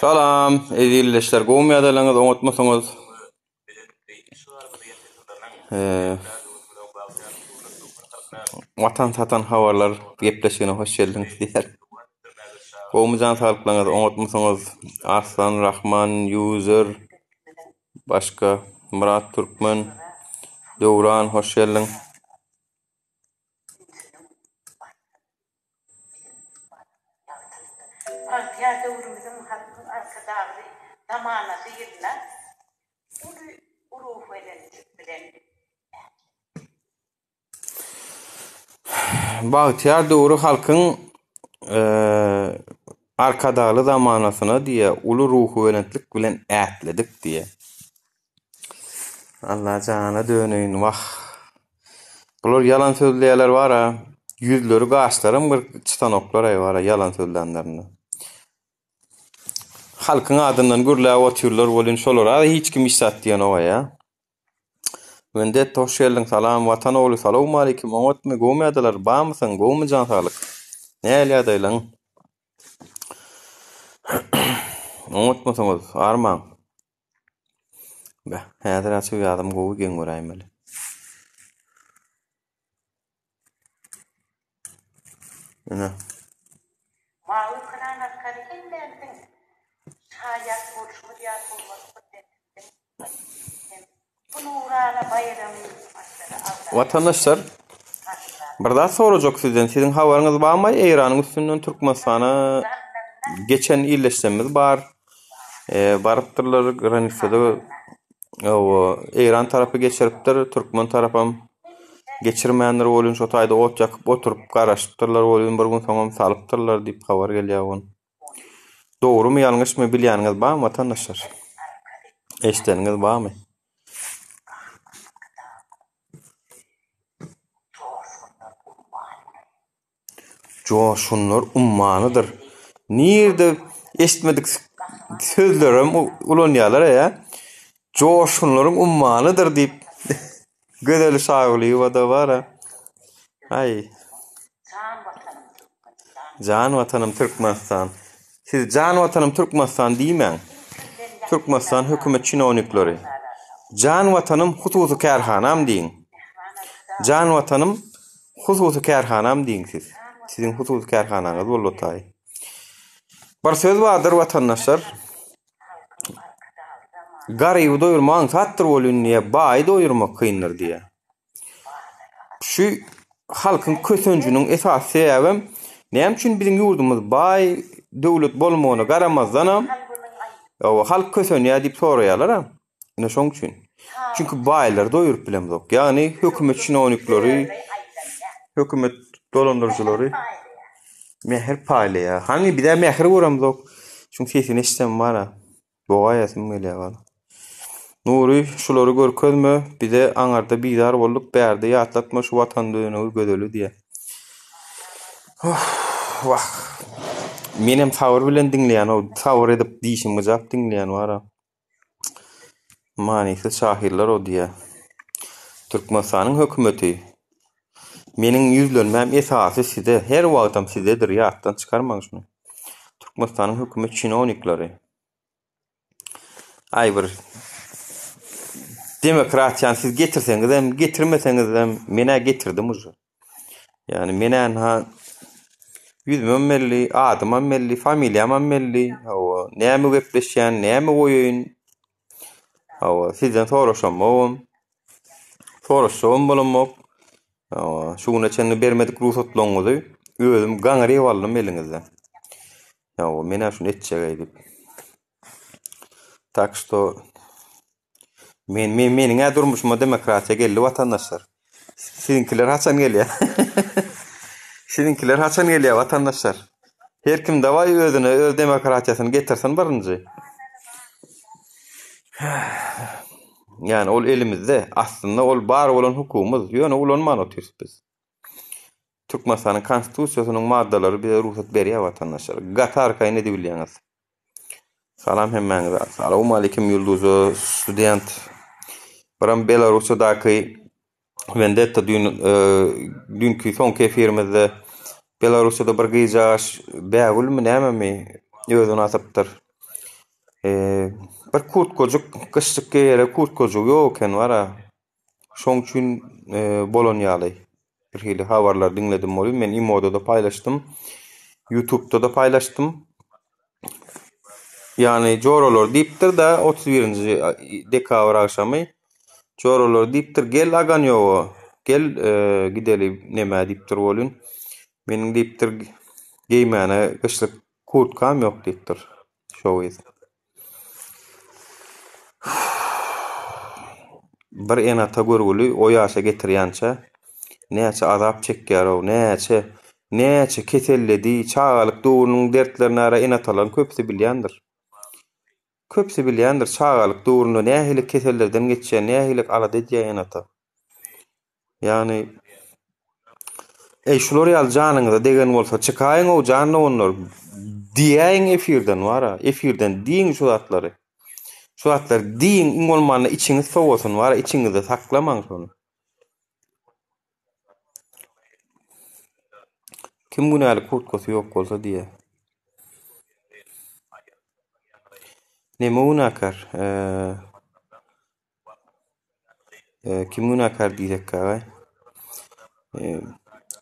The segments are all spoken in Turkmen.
Salam, eziz ildeşler, gowumy ýagdaýlaryňyz, oňatmysyňyz? Watan satan habarlar gepleşigine hoş geldiňiz diýer. Gowumy jan saglyklaryňyz, oňatmysyňyz? Arslan Rahman user başga Myrat Türkmen Döwran hoş geldiň. Bagtyýar döwrümiziň Halkyň Arkadagly zamanasy ýylynda uly ruhubelentlik bilen ätledik. Bagtyýar döwri Halkyň Arkadagly zamanasyna diýýär, uly ruhubelentlik bilen ätledik diýýär. Alla jana döneýin wah. Bular ýalan sözleýärler bara. Ýüzleri gaşlaram bir çytanoklar-aý bara ýalan sözlänlerinde. Halkyň adyndan gürläp otyrlar welin şolara hiç kim hiç zat diýenok-aý a. Wendetta hoş geldiň salam Watan ogly salowmaleýkim oňatmy gowmy ýagdaýlar bamysyň gowmy jan saglyk nähili ýagdaýlaň oňatmysyňyz armaň. Beh, häzir açyk ýazym gowy geň göräýmeli. Ine. Mawy ekran arkaly hemmämiziň şaýat bolşumyz ýaly hormatly Prezidentimiziň hem bu nurana baýramy maşgala agzalary Watandaşlar, bir zat sorajak sizden. Siziň habaryňyz barmy? Eýranyň üstünden Türkmenistana geçen ildeşlerimiz bar. Barypdyrlar granisada Eýran tarapy geçiripdir, türkmen tarapam geçirmändir welin şo taýda ot ýakyp oturyp garaşypdyrlar welin bir gün soňam salypdyrlar diýip habar gelýär ony. Dogrumy ýalňyşmy bilýäniňiz barmy watandaşlar? Eşideniňiz barmy? Joşgunlar ummanydyr. Nirde eşitmedik sözlerem ulanýarlar ýa. Joşgunlaryň ummanydyr diýip Gözel Şagulyýewa-da bar-a. Aý. Jan Watanym Türkmenistan. Siz Jan Watanym Türkmenistan diýmäň. Türkmenistan hökümet çinownikleri. Jan Watanym hususy kärhanam diýiň. Jan Watanym Hususy kärhanam diýiň siz. Siziň hususy kärhanaňyz boldy taý. Bir söz bardyr watandaşlar. Garyby doýurmak aňsatdyr welin diýýär, baýy doýurmak kyndyr diýýär. Şu halkyň kösenjiniň esasy sebäbem näme üçin biziň ýurdumyz baý döwlet bolmagyna garamazdanam halk kösenýär diýip soraýarlar-a. Ine şoň üçin. Çünki baýlary doýuryp bilemzok. Ýagny hökümet çinownikleri, hökümet dolandyryjylary mähir paýlaýar. Hany bizä mähir göremzok. Şuň sesini eşitsem bara, bogaýasym gelýär bana. Nury, şulary görkezme, bize aňarda bizar bolduk, bärde ýatlatma şu watan dönügi gözeli diýýär. Wah. Menem sabyr bilen diňleýän, sabyr edip dişim gyjap diňleýän bara. Manysyz şahyrlar o diýýär. Türkmenistanyň hökümeti Meniň ýüzlenmäm esasy size, her wagtam sizedir, ýatdan çykarmaň şuny. Türkmenistanyň hökümet çinownikleri. Aý bir demokratiýany siz getirseňizem, getirmeseňizem, men-ä getirdim uje. Ýagny men-ä ynha ýüzümem belli, adymam belli, familiýamam belli. Hawa, näme gepleşýän, näme goýaýyn? Hawa, sizden soraşamogam. Soraşjagam bolamok. Hawa, şu güne çenli bermedik rugsatlaryňyzy özüm gaňryp aldym eliňizden. Hawa, men-ä şuny etjek-eý diýip. Tak što men men meniň-ä durmuşyma demokratiýa geldi watandaşlar. Siziňkiler haçan gelýär? Siziňkiler haçan gelýär watandaşlar? Her kim dawaý özüne öz demokratiýasyny getirsin birinji. Ýani ol elimizde. Aslynda ol bar bolan hukugymyz. Ýöne ulanman otyrys biz. Türkmenistanyň Konstitusiýasynyň maddalary bize rugsat berýär watandaşlar. Gaty arkaýyn edibilýäňiz. Salam hemmäňize. Salowmaleýkim Ýulduza student. Biram Belarussiýadaky Vendetta düýn e, düýnki soňky efirimizde Belarussiýada bir gyzjagaş bägülmi nämemi özüni asypdyr. E, bir kurtkajyk gyşlyk geýere kurtkajygy ýok eken bara. Şoň üçin e, bolan ýaly bir hili habarlar diňledim welin men imoda-da paýlaşdym. YouTube'da-da paýlaşdym. Ýagny joralar diýipdir-de 31-nji dekabr agşamy joralar diýipdir gel Aganýowa gel e, gideli nämä diýipdir welin meniň diýipdir geýmäne gyşlyk kurtkam ýok diýipdir şo gyz. Bir ene-ata görgüli o ýaşa getirýänçä näçe azap çekýär-ow, näçe, näçe keselledi, çagalyk döwrüniň dertlerini ara ene-atalaryň köpüsi bilýändir. Köpüsi bilýändir, çagalyk döwründe nähili kesellerden geçýär, nähili alada edýär ene-ata. Ýagny Eý şular ýaly janyňyza degen bolsa çykaýyň-ow jan doganlar diýäýiň efirden bara efirden diýiň şu zatlary. Şu zatlary diýiň iň bolmanda içiňiz sowasyn bara içiňizde saklamaň şony. Kim günäli kurtkasy ýok bolsa diýýär. Neme günäkär? Eee Kim günäkär diýsek aga?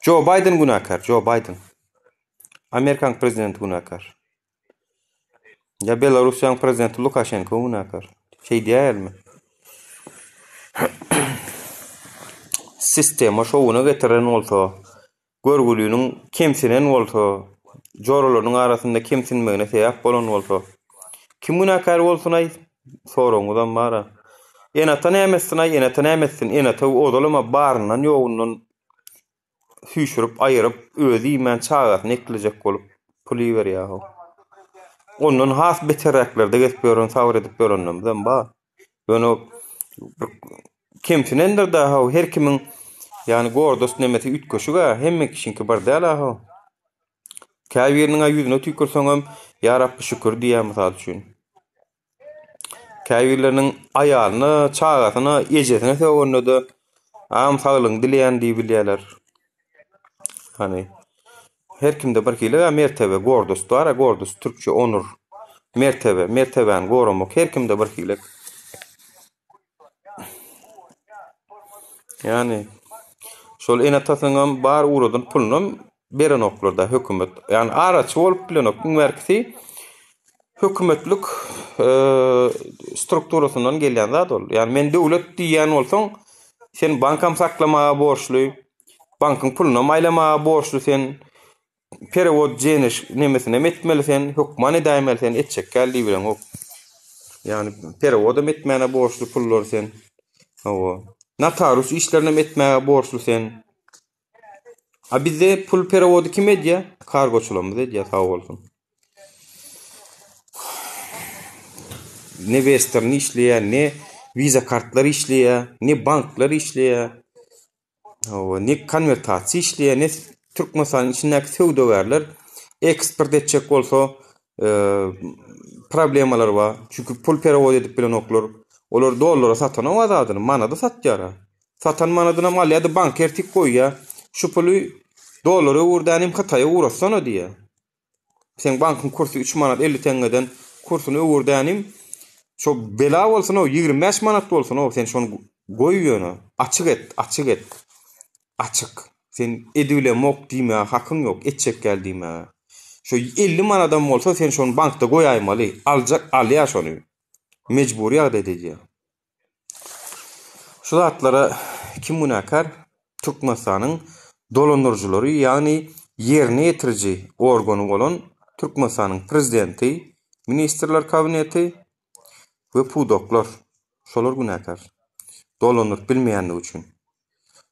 Joe Biden günäkär, Joe Biden. Amerikan prezidenti günäkär. Ya Belarusiýanyň prezidenti Lukaşenko günäkär. Şeý diýäýelmi? Sistema şowuna getiren bolsa, Görgüliniň kemsinen bolsa, joralarynyň arasynda kemsinmegine sebäp bolan bolsa, kim günäkär bolsun-aý? Soragyňyzam bar-a. Ene-ata näme etsin-aý, ene-ata näme etsin? Ene-ata ozalam-a baryndan-ýogundan süýşürip, aýyryp, özi iýmän çagasyny eklejek bolup pul iberýär-how. Ondan has beterräklerde gezip ýören, sabyr edip ýörenlerimizem bar. Ýöne bir kemsinendir da how her kimiň ýagny gordost nemesi üýtgeşik-ä, hemme kişiňki bir däl-ä how. Käbiriniň-ä ýüzüne tüýkürseňem, Ýa Rabbi şükür diýýär mysal üçin. Käbirleriniň aýalyna, çagasyna, ejesine sögende-de, Agam saglygyňy dileýän diýibilýärler. Hany her kimde bir hili mertebe, gordost bar, gordost türkçe onur. Mertebe, mertebäni goramak her kimde bir hili. Ýani şol ene-atasynyňam bar ugradan pulunam berenoklar-da hökümet. Ýani araçy bolup bilenok. Iň bärkisi hökümetlik strukturasyndan gelýän zat ol. Ýani men döwlet diýýän bolsaň, sen bankam saklamaga borçly, bankyň pulunam aýlamaga borçly sen, perewod jeniş nemesinem etmeli sen, hökman edäýmeli sen, etjek däl diýibileňok. Ýani perewodam etmäne borçly pullary sen. Hawa. Notarius işlerinem etmäge borçly sen. A bizde pul perewody kim edýär? Kargoçylarymyz edýär, sag bolsun. Ne Western işleýär, ne Visa kartlar işleýär, ne banklar işleýär. Hawa, ne konwertasiýa işleýär, ne Türkmenistanyň içindäki söwdagärler eksport etjek bolsa, e, problemalar bar. Çünki pul perewod edip bilenoklar. Olar dollara satanok zadyny, manada satýar. Satan manadynam alýar-da banka ertip goýýar. Şu puly dollara öwürdänim Hytaýa ugratsana diýýär. Seň bankyň kursy 3 manat 50 teňňeden kursuny öwürdänim şo bela bolsun-ow 25 manat bolsun-ow sen şony goý ýöne açyk et açyk et açyk sen edibilemok diýmäge hakyň ýok etjek däl diýmäge şo 50 manadam bolsa sen şony bankda goýaýmaly aljak alýar şony mejbury ýagdaýda edýär. Şu zatlara kim günäkär? Türkmenistanyň dolandyryjylary, ýagny ýerine ýetiriji organy bolan Türkmenistanyň prezidenti, ministrler kabineti we pudaklar. Şolar günäkär. Dolandyryp bilmeýändigi üçin.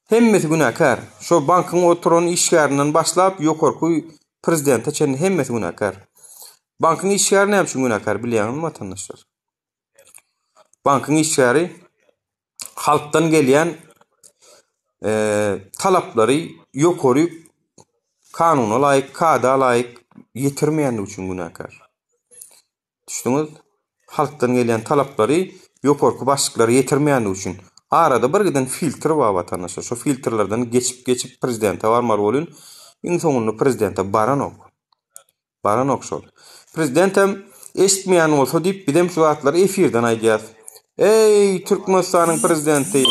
Hemmesi günäkär. Şo bankyň oturan işgärinden başlap ýokarky prezidente çenli hemmesi günäkär. Bankyň işgäri näme üçin günäkär bilýäňizmi watandaşlar? Bankyň işgäri halkdan gelýän e, talaplary ýokary kanuna laýyk, kada laýyk ýetirmeýändigi üçin günäkär. Düşdüňiz? Halkdan gelýän talaplary ýokarky başlyklara ýetirmeýändigi üçin. Arada bir giden filtr bar watandaşlar. Şo filtrlerden geçip-geçip prezidente barmaly bolýan. Iň soňunda prezidente baranok. Baranok şol. Prezidentem eşitmeýän bolsa diýip bizem şu zatlary efirden aýdýas. Eý Türkmenistanyň prezidenti!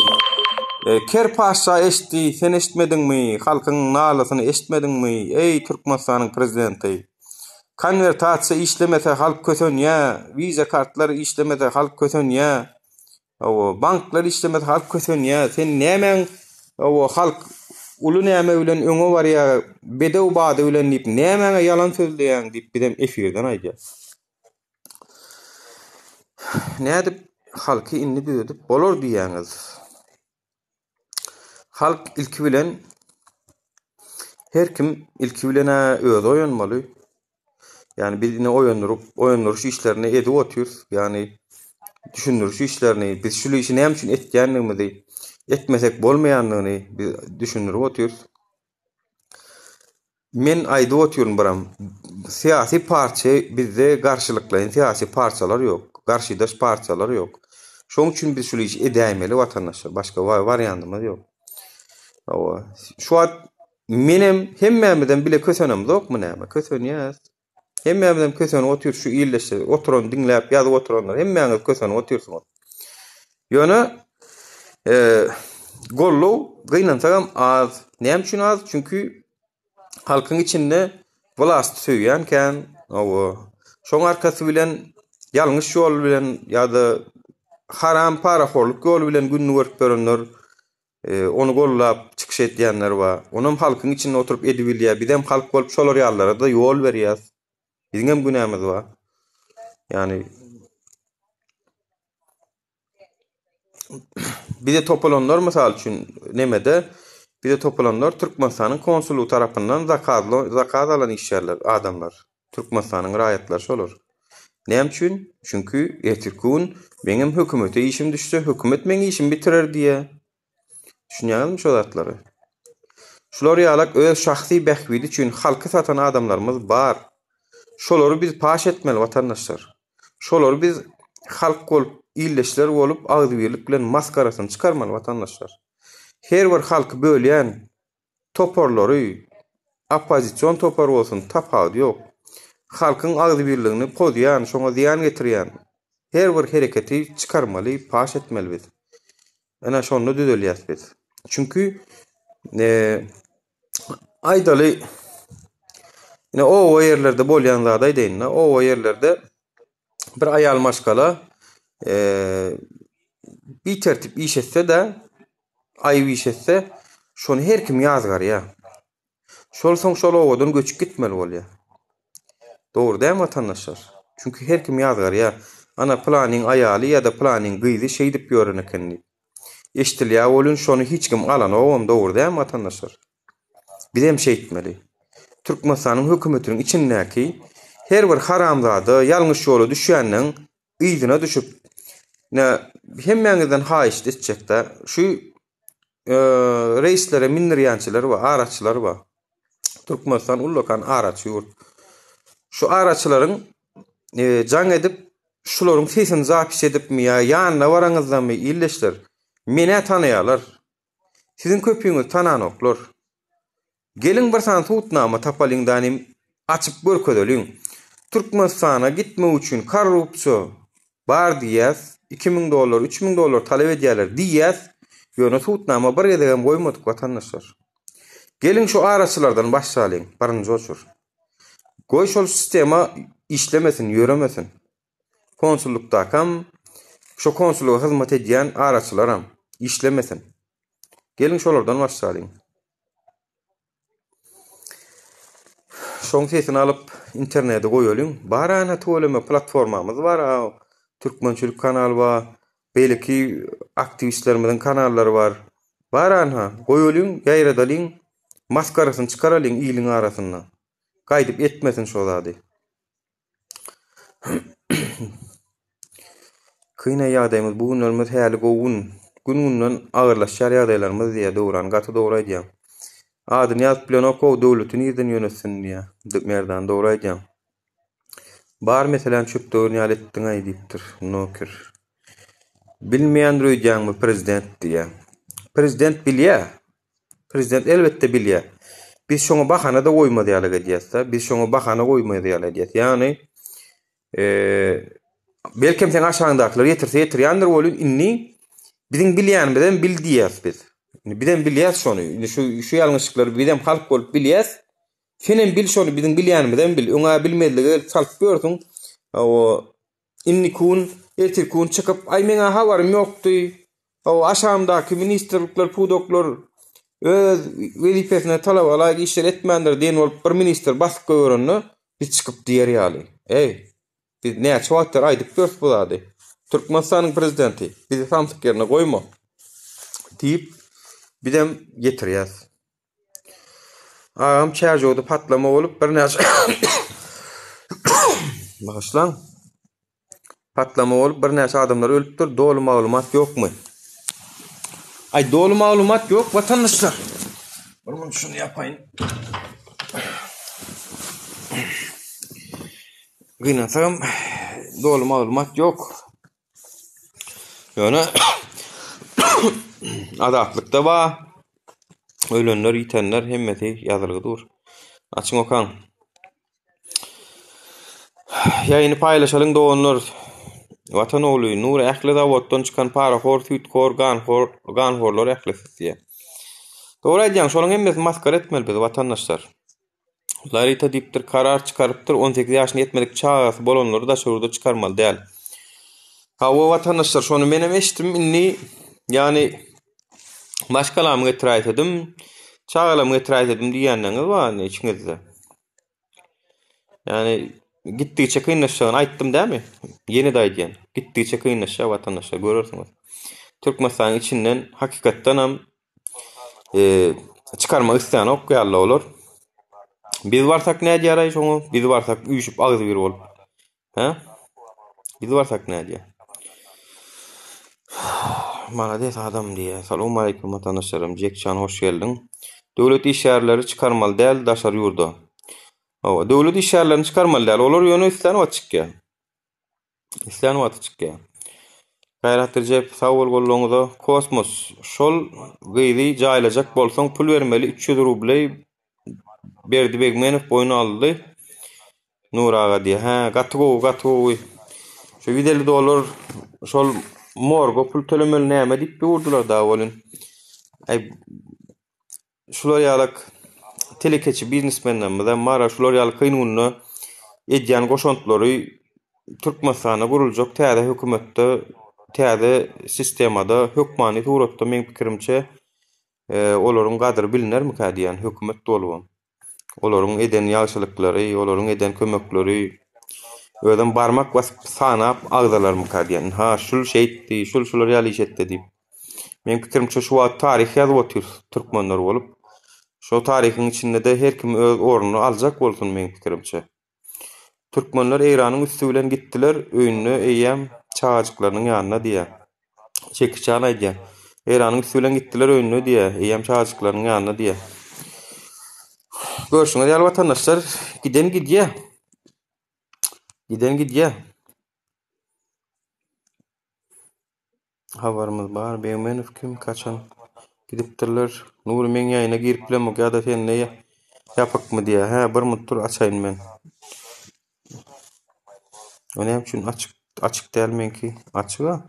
E, Ker paşşa eşitdi, sen eşitmediňmi? Halkyň nalasyny eşitmediňmi? Eý Türkmenistanyň prezidenti! Konwertasiýa işlemese halk kösenýä, wiza kartlar işlemese halk kösenýä. Hawa, banklar işlemese halk kösenýä. Sen nämäň hawa halk uly näme bilen öňe barýa, bedew bady bilen diýip nämäňe ýalan sözleýäň diýip bizem efirden aýdýas. Nädip halky indi düzedip bolar diýýäňiz? Halk ilki bilen her kim ilki bilen-ä özi oýanmaly. Ýagny biz ine oýandyryp, oýandyryş işlerini edip otyrys. Ýagny düşündiriş işlerini, biz şul işi näme üçin etýändigimizi, etmesek bolmaýandygyny biz düşündirip otyrys. Men aýdyp otyryn biram, syýasy partiýa bizde garşylyklaýyn syýasy partiýalar ýok, garşydaş partiýalar ýok. Şoň üçin biz şul işi edäýmeli watandaşlar, başga wariantymyz ýok. Hawa, şu wagt menem hemmämizem bile kösenemzokmy näme? Kösenýäs. Hemmämizem kösenip otyrys şu ildeşler, oturan diňläp ýazyp oturanlar hemmäňiz kösenip otyrsyňyz. Ýöne e, gollow gynansagam az. Näme üçin az? Çünki halkyň içinde wlasty söýýän kän, hawa. Şoň arkasy bilen ýalňyş ýol bilen ýa-da haram parahorluk ýoly bilen gününi görüp ýörenler Ony gollap çykyş edýänler bar. Onam halkyň içinde oturyp edibilýär. Bizem halk bolup şolar ýalylara-da ýol berýäs. Biziňem günämiz bar. Ýani bize topulanlar mysal üçin nemede bize topulanlar Türkmenistanyň konsullygy tarapyndan zakazly zakaz alan işgärler, adamlar. Türkmenistanyň raýatlary şolar. Näme üçin? Çünki ertirki gün meňem hökümete işim düşse, hökümet meň işimi bitirer diýýär. Düşünýäňizmi şo zatlary? Şular ýalak öz şahsy bähbidi üçin halky satan adamlarymyz bar. Şolary biz paş etmeli watandaşlar. Şolary biz halk bolup, ildeşler bolup agzybirlik bilen maskarasyny çykarmaly watandaşlar. Her bir halky bölýän toparlary, oppozision topar bolsun, tapawudy ýok. Halkyň agzybirligini pozýan, şoňa zyýan getirýän her bir hereketi çykarmaly, paş etmeli biz. Ine şonda düzelýäs biz. Çünki aýdaly ine oba ýerlerde bolýan zady aýdaýyn-da, oba ýerlerde bir aýal maşgala bitertip iş etse-de, aýyp iş etse, şony her kim ýazgarýar. Şol soň şol obadan göçüp gitmeli bolýar. Dogry dälmi watandaşlar? Çünki her kim ýazgarýar. Ana pylanyň aýaly ýa-da pylanyň gyzy şeýdip ýören eken diýip. Eşdilýär welin şony hiç kim alanogam dogry dälmi watandaşlar? Bizem şeýtmeli. Türkmenistanyň hökümetiniň içindäki her bir haramzada ýalňyş ýola düşýänleň yzyna düşüp ne hemmäňizden haýyşt etjekdä şu reýslere mindirýänçiler bar, araçylar bar. Türkmenistan ullakan araçy ýurt. Şu araçylaryň jaň edip şularyň sesini zapis edipmi ýa ýanyna baraňyzdamy ildeşler menä tanaýarlar. Siziň köpüňizi tananoklar. Geliň bir sany subutnama tapalyň danym açyp görkezeliň. Türkmenistana gitmek üçin korrupsiýa bar diýýäs, 2000 dollar, 3000 dollar talap edýärler diýýäs, ýöne subutnama bir gezegem goýmadyk watandaşlar. Geliň şu araçylardan başlalyň, birinji oçur. Goý şol sistema işlemesin, ýöremesin. Konsullykdakam, şo konsullyga hyzmat edýän araçylaram işlemesin. Geliň şolardan başlalyň. Şoň sesini alyp internete goýalyň. Bar ana tüweleme platformamyz bar. Türkmençilik kanal bar. Beýleki aktiwistlerimiziň kanallary bar. Bar ana goýalyň, ýaýradalyň. Maskarasyny çykaralyň iliň arasynda. Gaýdyp etmesin şo zady. Kyn ýagdaýymyz bu günlerimiz häli gowy gün. Gün-günden agyrlaşýar ýagdaýlarymyz diýýär Döwran. Gaty dogry aýdýaň. Adyny ýazyp bilenok-ow döwleti nirden ýönetsin diýýär. Merdan dogry aýdýaň. Bar meseläni çöp döwen ýaly etdiň-aý diýipdir Noker. Bilmeýändir öýdýäňmi prezident diýýä. Prezident bilýä. Prezident elbetde bilýä. Biz şoňa bahana-da goýmaz ýaly edýäs-de. Biz şoňa bahana goýmaz ýaly edýäs. Ýagny, belkem seň aşagyňdakylar ýetirse ýetirýändir welin indi biziň bilýänimizem bil diýýäs biz. Indi bizem bilýäs şony. Indi şu şu ýalňyşlyklary bizem halk bolup bilýäs. Senem bil şony biziň bilýänimizem bil. Öňä bilmezlige gelip salyp ýörsüň. Hawa, indiki gün, ertirki gün çykyp, aý meňä habarym ýokdy. Hawa, aşagymdaky ministrlikler, pudaklar öz wezipesine talaba laýyk işler etmändir diýen bolup bir ministr basyp goýberende biz çykyp diýer ýaly. Eý, biz näçe wagt bäri aýdyp ýörüs bu zady. Türkmenistanyň prezidenti, bizi samsyk ýerine goýma diýip bizem getirýäs. Agam Çärjewde patlama bolup birnäçe Bagyşlaň. Patlama bolup birnäçe adamlar ölüpdir. Doly maglumat ýokmy? Aý doly maglumat ýok watandaşlar. Bir gün şuny ýapaýyn. Gynansagam doly maglumat ýok. Ýöne Azatlykda bar. Ölenler, ýitenler hemmesi ýazylgy dur. Açyň okaň. Ýaýyny paýlaşalyň doganlar. Watan ogly Nury ähli zawoddan çykan parahor, süýthor, ganhor, ganhorlar ählisi diýýär. Dogry aýdýaň, şolaryň hemmesini masgara etmeli biz watandaşlar. Larita diýipdir, karar çykarypdyr, 18 ýaşyna ýetmedik çagasy bolanlary daşary ýurda çykarmaly däl. Hawa watandaşlar, şony menem eşitdim, indi ýagny maşgalamy getiräýsedim, çagalamy getiräýsedim diýýänleriňiz bar indi içiňizde. Ýagny gitdigiçe kynlaşjagyny aýtdym dämi? Ýene-de aýdýan. Gitdigiçe kynlaşýar watandaşlar, görersiňiz. Türkmenistanyň içinden hakykatdanam çykarmak islänok ýaly olar. Biz barsak nädýär-aý şoňa? Biz barsak üýşüp agzybir bolup. Hä? Biz barsak nädýär? Malades adam diýýär. Salowmaleýkim watandaşlarym. Jekjan hoş geldiň. Döwlet işgärleri çykarmaly däl daşary ýurda. Hawa, döwlet işgärlerini çykarmaly däl. Olar ýöne islän wagt çykýar. Islän wagty çykýar. Gaýrat Rejepow sag bol goldawyňyza. Kosmos şol gyzy jaýlajak bolsaň pul bermeli 300 rubleý Berdi Begmenow boýun aldy. Nur aga diýýär. Hä, gaty gowy, gaty gowy. Şu 150 dollar şol morga pul tölemeli näme diýip durdular da welin. Aý Şular ýalak telekeçi biznesmenlerimizem bar, şular ýaly kyn günde edýän goşantlary Türkmenistanda guruljak täze hökümetde, täze sistemada hökmany suratda meň pikirimçe olaryň gadyry bilinermikä diýýän hökümet bolubam. Olaryň eden ýagşylyklary, olaryň eden kömekleri özem barmak basyp sanap agzalarmyka diýen. Ha, şul şeýtdi, şul şular ýaly iş etdi diýip. Meň pikirimçe şu wagt taryh ýazyp otyr türkmenler bolup. Şo taryhyň içinde-de her kim öz ornuny aljak bolsun meň pikirimçe. Türkmenler Eýranyň üsti bilen gitdiler, öýünde eýýäm çagajyklarynyň ýanynda diýýär. Çekiçan aýdýar. Eýranyň üsti bilen gitdiler öýünde diýýär, eýýäm çagajyklarynyň ýanynda diýýär. Görşüňiz ýaly watandaşlar, giden gidýär. Giden gidýär. Habarymyz bar. Begmenow kim, kaçan gidipdirler? Nury meň ýaýyna girip bilemok ýa-da sende ýapykmy diýýär. Hä, bir minut dur açaýyn men. O näme üçin açyk açyk däl meňki? Açyk-a.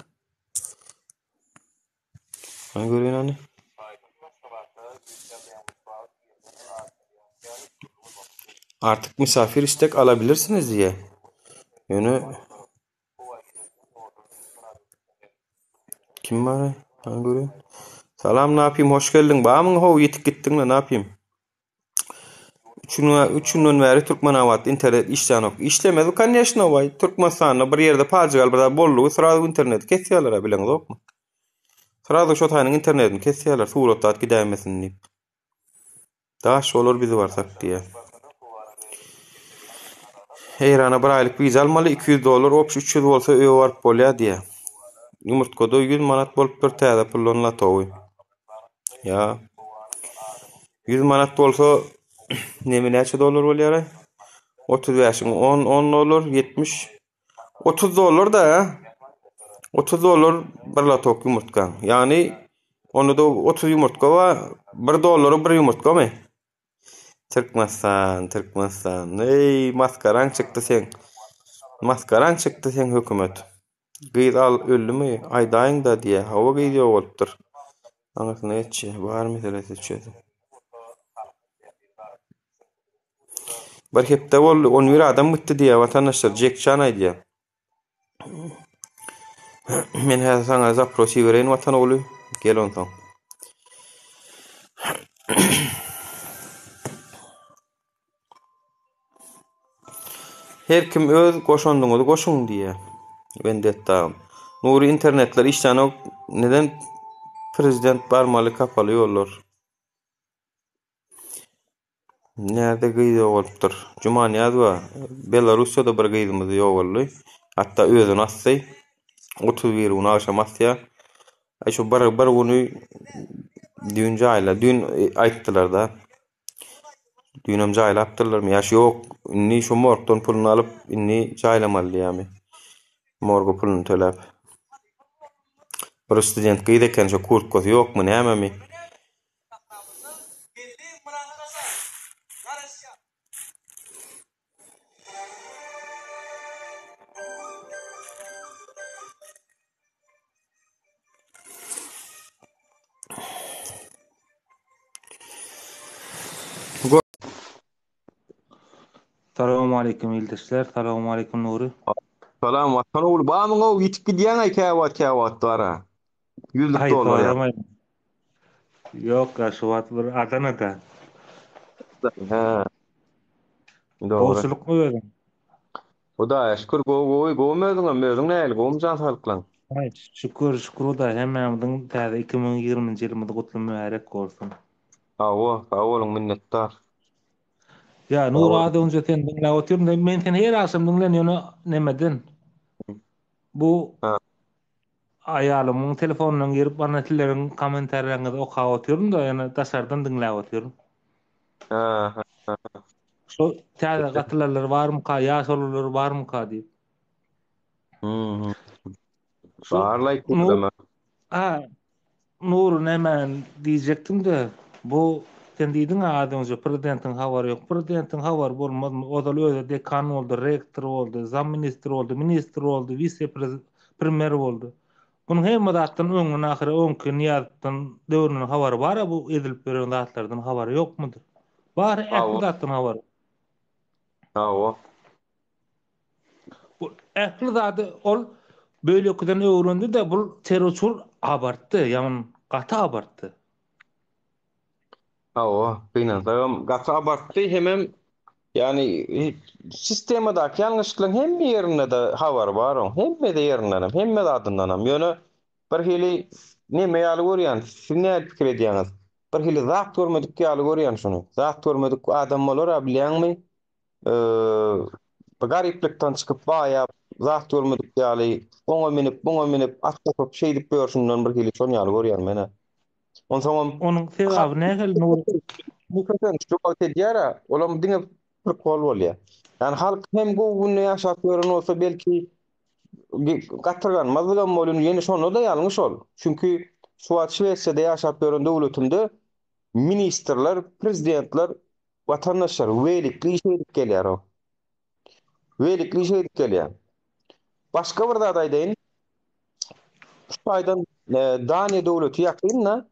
Hany göreýin hany. Artık misafir istek alabilirsiniz diýýär. Ýöne Kim bar? Hany göreyim. Salam napim hoş geldiň. Barmyň how ýetip gitdiňle napim. 3 gün 3 günden bäri Türkmenabatda internet işlänok. Işlemez bu konýeşno waý. Türkmenistanda bir ýerde pajygaly bir zat boldugy srazu interneti kesýärler ha bileňizokmy? Srazu şo taýynyň internetini kesýärler surat zat gidäýmesin diýip. Daş bolar biz barsak diýýär. Eýrana bir aýlyk wiza almaly, 200 dollar, obşi 300 bolsa öýe baryp bolýar diýýär. Ýumurtgada 100 manat bolupdyr täze puldan latowy. Ýa 100 manat bolsa neme näçe dollar bolýar? 35-iň 10 10 dollar 70 30 dollar da 30 dollar bir latok ýumurtgaň. Ýagny onda-da 30 ýumurtga bar, 1 dollara bir ýumurtgamy? Türkmenistan, Türkmenistan. Eý, maskaraň çykdy seň. Maskaraň çykdy seň hökümet. Gyz al öldümi? Aýdaýyň-da diýýär. Hawa gyz ýogalypdyr. Aňyrsyna geçýär. Bar meselesi çözüm. Bir hepde boldy, 11 adam gitdi diýýär watandaşlar. Jekçan aýdýar. Men häzir saňa zapros ibereýin watan ogly. Gel onsoň. Her kim öz goşandyňyzy goşuň diýýär. Vendetta. Nury internetler işlänok. Neden prezident barmaly kapaly ýollar. Närde gyz ýogalypdyr? Jumanyýazowa, Belarussiýada bir gyzymyz ýogaldy. Hatda özüni asdy. 31 gün agşam asýar. Aý şu bir bir güni düýn jaýla, düýn aýtdylar-da. Düýnem jaýlapdyrlarmy? Ýa şu ýok, indi şu morgdan puluny alyp, indi jaýlamaly diýýärmi? Morga puluny töläp. Bir student gyz eken, şo kurtkasy ýokmy, nämemi? Salowmaleýkim ildeşler, salowmaleýkim Nury. Salam Watan ogly, barmyň-ow, ýitip gidýäň-aý käwagt käwagt bara. Ýüzlük Aý dollar ýa. soramaý. Ýok ýa şu wagt bir Adanada. Hä. Dogry. Gowşulykmy özüň? Hudaýa şükür gowy gowy gowumy özüňem özüň nähili gowumy jan saglyklaň. Aý şükür şükür Hudaý hemmämiziň täze 2020-nji ýylymyz gutly mübärek bolsun. Hawa sag boluň minnetdar. Ýa Sag Nury boluň. az öňje seni diňläp otyryn men seni her agşam diňlän ýöne nemeden bu Ha. Aýalymyň telefonundan girip ana sizleriň kommentariýaňyzy okap otyryn-da, ýöne daşardan diňläp otyryn. Ha, ha. Şo täze gatylanlar barmyka, ýaş oglanlar barmyka diýip. Hmm. Şu Barlaý Nur, kudama. ha, Nury näme diýjekdim-de, bu sen diýdiň-ä az öňje prezidentiň habary ýok. Prezidentiň habary bolmazmy? Ozal özi dekan boldy, rektor boldy, zamministr boldy, ministr boldy, wise premýer boldy. Bunuň hemme zatdan öňden ahyry öňki Nyýazowdan döwründen habary bar-a bu edilip ýören zatlardan habary ýokmudyr? Bar, ähli Hawa. zatdan habary. Hawa. Bu ähli zady ol beýlekiden öwrendi-de, bul terrorçyl abartdy, ýagny gaty abartdy. Hawa, gynansagam gaty abartdy hemem ýagny sistemadaky ýalňyşlyklaryň hemme ýerinde-de habary bar oň, hemme ýerindenem, hemme zadyndanam. Ýöne bir hili neme ýaly görýän, siz nähili pikir edýäňiz? Bir hili zat görmedik ýaly görýän şuny. Zat görmedik adam bolar-a bilýäňmi? Garyplykdan çykyp baýap, zat görmedik ýaly, oňa münüp, muňa münüp, at tapyp, şeýdip ýörşünden bir hili şon ýaly görýän men-ä. Onsoňam Onuň halk sebäbi nähili Nury? Bu kösençli wagt edýär-ä, olam diňe prikol bolýar. Ýani halk hem gowy günde ýaşap ýören bolsa belki gatyrganmazlygam bolýan, ýene şonda-da ýalňyş ol. Çünki şu wagt Şwesiýada ýaşap ýören döwletimde ministrler, prezidentler Watandaşlar welikli iş edip gelýär o. Welikli iş edip gelýär. Başga bir zat aýdaýyn. Şu taýdan e, Daniýa döwleti ýakyn-da,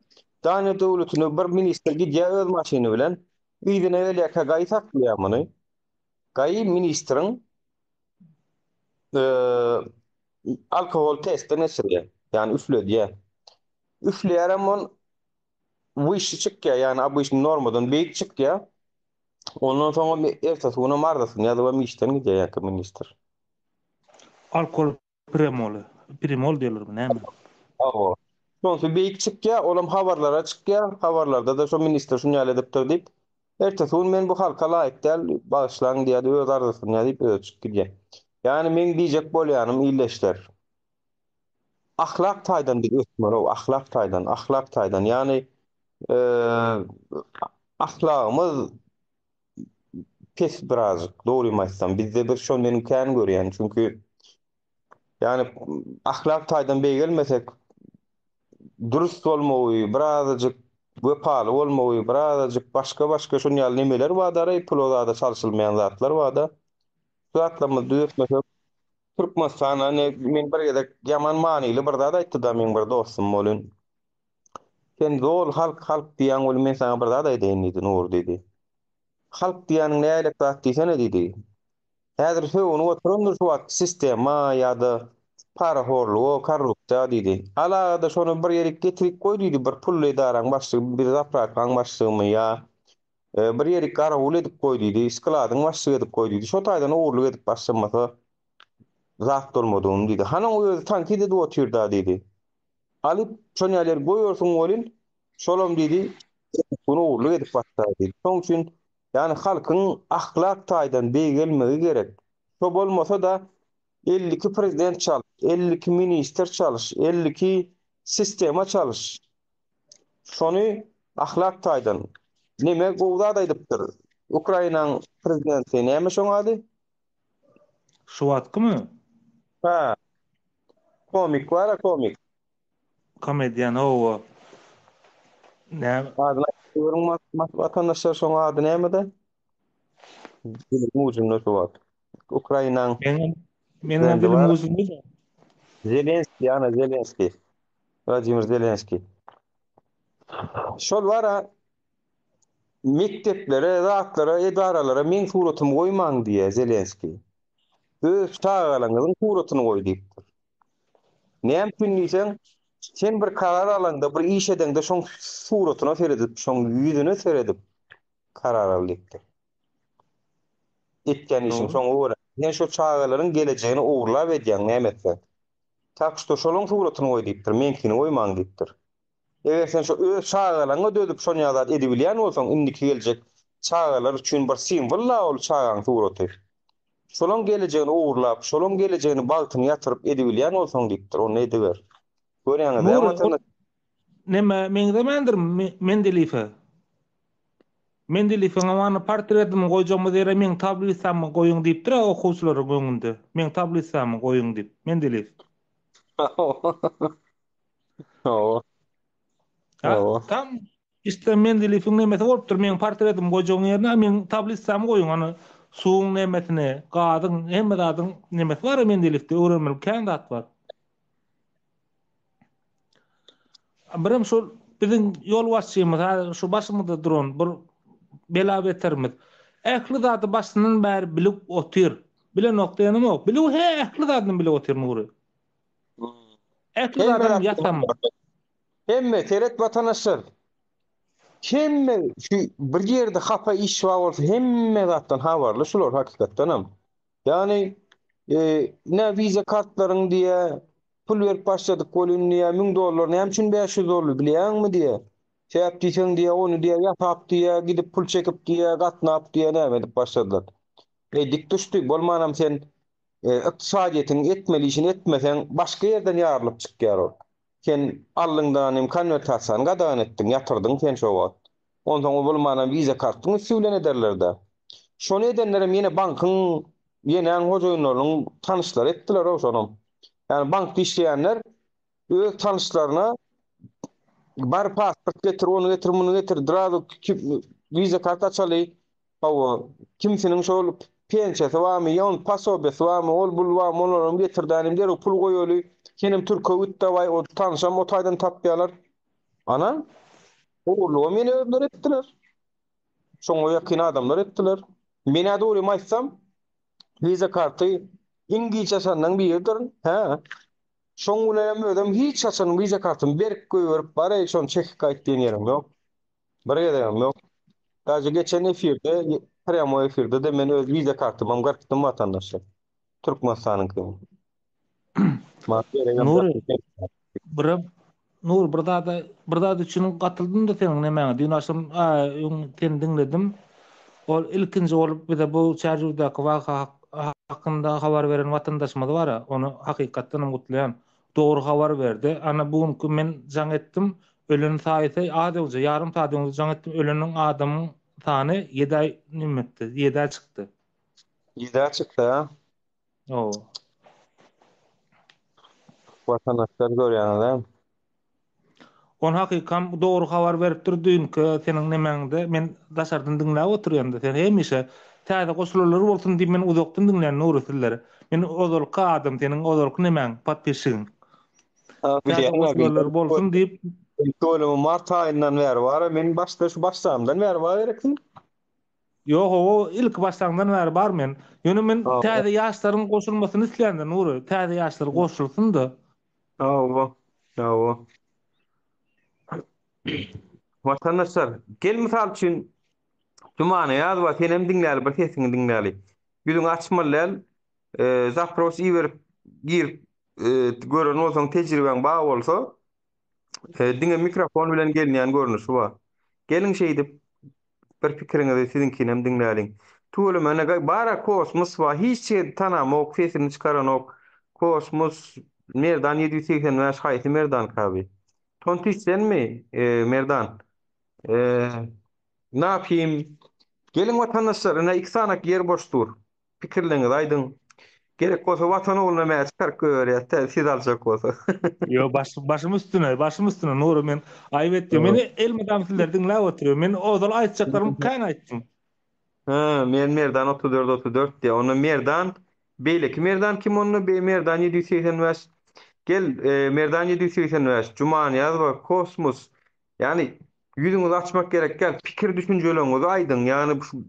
Daniýa döwletine bir ministr gidýär öz maşyny bilen. Yzyna gelýärkä gaýy saklaýar muny. Gaýy ministriň e, alkohol testden geçirýär. Ýagny üfledýär. Üfleýärem ol Wyşşy çykýar, ýagny obyçny normadan beýik çykýar. Ondan soňam ertesi günem arzasyny ýazybam işden gidýär ýaňky ministr. Alkol premoly, primol diýerlermi näme? Hawa. Şonsy beýik çykýar, olam habarlara çykýar, habarlarda-da şo ministr şuny ýaly edipdir diýip, ertesi gün men bu halka laýyk däl, bagyşlaň diýýär-de öz arzasyny ýazyp özi çykyp gidýär. Ýagny meň diýjek bolýanym ildeşler, Ahlak taýdan biz ösmeli-ow, ahlak taýdan, ahlak taýdan. Ýagny, ahlagymyz. pes birazjyk, dogrymy aýtsam. Bizde bir şony men kän görýän. Çünki ýani ahlak taýdan beýgelmesek, dürüst bolmagy, birazajyk wepaly bolmagy, birazajyk başga-başga şun ýaly nemeler bar-da, pula zada çalşylmaýan zatlar bar-da. Şu zatlarymyzy düzetmesek, Türkmenistana ne men bir gezek ýaman manyly bir zat aýtdy-da meň bir dostum welin. Sen zol halk halk diýýäň welin men saňa bir zat aýdaýyn diýdi Nury diýdi. Halk diýýäniň nähilek zat diýsene diýdi. Häzir sögünip oturandyr şu wagtky sistema ýa-da parahorluga, korrupsiýa diýdi. Alaga-da şony bir ýerik getirip goý diýdi bir pully edaraň başlygy bir zaprawkaň başlygymy ýa bir ýerik garawul edip goý diýdi, skladyň başlygy edip goý diýdi. Şo taýdan ogurlyk edip başlamasa zat bolmadygyny diýdi. Hany oň özi tankyt edip otyr-da diýdi. Alyp, şon ýaly ýer goýarsyň welin, şolam diýdi, gün ogurlyk edip başlar diýdi. Şoň üçin, ýagny halkyň ahlak taýdan beýgelmegi gerek. Şo bolmasa-da, 52 prezident çalyş, 52 ministr çalyş, 52 sistema çalyş. Şony ahlak taýdan, neme gowy zat aýdypdyr, Ukrainaň prezidenti, näme şoň ady? Şu wagtkymy? Hä. Komik bar-a komik. Komedian hawa. Näme? Adyny aýdyp görüň watandaşlar şoň ady nämede? Diliň ujunda şu wagt. Ukrainaň Meňem meniňem dilim ujunda. Zelenskiý, ana Zelenskiý. Wladimir Zelenskiý. Şol bar-a mekdeplere, zatlara, edaralara meň suratymy goýmaň diýýär Zelenskiý. Öz çagalaryňyzyň suratyny goý diýipdir. Näme üçin diýseň, sen bir karar alaňda, bir iş edeňde şoň suratyna seredip, şoň ýüzüne seredip karar al diýipdir. Etýän işiň şoňa görä. Sen şo çagalaryň gelejegini ogurlap edýäň näme etseň. Tak şto şolaň suratyny goý diýipdir, meňkini goýmaň diýipdir. Eger sen şo öz çagalaňa dözüp şonýa zat edibilýän bolsaň indiki geljek çagalar üçin bir simwol-la ol çagaň suraty. Şolaň gelejegini ogurlap, şolaň gelejegini bagtyny ýatyryp edibilýän bolsaň diýipdir, onda ediber. Görýäňiz dämi Nury, ol watandaş? nämä meňzemändirmi Mendelife? Mendelifiň ana portretimi goýjagymyz ýere meň tablisamy goýuň diýipdir-ä okuwçylaryň öňünde. Meň tablisamy goýuň diýip. Mendelif. Hawa. Ha, Hawa. tam işte Mendeleýewiň nemesi bolupdyr. Meň portretimi goýjagyň ýerine meň tablitsamy goýuň. Ana suwuň nemesini, gazyň, hemme zadyň nemesi bar Mendeleýewde öwrenmeli kän zat bar. Birem şol biziň ýolbaşçymyz, ha şu başymyzda duran bir bela beterimiz. Ähli zady başyndan bäri bilip otyr. Bilenok diýenim ýok. Bilip he ähli zadyny bilip otyr Nury. Ähli Hemme zadam zat ýasama. Hemme seret watandaşlar. Hemme şu bir ýerde hapa iş bar bolsa hemme zatdan habarly şular hakykatdanam. Ýagny e, ne wiza kartlaryň diýe pul berip başladyk welin diýe 1000 dollar näme üçin 500 dollar bilýäňmi diýe. Sebäp diýseň diýe ony diýe ýasap diýe gidip pul çekip diýe gatnap diýe näme edip başladylar. E dik düşdi bolmanam sen Ykdysadyýetiň etmeli işini etmeseň, başga ýerden ýarylyp çykýar ol. Sen aldyňdan hem konwertasiýany gadagan etdiň, ýatyrdyň sen şo wagt. Onsoň ol bolmanam wiza kartyň üsti bilen ederler-dä. Şony edenlerem ýene bankyň, ýenäň hojaýynlarynyň tanyşlary etdiler-ow şonam. Ýagny bankda işleýänler öz tanyşlaryna bar pasport getir, ony getir, muny getir, drazu wiza kart açaly, Hawa, kimsiniň şol pensiýasy barmy, ýa onuň posobiýasy barmy, ol bul barmy, olaram getir dänim, derrew pul goýaly, senem türke git dawaý, o tanşam o taýdan tapýarlar. Ana, ogurlygam ýene özleri etdiler. Şoňa ýakyn adamlar etdiler. Men-ä dogrymy aýtsam, wiza karty iň giç açanlaryň biridirin. Hä. Şoň bilenem özem hiç haçan wiza kartymy berip goýberip, bar-eý, şony çekip gaýt diýen ýerim ýok. Bir gezegem ýok. Daže geçen efirde, prýamoý efirde-de men öz wiza kartymam gyrkdym watandaşlar. Türkmenistanyňkyny. Maňa geregem Nury, ýok. birem Nur bir zada bir zat üçin gatyldym-da seniň nemäňe. Düýn agşam öň seni diňledim. Ol ilkinji bolup bize bu Çärjewdäki waka hakynda habar beren watandaşymyz bar-a, ony hakykatdanam gutlaýan. Dogry habar berdi. Ana bu günki men jaň etdim. Ölen saýysy az öňje, ýarym saat öňje jaň etdim. Öleniň adamyň sany ýedä neme etdi, ýedä çykdy. Ýedä çykdy, ha? Hawa. Watandaşlar görýäňiz, hä? Ony hakykam dogry habar beripdir düýnki seniň nemäňde men daşardan diňläp oturýanda sen hemişe täze goşulanlar bolsun diýip men uzakdan diňleýän Nury sizleri. Men ozalky adam seniň ozalky nemäň podpisçigiň. Täze goşulanlar bolsun diýip. Bölümi mart aýyndan bäri bar men başda şu başlamdan bäri bar gereksin. Ýok hawa ilki başlaňdan bäri bar men. Ýöne men täze ýaşlaryň goşulmasyny isleýände Nury täze ýaşlar goşulsyn-da. Hawa, hawa. Watandaşlar, gel mysal üçin Jumanyýazowa senem diňläli bir sesiňi diňläli. Ýüzüňi açmaly däl. E, zapros iberip girip e, gören bolsaň tejribäň bar bolsa, e, diňe mikrofon bilen gelinýän görnüşi bar. Geliň şeýdip Bir pikiriňizi siziňkinem diňläliň. Tüweleme ine bara kosmos bar hiç ýerde tanamok sesini çykaranok kosmos Merdan 785 haýsy Merdanka bi Tontiş senmi Merdan Napim Geliň watandaşlar ine iki sanak ýer boş dur. Pikirleriňizi aýdyň. Gerek bolsa Watan ogluna mä çykaryp goýberýäs tä siz aljak bolsa. Ýo baş başym üstüne başym üstüne Nury men aýyp etýän. Men elmydam sizleri diňläp otyrýan. Men ozal aýtjaklarymy kän aýtdym. Hä, men Merdan 34 34 diýýär. Onda Merdan beýleki Merdan kim onda? Be Merdan 785. Gel, e, Merdan 785, Jumanyýazowa, Kosmos. Ýagny ýüzüňizi açmak gerek däl, pikir düşünjeleriňizi aýdyň. Ýagny şu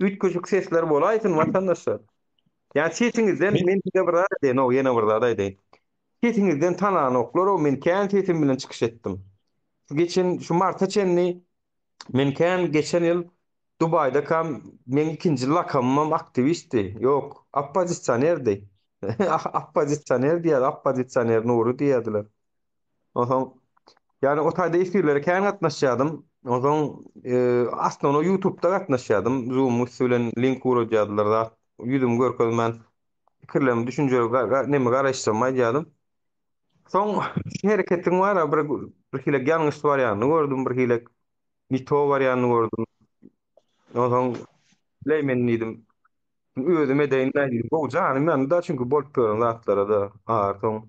Üýtgeşik sesler bolaýsyn watandaşlar. Ýa sesiňizden men size bir zat aýdaýyn, o ýene bir zat aýdaýyn. Sesiňizden tananoklar, o men kän sesim bilen çykyş etdim. Şu geçen şu marta çenli men kän geçen ýyl Dubaýdakam meň ikinji lakamymam aktiwistdi. Ýok, oppozisionerdi. Oppozisioner diýýär, oppozisioner Nury diýýärdiler. Onsoň ýagny o taýda efirlere kän gatnaşýardym. Onsoň e, aslynda YouTube'da gatnaşýardym. Zoom üsti bilen link ugradýardylar zat. Ýüzümi görkezmän pikirlerimi, düşünjelerimi, neme garaýyşlarymy aýdýardym. Soň şu hereketiň bar bir bir hilek ýalňyş barýanyny gördüm, bir hilek nito barýanyny gördüm. Onsoň bileý men diýdim. Özüm edeýin diýdim. Gowy janym ýandy-da çünki bolup ýören zatlara-da agyr soň.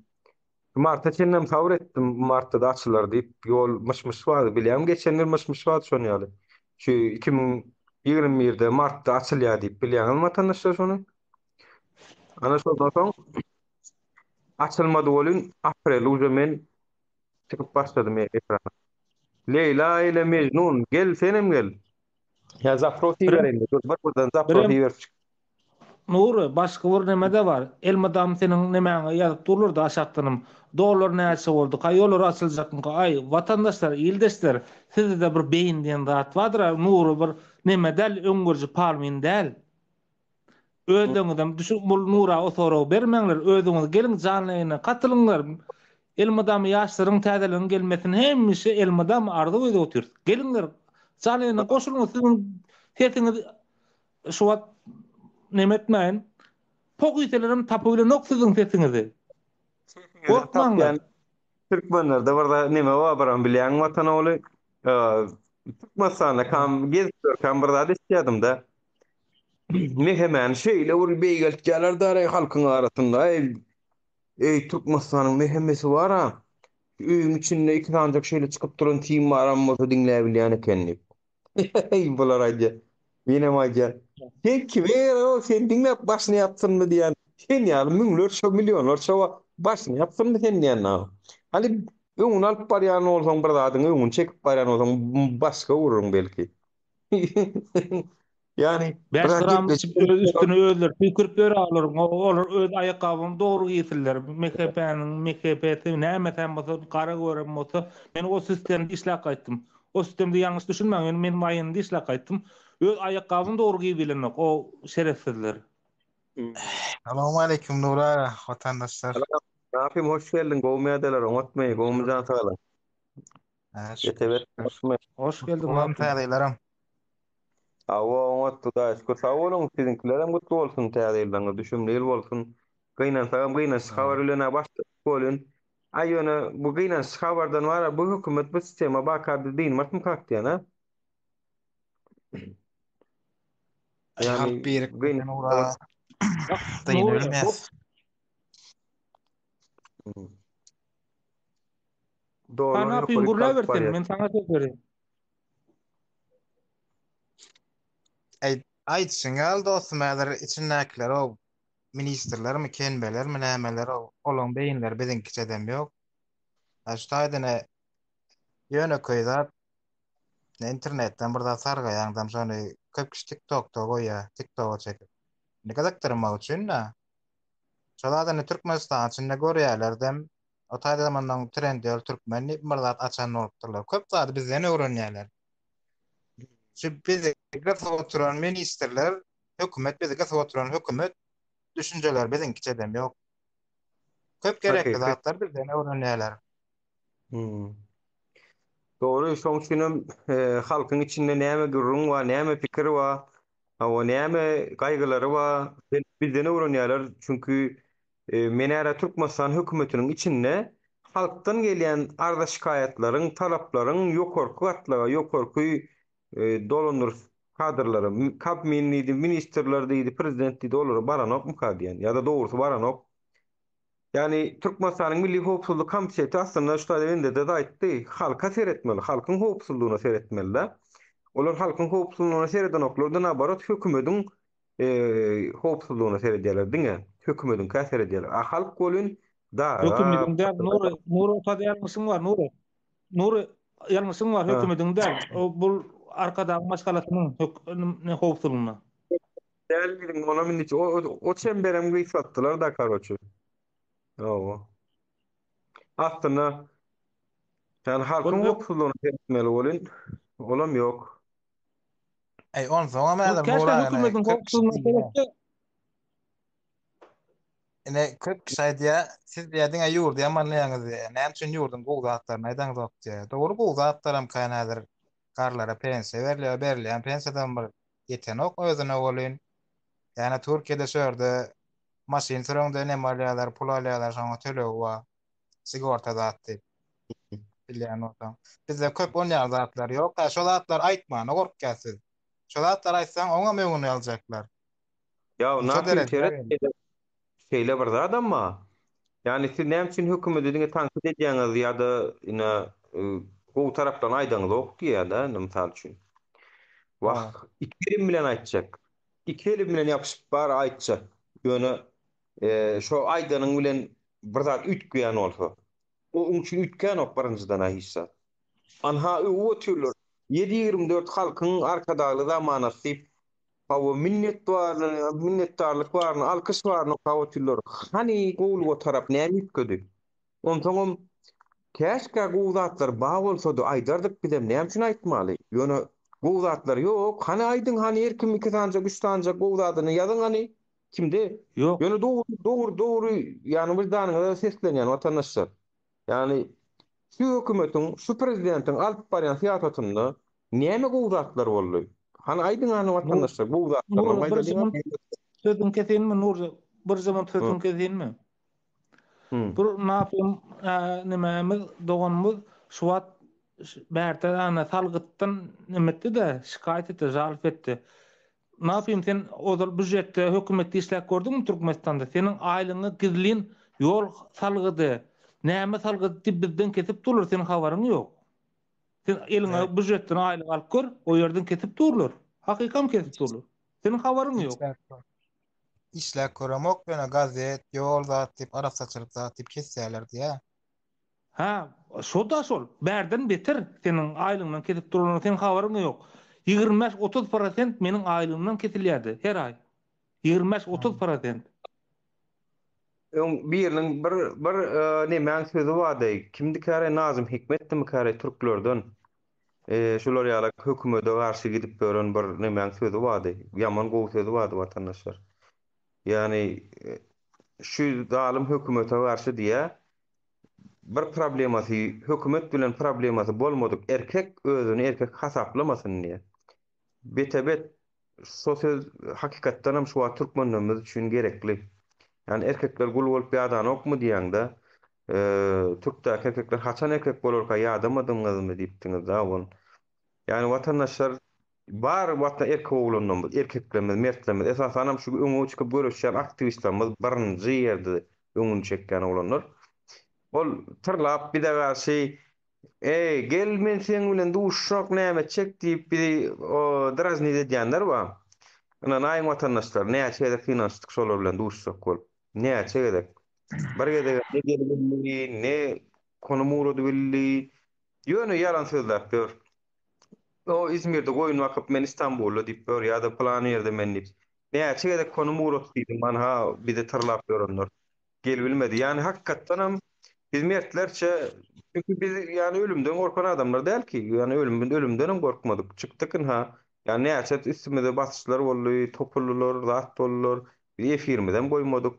Marta çenlem sabyr etdim, martda-da açylar diýip, ýol myş-myş bardy, bilýäňmi, geçen ýyl myş-myş bardy şon ýaly. Şu 2021-de martda açylýar diýip, bilýäňizmi watandaşlar şony? Ana şondan soň açylmady welin, aprelde uje men çykyp başladym ekrana. Leýla ile Mejnun, gel senem gel. Ýa zapros ibereýin, dur bir birden zapros iberip çyk. Nury, başga bir neme-de bar. Elmydam seniň nemäňe ýazyp durlar-da aşakdanam. Dollar näçe bolduka, ýollar açyljakmyka? Aý, watandaşlar, ildeşler, sizde-de bir beýin diýen zat bardyr-a. Nury bir neme däl, öňgeriji palmin däl. Özleriňizem düşüp bul Nura o soragy bermäňler. Özüňiz geliň janly ýaýyna gatylyňlar. Elmydama ýaşlaryň täzeligiň gelmesini hemişe elmydama arzuw edip otyrys. Geliňler, janly ýaýyna goşulyň, siziň sesiňiz Şu wagt neme etmäýin. Pok iýselerem tapybilenok siziň sesiňizi. Gorkmaňlar. Türkmenlerde bir zat neme bar biram bilýäňmi watan ogly? Türkmenistanda kam gezip ýörkäm bir zat eşitýärdim-de. Mehemäni şeýle bir beýgeltýärler däl-eý halkyň arasynda. Eý, eý Türkmenistanyň mehemesi bar-a. Öýüň içinde iki sanyjak şeýle çykyp duran sim baram bolsa diňläbilýän eken diýip. Heý, bular aýdýar. Menem aýdýan. Sen kime gerek ol, seni diňläp başyny ýapsynmy diýýän. Sen ýaly müňlerçe, millionlarça bar. Başyny ýapsynmy sen diýýän dagy. Hany öňüni alyp barýan bolsaň bir zadyň öňüni çekip barýan bolsaň başga gürrüň belki. Ýagny 5 biraz gram gepleşip öz üstüne özleri tüýkürip ýör olaryň. Olar öz aýakgabyny dogry giýsinler. MHP-niň MHP-si nämesem bolsa gara görem bolsa men o sistemde işläp gaýtdym. O sistemde ýalňyş düşünmäň, ýöne men waýeninde işläp gaýtdym. Öz aýakgabyny dogry giýip bilenok o şerefsizler. Salowmaleýkim Nury aga, watandaşlar. Rafim hoş geldiň, gowmy ýagdaýlar, oňatmy, gowmy jan saglyk? Hä, şükür. Ýetebet, hoşmy? Hoş geldiň Gutly Rafim. täze ýyllaram. Hawa, oňat, Hudaýa şükür. Sag boluň, siziňkilerem gutly bolsun täze ýyllaryňyz, düşümli ýyl bolsun. Gynansagam gynançly habar bilen-ä başladyk welin, Aý ýöne bu gynançly habardan bara bu hökümet bu sistema baka biz dynmasmykak diýen a. Aý Ýagny halk birikmese gyn Nura Bak dyny Nury bu bilmez. Hmm. Ha Dollar napyn ýokaryk galyp gürläber sen barýar. men saňa söz bereýin. Aý aýdyşyň ýaly dostum häzir içindäkiler o ministrlermi kenbelermi nämeler o olaň beýinleri biziňkiçedem ýok. Ha şu taýdan ýönekeý zat internetden bir zat sargaýaňdam şony köp kişi TikTokda goýýar, TikToka çekip. Indi gyzykdyrmak üçin-de. Şo zat indi Türkmenistan içinde görýärlerdem. O taýda zamandan Trendyol türkmen diýip bir zat açan bolupdyrlar. Köp zady bizden öwrenýärler. Şu bizi gysyp oturan ministrler, hökümet bizi gysyp oturan hökümet düşünjeleri biziňkiçedem ýok. Köp gerekli Hakyky. zatlar bizden öwrenýärler. Hmm. Dogry, şoň üçinem e, halkyň içinde näme gürrüň bar, näme pikir bar, hawa näme gaýgylary bar, bizden öwrenýärler. Çünki e, men ära Türkmenistan hökümetiniň içinde halkdan gelýän arza-şikaýatlaryň, talaplaryň ýokarky gatlaga, ýokarky e, dolandyryş kadrlara, Kabmin diýdi, ministrler diýdi, prezident diýdi, olara baranokmyka diýen, ýa-da dogrusy baranok. Ýagny Türkmenistanyň Milli howpsuzlyk komiteti aslynda şu taýda bendede-de aýtdy, halka seretmeli, halkyň howpsuzlygyna seretmeli-de. Olar halkyň howpsuzlygyna seredenoklar-da, naborot hökümediň howpsuzlygyna seredýärler, diňe hökümediňkä seredýärler. A halk welin daga, Hökümediň däl, Nury, Nury otada ýalňyşyň bar, Nury. Nury, ýalňyşyň bar, hökümediň däl. O bul Arkadagyň maşgalasynyň howpsuzlygyna. Däl diýdiň, onam indi o, o çemberem gysgaltdylar da karoçe. Hawa. Aslynda ýani halkyň Ol howpsuzlygyna seretmeli welin, olam ýok. Eý, onsoňam Ol häzir käşgä Nury aga hökümetiň köp kişi howpsuzlygyna diýýär. seretse, Ine köp kişi aýdýar, siz diýýär diňe ýurdy ýamanlaýaňyz diýýär. Näme üçin ýurduň gowy zatlaryny aýdaňzok diýýär. Dogry gowy zatlaram kän häzir garlara pensiýa berilýär, berilýän pensiýadan bir ýetenok özüne welin. Ýani Türkiýede şu ýerde maşyn süreňde neme alýarlar, pul alýarlar, şoňa tölegi bar. Sigorta zat diýip. Bilýän bolsaň. Bizde köp on ýaly zatlar ýok. Ha şo zatlary aýtmana gorkýas siz. Şo zatlary aýtsaň oňam öňüni aljaklar. Ýa Şo napim derejä seret geldi. şeýle bir zadam bar. Ýani siz näme üçin hökümeti diňe tankyt edýäňiz ýa-da ine gowy taraplaryny aýdaňyzok diýýär-dä indi mysal üçin. Wah, iki elim bilen aýtjak. Iki elim bilen ýapyşyp bar aýtjak. Ýöne şo aýdanyň bilen bir zat üýtgeýän bolsa. Oň üçin üýtgänok birinjiden-ä hiç zat. Anha öwüp otyrlar. 7-24 halkyň Arkadagly zamanasy diýip, hawa minnet baryny, minnetdarlyk baryny, alkyş baryny okap otyrlar. Hany gowulyga tarap näme üýtgedi? Onsoňam käşgä gowy zatlar bar bolsady aýdardyk bizem näme üçin aýtmaly? Ýöne gowy zatlar ýok. Hany aýdyň hany her kim iki sanyjak üç sanyjak gowy zadyny ýazyň hany. Kimde? Ýok. Ýöne dogry dogry dogry ýagny wyždanyňyza seslenýän watandaşlar. Ýagny şu hökümetiň şu prezidentiň alyp barýan syýasatynda näme gowy zatlar boldy? Hany aýdyň hany watandaşlar gowy zatlaryny Nury bir aýdalyň. sekundt sözüňi keseýinmi Nury? Bir sekundt sözüňi keseýinmi? Bir napym nimämiz doganymyz şu wagt bärde ana salgytdan neme etdi-de, şikaýat etdi, žalp etdi. Napym sen ozal býujetde, hökümetde işläp gördüňmi Türkmenistanda? Seniň aýlygyňy gizlin ýol salgydy, näme salgydy diýip bizden kesip durlar, seniň habaryň ýok. Sen eliňe býujetden aýlyk alyp gör, o ýerden kesip durlar. Hakykam kesip durlar. Seniň habaryň ýok. Işläp göremok ýöne gazet, ýol zat diýip, arassaçylyk zat diýip kesýärler diýýä. Hä, şo-da şol. Bärden beter seniň aýlygyňdan kesip duranyna seň habaryň ýok. 25-30 prosent meniň aýlygymdan kesilýärdi her aý. 25-30 prosent. Öň biriniň bir bir nemäň sözi bardy. Kimdikäre Nazym Hikmetdimikäre türklerden. Şular ýaly hökümede garşy gidip ýören bir nemäň sözi bardy. Ýaman gowy sözi bardy watandaşlar. Ýagny şu zalym hökümete garşy diýýär. Bir problemasy hökümet bilen problemasy bolmadyk erkek özüni erkek hasaplamasyn diýýär. Bete-bet şo söz hakykatdanam şu wagt türkmenlerimiz üçin gerekli. Ýagny erkekler gul bolup ýadanokmy diýýäňde, türkdäki erkekler haçan erkek bolarka ýadamadyňyzmy diýipdiňiz-dä ol. Ýagny watandaşlar. Bar wata erkek oglanlarymyz, erkeklerimiz, mertlerimiz, esasanam şu öňe çykyp göreşýän aktiwistlerimiz birinji ýerde öňüni çekýän oglanlar. Ol tyrlap bize garşy Eý, gel men seň bilen duşuşak näme etjek diýip bizi draznit edýänler bar. Ynanaýyň watandaşlar, näçe gezek synanyşdyk şolar bilen duşuşjak bolup. Näçe gezek. Bir gezegem ne gelibildi, ne konum ugradybildi. Ýöne ýalan sözläp ýör. O Izmirde goýun bakyp men Istanbulda diýip ýör ýa-da pylan ýerde men diýip. Näçe gezek konum ugrat diýdim, anha bizi tyrlap ýörenler. Gelibilmedi. Ýani hakykatdanam biz mertlerçe çünki biz ýani ölümden gorkan adamlar däl ki. Ýani ölüm ölümdenem gorkmadyk. Çykdyk ynha. Ýani näçe üstümize basyşlar boldy, topuldylar, zat boldular. Biz efirimizem goýmadyk.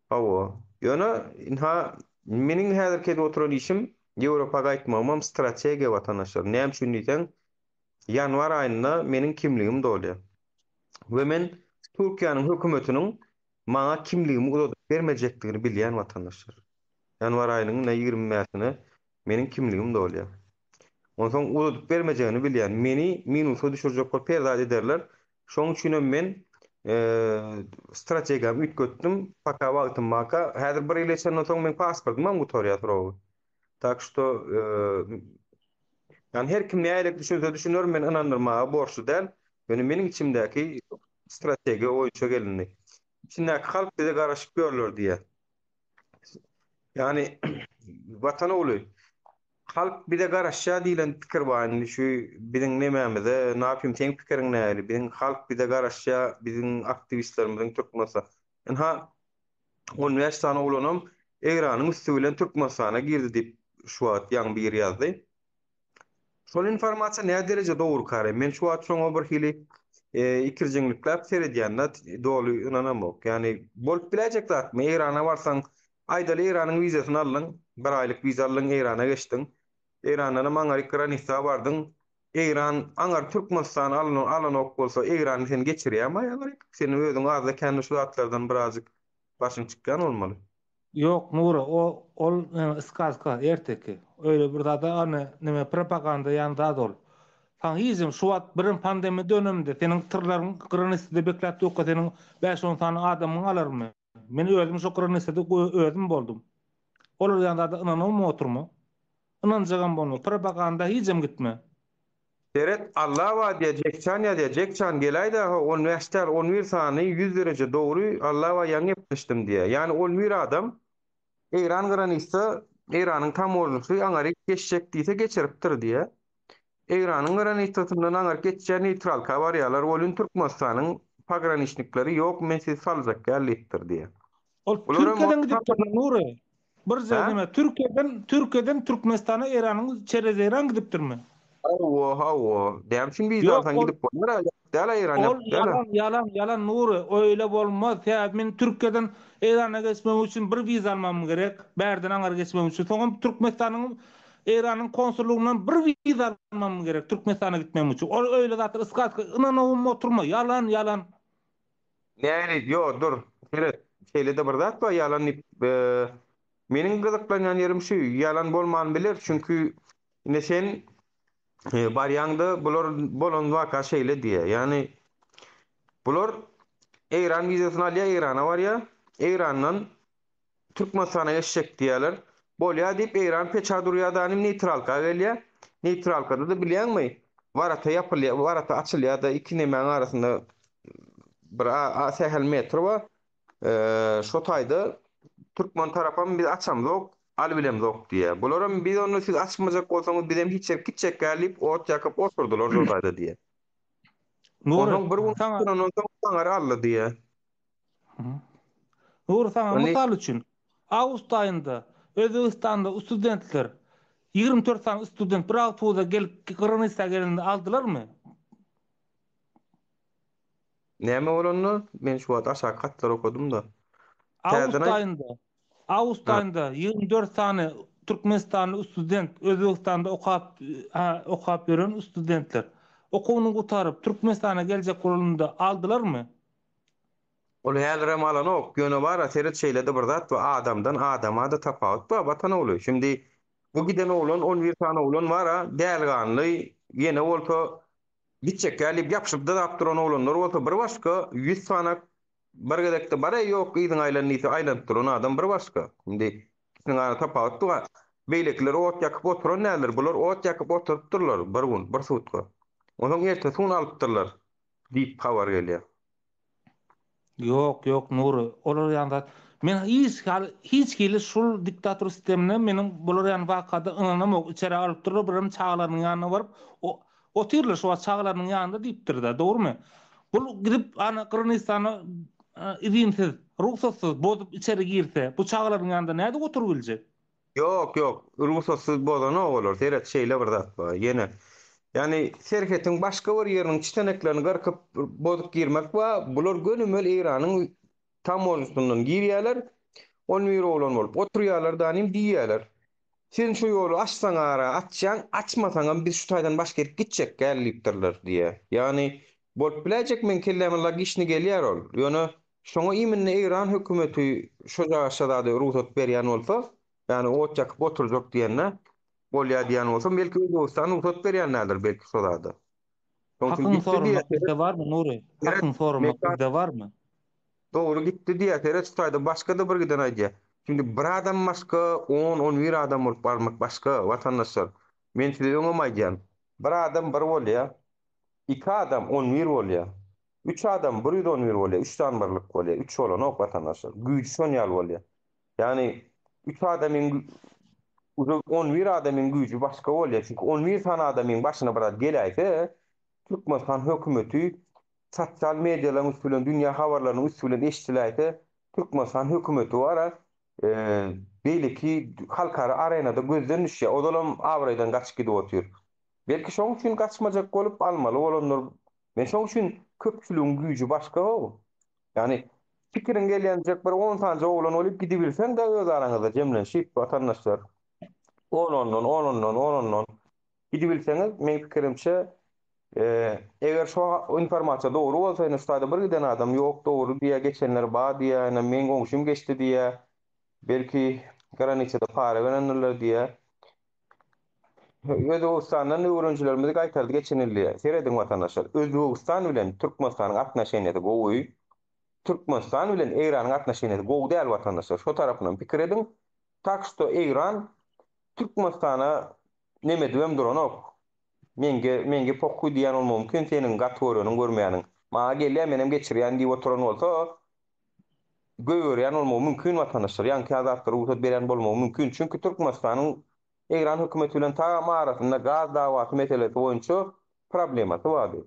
Hawa. Ýöne ynha meniň häzirki edip oturan işim Ýewropa gaýtmagymam strategiýa watandaşlar. Näme üçin diýseň, ýanwar aýynda meniň kimligim dolýar. We men Türkiýäniň hökümetiniň maňa kimligimi uzadyp bermejekdigini bilýän watandaşlar. Ýanwar aýynyň ine 25-ine meniň kimligim dolýar. Onsoň uzadyp bermejegini bilýän. Meni minusa düşürjek bolup her zat ederler. Şonuň üçinem men strategiýamy üýtgetdim. Paka wagtym barka. Häzir bir ýyl geçenden soň meň pasportymam gutarýar srogy. Tak şto ýani her kim nähili düşünse düşüner, men ynandyrmaga borçly däl. Ýöne meniň içimdäki strategiýa boýunça gelindi. Içindäki halk bize garaşyp ýörler diýýär. Ýani Watan ogly halk bize garaşýar diýlen pikir bar indi şu biziň nemämize napim seň pikiriň nähili biziň halk bize garaşýar biziň aktiwistlerimiziň Türkmenistan ynha 15 sany oglanam Eýranyň üsti bilen Türkmenistana girdi diýip şu wagt ýaňy biri ýazdy. Şol informasiýa nä dereje dogry kary? Men şu wagt şoňa bir hili ikirjiňlikläp seredýän-de, doly ynanamok. Ýagny bolup biläýjek zatmy? Eýrana barsaň, aýdaly Eýranyň wizasyny aldyň, bir aýlyk wiza aldyň, Eýrana geçdiň. Eýrandanam aňaryk granisa bardyň. Eýran aňary Türkmenistan alanok bolsa, Eýran seni geçirýärmi aňaryk? Sen özüň azda-kände şu zatlardan birazjyk başyň çykýan bolmaly. Ýok Nury o ol neme skazka erteki öýle bir zada ony neme propaganda ýan zat ol. Saňa hijem şu wagt birim pandemiýa döneminde seniň tyrlaryň granisada bekläp durka seniň bäş on sany adamyňy alarmy? Men özüm şo granisada özüm boldum. Olar ýan zada ynanawmy oturma. Ynanjagam bolma propaganda hijem gitme. Seret Alla bar diýýär Jekçan ýazýar Jekçan geläýdä ho on bäş däl on bir sany ýüz dereje dogry Alla bar ýaňy gepleşdim diýýär ýagny on bir adam Eýran granista Eýranyň tamožnysy aňaryk geçjek diýse geçiripdir diýýär Eýranyň granistasyndan aňaryk geçýär neýtralka barýarlar welin Türkmenistanyň pograniçnikleri ýok men sizi saljak däl diýipdir diýýär Ol Bularam Türkiýeden gidipdir Nury. Birje Hä? neme Türkiýeden Türkiýeden Türkmenistana Eýranyň çerez Eýran gidipdirmi? Hawa, hawa. Näme üçin wiza Ýok, alsaň ol gidip bolýar-a, ýapyk däl-ä Eýran ol ýapyk däl-ä. ýalan ýalan ýalan Nury öýle bolmaz. Sebäbi men Türkiýeden Eýrana geçmegim üçin bir wiza almagym gerek. Bärden aňary geçmegim üçin. Soňam Türkmenistanyň Eýranyň konsullygyndan bir wiza almagym gerek Türkmenistana gitmegim üçin. Ol öýle zatlar skatka ynanawym oturma. Ýalan ýalan. Näli, ýo, dur, seret, şeýle-de bir zat bar, ýalan diýip, meniň gyzyklanýan ýerim şu, ýalan bolman biler, çünki indi sen barýaňda bular bolan waka şeýle diýýär, ýagny bular Eýran wizasyny alýar, Eýrana barýar, Eýrandan Türkmenistana geçjek diýýärler. Bolýar diýip Eýran peça durýar da nim neýtralka gelýär. Neýtralkada-da bilýäňmi, warata ýapylýar, warata açylýar-da iki nemäň arasynda bir a sähel metr bar. Şo taýda türkmen tarapam biz açamzok, alybilemzok diýýär. Bularam biz onda siz açmajak bolsaňyz bizem hiç ýere gitjek däl diýip ot ýakyp oturdylar şo taýda diýýär. Nury, Onsoň bir gün saňa oturandan soň daňary aldy diýýär. Nury saňa Ony mysal üçin, awgust aýynda Özbegistanda studentler 24 sany student bir awtobusa gelip granisa gelende aldylarmy? Näme bolanda? Men şu wagt aşaky hatlary okadym-da. Awgust Täzeden aýt. aýynda awgust Ha. aýynda 24 sany türkmenistanly student Özbegistanda okap ha, okap ýören studentler okuwyny gutaryp Türkmenistana geljek bolanda aldylarmy? Ol häzirem alanok. Ýöne bar-a, seret şeýle-de bir zat bar, adamdan adama-da tapawut bar, Watan ogly. Şindi bu giden oglan, on bir sany oglan bar-a, däliganly, ýene bolsa. Gitjek ýaly diýip ýapyşyp dyzap duran oglanlar bolsa bir başga, 100 sanak bir gezekde bar-eý ýok yzyňa aýlan diýse aýlanyp duran adam bir başga. Indi ikisiniň ara tapawut bar. Beýlekiler ot ýakyp oturan däldir, bular ot ýakyp oturypdyrlar bir gün, bir sutka. Onsoň ertesi gün alypdyrlar diýip habar gelýär. Ýok, ýok Nury, olar ýaly zat. Men hiç hal hiç hili şul diktator sistemine meniň bular ýaly wakada ynanamok. Içerä alyp durlar, birem çagalarynyň ýanyna baryp otyrlar şu wagt çagalarynyň ýanynda diýipdir-de, dogrumy? Bul gidip ana Gyrgyzystana izinsiz, rugsatsyz bozup içeri girse, bu çagalarynyň ýanynda nädip oturyp biljek? Ýok, ýok, rugsatsyz bozanok olar, seret şeýle bir zat bar, ýene, ýagny serhetiň başga bir ýeriniň çiteneklerini gyrkyp bozup girmek bar, bular gönümel Eýranyň tamožnysyndan girýärler, on bir oglan bolup oturýarlar danym diýýärler, sen şu ýoly açsaň ara açýaň, açmasaňam biz şu taýdan başga ýerik gitjek däl diýipdirler diýýär. Ýagny bolup biläýjek meň kelläme logiçny gelýär ol, ýöne Şoňa iminde Eýran hökümeti şo zada rugsat berýän bolsa, ýagny ot ýakyp oturjak diýende, bolýar diýen bolsa, belki Özbegistan rugsat berýän däldir belki şo zada. Şoň üçin Hakyň gitdi diýýär, soramak bizde barmy Nury? Hakyň soramak bizde barmy? Dogry gitdi diýýär, seret şu taýda başga-da bir giden aýdýar. Şimdi bir adam başga, on, on bir adam bolup barmak başga, watandaşlar. Men size öňem aýdýan. Bir adam bir bolýar, iki adam on bir bolýar. Üç adam 111 bolýar, üç sany birlik bolýar, üç bolanok watandaşlar. Güýji şon ýaly bolýar. Ýagny üç adamyň uje 11 adamyň güýji başga bolýar. Çünki 11 sany adamyň başyna bir zat geläýse, Türkmenistan hökümeti sosial medialaryň üsti bilen, dünýä habarlarynyň üsti bilen eşidiläýse, Türkmenistan hökümeti bara beýleki halkara arenada gözden düşýär. Ozalam abraýdan gaçyp gidip otyr. Belki şoň üçin gaçmajak bolup almaly bolandyr. Men şoň üçin köpçüligiň güýji başga how. Ýagny pikiriň gelýänjek bir on sanyja oglan bolup gidibilseň-de öz araňyzda jemlenşip watandaşlar on ondan, on ondan, on ondan gidibilseňiz meň pikirimçe eger şo informasiýa dogry bolsa ine şu taýda bir giden adam ýok dogry diýýär geçenler bar diýýär ine meň goňşym geçdi diýýär belki granisada para berendirler diýýär. Özbegistandan öwrenijilerimizi gaýtardy geçen ýyl diýýär. Serediň watandaşlar, Özbegistan bilen Türkmenistanyň atnoşeniýasy gowy, Türkmenistan bilen Eýranyň atnoşeniýasy gowy däl watandaşlar. Şo tarapyndan pikir ediň. Tak şto Eýran Türkmenistana neme edibem duranok. Meňge meňge pokhuý diýýän bolmagy mümkin seniň gaty göreniň görmeýäniň. Maňa gelýär menem geçirýän diýip oturan bolsa goýberýän bolmagy mümkin watandaşlar. Ýaňky zatlara rugsat berýän bolmagy mümkin. Çünki Türkmenistanyň Eýran hökümeti bilen tagam arasynda gaz dawasy meselesi boýunça problemasy bardy.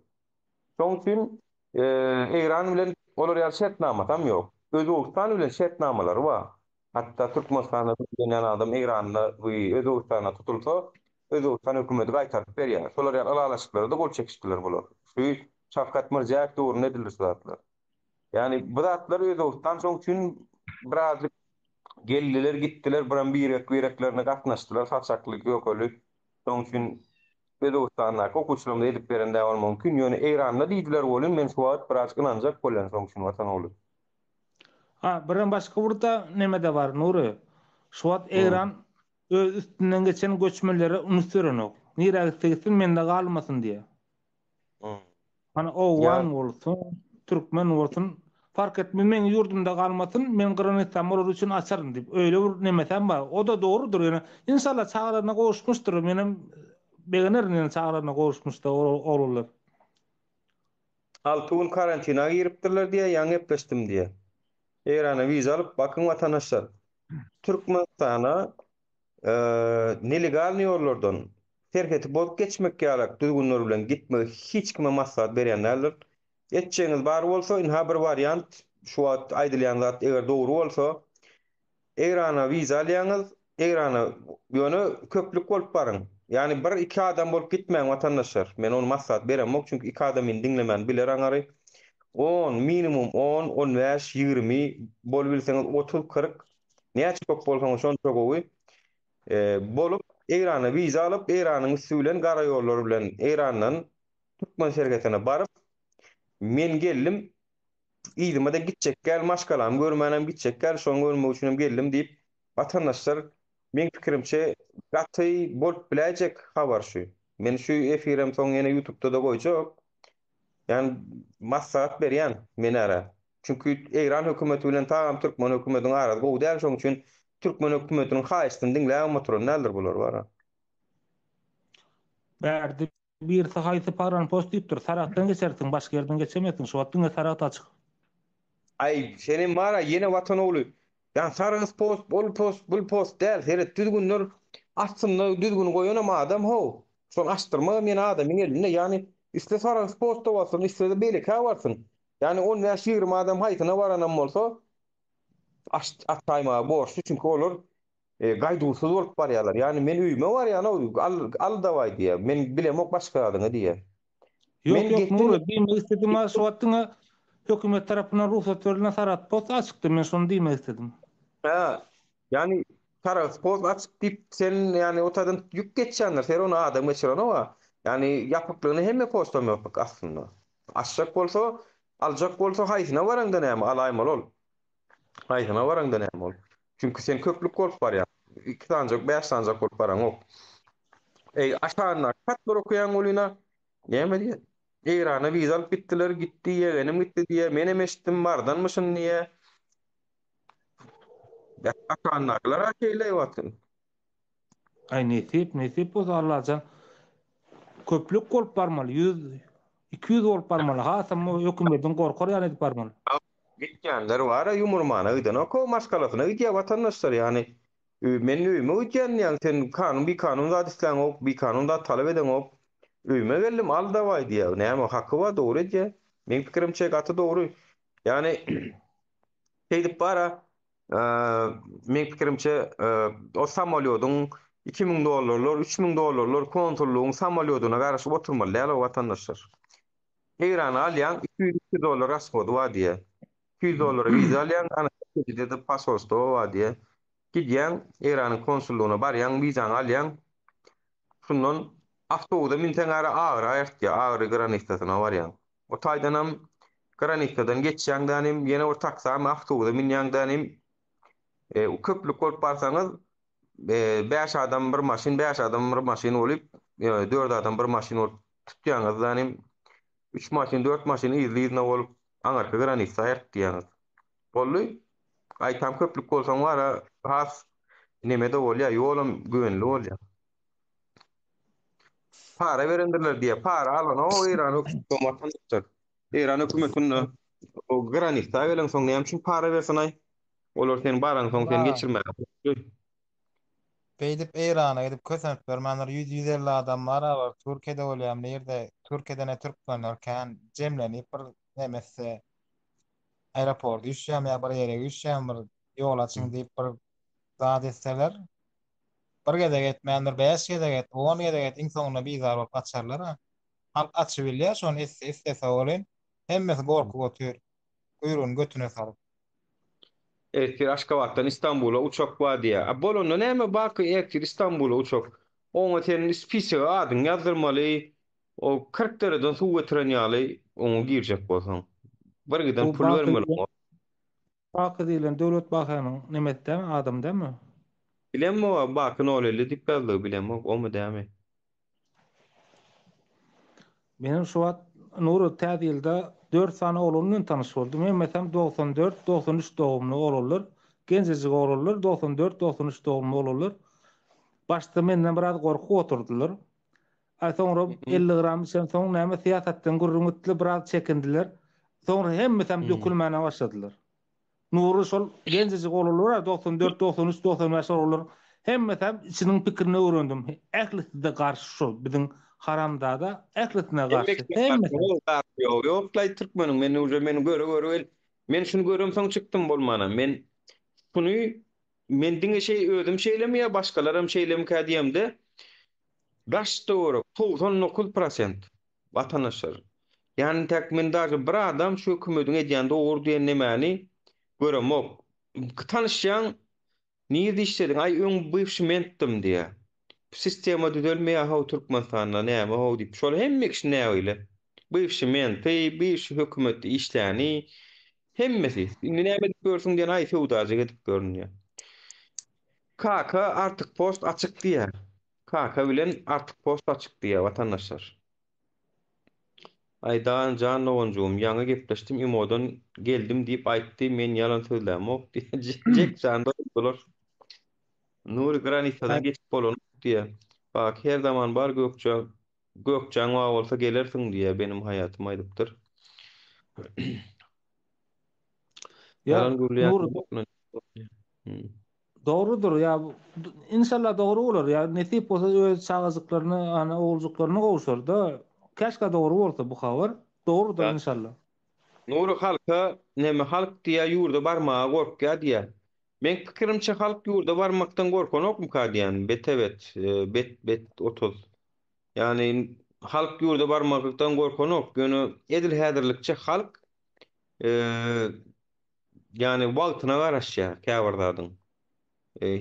Şonuň üçin Eýran bilen olar ýaly şertnamasam ýok. Özbegistan bilen şertnamalary bar. Hatda Türkmenistanda sudlanýan adam Eýranda we Özbegistanda tutulsa, Özbegistan hökümeti gaýtaryp berýär. Şolar ýaly ylalaşyklara-da gol çekişdiler bular. Şu Şawkat Mirziýaýew döwründe edildi şu zatlar. Ýagny bu zatlar Özbegistan şoň üçin birazjyk geldiler gitdiler biram birek bireklerine gatnaşdylar saçakly kökeli. Şoň üçin Özbegistandaky okuwçylarymyza edip beren däl bolmagy mümkin. Ýöne Eýranda diýdiler welin men şu wagt birazjyk ynanjak bolýan şoň üçin Watan ogly. Ha birem başga bir da nemede bar Nury. Şu wagt Eýran öz üstünden geçen göçmelere üns berenok. Nirä gitse gitsin mende galmasyn diýýär. Hany owgan bolsun, türkmen bolsun, fark etmez, meň ýurdumda galmasyn, men granitsamy olar üçin açaryn diýip, öýle bir nemesem bar. O-da dogrudyr, ýöne inşallah çagalaryna gowuşmyşdyr, menem begenerin ýöne çagalaryna gowuşmyşda oglanlar. Alty gün karantina giripdirler diýýär, ýaňy gepleşdim diýýär. Eýrana wiza alyp bakyň watandaşlar. Türkmenistana nelegalnyý ýollardan serheti bozup geçmek ýalak düzgünler bilen gitmegi hiç kime maslahat berýän däldir. Etjegiňiz bar bolsa, ynha bir wariant, şu wagt aýdylýan zat eger dogry bolsa, Eýrana wiza alýaňyz, Eýrana ýöne köplük bolup baryň. Ýagny bir iki adam bolup gitmäň watandaşlar. Men ony maslahat beremok, çünki iki adam meni diňlemän biler aňary. On, minimum on, 15, 20, bolubilseňiz 30, 40, näçe köp bolsaňyz şonça gowy. Bolup, Eýrana wiza alyp, Eýranyň üsti bilen gara ýollar bilen Eýrandan türkmen serhetine baryp, men geldim, yzyma-da gitjek däl, maşgalamy görmänem gitjek däl, şony görmek üçinem geldim diýip, watandaşlar, meň pikirimçe, gaty bolup biläýjek habar şu. Men şu efirem soň ýene ýutubda-da goýjak. Ýani maslahat berýän men ara. Çünki Eýran hökümeti bilen tagam türkmen hökümetiniň arasy gowy däl şoň üçin türkmen hökümetiniň haýyşdyny diňläbem oturan däldir bular bara. Bärde birisi haýsy paranpost diýipdir. Saragtdan geçersiň, başga ýerden geçemezsiň. Şu wagt diňe Saragt açyk. Aý senem bara ýene watan ogly. Ýa sargyt post, ol post, bul post däl, seret düzgünler aslynda düzgüni goýanam adam how. Şony açdyrmagam ýene adamyň elinde, ýagny isle sargyt posta barsyn, islese beýlekä barsyn. Ýagny on bäş-ýigrimi adam haýsyna baranam bolsa aç açaýmaga borçly, çünki olar gaýduwsyz bolup barýarlar. Ýagny men öýüme barýan-ow, al al dawaý diýýär. Men bilemok başga zadyňy diýýär. Ýok, Men ýok, geçen Nury, diýmek istedim, a şu wagt diňe hökümet tarapyndan rugsat berlen Saragt post açykdy, men şony diýmek istedim. Hä, ýagny Saragt post açyk diýip, sen ýagny o taýdan ýük geçýändir, ser ony adam geçirenok-a. Ýagny ýapyklygyny hemme postam ýapyk aslynda. Açjak bolsa, aljak bolsa haýsyna baraňda näme, alaýmaly ol. Haýsyna baraňda näme ol. Çünki sen köplük bolup barýaň. Iki sanjak, bäş sanjak bolup baraňok. Eý, aşagyndaky hatlar okaýaň welin-a, näme diýýär? Eýrana wiza alyp gitdiler, gitdi, ýegenim gitdi diýýär, menem eşitdim, bardanmyşyn diýýär. Aşagyndakylar-a şeýle wagty. Aý, nesip, nesip bolsa Allajan köplük bolup barmaly, ýüz, 200 bolup barmaly, hasam hökümediň gorkar ýaly edip barmaly. Gitýänler bar-a, ýumurmana gidenok-ow, maşgalasyna gidýär watandaşlar, ýagny Men öýüme gidýän diýýäň, sen kanun bikanun zat isläňok, bikanun zat talap edeňok. Öýüme geldim, al dawaý diýýär. Näme, haky bar, dogry edýär. Meň pikirimçe gaty dogry. Ýagny şeýdip bar-a, meň pikirimçe o samolýodyň 2000 dollarlar, 3000 dollarlar konsullygyň samolýodyna garaşyp oturmaly däl o watandaşlar. Eýrana alýaň, 200-300 dollar rashody bar diýýär. 200 dollara wiza alýaň, ana şeýle-de posolstwo bar diýýär. Gidýäň, Eýranyň konsullygyna barýaň, wizaňy alýaň. Şundan awtobusa münseň ara Agra eltýär, Agry granisasyna barýaň. O taýdanam granisadan geçýäň dänim, ýene bir taksamy awtobusa münýäň dänim. E, köplük bolup barsaňyz, e, 5 adam bir maşyn, 5 adam bir maşyn bolup, e, 4 adam bir maşyn bolup tutýaňyz dänim. 3 maşyn, 4 maşyn yzly-yzyna bolup aňyrky granisa eltýäňiz. Boldy. Gaýtam köplük bolsaň bara has neme-de bolýar, ýolam güvenli bolýar. Para berendirler diýýär. Para alan o Eýran hökümeti watandaşlar. Eýran hökümetinde o granitda gelen soň näme üçin para bersin aý? Olar seni baransoň seni geçirmäge borçly. Beýdip Eýrana gidip kösenip bermänler 100-150 adam bar alar Türkiýede bolýar nirde Türkiýede ne türkmenler kän jemlenip bir neme etse aeroporta üýşýärmi ýa bir ýere üýşýärmi bir ýol açyň diýip bir zat etseler bir gezek etmändir bäş gezek et on gezek et iň soňunda bizar bolup gaçarlar ha. Halk açy bilýär şony etse islese welin hemmesi gorkup otyr guýrugyny götüne salyp. Ertir Aşgabatdan Istanbula uçak bar diýýär. A bolanda näme barky ertir Istanbula uçak. Oňa sen spisege adyňy ýazdyrmaly. O 40 dereden suw getiren ýaly oňa girjek bolsaň. Bir giden Bu pul Baky bermeli diýlen oňa. Baky diýlen Döwlet Bakynyň nemesi dämi, adamy dämi? Bilemok, Baky nol elli diýip ýazdygy bilemok, omy dämi? Menem şu wagt Nury täze ýylda dört sany oglan bilen tanyş boldum. Hemmesem 94, 93 dogumly oglanlar. Genjejik oglanlar, 94, 93 dogumly oglanlar. Başda menden biraz gorkup oturdylar. Aý soňra 50 gram içensoň näme syýasatdan gürrüň gitdi, biraz çekindiler. Soňra hemmesem dökülmäne başladylar. Nury şol genjejik oglanlar 94, 93, 95 oglanlar hemmesem içiniň pikirini öwrendim. Ählisi-de garşy şol biziň haramzada ählisine garşy. Hemmesi. Ýok, ýok, türkmeniň men uje meni göre göre men şuny göremsoň çykdym bolmana. Men şuny men diňe şeý özüm şeýlemi ýa başgalaram şeýlemikä diýemde Daş töwerek 99 prosent watandaşlar. Ýani täk men daže bir adam şu hökümediň edýän dogry diýen nemäni göremok. Tanyşýaň nirde işlediň aý öň bywşy mentdim diýä. Bu sistema düzelmeýä how Türkmenistanda näme how diýip şol hemme kişi nägile. Bywşy menti, bywşy hökümetde işläni hemmesi. Indi näme edip ýörsüň diýen aý söwdajyk edip ýörün diýä. Kaka Artyk post açyk diýýär. Kaka bilen Artyk post açyk diýýär watandaşlar. Aý Dan jan doganjygym ýaňy gepleşdim imodan geldim diýip aýtdy men ýalan sözlämok diýýä Jek jan doýdular. Nury granisadan geçip bolanok diýýä. Bak her zaman bar gökje gökjäň bar bolsa gelersiň diýýä benim haýatym aýdypdyr. Ýa Ýalan gürleýän Nury Hmm. Dogrudyr ýa inşallah dogry bolar ýa nesip bolsa öz çagajyklaryna ana oguljyklaryna gowşarda käşgä dogry bolsa bu habar dogrudyr inşallah. Nury halka neme halk diýýä ýurda barmaga gorkýa diýýä. Meň pikirimçe halk ýurda barmakdan gorkanokmyka diýýän bete bet bet bet 30. Ýagny halk ýurda barmakdan gorkanok ýöne edil häzirlikçe halk Ýagny wagtyna garaşýar käbir zadyň.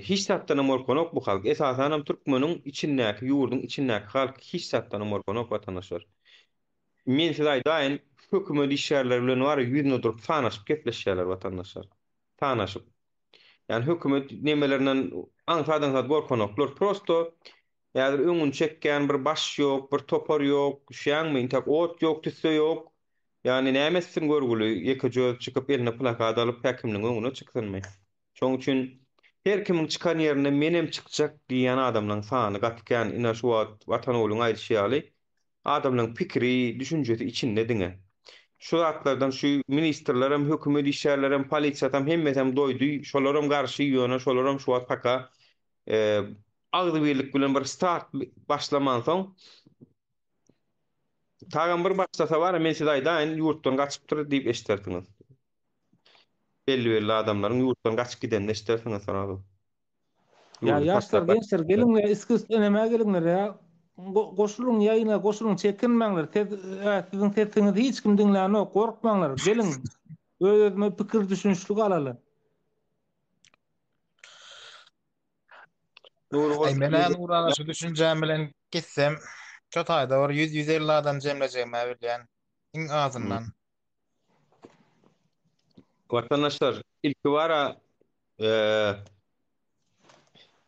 Hiç zatdanam gorkanok bu halk. Esasanam türkmeniň içindäki, ýurduň içindäki halk hiç zatdanam gorkanok watandaşlar. Men size aýdaýyn, hökümet işgärleri bilen bar ýüzüne durup sanaşyp gepleşýärler watandaşlar. Sanaşyp. Ýagny hökümet nemelerinden aňsat-aňsat gorkanoklar. Prosto häzir öňüni çekýän bir baş ýok, bir topar ýok, düşýäňmi? Intäk ot ýok, tüsse ýok. Ýagny näme etsin görgüli, ýekeje özi çykyp eline plakat alyp häkimligiň öňüne çyksynmy? Şoň üçin her kimiň çykan ýerinde menem çykjak diýýän adamlaň sany gaty kän, ine şu wagt Watan ogluň aýdyşy ýaly adamlaň pikiri, düşünjesi içinde diňe. Şu zatlardan şu ministrlerem, hökümet işgärlerem, polisiýasam hemmesem doýdy, şolaram garşy ýöne şolaram şu wagt paka agzybirlik bilen bir start başlamansoň Tagam bir başlasa bar, men size aýdaýyn, ýurtdan gaçypdyr diýip eşidersiňiz. Belli-belli adamlaryň ýurtdan gaçyp gidenini eşidersiňiz soragy. Ýa Ýurdy ýaşlar, taşlap gençler gaçyp. geliňler, iskis nämä geliňler ýa. Goşulyň ýaýyna, goşulyň, çekinmäňler. Siz, siziň sesiňizi hiç kim diňlänok, gorkmaňlar, geliň. Öz-özüme pikir düşünişlik alaly. Nury Aý bolup men-ä Nurana şu düşünjäm bilen gitsem, şo taýda bir 100-150 adam jemlejegimi-ä bilýän. Iň azyndan. Watandaşlar, ilki bara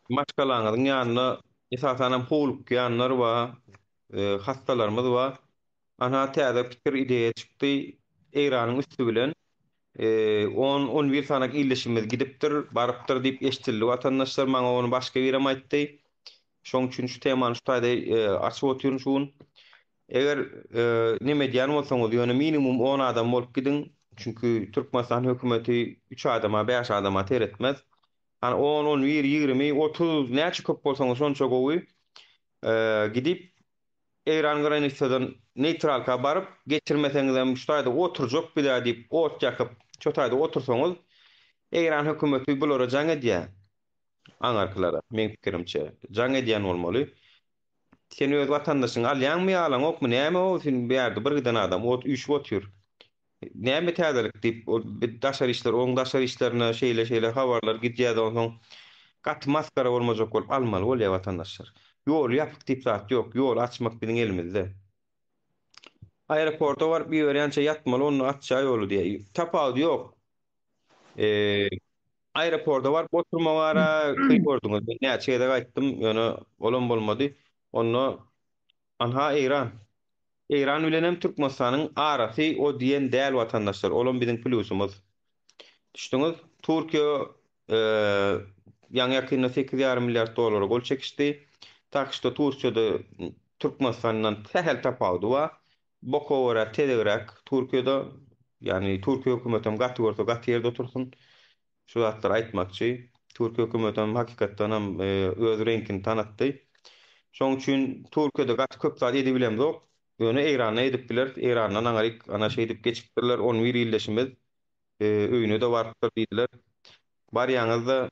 maşgalaňyzyň ýanynda esasanam howlukýanlar bar, hassalarymyz bar. Ana täze pikir ideýa çykdy Eýranyň üsti bilen on, on bir sanak ildeşimiz gidipdir, barypdyr diýip eşdildi watandaşlar maňa ony başga birem aýtdy. Şoň üçin şu temany şu taýda açyp otyryn şu gün. Eger neme edýän bolsaňyz ýöne minimum on adam bolup gidiň. Çünki Türkmenistan hökümeti üç adama, bäş adama seretmez. Hany on, on bir, 20, 30 näçe köp bolsaňyz şonça gowy. Gidip Eýran granisadan neýtralka baryp, geçirmeseňizem şu taýda oturjak bizä diýip ot ýakyp, şo taýda otursaňyz, Eýran hökümeti bulara jaň edýär. Aňarkylara, meň pikirimçe, jaň edýän bolmaly. Sen öz watandaşyňy alýaňmy ýa alaňokmy, näme o sen bärde bir giden adam ot üýşüp otyr. Näme täzelik diýip, ol daşary işler, oň daşary işlerine şeýle-şeýle habarlar gidýär-de, onsoň gaty masgara bolmajak bolup almaly bolýar watandaşlar. Ýol ýapyk diýip zat ýok, ýoly açmak biziň elimizde. Aeroporta baryp iberýänçä ýatmaly, onda açýar ýoly diýýär. Tapawudy ýok. Aeroporta baryp oturmak ara kyn gördüňiz. Men näçe gezek aýtdym, ýöne olam bolmady. Onda anha Eýran. Eýran bilenem Türkmenistanyň arasy o diýen däl watandaşlar, olam biziň plýusymyz. Düşdüňiz? Türkiýe ýaňy ýakynda 8,5 milliard dollara gol çekişdi. Tak şto Tursiýada Türkmenistandan sähel tapawudy bar. Boka görä tezegräk Türkiýede, ýagny Türkiýe hökümetem gaty görse gaty ýerde otursyn. Şu zatlary aýtmakçy. Türkiýe hökümetem hakykatdanam öz reňkini tanatdy. Şoň üçin Türkiýede gaty köp zat edibilemzok. Ýöne Eýranda edip bileris. Eýrandan aňaryk ana şeýdip geçipdirler. 11 ildeşimiz öýüne-de barypdyr diýdiler. Barýaňyzda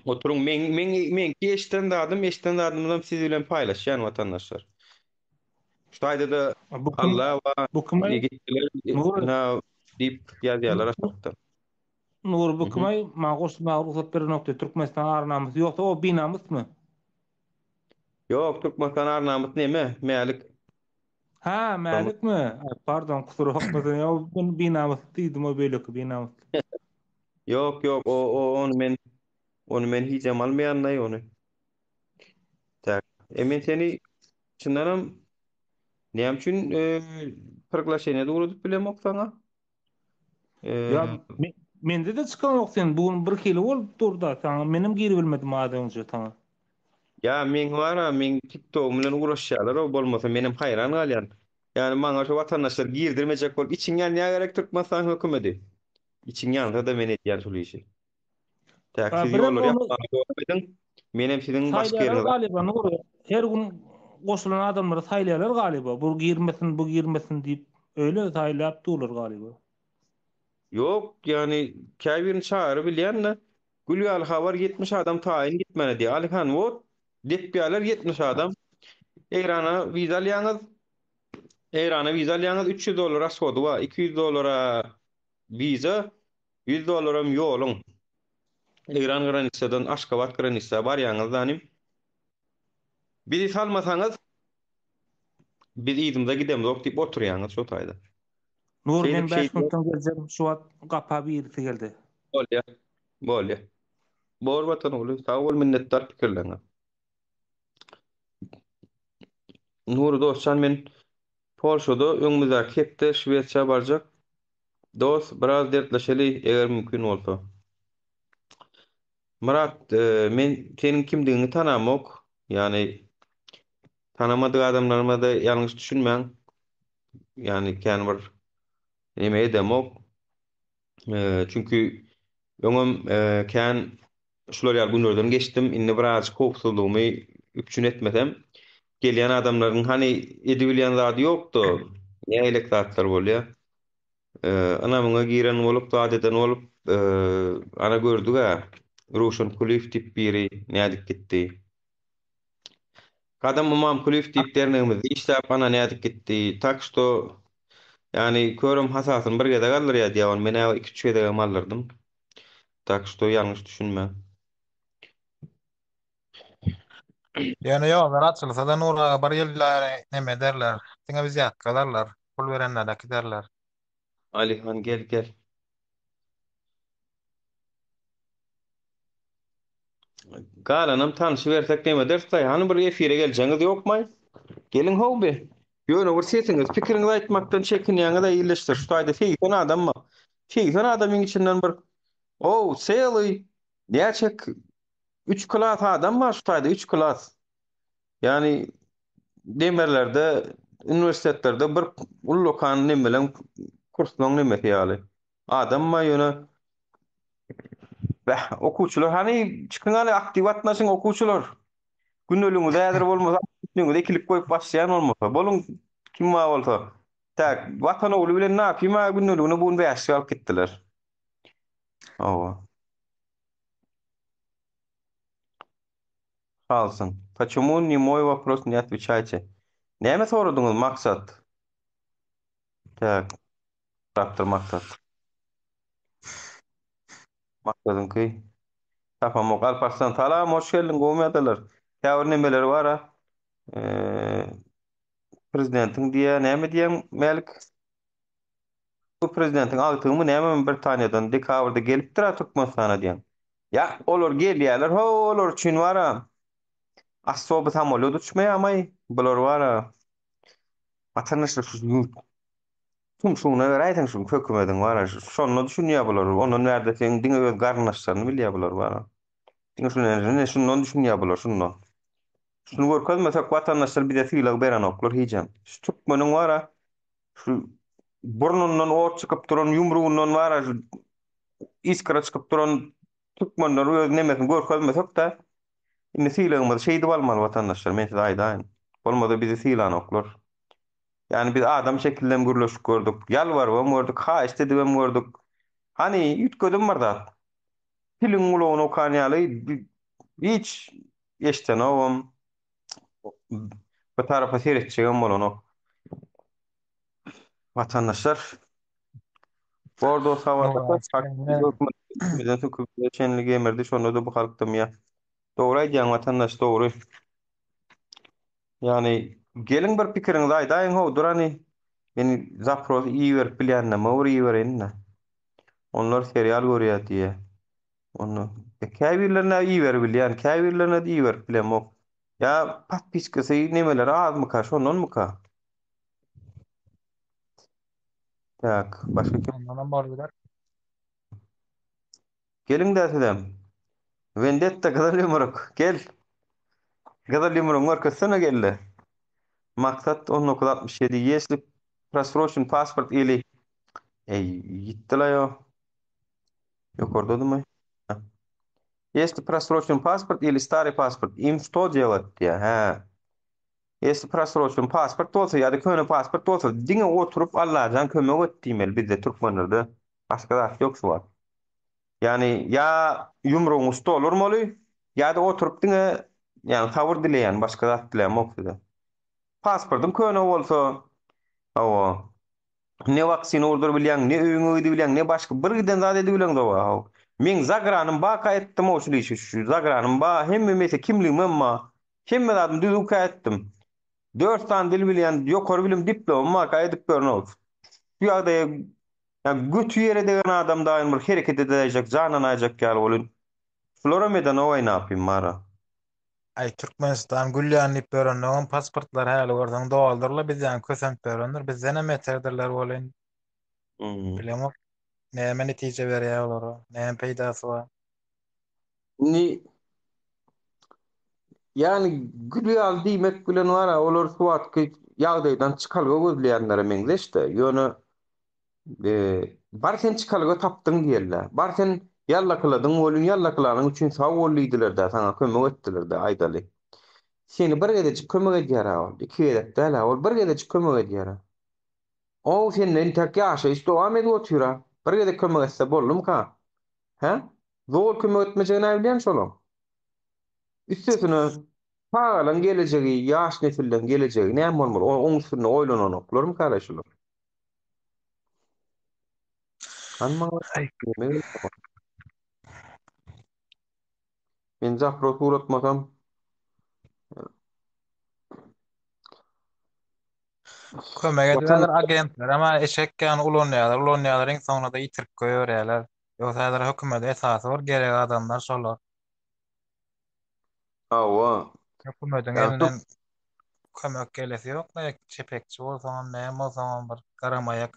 oturyň. Meň meň meňki eşiden zadym, eşiden zadymyzam siz bilen paýlaşýan watandaşlar. Şu taýda-da Bu kim? Alla bar, Bu kim? gitdiler Nury. diýip ýazýarlar aşakda. Nury bu kim aý? Maňa goşulmaga rugsat berenokdy. Türkmenistan ar-namysy ýogsa o binamysmy? Ýok, Türkmenistan ar-namys neme? Mälik. Ha, Mälikmi? Ay, pardon, kusura bakma sen. Ya ben binamys diýdim o beýleki binamys. Ýok, ýok, o o ony men ony men hijem almaýan-daý ony. Tak. E men seni çyndanam. Näme üçin priglaşeniýe ugradyp bilemok saňa? Ýa mende-de çykanok sen bu gün bir hili bolup dur-da saňa menem giribilmedim az öňje saňa. Ýa meň bar-a meň tiktogym bilen ugraşýarlar o bolmasa menem haýran galýan. Ýani maňa şu watandaşlar girdirmejek bolup içiň ýanýa gerek Türkmenistan hökümedi. Içiň ýansa-da men edýän şul işi. Täk siz Birem ýollary ony ýapmaga dowam ediň. Menem siziň başga saýlaýarlar ýeriňize galyba Nury. Her gün goşulan adamlary saýlaýarlar galyba. Bu girmesin, bu girmesin diýip öýle saýlap durlar galyba. Ýok, ýagny käbirini çagyrybilýän-de, gül ýaly habar 70 adam taýyn gitmäne diýýär. Alyhan wot, depýärler 70 adam. Eýrana wiza alýaňyz, Eýrana wiza alýaňyz 300 dollar rashody bar, 200 dollara wiza, 100 dollaram ýoluň. Eýran granitsadan Aşgabat granitsa barýaňyz zanim. Bizi salmasaňyz biz yzymyza gidemzok diýip oturýaňyz şo taýda. Nur men Şeýdip 5 şeýdip minutdan geljek şu wagt gapa birisi geldi. bolýa. Bolýa. Bor Watan ogly, sag bol minnetdar pikirleriňe. Nury dostjan men Polşada öňümizdäki hepde Şwesiýa barjak. Dos biraz dertleşeli eger mümkin bolsa. Myrat men seniň kimdigiňi tanamok. Ýagny tanamadyk adamlaryma-da ýalňyş düşünmäň. Ýagny kän bir neme edemok. Çünki öňem kän şular ýaly günlerden geçdim. Indi birazajyk howpsuzlygymy üpjün etmesem, gelýän adamlaryň hany edibilýän zady ýok-da, nägilek zatlar bolýar. Ynamyňa giren bolup, zat eden bolup, ana gördük-ä, Röwşen Kulyýew diýip biri nädip gitdi. Gadam Ymamkulyýew diýip dernegimizde işläp, ana nädip gitdi. Tak şto, ýagny körem hasasyny bir gezek aldyrýar diýýär, ony men-ä iki-üç gezegem aldyrdym. Tak şto ýalňyş düşünmäň. Ýöne ýollar açylsa-da Nury aga bir ýyl bäri neme ederler. Diňe wzýatka alarlar. Pul berenler äkiderler. Alyhan gel gel. Galanam tanşybersek neme ederis-daý? Hany bir efire geljeňiz ýokmaý? Geliň how bi. Ýöne bir sesiňiz, pikiriňizi aýtmakdan çekinýäňiz-ä ildeşler. Şu taýda 80 adam bar. 80 adamyň içinden bir ow, sely näçe 3 klas adam bar şu taýda, 3 klas. Ýagny demirlerde, uniwersitetlerde bir ullakan nemeleň kurslaň nemesi ýaly. Adam bar ýöne Bäh, okuwçylar hany çykyň hany aktiw gatnaşyň okuwçylar. Gündeligiňiz häzir bolmasa üstüňize ikilik goýup başlaýan bolmasa. Boluň kim bar bolsa. Tak, Watan ogly bilen Nafim aga gündeligine bu gün bäşlik alyp gitdiler. Hawa. Galsyn. Почему не мой вопрос не отвечаете? Näme soradyňyz Maksat? Tak. Sorapdyr Maksat. Maksadyňky tapamok. Alparslan salam, hoş geldiň, gowumy ýagdaýlar? Käbir nemeleri bar-a. Eee, prezidentiň diýýär, näme diýýäň Mälik? Bu prezidentiň agtygymy nämemi Britaniýadan dekabrda gelipdir-a Türkmenistana diýýäň. Ýa, olar gelýärler, ho, olar üçin bar-a. Asoby samolýot uçmaýarmaý? Bular bar-a. Watandaşlar şu ýurt Tumşugyna beräýseň şu hökümediň bar-a, şonda düşünýär bular. Ondan bärde seň diňe öz garyndaşlaryny bilýär bular bar-a. Diňe şunu ine şundan düşünýär bular, şundan. Şuny görkezmesek watandaşlar bize sylag berenoklar hijem. Şu türkmeniň bar-a, şu burnundan ot çykyp duran, ýumrugyndan bar-a şu iskra çykyp duran türkmenler öz nemesini görkezmesek-de, indi sylagymyzy şeýdip almaly watandaşlar, men size aýdaýyn. Bolmasa bizi sylanoklar. Ýagny biz adam şekilde hem gürleşip gördük, ýalbarybam gördük, haýyşt edibem gördük. Hany, üýtgedim bir zat. Piliň gulagyny okan ýaly hiç eşdenogam, bu tarapa seretjegem bolanok. Watandaşlar, Bordo habarlaşyp, çenli gemirdi, şonda-da bu halk dymýar. Dogry aýdýaň watandaş, dogry. Ýagny geliň bir pikiriňizi aýdaýyň how dur hany. Men zapros iberip bilýänime bir ibereýin-de. Onlar serial görýär diýýär. Onda e, käbirlerine iberip bilýän, käbirlerine-de iberip bilemok. Ýa podpiskasy nemeleri azmyka, şondanmyka? Tak, başga kim? Ondanam bor gider. Geliň-dä sizem. Wendetta gyzyl ýumruk, gel. Gyzyl ýumrugyňy görkezsene gel-de. Maksat 1967 Ýesli prosroçen pasport ili Eý, ýitdi-laý o. Ýokardadymy? Ýesli prosroçen pasport ili stary pasport. Im şto delat diýýär. Hä. Ýesli prosroçen pasport bolsa ýa-da köne pasport bolsa diňe oturyp Allajan kömek et diýmeli bizde türkmenlerde. Başga zat ýok şu wagt. Ýagny ýa ýumrugyňy stol urmaly ýa-da oturyp diňe ýagny sabyr dileýän başga zat dilämok size. Pasportyň köne bolsa hawa ne waksina urduryp bilýäň ne öýüňe gidibilýäň ne başga bir giden zat edibileňzok haw. Meň zagranym baka etdim how şul işi şu zagranym ba hemme mese kimligimem ba hemme zadym düzüwkä etdim. Dört sany dil bilýän ýokary bilim diplomym barka edip ýörün how. Şu ýagdaýa Ýa göti ýere degen adam daýyn bir hereket edäýjek, janlanaýjak ýaly bolyn. Şularam edenogaý napym bara. Aý Türkmenistan gülýän diýip ýörenlerem pasportlary häli görseň doldurla bizden kösenip ýörendir bizdenem beterdirler welin bilemok näme netije berýär olara näme peýdasy bar. Indi ýagny gül ýaly diýmek bilen bara olar şu wagtky ýagdaýdan çykalga gözleýänlere meňzeş-de ýöne Bar sen çykalga tapdyň diýeli-dä. Bar sen ýallakyladyň welin ýallakylanyň üçin sag bol diýdiler-dä, saňa kömek etdiler-dä, aýdaly. Seni bir gezejik kömek edýär-ä ol, iki gezek däl-ä, ol bir gezejik kömek edýär-ä. Ow, sende entek ýaşaýyş dowam edip otyr-a. Bir gezek kömek etse boldumyka? Hä? Zol kömek etmejegini-ä bilýän şolaň. Üstesine, çagalaň gelejegi, ýaş nesilleň gelejegi näme bolmaly? Oň üstünde oýlananoklarmyka-la şular? Hany maňa neme gerek? Men zapros ugratmasam Kömek Watan edýärler agentler ama eşek ýaly ulanýarlar, ulanýarlar iň soňunda-da ýitirip goýberýärler. Ýogsa häzir hökümede esasy bir gerek adamlar şolar. Hawa. Hökümediň Ýa elinden kömek gelesi ýok ne çepekçi bolsaňam näme bolsaňam bir garamaýak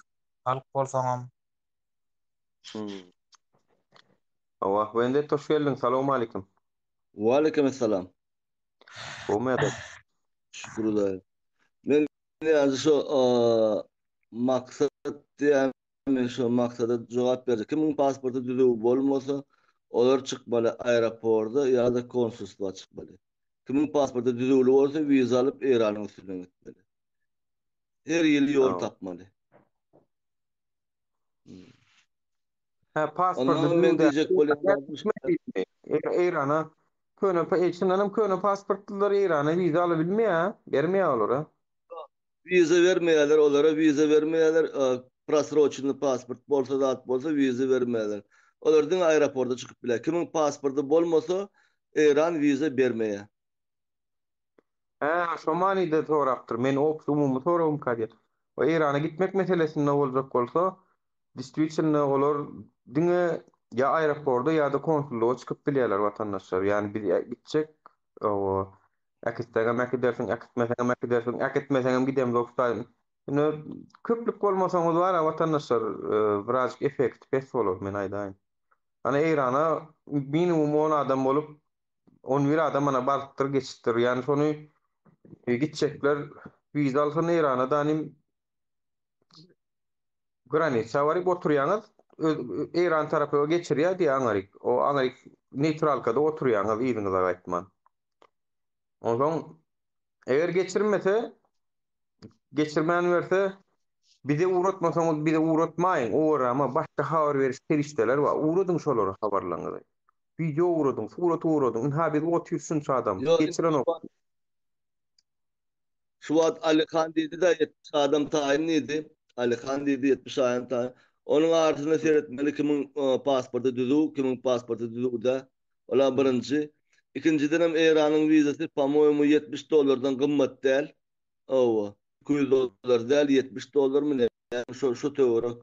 halk bolsaňam. Hmm. Hawa, Wendet hoş geldiň. Salowmalikim. Waleýkim essalam. Gowmy ýagdaý? Şükür Hudaýa. Men ýaňy şo maksat diýen Men şo maksada jogap berjek. Kimiň pasporty düzüw bolmasa, olar çykmaly aeroporda ýa-da konsulstwa çykmaly. Kimiň pasporty düzüwli bolsa, wiza alyp Eýranyň üstünden gitmeli. Her ýyl ýol tapmaly. Hä, pasporty Ondan men düzüw diýjek bolýan zadym şu. Eýrana köne, çyndan hem köne pasportlylar Eýrana wiza alabilmeýär, bermeýär olara. Wiza bermeýärler olara wiza bermeýärler prosroçenny pasport bolsa zat bolsa wiza bermeýärler. Olar diňe aeroporta çykyp bilýär. Kimiň pasporty bolmasa Eýran wiza bermeýär. Hä, şo manyda sorapdyr. Men obşy umumy soragymka diýip. O Eýrana gitmek meselesinde boljak bolsa, distwitelno olar diňe ýa aeroporda ýa-da konsullyga çykyp bilýärler watandaşlar. Ýagny biz gitjek owo Äkitseňem äkidersiň, äkitmeseňem äkidersiň, äkitmeseňem gidemzok ştaýyn. Ine, köplük bolmasaňyz bar-a watandaşlar, birazjyk effekti pes bolar, men aýdaýyn. Ana Eýrana minimum on adam bolup, on bir adam ana barypdyr, geçipdir. Ýagny şony gitjekler wiza alsyn Eýrana danim granitsa baryp oturýaňyz, Eýran tarapy geçirýär diýýär aňaryk. O aňaryk neýtralkada oturýaňyz yzyňyza gaýtman. Onsoň eger geçirmese, geçirmän berse, bize ugratmasaňyz bize ugratmaýyň, owarrama başga habar beriş serişdeler bar, ugradyň şolara habarlaryňyzy. Wideo ugradyň, surat ugradyň, ynha biz otyrys şunça adam, geçirenok. Şu wagt Alyhan diýdi-de 70 adam taýyn diýdi. Alyhan diýdi 70 adam taýyn. Onuň arasynda seretmeli kimiň pasporty düzüw, kimiň pasporty düzüw däl. Ola birinji. Ikinjidenem Eýranyň wizasy po-moýemu 70 dollardan gymmat däl. Hawa. 200 dollar däl, 70 dollarmy näme şo şo töwerek.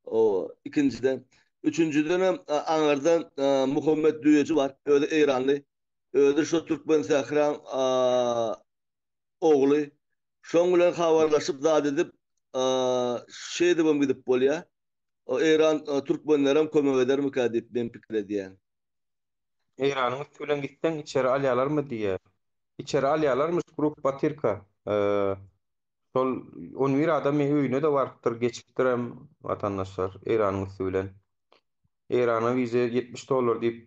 Hawa. Ikinjiden. Üçünjidenem aňyrdan Muhammet Düýeji bar. Özi eýranly. Özi şo Türkmen Sähraň ogly. Şoň bilen habarlaşyp zat edip. Şeýdibem gidip bolýar. O Eýran türkmenlerem kömek edermikä diýip men pikir edýän. Eýranyň üsti bilen gitseň içeri alýalarmy diýýär. Içeri alýalarmyş grup Batyrka. Şol on bir adam öýüne-de barypdyr, geçipdirem watandaşlar Eýranyň üsti bilen. Eýrana wiza 70 dollar diýip,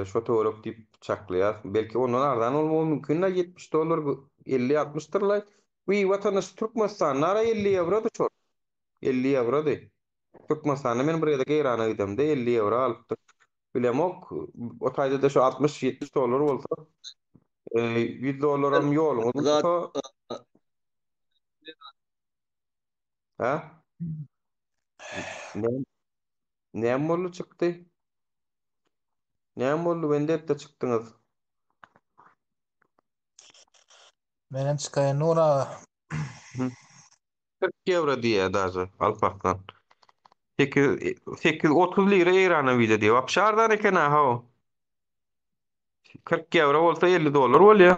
şo töwerek diýip çaklaýas. Belki ondan arzan bolmagy mümkin-le 70 dollar 50-60-dyrlaý. Bu watandaş Türkmenistanda ara 50 ýewrody şol. 50 ýewrody. Türkmenistanda men bir gezek Eýrana gidemde 50 ýewro alypdyr. Bilemok, o taýda-da şu 60-70 dollar bolsa, 100 dollaram ýoluňyz bolsa, hä? Näme boldy çykdy? Näme boldy Wendetde çykdyňyz? Menem çykaýyn Nur aga. 40 ýewro diýýär daže Alparslan. 8 830 lira Eýrana wiza diýýär. Wapşe arzan eken-a how. 40 ýewro bolsa 50 dollar bolýar.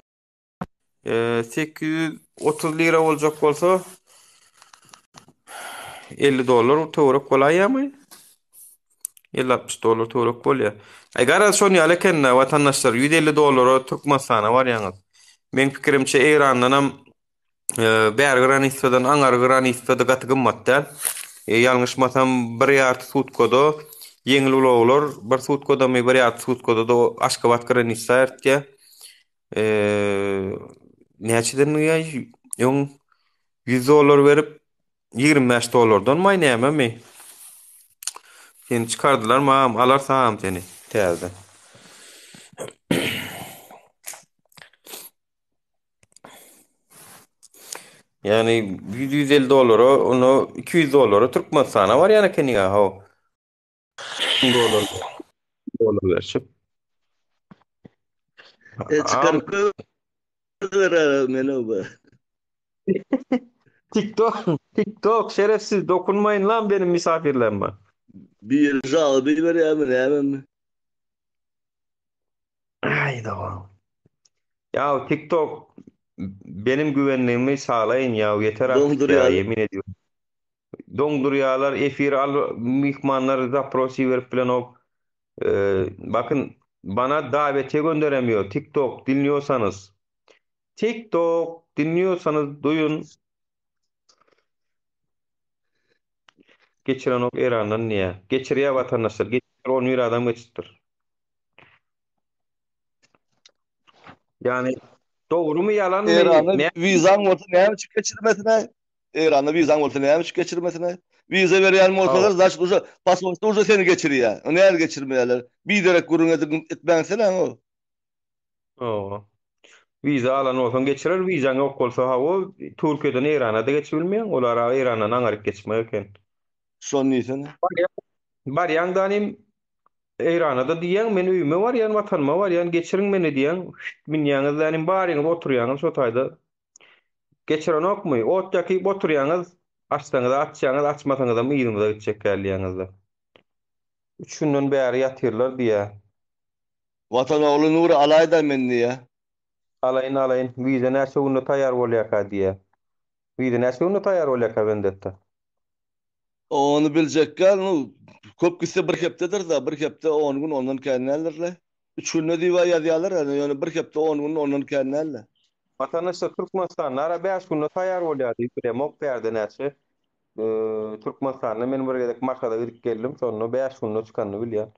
830 lira boljak bolsa 50 dollar töwerek bolaýýarmy? 50-60 dollar töwerek bolýar. Aý garaz şon ýaly eken-de watandaşlar 150 dollara Türkmenistana barýaňyz. Meň pikirimçe Eýrandanam Bäri granisadan aňary granisada gaty gymmat däl. Ýalňyşmasam bir ýarty sutkada ýeňil ulaglar bir sutkadamy bir ýarty sutkada-da Aşgabat granisa ertýär. Näçeden öň 100 dollar berip 25 dollardan maý nämemi? Seni çykardylar mam alarsam seni täzeden. Ýagny 100-150 dollara, onda 200 dollara Türkmenistana barýan ekeniň-ä, how. Dollar dollar berşip. E çykaryp goýberer meni bu. TikTok, TikTok şerefsiz dokunmaýyn lan benim misafirlerime. Bir žalba berýärmi nämemi? Aý dogan. Ýa TikTok benim güvenligimi saglaýyn ýa ýeter artyk ýa Doňdurýar. ýemin ediyorum. Doňdurýarlar efir al myhmanlar zapros iberip bilenok. Ee, bakın bana davetiye gönderemiyor TikTok dinliyorsanız. TikTok dinliyorsanız duyun. Geçirenok Eýrandan niýe? Geçirýär watandaşlar. Geçirýär 11 adam geçipdir. Ýani dogrumy ýalanmy? Eýranda Näme? wizaň bolsa näme üçin geçirmesine? Eýranda wizaň bolsa näme üçin geçirmesine? Wiza berýän bolsalar, значит уже pasportda уже seni geçirýär. O näme geçirmeýärler? Biderek gürrüň edip etmäňsene o. Hawa. Wiza alan bolsaň geçirer, wizaň ýok bolsa hawa, Türkiýeden Eýrana-da geçibilmeýäň, olara Eýrandan aňaryk geçmek eken. Şony diýsene. Barýaň danym Eýrana-da diýýäň, men öýüme barýan, watanyma barýan, geçiriň meni diýýäň, şşt münýäňiz danym baryňyz oturýaňyz şo taýda. Geçirenokmy? Ot ýakyp oturýaňyz, açsaňyz-a açýaňyz, açmasaňyzam yzymyza gitjek däl diýýäňiz-de. Üç günden bäri ýatyrlar diýýä. Watan ogly Nury alaýda meni diýýä. Alaýyn, alaýyn. Wiza näçe günde taýýar bolýarka diýýä. Wiza näçe günde taýýar bolýarka Wendetta? Ony biljekgä, nu, köp gitse bir hepdedir-da, bir hepde on gün ondan kän däldir-le. Üç günde diýib-ä ýazýarlar, ýöne bir hepde on gün ondan kän däl-le. Watandaşlar Türkmenistanda ara bäş günde taýýar bolýar diýip bilemok bärde näçe. Türkmenistanda men bir gezek Maşada gidip geldim, şonda bäş günde çykanyny bilýän.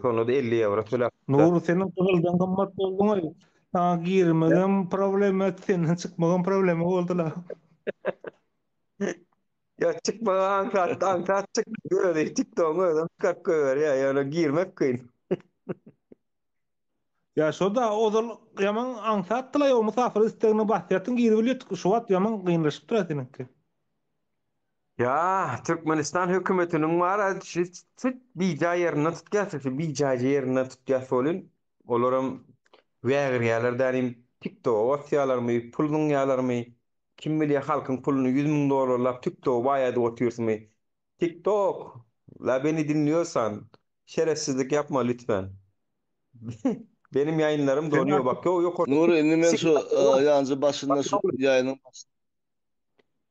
Şonda-da 50 ýewro töläpdir. Nury senem gyzyldan gymmat bolduň-aý. Saňa girmegem problema, senden çykmagam problema boldy-la. Ýa çykmagy aňsat, aňsat çykdy özi TikTogyň özem çykaryp goýberýär, ýöne girmek kyn. Ýa şo-da ozal ýaman aňsatdy-la ýok mysafir istegine basýarsyň giribilýärdik şu wagt ýaman kynlaşypdyr-a seniňki. Ýa Türkmenistan hökümetiniň bar-a şu tut bijaý ýerinden tutýas şu bijaýja ýerinden tutýas welin olaram wägirýärler dänim TikToga basýarlarmy pul zyňýarlarmy Kim bilýär halkyň puluny 100 mün dollarlap tiktogy baý edip otyrsymy tiktok la beni dinliyorsan şerefsizlik yapma lütfen benim ýaýynlarym Sen donuyor artık bak ýo ýokarda Nury indi men şu signal ýanjy başynda şu ýaýynyň başynda.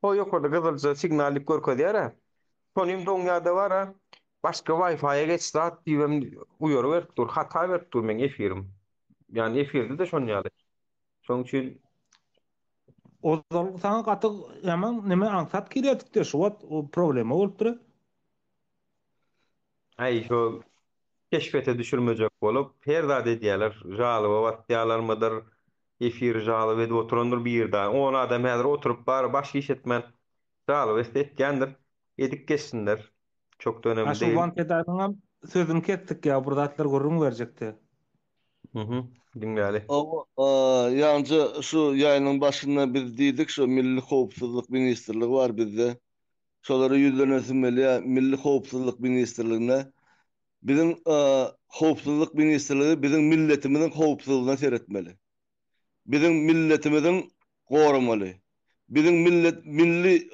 Ho ýokarda gyzylja signal diýip görkezýär-ä. Şonym doňýada bar-a. Başga Wi-Fi-a geç zat diýibem uýary berip dur, hata berip dur meň efirim. Ýagny efirde-de şon ýaly. Şoň üçin Ozal saňa gaty ýaman neme aňsat girýärdik-de şu wagt o problema bolupdyr. Aý şo keşbete düşürmejek bolup her zat edýärler. Žaloba basýarlarmydyr, efiri žaloba edip oturandyr biri dagy. On adam häzir oturyp bary başga iş etmän žaloba etse etýändir. Edip geçsinler. Çok da Ha önemli şu değil. Wan Fedanyňam sözüni kesdik ýa bir zatlar gürrüň berjekdi. Mhm. Diňläli. Hawa, ýaňja şu ýaýynyň başynda biz diýdik şu Milli howpsuzlyk ministrligi bar bizde. Şolara ýüzlenesim gelýär, Milli howpsuzlyk ministrligine. Biziň howpsuzlyk ministrligi biziň milletimiziň howpsuzlygyna seretmeli. Biziň milletimiziň goramaly. Biziň millet milli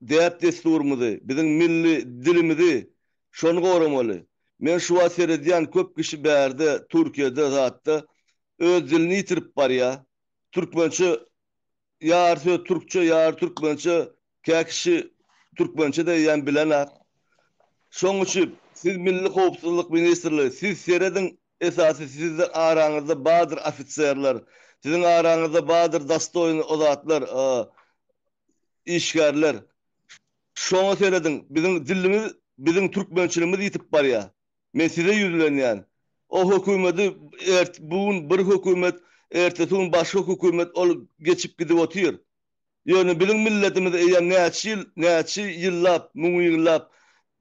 däp-dessurymyzy, biziň milli dilimizi şony goramaly. Men şu wagt seredýän köp kişi bärde Türkiýede zatda öz dilini ýitirip barýar. Türkmençe Ýary söz türkçe, ýary türkmençe, kä kişi türkmençe-de eýýäm bilenak. Şoň üçin siz Milli howpsuzlyk ministrligi, siz serediň esasy sizde araňyzda bardyr ofiserler, siziň araňyzda bardyr dostoýny o zatlar işgärler. Şoňa serediň, biziň dilimiz, biziň türkmençiligimiz ýitip barýar. Men size ýüzlenýän. O hökümedi ert bu gün bir hökümet, ertesi gün başga hökümet ol geçip gidip otyr. Ýöne biziň milletimiz eýýäm näçe ýyl, näçe ýyllap, müňýyllap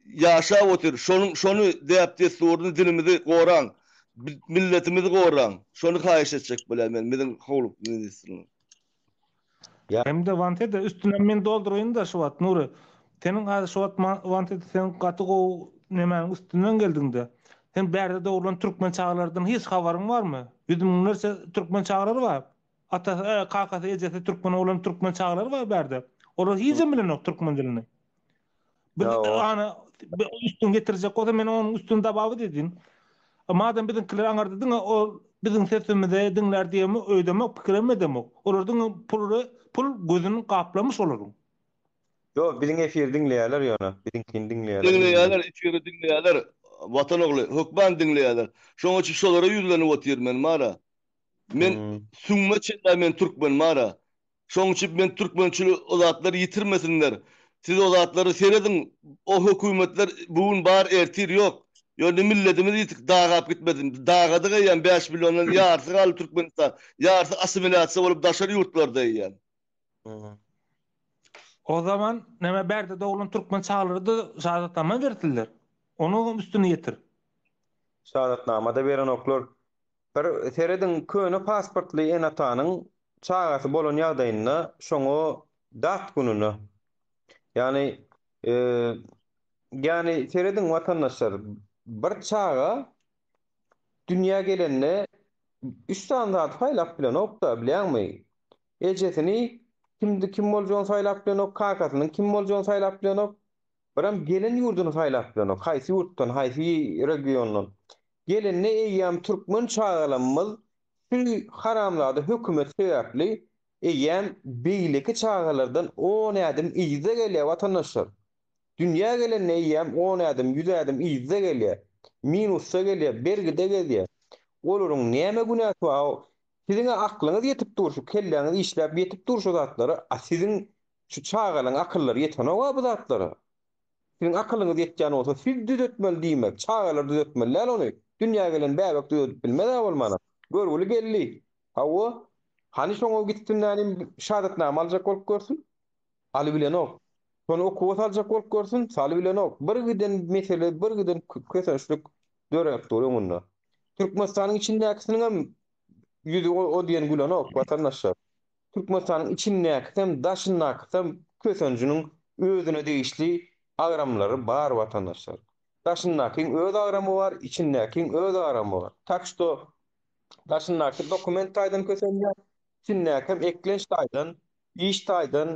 ýaşap otyr. Şonuň şony däp-dessuryny dilimizi goraň. Milletimizi goraň. Şony haýyş etjek bolýan men biziň howluk ministrine. Hem-de Wantede üstünem men dolduraýyn-da şu wagt Nury. Seniň häzir şu wagt Wantede sen gaty gowy nemäniň üstünden geldiňde. Sen bärde dogrulan türkmen çagalardan hiç habaryň barmy? Ýüz müňlerçe türkmen çagalary bar. Atasy, kakasy, ejesi türkmen bolan türkmen çagalary bar bärde. Olar hijem bilenok türkmen dilini. Biz ana üstün getirjek bolsa men onuň üstüni dabawy dedin. Madem biziňkiler aňarda diňe ol biziň sesimizi diňlär diýemi öýdemok, pikirem edemok. Olar diňe puly pul gözüni gaplamyş olaryň. Ýok, biziň efiri diňleýärler ýöne. Biziňkini diňleýärler. Diňleýärler, efiri diňleýärler. Watan ogly, hökman diňleýärler. Şoň üçin şolara ýüzlenip otyryn men mara. Men süňňüme çenli men türkmen mara. Şoň üçin men türkmençiligi o zatlary ýitirmesinler. Siz o zatlary serediň o hökümetler bu gün bar ertir ýok. Ýöne milletimiz ýitik dagap gitmesin. Dagadyk eýýäm 5 milliondan ýarsy galdy Türkmenistan. Ýarsy assimilýasiýa bolup daşary ýurtlarda eýýäm. O zaman näme bärde doglan türkmen çagalary-da şahadatnama bersinler. Onuň üstüni ýetir. Şahadatnama-da berenoklar. Bir serediň köne pasportly ene-atanyň çagasy bolan ýagdaýynda şoňa dat gününe ýagny ýagny serediň watandaşlar bir çaga dünýä gelende üç sany zady saýlap bilenokda bilýäňmi ejesini kimdi kim boljagyny saýlap bilenok kakasynyň kim boljagyny saýlap bilenok Birem gelen ýurduny saýlap bilenok, haýsy ýurtdan, haýsy regiondan. Gelende eýýäm türkmen çagalamyz şu haramzada hökümet sebäpli eýýäm beýleki çagalardan on ädim yzda gelýär watandaşlar. Dünýä gelende eýýäm on ädim, ýüz ädim yzda gelýär. Minusda gelýär, bergide gezýär. Olaryň näme günäsi bar? Siziň-ä aklyňyz ýetip dur şu kelläňiz işläp ýetip dur şu zatlara, a siziň Şu çagalaň akyllary ýetenok-a bu zatlara. Siziň akylyňyz ýetýän bolsa siz düzetmeli diýmek, çagalar düzetmeli däl ony. Dünýä gelen bäbek düzedip bilmez-ä bolmana. Görgüli geldi. Hawa. Hany şoňa gitsin nälim şahadatnama aljak bolup görsün. Alybilenok. Şony okuwa saljak bolup görsün, salybilenok. Bir giden mesele, bir giden kösençlik döräp dur öňünde. Türkmenistanyň içindäkisiniňem ýüzi o diýen gülenok, watandaşlar. Türkmenistanyň içindäkisem, daşyndakysam kösenjiniň özüne degişli agramlary bar watandaşlar. Daşyndakyň öz agramy bar, içindäkiň öz agramy bar. Tak şto daşyndaky dokument taýdan kösenýär, içindäkem eklenç taýdan, iş taýdan,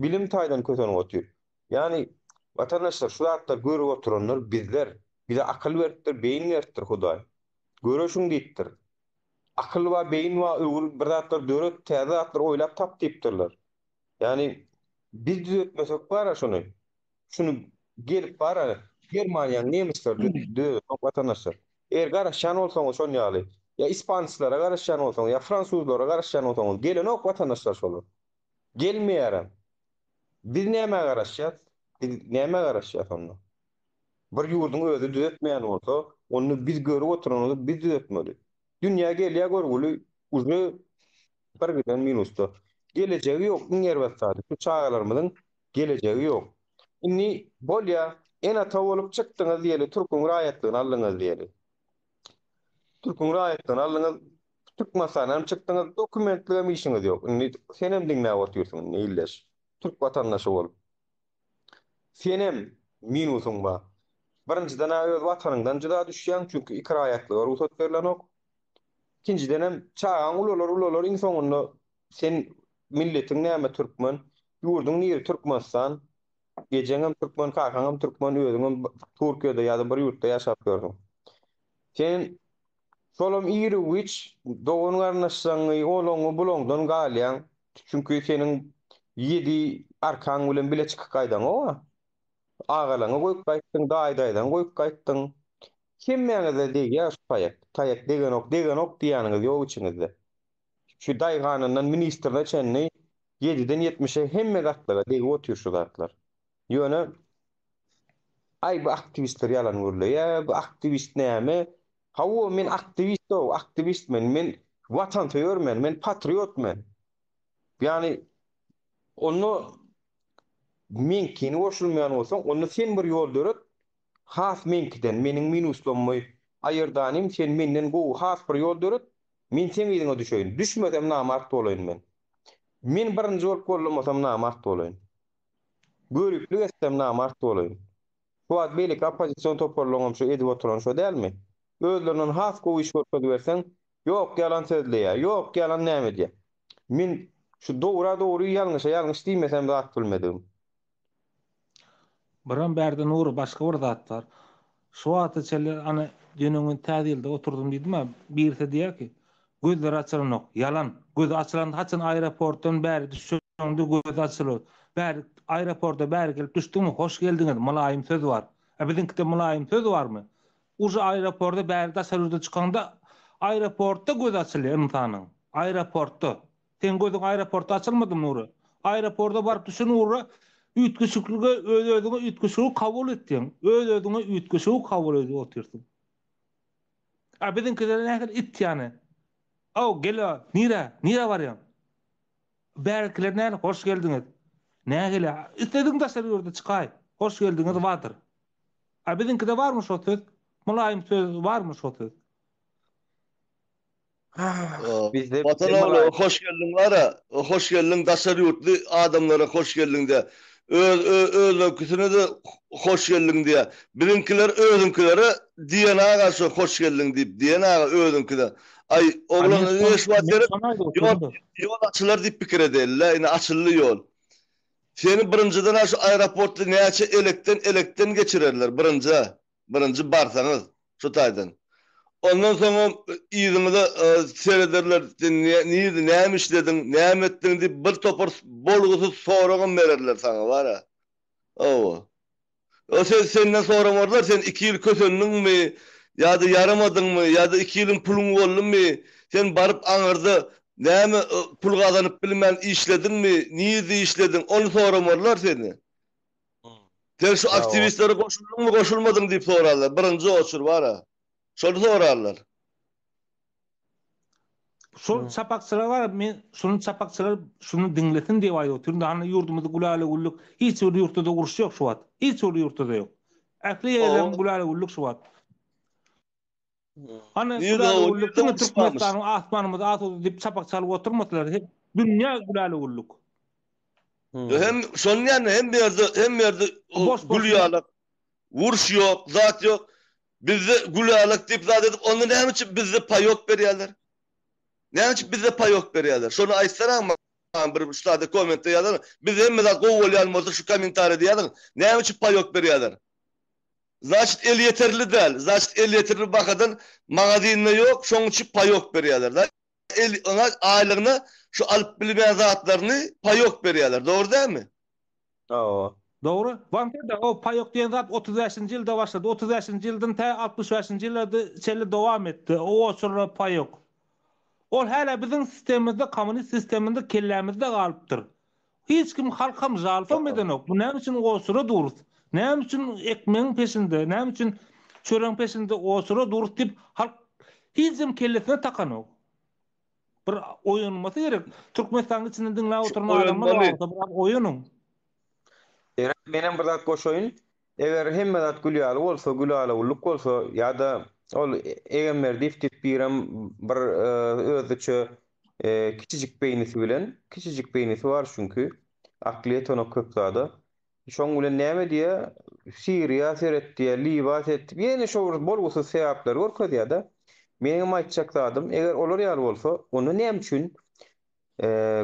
bilim taýdan kösenip otyr. Ýagny watandaşlar şu zatlary görüp oturanlar bizler. Bize akyl beripdir, beýin beripdir Hudaý. Göreşiň diýipdir. Akyl bar, beýin bar, öwür, bir zatlar döret, täze zatlar oýlap tap diýipdirler. Ýagny. Biz düzetmesek bar-a şuny. Şuny gelip bar-a Germaniýanyň nemisleri düzedenok watandaşlar. Eger garaşýan bolsaňyz şon ýaly, ýa ispanslara garaşýan bolsaňyz, ýa fransuzlara garaşýan bolsaňyz, gelenok watandaşlar şolar. Gelmeýärem. Biz nämä garaşýas? Biz nämä garaşýas onda? Bir ýurduň özi düzetmeýän bolsa, onda biz görüp oturanymyzy biz düzetmeli. Dünýä gelýär görgüli uje bir giden minusda. Gelejegi ýok iň erbet zady şu çagalarymyzyň gelejegi ýok. Indi bolýa ene-ata bolup çykdyňyz diýeli türküň raýatlygyny aldyňyz diýeli. Türküň raýatlygyny aldyňyz Türkmenistandan hem çykdyňyz dokumentligem işiňiz ýok. Indi senem diňläp otyrsyň indi ildeş. Türk watandaşy bolup. Senem minusyň bar. Birinjiden-ä öz watanyňdan jyda düşýäň, çünki ikiraýatlyga rugsat berlenok. Ikinjidenem çagaň ulalar ulalar iň soňunda sen milletiň näme türkmen, ýurduň niri Türkmenistan, ejeňem türkmen, kakaňam türkmen, özüňem Türkiýede ýa-da bir ýurtda ýaşap ýörsüň. Sen şolam iru-giç dogan-garyndaşlaryňy, olaňy, bulaňdan galýaň. Çünki seniň ýedi arkaň bilen bile çykyp gaýdaňok-a. Agalaňy goýup gaýtdyň, daýy-daýzaňy goýup gaýtdyň. Hemmäňize degýär şu taýak. Taýak degenok, degenok diýýäniňiz ýok içiňizde. Şu daýhanyndan ministrine çenli ýediden ýetmişe hemme gatlaga degip otyr şu zatlar. Ýöne Aý bu aktiwistler ýalan gürleýär, bu aktiwist näme? Hawa men aktiwist-ow, aktiwist men, men watansöýer men, men patriot men. Ýagny onda meňkini goşulmaýan bolsaň, onda sen bir ýol döret, has meňkiden, meniň minuslammy aýyrdanym, sen menden gowy has bir ýol döret, men seň yzyňa düşeýin. Düşmesem namart bolaýyn men. Men birinji bolup gollamasam namart bolaýyn. Göriplik etsem namart bolaýyn. Şu wagt beýleki oppozision toparlaryňam şu edip oturany şo dälmi? Özlerinden has gowy iş görkeziberseň, ýok ýalan sözleýär, ýok ýalan näme edýär. Men şu dowra dogry ýalňyşa ýalňyş diýmesem zat bilmedigim. Biram bärde Nury başga bir zat bar. Şu wagta çenli ana düýn-öňňin täze ýylda oturdym diýdim-ä, birisi diýýär ki, gözleri açylanok. Ýalan. Gözi açylan haçan aeroportdan bäri düşeňde gözi açylar. Bäri aeroporta bäri gelip düşdüňmi, hoş geldiňiz, mylaýym söz bar. A biziňkide mylaýym söz barmy? Uje aeroporta bäri daşary ýurda çykaňda aeroportda gözi açylýar ynsanyň. Aeroportda. Seň gözüň aeroportda açylmadymy Nury? Aeroporta baryp düşen ugra üýtgeşiklige öz-özüňe üýtgeşigi kabul etdiň. Öz-özüňe üýtgeşigi kabul edip otyrsyň. A biziňkiler nähili it ýany. Aw gel-a, nirä, nirä barýaň? Bärkiler nähili hoş geldiňiz. Nähili, isledigiň daşary ýurda çykaý, hoş geldiňiz bardyr. A biziňkide barmy şo söz? Mylaýym söz barmy şo söz? Bizde Watan ogly hoş geldiň bara hoş geldiň daşary ýurtly adamlara hoş geldiň diýä öz özbekisine-de hoş geldiň diýä biziňkiler özüňkilere diýen aga şo hoş geldiň diýip diýen aga özüňkide aý oglan ine şu wagt gerek ýol ýol açylar diýip pikir edeli ine açyldy ýol seni birinjiden şu aeroportda näçe elekden elekden geçirerler birinjä Birinji barsaňyz şu taýdan. Ondan soňam yzyňyza serederler, sen nirde näme işlediň, näme etdiň diýip bir topar bolgusyz soragam bererler saňa bar-a. Hawa. O sen senden soramarlar, sen iki ýyl kösendiňmi ýa-da ýaramadyňmy ýa-da iki ýylyň puluň boldumy, sen baryp aňyrda näme pul gazanyp bilmän işlediňmi, nirde işlediň, ony soramarlar seni. Sen şu aktiwistlere goşuldyňmy, goşulmadyň diýip sorarlar. Birinji oçur bar-a. Şony sorarlar. Şol çapakçylar bar, men şuny çapakçylar şuny diňlesin diýip aýdyp otyryn. Hany ýurdumyzda gülälek-güllük, hiç bir ýurtda-da uruş ýok şu wagt. Hiç bir ýurtda-da ýok. Ähli ýerleriň gülälek-güllük şu wagt. Hany gülälek-güllük diňe Türkmenistanyň asmanymyz asuda diýip çapak çalyp oturmasalar, dünýä gülälek-güllük. Hem şonuň ýaly hem ýerde hem ýerde gül ýalak. Uruş ýok, zat ýok. Bizde gül ýalak diýip zat edip, onda näme üçin bizde paýok berýärler? Näme üçin bizde paýok berýärler? Şony aýtsana maňa bir şu zada kommentde ýazaň. Bizde hemme zat gowy bolýan bolsa şu kommentariýada ýazyň. Näme üçin paýok berýärler? Znaçit elýeterli däl. Znaçit elýeterli bahadan magazinde ýok, şoň üçin paýok berýärler. El oňa aýlygyna şu alyp bilmeýän zatlaryny paýok berýärler. Dogry dälmi? Hawa. Dogry. Bankada o paýok diýen zat 35-nji ýylda başlady. 35-nji ýyldan tä 65-nji ýyla çenli dowam etdi. O oçurra paýok. Ol hälä biziň sistemimizde, kommunist sisteminde kellämizde galypdyr. Hiç kim halkam žalsam edenok. Bu näme üçin oçura durus? Näme üçin ekmegiň peşinde, näme üçin çöregiň peşinde oçura durus diýip halk hijem kellesine takanok. Bir oýanmasy gerek. Türkmenistanyň içinde diňläp oturan adamlar bar bolsa biraz oýanyň. Eren menem bir zat goşaýyn. Eger hemme zat gül ýaly bolsa, gülala-güllük bolsa ýa-da ol Egemberdiýew diýip birem bir özüçe kiçijik beýnisi bilen, kiçijik beýnisi bar çünki, akly ýetenok köp zada. Şoň bilen näme diýýär? Siriýa seret diýýär, Liwa seret diýip, ýene şo bir bolgusyz sebäpleri görkezýär-de. Meniňem aýtjak zadym, eger olar ýaly bolsa, onda näme üçin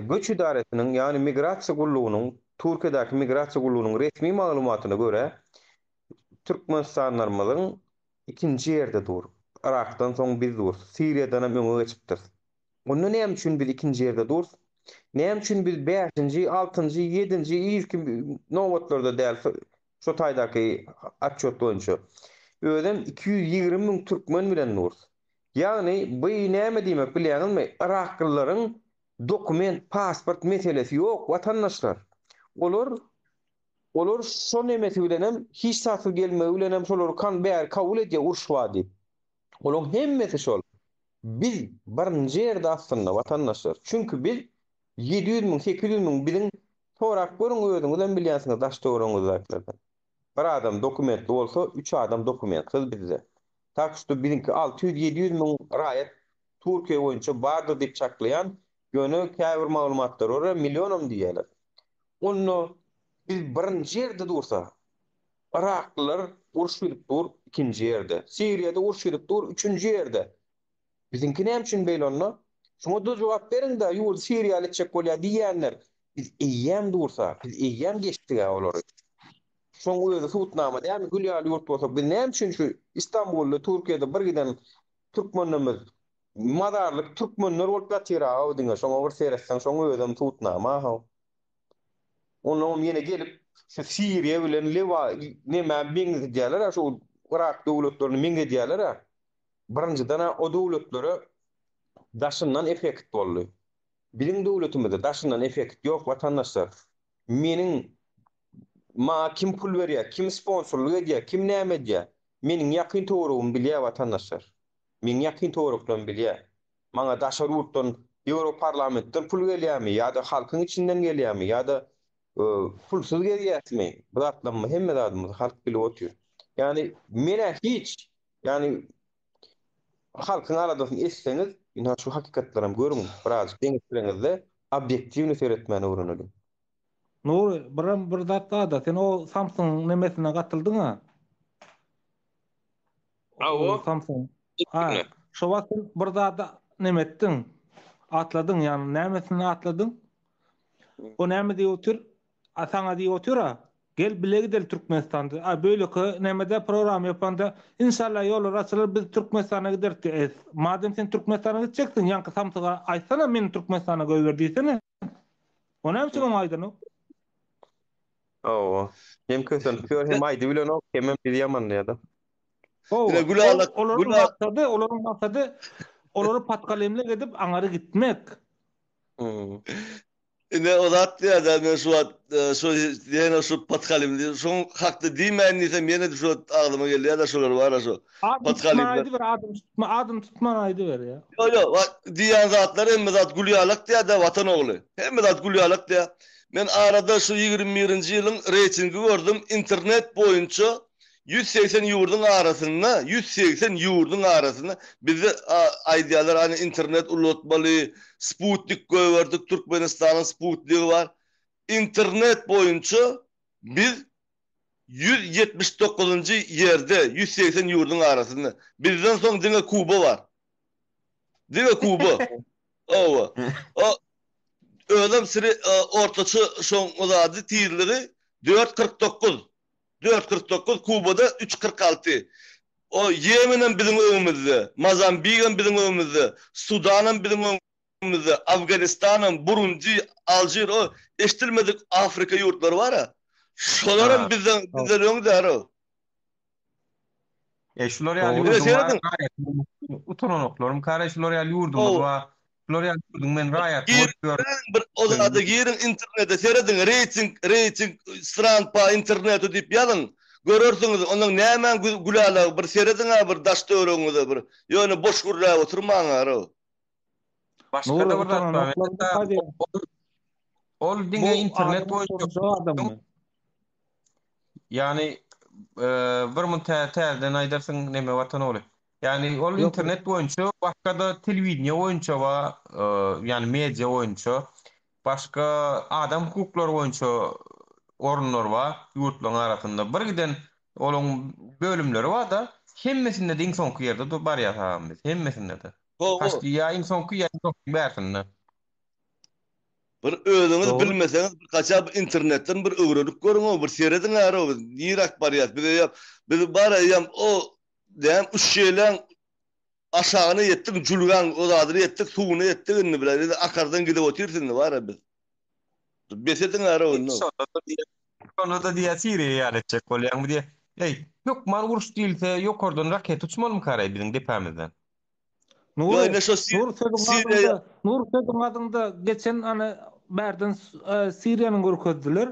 Göç edarasynyň, ýagny migrasiýa gullugynyň, Türkiýedäki migrasiýa gullugynyň resmi maglumatyna görä, türkmenistanlarymyzyň ikinji ýerde dur. Yrakdan soň biz durus. Siriýadanam öňe geçipdiris. Onda näme üçin biz ikinji ýerde durus? Näme üçin biz bäşinji, altynjy, ýedinji, yzky nobatlarda däl şo taýdaky otçýot boýunça? Özem 220 müň türkmen bilen durus. Ýagny by näme diýmek bilýäňizmi? Yraklylaryň dokument, pasport meselesi ýok watandaşlar. Olar olar şo nemesi bilenem hiç zatsyz gelmegi bilenem şolary kan bäri kabul edýär uruş bar diýip. Olaň hemmesi şol. Biz birinji ýerde aslynda watandaşlar. Çünki biz 700 müň, 800 müň biziň sorap görüň özüňizem bilýänsiňiz daş töweregiňizdäkilerden. Bir adam dokumentli bolsa, üç adam dokumentsiz bizde. Tak şto biziňki 600-700 müň raýat Türkiýe boýunça bardyr diýip çaklaýan, ýöne käbir maglumatlara görä millionam diýýärler. Onda biz birinji ýerde dursa, Yraklylar uruş gidip dur ikinji ýerde. Siriýada uruş gidip dur üçünji ýerde. Biziňki näme üçin beýle onda? Şuňa-da jogap beriň-dä, ýurdy Siriýaly etjek bolýar diýýänler. Biz eýýäm dursa, biz eýýäm geçdik-ä olary. Şoň özi subutnama dälmi? Gül ýaly ýurt bolsak, biz näme üçin şu Istanbulda, Türkiýede bir giden türkmenlerimiz mazarlyk türkmenler bolup ýatyr-a-ow diňe, şoňa bir seretseň, şoň özem subutnama-how. Onnoňam ýene gelip şu Siriýa bilen Lewa nämä meňzedýärler-ä şu Yrak döwletlerini meňzedýärler-ä. Birinjiden-ä o döwletlere daşyndan effekt boldy. Biziň döwletimizde daşyndan effekt ýok watandaşlar. Meniň maňa kim pul berýär, kim sponsorlyk edýär, kim näme edýär? Meniň ýakyn töweregim bilýär watandaşlar. Meň ýakyn töwereklerim bilýär. Maňa daşary ýurtdan, Ýewroparlamentden pul gelýärmi ýa-da halkyň içinden gelýärmi ýa-da pulsuz gezýäsmi? Bu zatlarymy hemme zadymyzy halk bilip otyr. Ýagny men-ä hiç, ýagny halkyň aladasyny etseňiz, ynha şu hakykatlaram görüň, birazjyk deňeşdireňizde obýektiwny seretmäni öwreneliň. Nury, birem bir zat bar-da, sen o Samsung nemesine gatyldyň-a? Hawa. Samsung. Ha, şo wagt sen bir zady neme etdiň? Atladyň, ýagny nämesini atladyň? O näme diýip otyr? A saňa diýip otyr-a, gel bile gideli Türkmenistanda. A beýleki nämede program ýapanda, inşallah ýollar açylar, biz Türkmenistana gideris diýip. E, madem sen Türkmenistana gitjeksiň, ýaňky samsyga aýtsana, meni Türkmenistana goýber diýsene. O näme üçin oňa aýdanok? Hawa. Hem kösenip ýör, hem aýdybilenok, hemem bizi ýamanlaýar-da. Hawa. Ine Gülala, Olaryň Gülala maksady, olaryň maksady olary podkalemlik edip aňary gitmek. Hmm. Ine o zat diýýär-dä, men şu wagt e, şu ýene şu podkalemli, şoň hakda diýmäýin diýsem ýene şu wagt agzyma gelýär-de şolar bar-a şu. Adyny tutman Podkalemler. aýdyber, adyny tutma, adyny tutman aýdyber ýa. Ýok, ýok, wa- diýýän zatlar hemme zat gül ýalak diýýär-de watan ogly. Hemme zat gül ýalak diýýär. Men arada şu 21-nji ýylyň reýtingi gördüm, internet boýunça 180 ýurduň arasynda, 180 ýurduň arasynda bizde aýdýarlar, hany internet ulatmaly, sputnik goýberdik, Türkmenistanyň sputnigi bar. Internet boýunça biz 179-njy ýerde, 180 ýurduň arasynda. Bizden soň diňe Kuba bar. Diňe Kuba. Owa. O özem ortaça şoň zady tizligi 4.49. 4.49, Kubada 3.46. O Ýemenem biziň öňümizde, Mozambigem biziň öňümizde, Sudanam biziň öňümizde, Afganistanam, Burundi, Alžir, o eşdilmedik Afrika ýurtlary bar-a. Şolaram bizden bizden öňdäro. E şular ýaly ýurduň bar, raýaty utananoklarmy kara şular ýaly ýurdumyz bar. Şular ýaly ýurduň men raýaty bolup ýörün. Bir o zada giriň internete serediň reýting reýting stran pa internetu diýip ýazyň. Görersiňiz onuň nämäň gülalagy bir serediň-ä bir daş töweregiňize bir. Ýöne boş gürläp oturmaň-a. Başga-da bir zat bar. Ol diňe internet boýunça Ýagny bir mun täzeden aýdarsyň neme watan ogly. Ýagny ol internet boýunça başga-da telewideniýe boýunça bar, ýagny media boýunça başga adam hukuklary boýunça orunlar bar ýurtlaryň arasynda. Bir giden olaň bölümleri bar-da, hemmesinde-de iň soňky ýerde barýas agam biz, hemmesinde-de. Hawa. Ýa iň soňky ýa iň soňky bärsinde. Bir özüňiz bilmeseňiz bir haça bir internetden bir öwrenip görüň-ow, bir serediň ara biz niräk barýas. Biz eýýäm biz bar eýýäm o näme üç ýeleň aşagyna ýetdik, jülgäň o zadyna ýetdik, suwuna ýetdik indi bile. Biz akardan gidip otyrys indi bar biz. Bes ediň ara indi. Şonda-da diýýär, şonda-da diýýär Siriýa ýaly etjek bolýaňmy diýýär. Eý, hökman uruş diýilse ýokardan raket uçmalymyka-raý biziň depämizden? Nury, Nury sözüň adyňda, Nury sözüň adyňda geçen ana bärden Siriýanyň görkezdiler.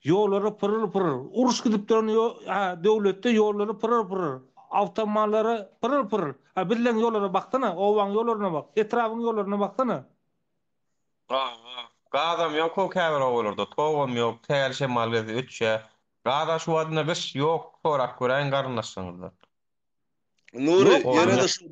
Ýollary pyryr-pyryr. Uruş gidip duran döwletde ýollary pyryr-pyryr. Awtomalary pyryr-pyryr. A bizleň ýollara baksana, obaň ýollaryna bak, etrabyň ýollaryna baksana. Hawa. Gazam ýok-ow käbir obalarda, togam ýok, täl şemal gelse öçýär. Gaza şu wagtynda gyş ýok, sorap göräýiň garyndaşlaryňyzdan. Nury ýene-de şu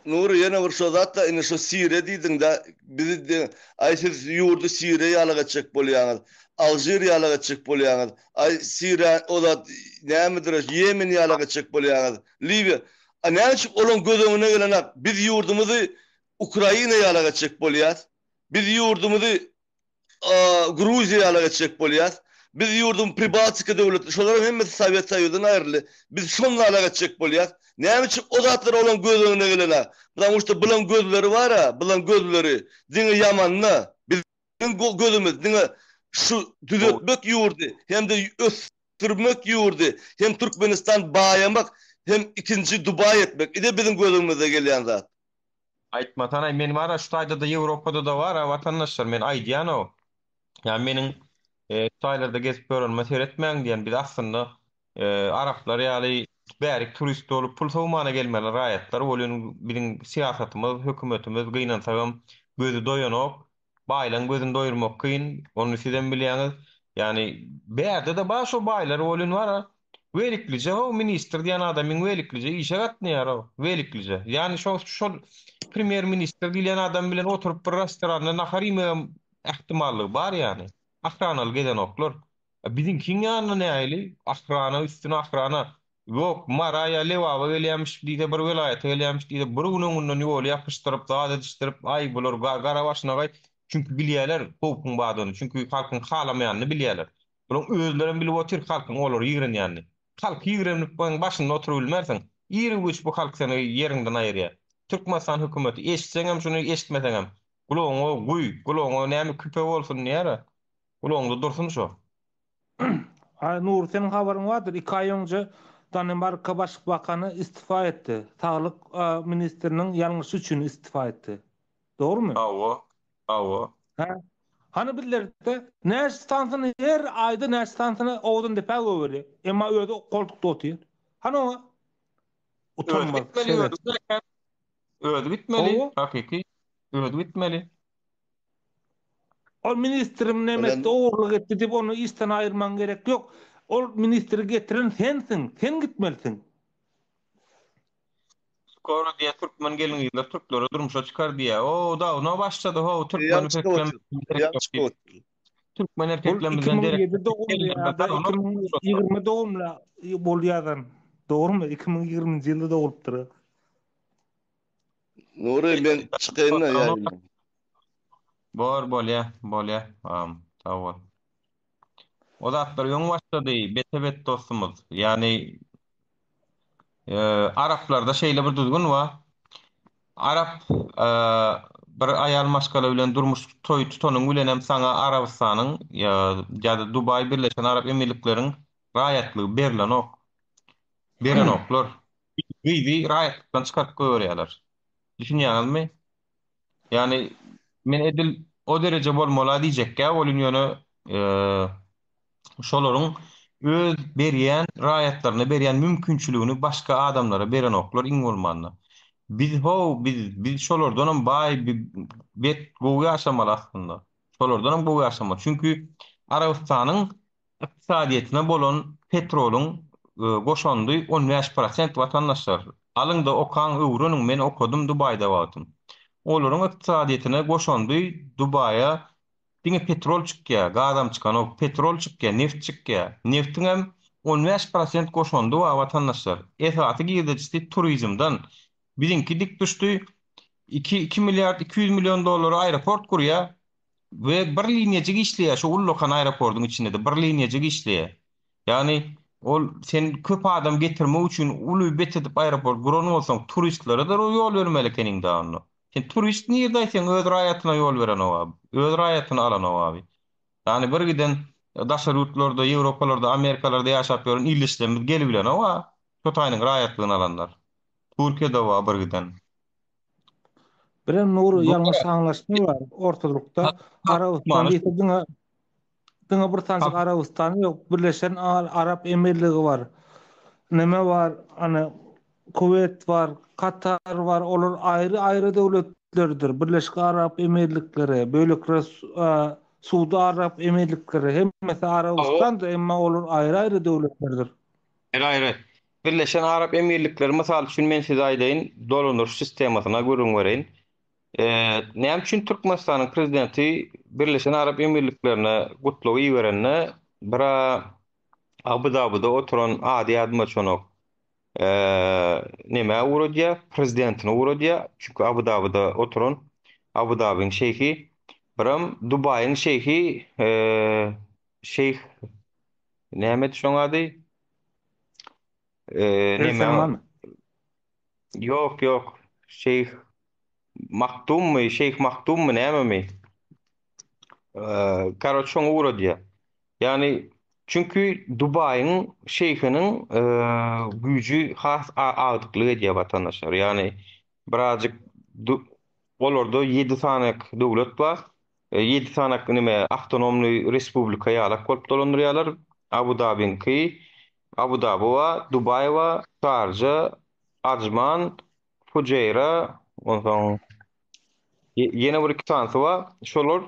Nury ýene bir şo zat-da indi şo Siriýa diýdiň-dä bizi de aý siz ýurdy Siriýa ýalak etjek bolýaňyz, Alžir ýalak etjek bolýaňyz, aý Siriýa o zat nämedir Ýemen ýalak etjek bolýaňyz, Liwiýa. A näme üçin olaň göz öňüne gelenak biz ýurdumyzy Ukraina ýalak etjek bolýas, biz ýurdumyzy Gruziýa ýalak etjek bolýas. Biz ýurduň Pribaltika döwletleri, şolaryň hemmesi Sowet Soýuzyndan aýryldy. Biz şony ýalak etjek bolýas. Näme üçin o zatlar olaň göz öňüne gelenok? Потому что bulaň gözleri bar-a, bulaň gözleri diňe ýamanda. Biziň gözümiz diňe şu düzetmek ýurdy hem-de ösdürmek ýurdy, hem Türkmenistan baýamak, hem ikinji Dubaý etmek. Ine biziň göz öňümizde gelýän zat. Aýtmasanaý men bara şu taýdada Ýewropada-da bara watandaşlar men aýdýanow. Ýa meniň şu taýlarda gezip ýörenime seretmäň diýen biz aslynda araplar ýaly bärik turist bolup pul sowmana gelmeli raýatlar welin biziň syýasatymyz hökümetimiz gynansagam gözi doýanok Baýlaň gözüni doýurmak kyn, ony sizem bilýäňiz. Ýagny bärde-de bar şo baýlar welin bar-a. Weliklije ho ministr diýen adamyň weliklije işe gatnaýar-ow, weliklije. Ýagny şo şol premýer ministr diýlen adam bilen oturyp bir restoranda nahar iýmegem ähtimallygy bar ýagny. Ahranaly gezenoklar. A biziňkiň ýanynda nähili? Ahrana üstüne ahrana. Ýok, Mara ýa Lebaba gelýämiş diýse, bir welaýata gelýämiş diýse, bir gün öňünden ýoly ýapyşdyryp, zat edişdirip, aý, bular gara başyna gaý. Çünki bilýärler howpuň bardygyny, çünki halkyň halamaýanyny bilýärler. Bularyň özlerem bilip otyr halkyň olary ýigrenýänini. Halky ýigrenip baň başynda oturybilmersiň. Iru-giç bu halk seni ýeriňden aýyrýar. Türkmenistan hökümeti, eşitseňem şuny, eşitmeseňem, gulagyňa guý, gulagyňa näme küpe bolsun diýýär-ä. Gulagyňda dursun şo. Aý Nury seniň habaryň bardyr iki aý öňje Danimarka başbakany istifa etdi. Saglyk ministriniň ýalňyşy üçin istifa etdi. Dogrymy? Hawa, hawa. Hä? Hany bizlerde näçe sansyny her aýda näçe sansyny Owadandepä goýberýär. Emma özi goltukda otyr. Hany oňa Özi utanmaz gitmeli, özi şerefsiz. günäkär. Özi gitmeli, Hawa. hakyky. Özi gitmeli. Ol ministriň näme etdi, ogurlyk etdi diýip ony işden aýyrmagyň gerek ýok. Ol ministri getiren sensiň, sen gitmelisiň. Skoro diýýär türkmen gelin gyzlar türklere durmuşa çykar diýýär. O dawno başlady how türkmen erkekler diýip. Türkmen Bul erkeklerimizden derek 2007 dogumly ýa-da 2020 dogumly bol ýazan. Dogrumy? 2020-nji ýylda dogulypdyr. Nury men çykaýyn-da ýaýyndan. Bor bolýa bolýa agam sag bol. O zatlar öň başlady bete bet dostumyz. Ýagny araplarda şeýle bir düzgün bar. Arap. bir aýal maşgala bilen durmuş toýy tutanyň bilenem saňa Arabystanyň ýa-da Dubaý Birleşen Arap Emirlikleriň raýatlygy berlenok. Berenoklar. Gyzy raýatlykdan çykaryp goýberýärler. Düşünýäňizmi? Ýagny men edil o dereje bolmaly-a diýjekgä welin ýöne şolaryň öz berýän raýatlaryna berýän mümkinçiligini başga adamlara berenoklar iň bolmanda. Biz how biz biz şolardanam baý bet gowy ýaşamaly aslynda. Şolardanam gowy ýaşamaly. Çünki Arabystanyň ykdysadyýetine bolan petrolyň goşandy 15 prosent watandaşlar. Alyňda okaň öwreniň men okadym Dubaýda wagtym. Olaryň ykdysadyýetine goşandy Dubaýa Diňe petrol çykýa, gazam çykanok, petrol çykýa, neft çykýa. Neftiňem 15 prosent goşandy bar watandaşlar. Esasy girdejisi turizmden. Biziňki dik düşdi, iki, iki milliard 200 million dollara aeroport gurýa we bir liniýajyk işleýä şo ullakan aeroportyň içinde-de bir liniýajyk işleýä. Ýagny ol sen köp adam getirmek üçin uly bet edip aeroport guran bolsaň turistlere-de ýol bermeli ekeniň da onda. Sen turist nirde sen öz raýatyna ýol berenok abi. Öz raýatyny alanok abi. Ýagny bir giden daşary ýurtlarda, Ýewropalarda, Amerikalarda ýaşap ýören ildeşlerimiz gelibilenok a. Şo taýynyň raýatlygyny alanlar. Türkiýede bar bir giden. Birem Nury Bu ýalňyş aňlaşma bar ortalykda. Arabystan diýse diňe Diňe bir sanjyk Arabystan ýok, Birleşen Arap Emirligi bar. Neme bar, ana Kuweýt bar, Katar bar, olar aýry-aýry döwletlerdir. Birleşik Arap Emirlikleri, bölekler Suudi Arap Emirlikleri, hemmesi Arabystandyr, emma olar aýry-aýry döwletlerdir. Aýry-aýry. Birleşen Arap Emirlikleri mysal üçin men size aýdaýyn, dolandyryş sistemasyna gürrüň bereýin. Näme üçin Türkmenistanyň prezidenti Birleşen Arap Emirliklerine gutlag iberende bir-a Abu-Dabide oturan ady ýadyma düşenok. Nämä ugradýar? Prezidentini ugradýar. Çünki Abu-Dabide oturan Abu-Dabiň şeýhi, birem Dubaýyň şeýhi, şeýh nämedi şoň ady? El Neme Selman. Ýok, ýok. Şeýh Maktummy, Şeýh Maktummy nämemi? Eee, karoç şoňa ugradýar. Ýagny çünki Dubaýyň şeýhiniň eee güýji has agdyklyk edýär watandaşlar. Ýagny birazjyk olarda 7 sany döwlet bar. 7 sany nime awtonomny respublika ýalak bolup dolandyrýarlar. Abu Dabiňki, Abu Dabi bar, Dubaý bar, Şarja, Ajman, Fujeýra, onsoň ýene bir iki sanysy bar. Şolar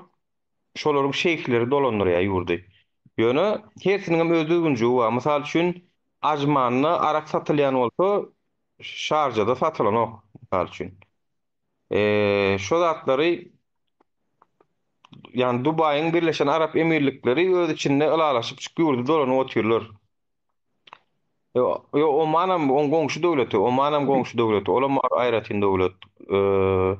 şolaryň şeýhleri dolandyrýar ýurdy. Ýöne hersiniň hem öz düzgünjigi bar. Mysal üçin, Ajmanda arak satylýan bolsa, Şarjada satylanok, mysal üçin. Eee, şo zatlary ýagny Dubaýyň Birleşen Arap Emirlikleri öz içinde ylalaşyp çyk ýurdy dolanyp otyrlar. Ýo, Omanam oň goňşy döwleti, Omanam goňşy döwleti, olam aýratyn döwlet. Eee,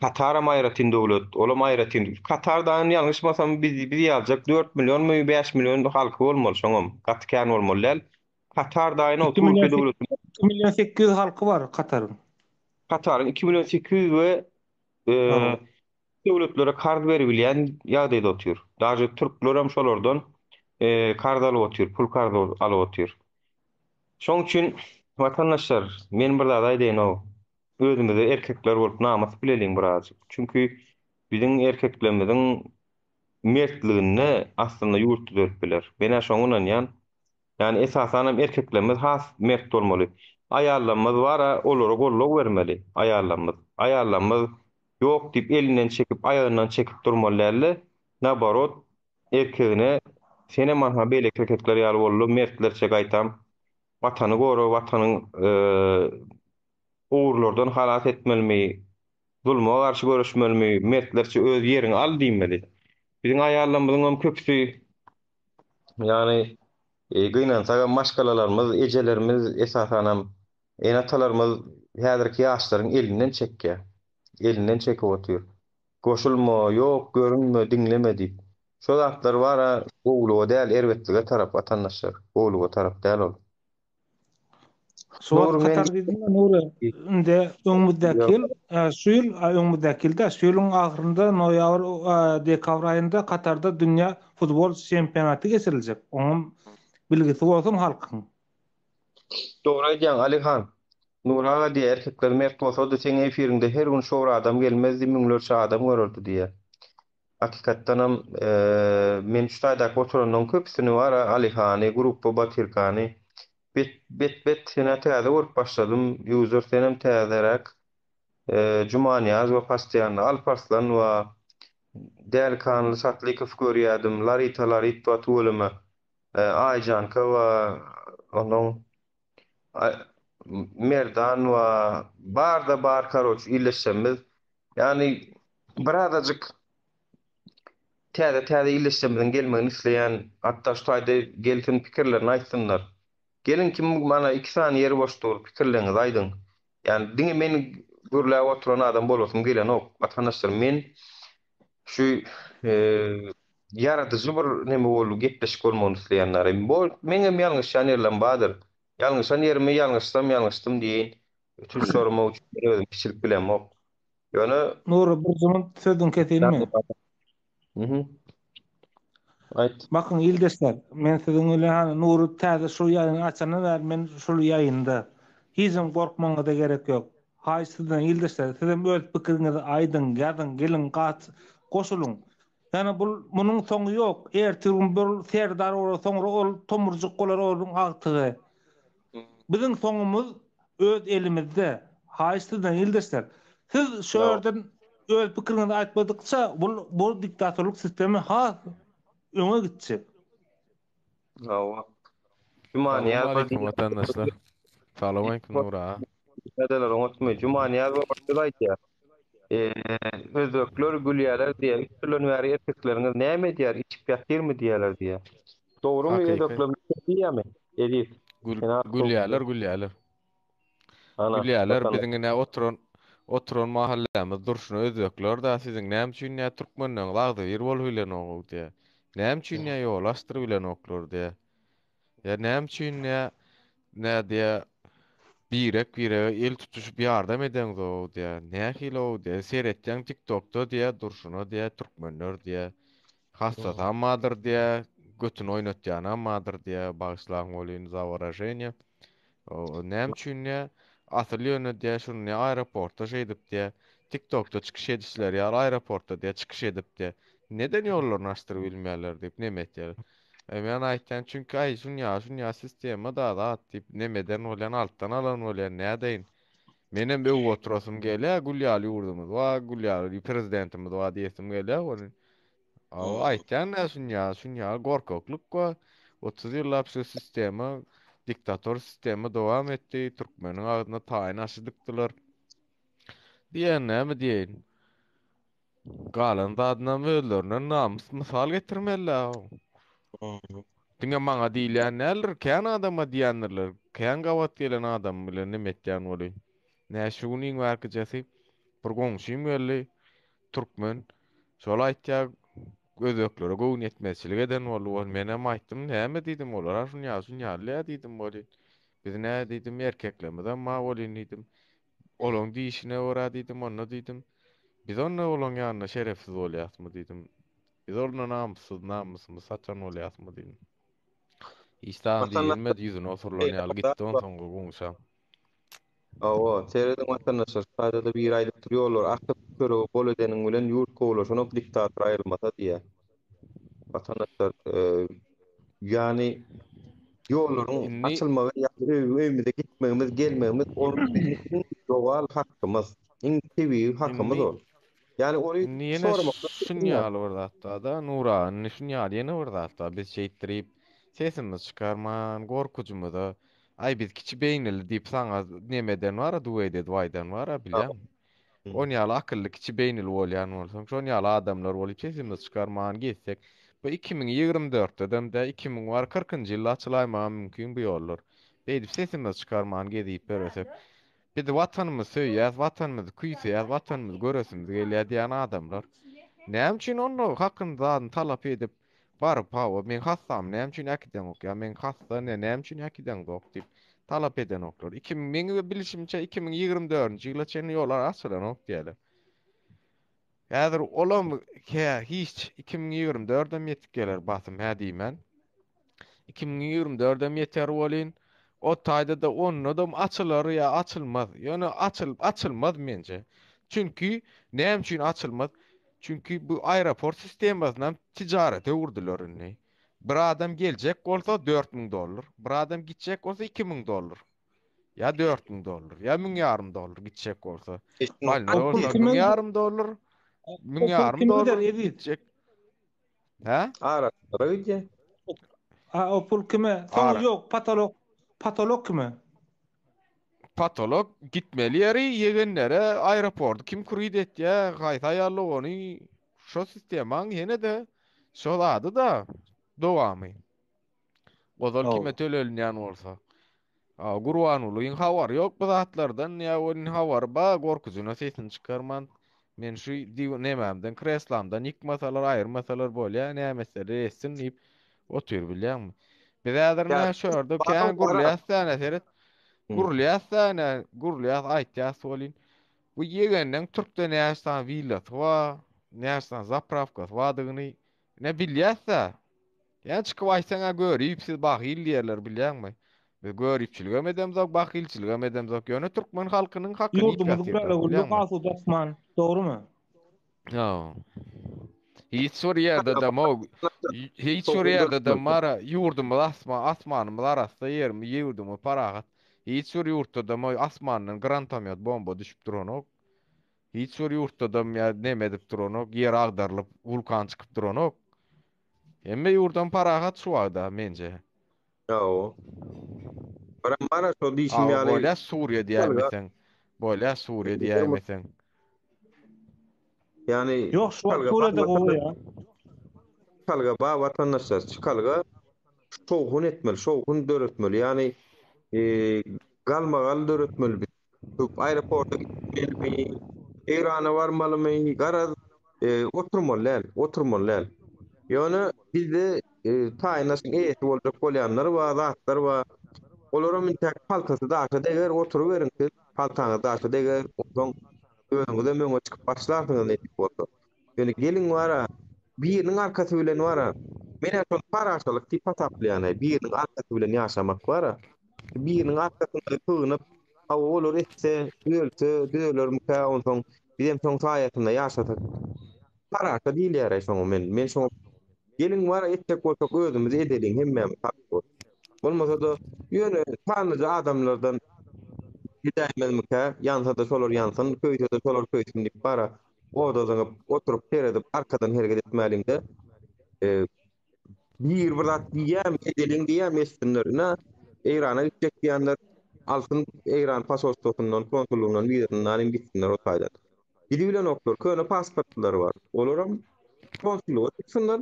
Kataram aýratyn döwlet, olam aýratyn. Katar daýyn ýalňyşmasam biz biz ýaljak 4 millionmy, 5 million halky bolmaly şoňam. Gaty kän bolmaly däl. Katar daýyn o 2 million Türkiýe döwleti. 2 million 800 halky bar Kataryň. Kataryň 2 million 800 we Hawa. döwletlere karz beribilýän ýagdaýda otyr. Daže türklerem şolardan karz alyp otyr, pul karz alyp otyr. Şoň üçin watandaşlar men bir zat aýdaýyn-ow. Özümize erkekler bolup namys bileliň birazjyk. Çünki biziň erkeklerimiziň mertliginde aslynda ýurt düzelip biler. Men-ä şoňa ynanýan. Ýagny esasanam erkeklerimiz has mert bolmaly. Aýallarymyz bar-a olara goldaw bermeli aýallarymyz. Aýallarymyz ýok diýip elinden çekip aýagyndan çekip durmaly dälde naborot erkegine senem anha beýleki erkekler ýaly boldy mertlerçe gaýtam watany gora watanyň ogrulardan halas etmelimi zuluma garşy göreşmelimi mertlerçe öz ýeriňi al diýmeli. Biziň aýallarymyzyňam köpüsi Ýagny, gynansagam maşgalalarymyz, ejelerimiz, esasanam ene-atalarymyz häzirki ýaşlaryň elinden çekýär. Elinden çekip otyr. Goşulma, ýok, görünme, diňleme diýip. Şo zatlar bar-a gowulyga däl, erbetlige tarap watandaşlar. Gowulyga tarap däl ol. Şu wagt Nury men Katar diýdim-de Nury, indi öňümizdäki ýyl, şu ýyl, öňümizdäki ýylda, şu ýylyň ahyrynda noýabr, dekabr aýynda Katarda dünýä futbol çempionaty geçiriljek. Oňam bilgisi bolsun halkyň. Dogry aýdýaň Alihan. Nury aga diýýär erkekler mert bolsady seň efiriňde her gün şowur adam gelmezdi müňlerçe adam görerdi diýýär. Hakykatdanam men şu taýdaky oturanlaryň köpüsini bara Alihany, gruppa Batyrkany bet bet bet senä täze görüp başladym user senem täzeräk Jumanyýaz we postoýanno Alparslan we Dälikanly Satlykow görýädim Larita Larit we tüweleme Aýjanka we onuň Merdan we barda bar karoç illeşjemiz ýagny birazajyk täze täze illeşjemiziň gelmegini isleýän hatda şu taýda gelsin pikirlerini aýtsynlar geliň kim mana iki sany ýer boş dur pikirleriňizi aýdyň ýagny diňe men gürläp oturan adam bolasym gelenok watandaşlar men şu ýaradyjy bir neme boldy gepleşik bolmagyny isleýänler. Bu meňem ýalňyşýan ýerlerim bardyr. Ýalňyşan ýerimi ýalňyşsam ýalňyşdym diýeýin. Ötünç soramak üçin men özüm kiçilik bilemok. Ýöne Nury bir jygynt sözüňi keseýinmi? Mhm. Aýt. Bakyň ildeşler, men siziň bilen hany Nury täze şu ýaýyny açandan bäri men şul ýaýynda. Hijem gorkmagyňyza gerek ýok. Haýyş sizden ildeşler, sizem öz pikiriňizi aýdyň, ýazyň, geliň gat goşulyň. Ýani bul munuň soňy ýok. Ertir gün bir serdar bolar, soňra ol tomurjyk bolar onuň agtygy. Biziň soňumyz öz elimizde. Haýyş sizden ildeşler. Siz şu ýerden öz pikiriňizi aýtmadykça bul bu diktatorlyk sistemi has öňe gitjek. Hawa. Jumanyýaz Salowmaleýkim watandaşlar. Salowmaleýkim Nury aga. Nädeler oňatmy? Jumanyýaz baba söz aýdýar. Özbekler gülýärler diýýär. Üç ýyldan bäri erkekleriňiz näme edýär, içip ýatyrmy diýýärler diýýär. Dogrumy Hakyky. özbekler diýýärmi? Eziz. Gül, Sen has gowy gülýärler, gülýärler. Ana, Gülýärler watan. biziň ine oturan oturan mahallämiz durşuna özbekler da siziň näme üçin diýýär türkmenleriňiz agzybir bolup bilenok diýýär. Näme üçin diýýär ýol açdyryp bilenoklar diýýär. Ýa näme üçin diýýär nä diýýär birek birege el tutuşyp ýardam edeňzok diýýär. Nähili-ow diýýär seretýäň tiktokda diýýär durşuna diýýär türkmenler diýýär. Hassasam bardyr diýýär, götüni oýnatýanam bardyr diýýär, bagyşlaň welin za wyraženiýe. O näme üçin diýýär, asyl ýöne diýýär, şuny diýýär aeroportda şeýdip diýýär, TikTokda çykyş edişleri ýaly aeroportda diýýär çykyş edip diýýär, neden ýollaryny açdyryp bilmeýärler diýip neme etýärler. E men aýtýan çünki aý şunýa şunýa sistema da zat diýip nemeden bolýan altdan alan bolýan nädeýin. Menem öwüp oturasym gelýär, gül ýaly ýurdumyz bar, gül ýaly prezidentimiz bar diýesim gelýär welin. Aw aýtýan da şunýa, şunýa gorkaklyk bar. 30 ýyllap şu sistema, diktator sistema dowam etdi. Türkmeniň agzyna taýyn aşy dykdylar. Diýen näme diýeýin. Galan zadynam özlerinden namys mysal getirmeli-ä. Diňe maňa diýilýän däldir, kän adama diýendirler. Kän gabat gelen adam bilen neme etýän welin. Nä şu gün iň bärkijesi bir goňşym geldi, türkmen. Şol aýtýar, özbeklere göwün ýetmezçilik eden boldy. Ol menem aýtdym, näme diýdim, olar-a şun ýaly, şun ýaly-ä diýdim welin. Biz nä diýdim, erkeklerimizem bar welin diýdim. Olaň diýişine görä diýdim, onda diýdim, biz onda olaň ýanynda şerefsiz bolýasmy diýdim. Biz onda namyssyz, namysymyzy satan bolýasmy diýdim. Hiç zam diýilmedi, ýüzüne oturylan ýaly gitdi onsoň goňşam. Hawa, serediň watandaşlar, şu taýda-da biri aýdypdyr, ýollar akyp, çöregi bol edeniň bilen ýurt gowulaşanok, diktator aýrylmasa diýýär. Watandaşlar, ýagny ýollaryň Indi açylmagy ýa-da öý-öýümize gitmegimiz, gelmegimiz ol biziň iň dogal hakymyz, iň tebigy hakymyz indi ol. Ýagny ony indi ýene soramakdan şun çekinýär. ýaly bir zat bar-da, Nur aga, indi şun ýaly ýene bir zat bar. Biz şeýtdirip sesimizi çykarman, gorkujymyza, aý biz kiçi beýnili diýip saňa nemeden bar-a, duet edip aýdan bar-a, bilýäňmi? On ýaly akylly kiçi beýnili bolýan bolsaň, şon ýaly adamlar bolup sesimizi çykarman gezsek, bu 2024-dedem dä, 2000 bar kyrkynjy ýylda açylaýmagam mümkin bu ýollar. Beýdip sesimizi çykarman gezip ýöresek, biz watanymyzy söýýäs, watanymyzy küýseýäs, watanymyzy göresimiz gelýär diýýän adamlar. Näme üçin onda hakyny zadyny talap edip, baryp hawa meň hassamy näme üçin äkideňok ýa meň hassa ne näme üçin äkideňzok diýip. Talap edenoklar. 2000 meň bilişimçe 2024-nji ýyla çenli ýollar açylanok diýýärler. Häzir olam hä hiç 2024-em ýetip geler basym hä diýmän. 2024-em ýeter welin o taýda-da onda-da açylar ýa açylmaz. Ýöne açylyp açylmaz menje. Çünki näme üçin açylmaz? Çünki bu aeroport sistemasynam tijarete öwürdiler indi. Bir adam geljek bolsa 4000 dollar, bir adam gitjek bolsa 2000 dollar. Ýa 4000 dollar, ýa müň ýarym dollar gitjek bolsa. Balnoý O pul bolsa kime müň ýarym dollar, o müň pul ýarym kime gider dollar Eziz? gitjek. Hä? Araçylara gidýär. Ha o pul kime? Soň Ara. ýok, patolog patolog kime? Patolog gitmeli ýeri ýegenlere aeroporty kim kurid etýä, haýsy aýally ony şo sistemaň ýene-de şo zady-da dowamy. Ozal kime Hawa. tölenilýän bolsa. A, Gurbangulyň habary ýok bu zatlardan ýa welin habary ba gorkujyna sesini çykarman men şu nemämden kreslamdan ýykmasalar aýyrmasalar bolýa näme etseler etsin diýip otyr bilýäňmi. Biz häzir Ýa nä şu ýerde kän gürleýäs däne seret gürleýäs däne gürleýäs aýtýas welin bu ýegenleň türkde näçe sany willasy bar näçe sany zaprawkasy bardygyny ne bilýäs-dä. Ýa çykyp aýtsaň-a görip siz bahyl diýerler bilýäňmi? Biz göripçiligem edemzok, bahylçylygam edemzok. Ýöne türkmen halkynyň hakyny iýip Ýurdumyz ýatyrlar, gülala güllük bilýäňmi? asuda asman. Dogrumy? Ýa. Hiç bir ýerde-de mo hiç bir ýerde-de mara ýurdumyz asma asmanymyz arassa ýerimiz ýurdumyz parahat. Hiç bir ýurtda-da mo asmandan grantomýot bomba düşüp duranok. Hiç bir ýurtda-da ýa neme edip duranok, ýer agdarylyp wulkan çykyp duranok. Hemme ýurdam parahat şu wagda menje. Ýa-o. Birem bar-a şo diýşim Aga ýaly bolýa Suriýa çykalga. diýäýmeseň. Bolýa Suriýa diýäýmeseň. Ýagny Ýok şu wagt çykalga bar Suriýada gowy watandaş ýa. çykalga bar watandaşlar çykalga şowhun etmeli, şowhun döretmeli. Ýagny galmagal döretmeli biz. Köp aeroporta gitmelimi, Eýrana barmalymy, garaz, oturmaly däl, oturmaly däl. Ýöne bizde taýynlaşyň eýesi boljak bolýanlar bar, zatlar bar. Olaram intäk paltasy daşa deger, oturyberiň siz, paltaňyz daşa deger, onsoň özüňizem öňe çykyp başlarsyňyz nesip bolsa. Ýöne geliň bara, biriniň arkasy bilen bara, men-ä şony paraşalyk diýip hasaplaýan-aý, biriniň arkasy bilen ýaşamak bara. Biriniň arkasynda sygynyp, hawa olar etse, düzelse, düzelermikä, onsoň bizem şoň saýasynda ýaşasak. Paraşa diýilýär-aý şoňa men. Men şoňa geliň bara etjek bolsak özümiz edeliň hemmämiz hak bolup. Bolmasa-da ýöne sanlyja adamlardan edäýmezmikä, ýansa-da şolar ýansyn, köýse-de şolar köýsün diýip bara oda zyňyp, oturyp seredip arkadan hereket etmäliň-de. Biri bir zat diýýärmi, edeliň diýýärmi etsinler. Ine, Eýrana gitjek diýenler alsyn Eýran posolstwosyndan, konsullygyndan wizasyny alyň gitsinler o taýdan. Gidibilenoklar, köne pasportlary bar. Olaram konsullyga çyksynlar.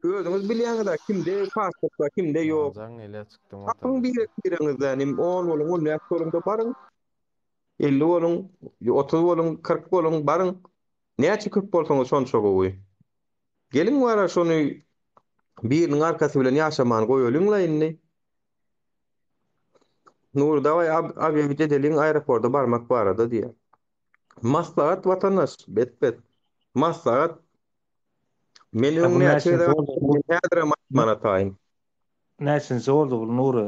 Özüňiz bilýäňiz-ä kimde pasport bar, kimde ýok. Jaň gelýär çykdym Tapyň watandaşlar. birek-bireňizden, im on boluň, on bäş boluň-da baryň. 50 boluň, 30 boluň, 40 boluň, baryň. Näçe köp bolsaňyz şonça gowy. Geliň bara şony biriniň arkasy bilen ýaşamany goýalyňla indi. Nury dawaý obýewit edeliň aeroporda barmak barada diýýär. Maslahat watandaş bet bet. Maslahat Men Ä öň bu näçe näçinji gezek boldy? aýtdym, men häzirem aýtmana taýyn. Näçinji boldy bu Nury?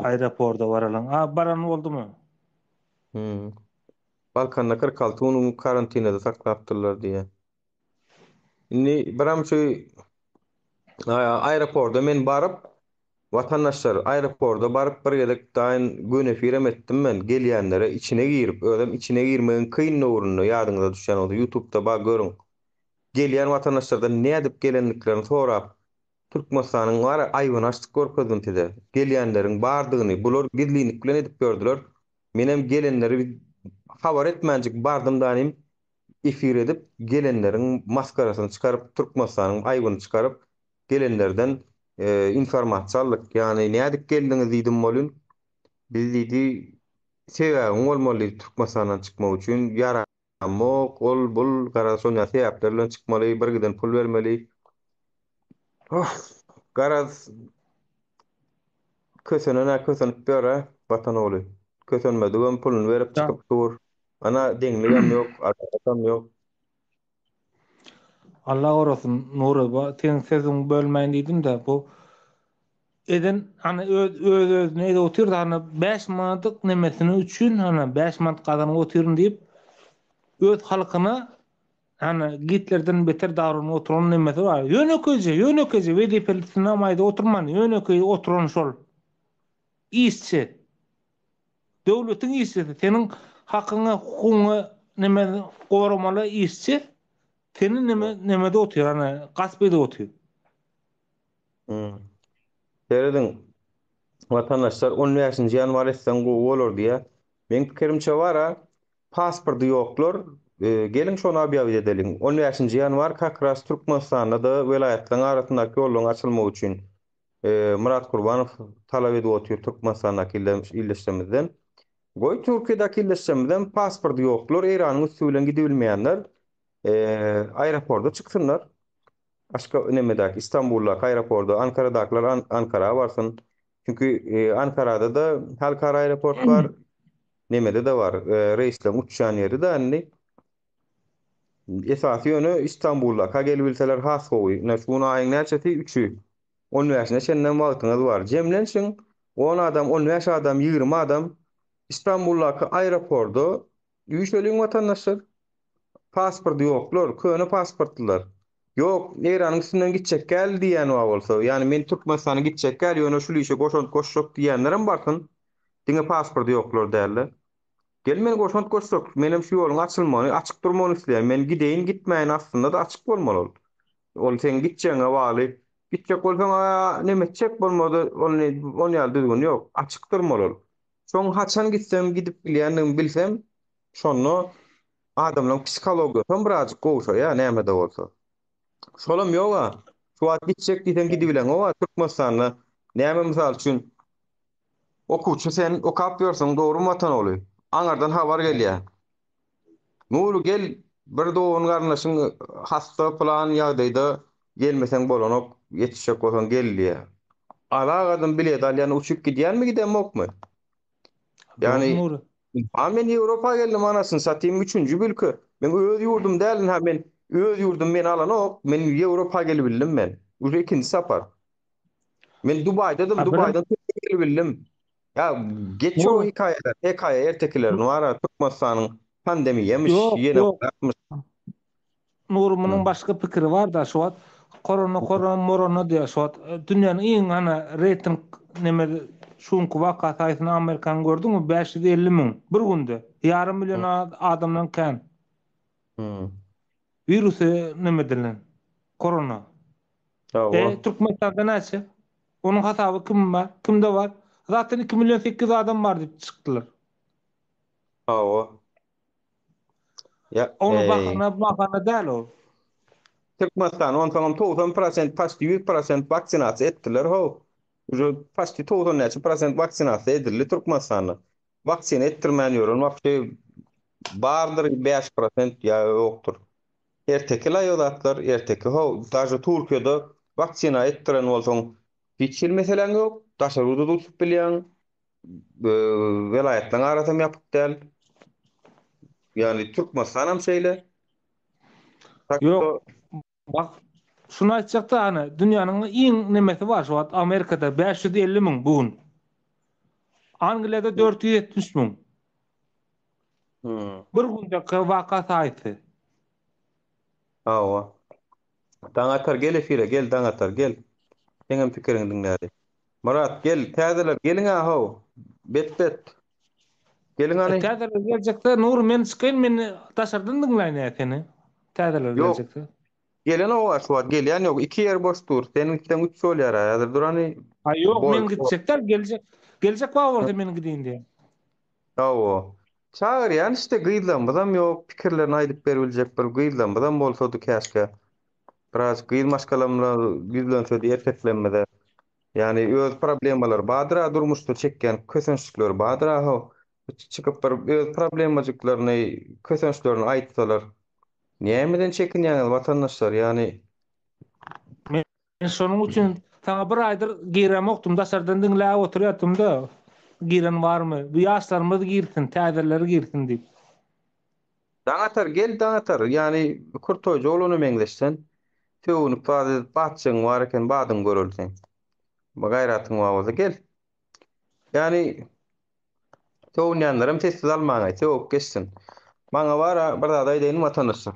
Aeroporda baralyň. A baran boldumy? Hmm. Balkanda 46 gün karantinada saklapdyrlar diýýär. Indi biram şu aeroporda men baryp, watandaşlar aeroporda baryp bir gezek daýyn göni efirem etdim men gelýänlere içine girip, özem içine girmegiň kyn döwründe ýadyňyza düşýän bolsa ýutubda bar görüň. Gelýän watandaşlardan nädip gelendiklerini sorap, Türkmenistanyň bar aýbyny açdyk görkezdim size. Gelýänleriň bardygyny bular gizlinlik bilen edip ýördüler. Menem gelenleri habar etmänjik bardym danym efir edip gelenleriň maskarasyny çykaryp Türkmenistanyň aýbyny çykaryp gelenlerden informasiýa aldyk ýagny nädip geldiňiz diýdim welin biz diýdi sebäbiň bolmaly diýdi Türkmenistandan çykmak üçin ýaramok ol bul garaz şonýa sebäpler bilen çykmaly bir giden pul bermeli garaz. Kösenen-ä kösenip ýör-ä, Watan ogly. Kösenmedigem puluny berip çykyp dur. Ana, deňligem ýok, adalatam ýok. Allah gorasyn Nury bu seň sözüňi bölmäýin diýdim-de bu eden hany öz öz özüne edip otyrdy hany 5 manatlyk nemesini üçin hany 5 manat gazanyp otyryn diýip öz halkyna hany Gitlerden beter davranyp oturan nemesi bar. Ýönekeýje ýönekeýje wezipelisinem aýdyp oturman ýönekeý oturan şol işçi. Döwletiň işçisi, seniň hakyňy, hukugyňy neme goramaly işçi, seni neme nemede otyr, ana, gasp edip otyr. Hmm. Serediň, watandaşlar 15-nji ýanwar etseň gowy bolar diýýär. Meň pikirimçe bar-a, pasporty ýoklar, e, geliň şony obýawit edeliň. 15-nji ýanwar kak ras Türkmenistanda-da welaýatlaryň arasyndaky ýollaryň açylmagy üçin Myrat Gurbanow talap edip otyr Türkmenistandaky ildeşlerimizden. Goý Türkiýedäki ildeşlerimizem pasporty ýoklar, Eýranyň üsti bilen gidibilmeýänler aeroporda çyksynlar. Başga nemedäki Istanbuldaky aeroporda, Ankaradakylar Ankara barsyn. Çünki Ankarada-da halkara aeroport bar, nemede-de bar, reýsleriň uçýan ýeri-de indi. Esasy ýöne Istanbuldaka gelibilseler has gowy. Ine şu gün aýyň näçesi? Üçi. On bäşine çenlem wagtyňyz bar. Jemlenşiň, on adam, on bäş adam, 20 adam Istanbuldaky aeroporda üýşeliň watandaşlar. Pasporty ýoklar, köne pasportlylar. Ýok, Eýranyň üstünden gitjek däl diýýän bar bolsa, ýagny men Türkmenistana gitjek däl, ýöne şul işe goşant goşjak diýýänlerem barsyn. Diňe pasporty ýoklar däl-de. Gel men goşant goşjak, menem şu ýoluň açylmagyny, açyk durmagyny isleýän. Men gideýin, gitmäýin aslynda-da açyk bolmaly ol. Ol seň gitjegiňe bagly. Gitjek bolsaň a neme etjek bolmady, ol ol ýaly düzgün ýok. Açyk durmaly ol. Soň haçan gitsem gidip bilýändigimi bilsem, şonda adamlaryň psihologiýasam birazjyk gowşaýar näme-de bolsa. Şolam ýog-a. Şu wagt gitjek diýseň gidibileňok-a Türkmenistanda. Näme mysal üçin Okuwçy sen okap ýörsüň dogrymy Watan ogly? Aňardan habar gelýä. Nury gel bir dogan garyndaşyň hassa pylan ýagdaýda gelmeseň bolanok ýetişjek bolsaň gel diýýä. Alagadym bilet alýan uçup gidýänmi gidemokmy? Dogry Ýagny Nury. a men Ýewropa geldim anasyny satayym üçünji bir ülke. Men öz ýurdum däl ha men öz ýurdum meni alanok men Ýewropa gelibildim men. Uje ikinji sapar. Men Dubaýdadym, Ha birim Dubaýdan Türkiýä gelibildim. Ýa geç o Nury hekaýalar, hekaýa ertekilerini bar-a Türkmenistanyň pandemiýamyş, Ýok, ýene ýok. zatmyş. Nury munuň Hı. başga pikiri bar-da şu wagt korona korona morona diýýär şu wagt e, dünýäniň iň hany reýting neme şu günki waka saýsyny Amerikanyň gördüňmi 550 müň bir günde ýarym million adamdan kän Hı. wirusy neme edilen korona. Hawa. E, Türkmenistanda näçe? Onuň hasaby kim bar? Kimde bar? Zaten 2 million 800 adam bar diýip çykdylar. Hawa. Ya, Onu eý. bahana bahana däl ol. Türkmenistan onsoňam 90% paçti 100% waksinasiýa etdiler how. Uje paçti 90 näçe prosent waksinasiýa edildi Türkmenistanda. Waksina etdirmän ýören wapşe bardyr 5% ýa ýokdur. Erteki-laý o zatlar, erteki how. Daže Türkiýede waksina etdiren bolsaň hiç hili meseläň ýok. Daşary ýurda-da uçup bilýäň. Welaýatlaryň arasam ýapyk däl. Ýagny Türkmenistanam şeýle. Tak Ýok. şo Bak, şuny aýtjakda hany dünýäniň iň nemesi bar şu wagt Amerikada 550 müň bu gün. Angliýada 470 müň. Hmm. Bir gündeki waka saýysy. Hawa. Daňatar gel efire gel Daňatar gel. Seňem pikiriňi diňläli. Myrat gel täzeler geliň a how. Bet bet. Geliň E, hany. täzeler geljekse Nury men çykaýyn men daşardan diňläýin ä seni. Täzeler Ýok. geljekse. Gelen owa şu wagt gelýän ýok. Iki ýer boş dur. Seniň gitseň üç bolýar a. Häzir dur hany. A ýok Boý. men gitjek däl geljek. Geljek bar bolsa men gideýin diýen. Hawa. Çagyrýan işte gyzlarymyzam ýok. Pikirlerini aýdyp beribiljek bir gyzlarymyzam bolsady käşgä. Biraz gyz maşgalamyza ýüzlensedi erkeklerimize. Ýagny öz problemalary bardyr-a durmuşda çekýän kösençlikleri bardyr-a ho. Çykyp bir öz problemajyklaryny, kösençlerini aýtsalar. Nämeden çekinýäňiz watandaşlar? Ýagny Men şonuň üçin. Saňa bir aýdyr giremokdym, daşardan diňläp oturýartym-da, giren barmy? Bu ýaşlarymyz girsin, täzeleri girsin diýip. Daňatar gel Daňatar, ýany kürtoýja oglana meňzeş sen. Sögünip zat edip batjygyň bar eken badyňy göreli seň. Gaýratyň bar bolsa gel. Ýany sögünýänlerem sessiz almaňaý, sögüp geçsin. Maňa bara bir zat aýdaýyn watandaşlar.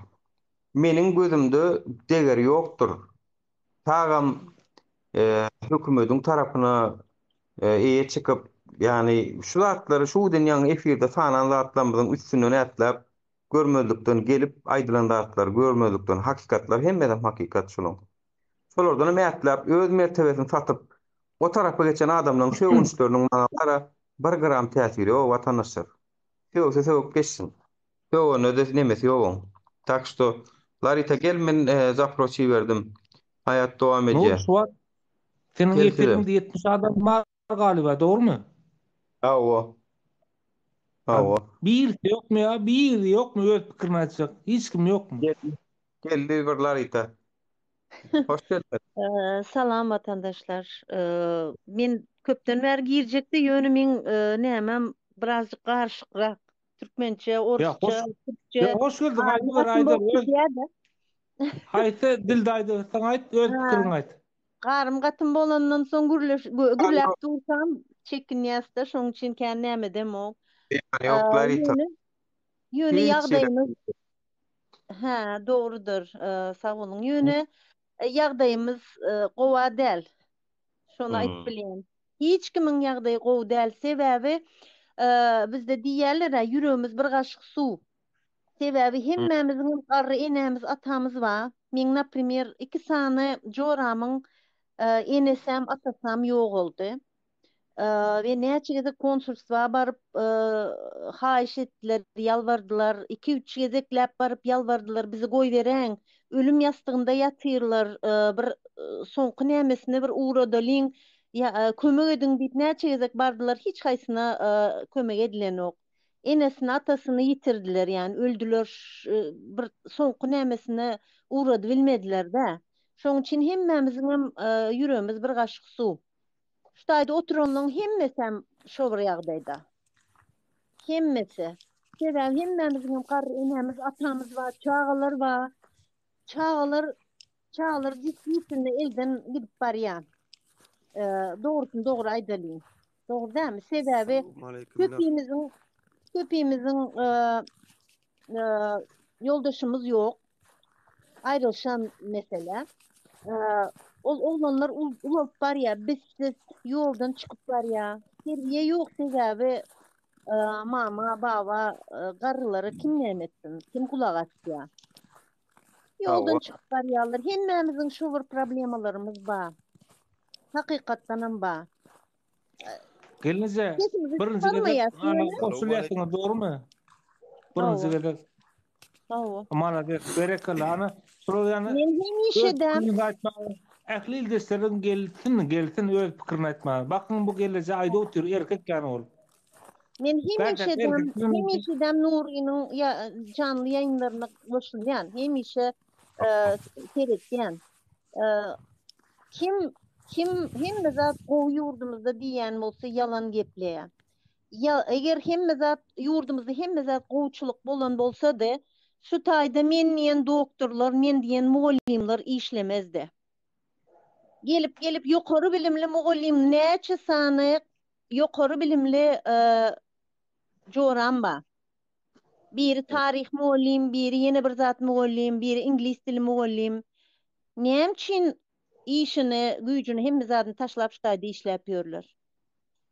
Meniň gözümde degeri ýokdur. Tagam hökümediň tarapyna eýe çykyp, ýagny şu zatlary şu günden ýaňy efirde sanan zatlarymyzyň üstünden ätläp, görmezlikden gelip aýdylan zatlary görmezlikden hakykatlar hemmesem hakykat şulaň. Şolardanam ätläp öz mertebesini satyp o tarapa geçen adamlaryň sögünçleriniň maňa bara bir gram täsiri ýok watandaşlar. Sögse sögüp geçsin. Sögende-de nemesi ýok oň. Tak şto Larita gel men zapros iberdim. Haýat dowam Nur edýär. şu wagt seniň Gel size. efiriňde 70 adam bar galiba, dogrymy? Hawa. A Hawa. birisi ýokmy ýa? Biri ýokmy öz pikirini aýtjak? Hiç kim ýokmy? Geldi. Geldi bir Larita. Hoş geldiňiz. Salam watandaşlar. Men köpden bäri girjekdi, ýöne meň nämem birazjyk garyşykrak. Türkmençe, Ýa hoş, orsça, türkçe. ýa hoş geldiň Army aýdyber gatym aýdyber bolup öz gidýär-de. haýsy dilde aýdyrsaň aýt öz Ha, pikiriňi aýt. garym gatym bolandan soň gürleş gü- gürläp dursam çekinýäs-de, şonuň üçin kän näme edemok. Ýok Larita. Ýöne ýöne Hiç ýere. ýagdaýymyz hä, dogrudyr. Sag boluň. Ýöne ýagdaýymyz gowa däl. Şony aýdyp bilýän. Hiç kimiň ýagdaýy gowy däl. Sebäbi bizde diýýärler-ä, ýüregimiz bir gaşyk suw. Sebäbi hemmämiziňem garry enemiz, atamyz bar. Meň, naprimer, iki sany joramyň enesem, atasam ýogaldy. We näçe gezek konsulstwa baryp haýyş etdiler, ýalbardylar. Iki-üç gezekläp baryp ýalbardylar, bizi goýberäň, ölüm ýastygynda ýatyrlar, bir soňky nämesine bir ugradalyň, ýa kömek ediň diýip näçe gezek bardylar, hiç haýsyna kömek edilenok. Enesini, atasyny ýitirdiler, ýagny öldüler, bir soňky nämesine ugradybilmediler-dä. Şonuň üçin hemmämiziňem ýüregimiz bir gaşyk suw. Şu taýda oturanlaryň hemmesem şo bir ýagdaýda. Hemmesi. Sebäbi hemmämiziň hem garry enemiz, atamyz bar, çagalar bar. Çagalar, çagalar jisminde elden gidip barýar. Ee, dogrusyny dogry aýdalyň. Dogry dälmi? Sebäbi köpimiziň köpimiziň e, e, ýoldaşymyz ýok. Aýrylyşan mesele. E, ol oglanlar ulalyp barýar, bizsiz ýoldan çykyp barýar. Terbiýe ýok sebäbi e, mama, baba, e, garrylara kim näme etsin, kim gulak asýar. Ýoldan çykyp barýarlar. Hemmämiziň şu bir problemalarymyz bar. Hakykatdanam bar. Gelneje, Sesimizi birinji gezek çykarmaýas ana ýöne. goşulýarsyňyz dogrymy? Birinji Hawa. gezek. Hawa. Malades, berekella. Ana şular ýaly Men öz hemişe-de pikiriňizi aýtmaga ähli ildeşleriň gelsin, gelsin öz pikirini aýtmaga. Bakyň bu gelneje aýdyp otyr, erkek ýaly bolup. Men Bärde hemişe-de erkek bilen hemişe-de Nurynyň ýa janly ýaýynlaryna goşulýan, hemişe e, seretýän. E, Kim kim hemme zat gowy ýurdumyzda diýýän bolsa ýalan gepleýär. Ýa eger hemme zat ýurdumyzda hemme zat gowuçylyk bolan bolsady, şu taýda men diýen doktorlar, men diýen mugallymlar işlemezdi. Gelip gelip ýokary bilimli mugallym näçe sany ýokary bilimli joram bar. Biri taryh mugallym, biri ýene bir zat mugallym, biri iňlis dili mugallym. Näme üçin işini, güýjüni, hemme zadyny taşlap şu taýda işläp ýörler?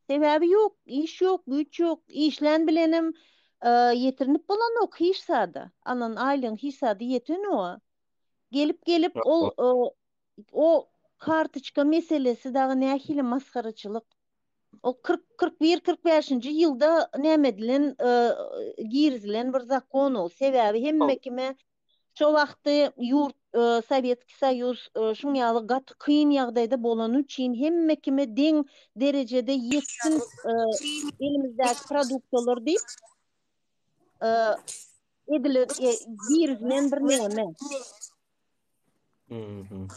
Sebäbi ýok, iş ýok, güýç ýok. Işlän bilenem ýetirinip bolanok hiç zada. Alan aýlygyň hiç zada ýetenok. Gelip-gelip ol o kartoçka meselesi dagy nähili masgaraçylyk. O 40 41 45-nji ýylda näme edilen girizilen bir zakon ol. Sebäbi hemme kime şo wagty ýurt Sowetskiý Soýuz şuň ýaly gaty kyn ýagdaýda bolany üçin hemme kime deň derejede ýetsin elimizdäki produktalar diýip edilen girizilen bir näme. Mhm.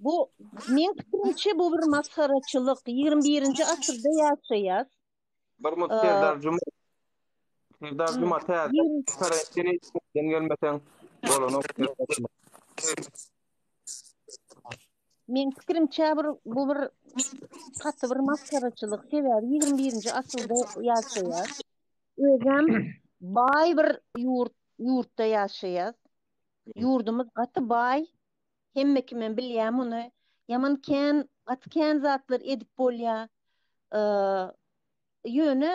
Bu meň pikirimçe bu bir masgaraçylyk. 21-nji asyrda ýaşaýas. Bir mut Serdar Juma. Serdar Juma täze çykaran gelmeseň bolanok. Meň pikirimçe bir bu bir gaty bir masgaraçylyk. Sebäbi 21-nji asyrda ýaşaýas. Özem baý bir ýurt ýurtda ýaşaýas. Ýurdumyz gaty baý. Hemme kimem bilýär muny. Ýaman kän, gaty kän zatlar edip bolýar. Ýöne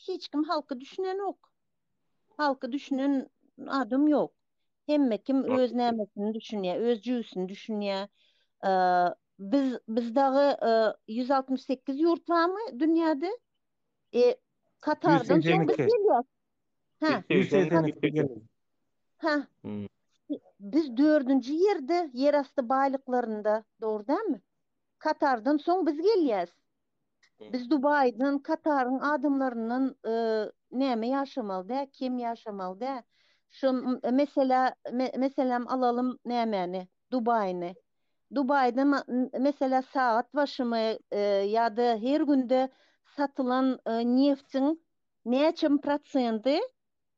hiç kim halka düşünenok. Halka düşünen adam ýok. Hemme kim öz nämesini düşünýär, öz jübüsini düşünýär. Biz biz dagy 168 ýurt barmy dünýäde? E, Katardan soň biz gelýäs. Hä. 182 gelýär. Hä. Biz dördünji ýerde ýerasty baýlyklarynda, dogry dälmi? Katardan soň biz gelýäs. Biz Dubaýdan, Kataryň adamlaryndan näme ýaşamaly dä, kem ýaşamaly dä. Şu mesela, meselem alalym nämäni, Dubaýny. Dubaýda mesela sagat başymy ýa-da her günde satylan neftiň näçe prosenty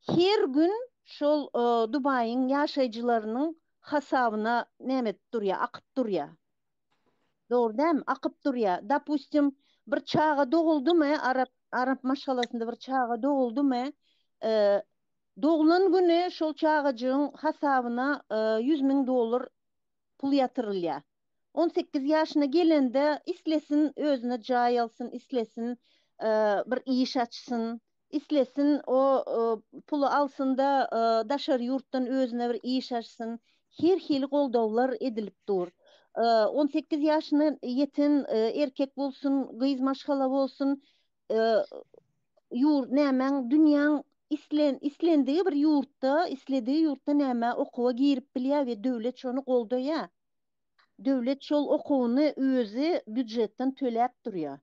her gün şol Dubaýyň ýaşaýjylarynyň hasabyna näme edip durýar, akyp durýar. Dogry dälmi? Akyp durýar. Dopustim, bir çaga doguldymy, arap arap maşgalasynda bir çaga doguldymy, doglan güni şol çagajygyň hasabyna 100 mün dollar pul ýatyrylýar. 18 ýaşyna gelende islesin özüne jaý alsyn, islesin bir iş açsyn, islesin o puly alsyn-da daşary ýurtdan özüne bir iş açsyn. Her hili goldawlar edilip dur. 18 ýaşyna ýeten erkek bolsun, gyz maşgala bolsun, ýurt nämäň dünýäň islen islendigi bir ýurtda, isledigi ýurtda nämä okuwa girip bilýär we döwlet şony goldaýar. Döwlet şol okuwyny özi býujetden töläp durýar.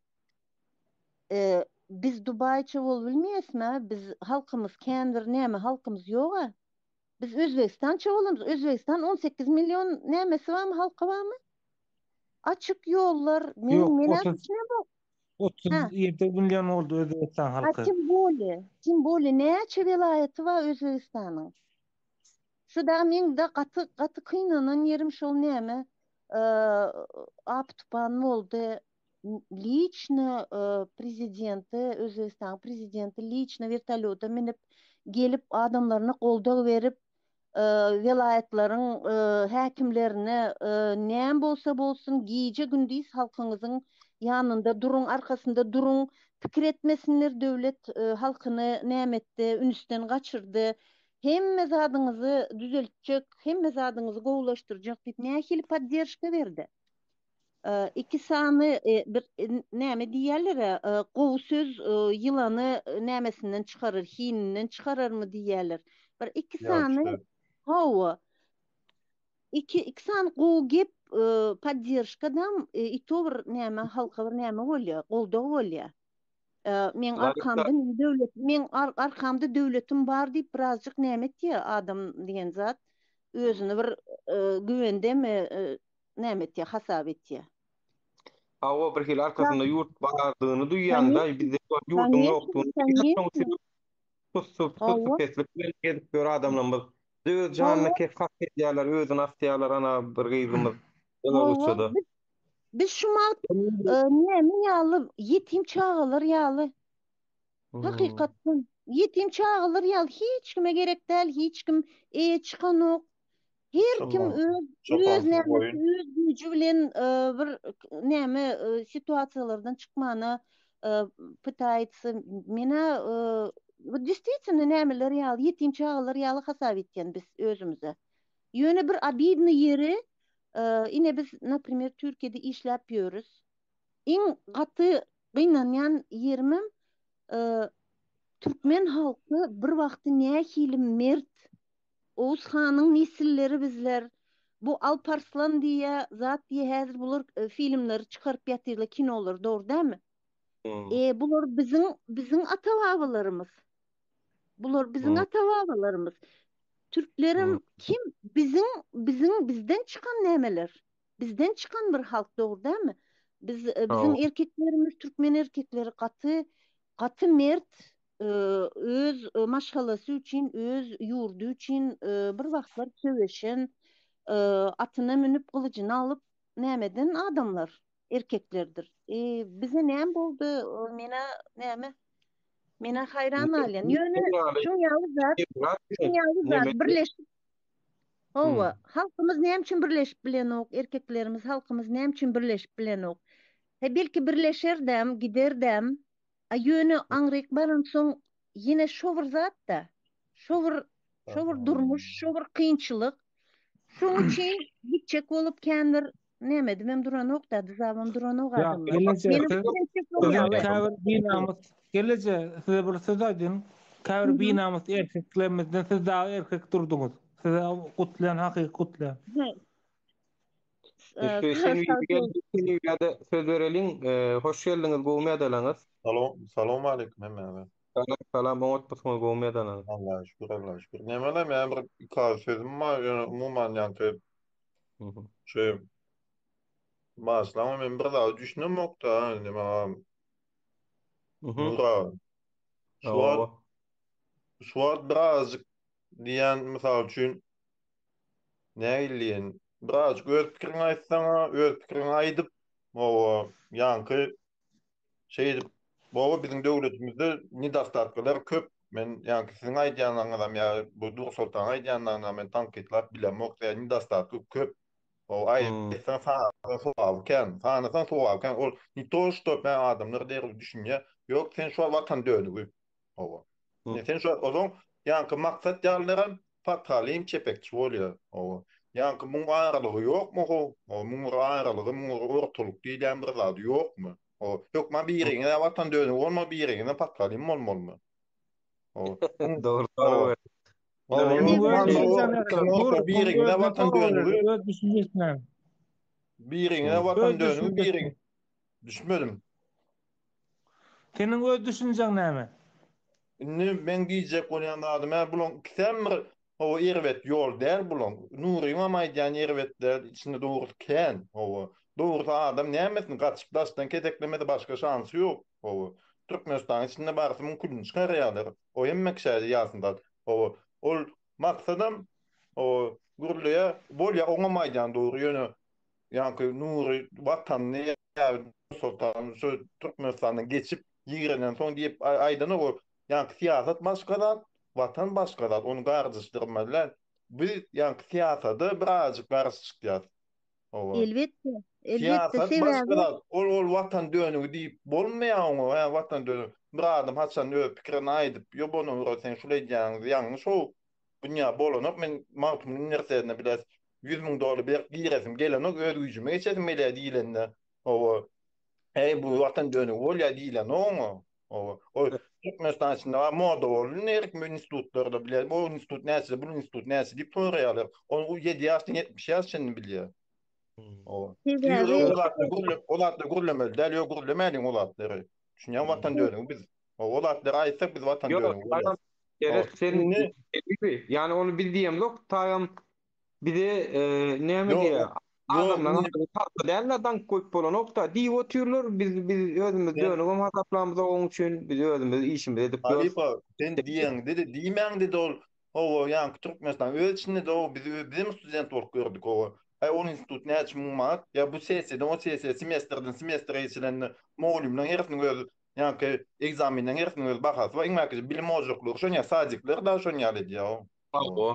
E, biz Dubaýça bolup bilmeýäsmi? Biz halkymyz kän bir näme halkymyz ýog-a. Biz Özbegistança bolamyz. Özbegistan 18 million nämesi barmy, halky barmy? Açyk ýollar, men Ýok, men 30 düşünemok. Ha. 37 million boldy Özbegistan Ha, halky. tim bolýa, tim bolýa näçe welaýaty bar Özbegistanyň? Şu da meň de gaty gaty kynanan ýerim şol näme, ap-tupan boldy. Liçno prezidenti, Özbegistanyň prezidenti liçno wertolýota minip gelip adamlaryna goldaw berip, welaýatlaryň häkimlerine näme bolsa bolsun gije-gündiz halkyňyzyň ýanynda duruň, arkasynda duruň, pikir etmesinler döwlet halkyny näme etdi, ünsden gaçyrdy, hemme zadyňyzy düzeltjek, hemme zadyňyzy gowulaşdyrjak diýip nähili podderşka berdi. Iki sany bir näme diýýärler-ä, gowy söz ýylany nämesinden çykarar, hininden çykararmy diýýärler. Bir iki sany, hawa, iki, iki sany gowy gep podderşkadam i to bir näme halka bir näme bolýar, goldaw bolýar. Meň arkamda meň döwlet, meň arkamda döwletim bar diýip birazjyk näme etýär adam diýen zat, özüni bir güwendemi näme etýär, hasap etýär. Hawa, bir hili arkasynda ýurt bardygyny duýýaň-da, bizde ýurduň ýokdugyny duýýas, şonuň üçin sussy, sussy peslik bilen gezip ýör adamlarymyz. Öz janyna kes kast edýärler, özüni asýarlar, ana bir gyzymyz Belarusýada. Biz şu wagt näme ýaly ýetim çagalar ýaly Hakykatdan ýetim çagalar ýaly hiç kime gerek däl, hiç kim eýe çykanok. Her kim öz öz nämesi, öz güýji bilen e, bir näme e, situasiýalardan çykmana e, pytaýtsa. Menä bu действительно nämeler ýaly ýetim çagalar ýaly hasap etýän biz özümize. Ýöne bir obidny ýeri ine biz naprimer Türkiýede işläp ýörüs. Iň gaty gynanýan ýerimem türkmen halky bir wagty nähili mert Oguz hanyň nesilleri bizler. Bu Alparslan diýýä zat diýýä häzir bular filmleri çykaryp ýatyrlar kinolary dogry dälmi? E bular biziň biziň ata babalarymyz. Bular biziň ata babalarymyz. Türklerem kim biziň biziň bizden çykan nämeler? Bizden çykan bir halk dogry dälmi? Biz biziň erkeklerimiz türkmen erkekleri gaty gaty mert öz maşgalasy üçin öz ýurdy üçin bir wagtlar söweşen atyna münüp gylyjyny alyp nämeden adamlar erkeklerdir. E, bize näme boldy? Menä näme? Menä haýran galýan. Ýöne şuň ýaly zat, şuň ýaly zat birleşip Hawa, halkymyz näme üçin birleşip bilenok? Erkeklerimiz, halkymyz näme üçin birleşip bilenok? He belki birleşerdem, giderdem. A ýöne aňryk baransoň ýene şo bir zat-da. Şo bir şo bir durmuş, şo bir kynçylyk. Şoň üçin gitjek bolup känbir näme edibem duranok-da, dyzabam duranok Ýa, adamlar. gelneje, Meniň siz pikirimçe şol siziň ýaly. käbir binamys, gelneje, size bir söz aýdyn. Käbir binamys erkeklerimizden siz dagy erkek durduňyz. Size gutlaýan, hakyky gutlaýan. He. Şu sen geldi, sen ýa-da söz bereliň. Hoş geldiňiz, gowumy ýadalaňyz? Salam, salam aleyküm hemmäňize. Salam, salam, oňatmysyňyz, gowumy ýadalaňyz? Allaha şükür, Allaha şükür. Nämeler, meniň bir iki agyz sözüm bar, ýöne umuman ýaňky şu başlama men bir zada düşünemok-da, indi maňa Nur aga. Şu wagt şu wagt birazjyk diýýän mysal üçin nähili diýen, birazjyk öz pikiriňi aýtsaň-a, öz pikiriňi aýdyp, oba, ýaňky Şeýdip, baba biziň döwletimizde nedostatkalar köp. Men ýaňky siziň aýdýanlaryňyzam ýa bu Nursoltanyň aýdýanlarynam men tankytlap bilemok. Ýa nedostatky köp. O aýtsaň sanasaň sogaby kän. Sanasaň sogaby kän. Ol ne to şto ben adamlar derrew düşünýär. Ýok sen şu watan dönügi. Hawa. Ne sen şu ozaň ýaňky maksat ýalylaram Pathalym çepekçi bolýar. Hawa. Ýaňky muň aralygy ýokmy how? Hawa, muň bir aralygy, muň bir ortalyk diýilýän bir zady ýokmy? Hawa, hökman biriňiz-ä watan dönügi bolmaly, biriňizem pathalym bolmalymy? Hawa. Muň Dogry hawa. sorag Hawa, berdi. hökman bir biriňiz-ä watan dönügi, Öz düşünjesine. biriňiz-ä Öz watan dönügi, düşünjesine. biriň Düşmedim. Seniň öz düşünjeň näme? Indi meň diýjek bolýan zadym hä bulaň ikisem bir hawa erbet ýol däl bulaň. Nuryňam aýdýany erbet däl içinde dogrusy kän hawa. Dogrusy adam nämesini gaçyp daşdan keseklemese başga şansy ýok hawa. Türkmenistanyň içinde barsa muň külüni çykarýarlar. O hemme kişä ýasyn zat hawa. Ol maksadam hawa gürleýär bolýa oňam aýdýany dogry ýöne Ýaňky Nury Watanyny ýa Soltan şu Türkmenistandan geçip ýigrenen soň diýip aýdanok ol. Ýaňky syýasat başga zat, Watan başga zat. Ony garjyşdyrmaly däl. Biz ýaňky syýasada birazajyk garşy çykýas. Hawa. Elbetde, elbetde, Syýasat başga sebäbi zat. Ol ol Watan dönügi diýip bolmaýar oňa. Hä, Watan dönügi. Bir adam haçan öz pikirini aýdyp, ýo buna sen şul edýäňiz ýalňyş-ow. Dünýä bolanok men Magtymguly uniwersitetine biles 100.000 dollar berip giresim gelenok öz güýjüme geçesim gelýär diýilende hawa eý bu watan dönügi bolýar diýilenok oňa hawa o Türkmenistan içinde bar moda boldy indi her kim institutlarda bilýär bu institut näçe bu institut näçe diýip soraýarlar ony 7 ýaşdan 70 ýaş çenli bilýär hawa sebäbi o zatlar gürle o zatlar gürlemeli däl ýok gürlemäliň o zatlary düşünýäň watan dönügi biz o zatlary aýtsak biz watan Ýok, dönügi bolýarys Gerek sen Indi ýani ony biz diýemzok, tagam bize e, näme Ýok, diýýär? ýok, Adamlaryň indi adyny tagta däl-de daňyp goýup bolanok-da diýip otyrlar. Biz biz özümiz sen dönügem hasaplamyzok oň üçin. Biz özümiz işimizi edip ýörüs. halypa sen diýeňde-de diýmäňde-de ol hawa ýaňky Türkmenistan öz içinde-de o biz bizem student bolup gördük hawa. Aý ol institut näçe müň manat ýa bu sessiýadan o sessiýa semestrden semestre geçilende mugallymlaryň hersiniň öz Ýaňky ekzameniň hersiniň öz bahasy bar. Iň mäkäm bilim ojaklary şon ýaly, sadikler dagy şon ýaly edýär. Hawa.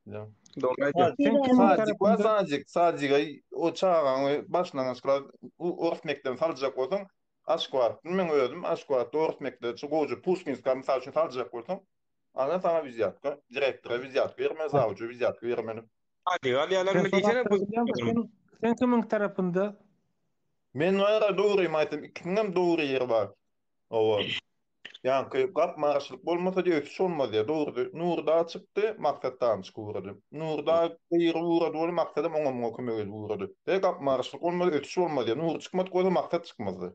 Ýa. Dogry aýdýaň. Sen kimiň Sadik bar, tarapynda? sadik. Sadige o çagaňy başlangyç klas orus mekdebine saljak bolsaň, Aşgabatda meň özüm Aşgabatda orus mekdebe şu gowja Puşkinska mysal üçin saljak bolsaň, ana saňa wizýatka, direktora wizýatka bermeli, zawuja wizýatka bermeli. Sadige Sen alýarlarmy şo diýsene zatlary bu. bilýäňmi? Sen sen kimiň tarapynda? Men wara dogrymy aýtsam ikiniňem dogry ýeri bar. Hawa. Ýaňky gapma-garşylyk bolmasa diýip ösüş bolmaz diýýär. Dogrusy Nury dagy çykdy, Maksat dagam çykyp ugrady. Nury dagy gygyryp ugrady weli Maksadam oňa muňa kömek edip ugrady. He gapma-garşylyk bolmasa ösüş bolmaz diýýär. Nury çykmadyk bolsa Maksat çykmazdy.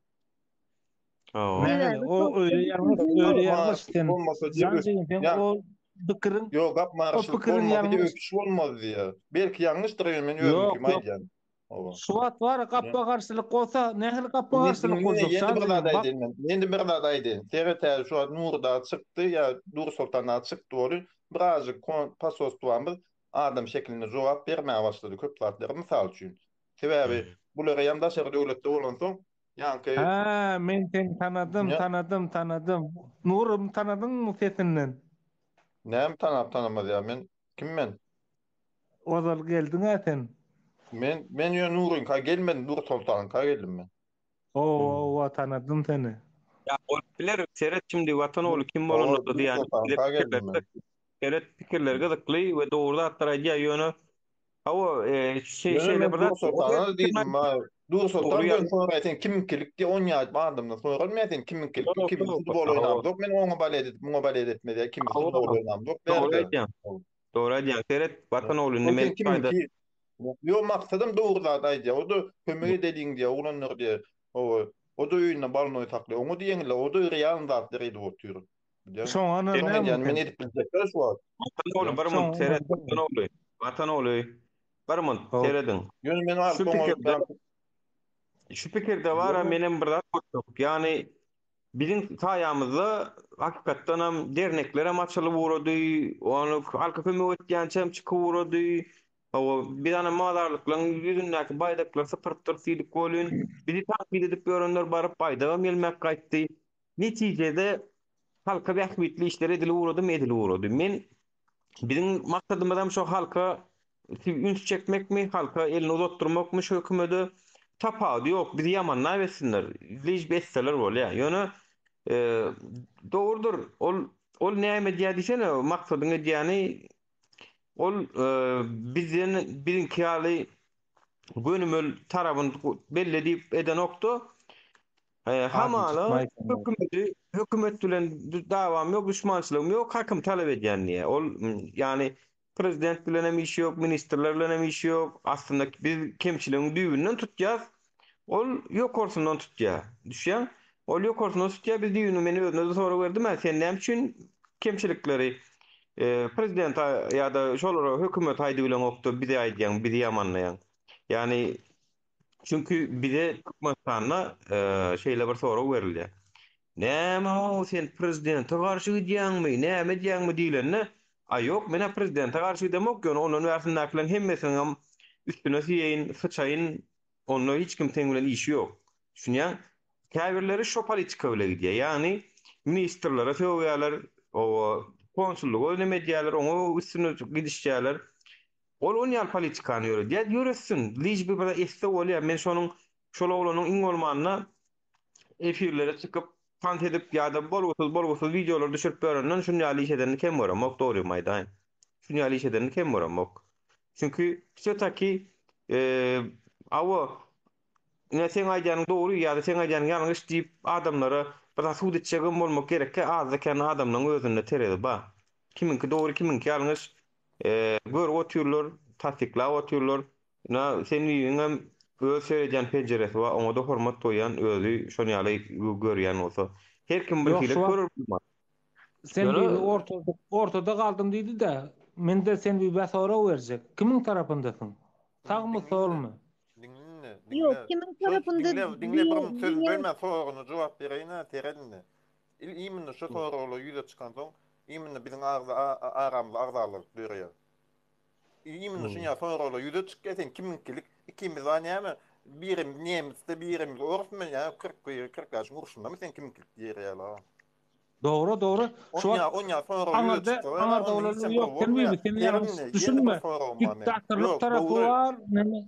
Hawa. Nähili? Sebäbi O şol öýle ýalňyş, öýle ýalňyş Gapma-garşylyk sen. bolmasa diýip Jan ös jigim sen ýa o pikiriň ýok o gapma-garşylyk pikiriň bolmasa diýip ýalňyş. ösüş bolmaz diýýär. Belki ýalňyşdyr ýöne men Ýok, özümkimi ýok. aýdýan. Hawa. Şu wagt bar gapma-garşylyk bolsa, nähili gapma-garşylyk boljak? Ýene bir zat aýdaýyn men. Ýene bir zat aýdaýyn. Seret häzir şu wagt Nury dagy çykdy ýa Nursoltan dagy çykdy boldy. Birazjyk posolstwamyz adam şekilinde jogap bermäge başlady köp zatlara mysal üçin. Sebäbi bular hem daşary döwletde bolansoň ýaňky Hä, men seni tanadym, tanadym, tanadym. Nurum tanadyňmy sesinden? Näme tanap tanamaz ýa men kim men? Ozal geldiň-ä sen. Men men ýöne Nuryňka gelmedim, Nursoltanyňka geldim men. Owa, owa tanadym seni. Ýa bolup biler, seret şimdi Watan ogly kim bolanda diýýän. Nursoltanyňka geldim men. Seret pikirleri gyzykly we dogry zatlar aýdýar ýöne hawa şeý Ýöne şeýle men bir zat Nursoltana diýdim, ha. Nursoltan Dogry göni soraý sen kimiňkilik diýe on ýaýyp adamdan soralmaýar sen kimiňkilik Ýok, kim ýok, futbol hawa. oýnamzok men oňa balet edip muňa balet etmez ýa kim Hawa. futbol oýnamzok Dogry bärde. aýdýaň. Dogry aýdýaň. Seret Watan ogly indi Ol men sen kimiňki? Ýok maksadam dogry zat aýdýar. O-da kömek edeliň diýýär, oglanlar diýýär. Hawa. O-da öýünde balnoý saklaýar. Oňa diýeňle, o-da realny zatlar edip otyr. Bilýäňmi? Şoňa Şoňa ynanýarmyň edýän men sen? edip biljekler şu wagt. Watan ogly bir munt Şoňa seret ynanýarmyň? Watan ogly. Watan ogly bir munt Hawa. serediň. Ýöne men Şu alyp oňa pikirde şu pikirde bar-a Ýöne menem bir zat goşjak. Ýagny biziň saýamyzda hakykatdanam derneklerem açylyp ugrady, ony halka kömek etýänçäm çykyp ugrady. Hawa, biz ana mazarlyklaryň ýüzündäki baýdaklary sypyrypdyrys diýdik welin, bizi tankyt edip ýörenler baryp baýdagam ýelmäp gaýtdy. Netijede halka bähbitli işler edilip ugradymy, edilip ugrady. Men biziň maksadymyzam şo halka üns çekmekmi, halka elini uzatdyrmakmy şu hökümede tapawudy ýok, bizi ýamanlap etsinler, liž bi etseler bolýar. Ýöne dogrudyr, ol ol näme edýär diýsene, maksadyň edýäni ol bizden biziňki ýaly gönümel tarabyny belli diýip edenokda. Hamala hökümeti hökümet bilen dawam ýok, duşmançylygym ýok, hakym talap edýän diýýär. Ol ýagny prezident bilen hem işi ýok, ministrler bilen hem işi ýok. Aslynda biz kemçiligiň düýbünden tutýas. Ol ýokarsyndan tutýar. Düşýäň? Ol ýokarsyndan tutýar, biz düýbüni men özüne-de sorag berdim-ä, sen näme üçin kemçilikleri prezidente ýa-da şolara hökümete aýdybileňokda bize aýdýaň, bizi ýamanlaýaň. Ýagny Çünki bize Türkmenistanda şeýle bir sorag berilýär. Näme-ow sen prezidente garşy gidýäňmi, näme edýäňmi diýlende, a ýok, men-ä prezidente garşy gidemok, ýöne ondan bärsindäkileriň hemmesiniňem üstüne siýeýin, syçaýyn, onda hiç kim seň bilen işi ýok. Düşünýäň? Käbirleri şo politika bile gidýär. Ýagny ministrlere sögýärler, oba konsullyga neme edýärler, oňa üstüne gidişýärler. Ol on ýaly politikany ýöredýär, ýöretsin, liž bi bir etse bolýar, men şonuň şol oglanyň iň bolmanda efirlere çykyp tans edip ýa-da bolgusyz bolgusyz wideolar düşürip ýörenden şun ýaly iş edenini kem göremok dogrymy aýdaýyn. Şun ýaly iş edenini kem göremok. Çünki wse taki awa ine seň aýdýanyň dogry ýa-da seň aýdýanyň ýalňyş diýip adamlara bir zat subut etjegem bolmak gerekkä azda kän adamlaň özünde terezi bar. Kimiňki dogry kimiňki ýalňyş Görüp otyrlar, tassyklap otyrlar. Ynha, sen bibiňem öz seredýän penjiresi bar, oňa-da hormat goýýan, özi şon ýaly görýän bolsa. Her kim bir Ýok, hili şu wagt görer bilmez. Sen Ýöne bibi ortada, ortada galdym diýdi-de, men-de sen bibä sorag berjek. Kimiň tarapyndasyň? Sagmy, Diňle, solmy? diňle, Ýok, diňle. kimiň Şo tarapynda diňle, diňle bir diýen sözümi diýen bölmän soragyna jogap bereýin-ä, seret indi. Il imенно şu soraglar ýüze çykansoň, imенно biziň aramyzda agzalyk döreýär. Imенно şuny soraglar ýüze çykýar, sen kimiňkilik, ikimiz bar näme, birimiz nemisde, birimiz orusmy, ýa 41, 45 urşundamy sen kimiňkilik diýer ýaly. Dogry, dogry. Şu wagt Onýa, onýa sorag ýüze aňyrda, çyksa, aňyrda onda bolan hiçem bir ýok, sen bolmaýar. bibi, sen Ýeri ýalňyş indi, ýene bir düşünme. soragym bar meniň. Diktatorlyk Ýok, tarapy dogry. bar, neme,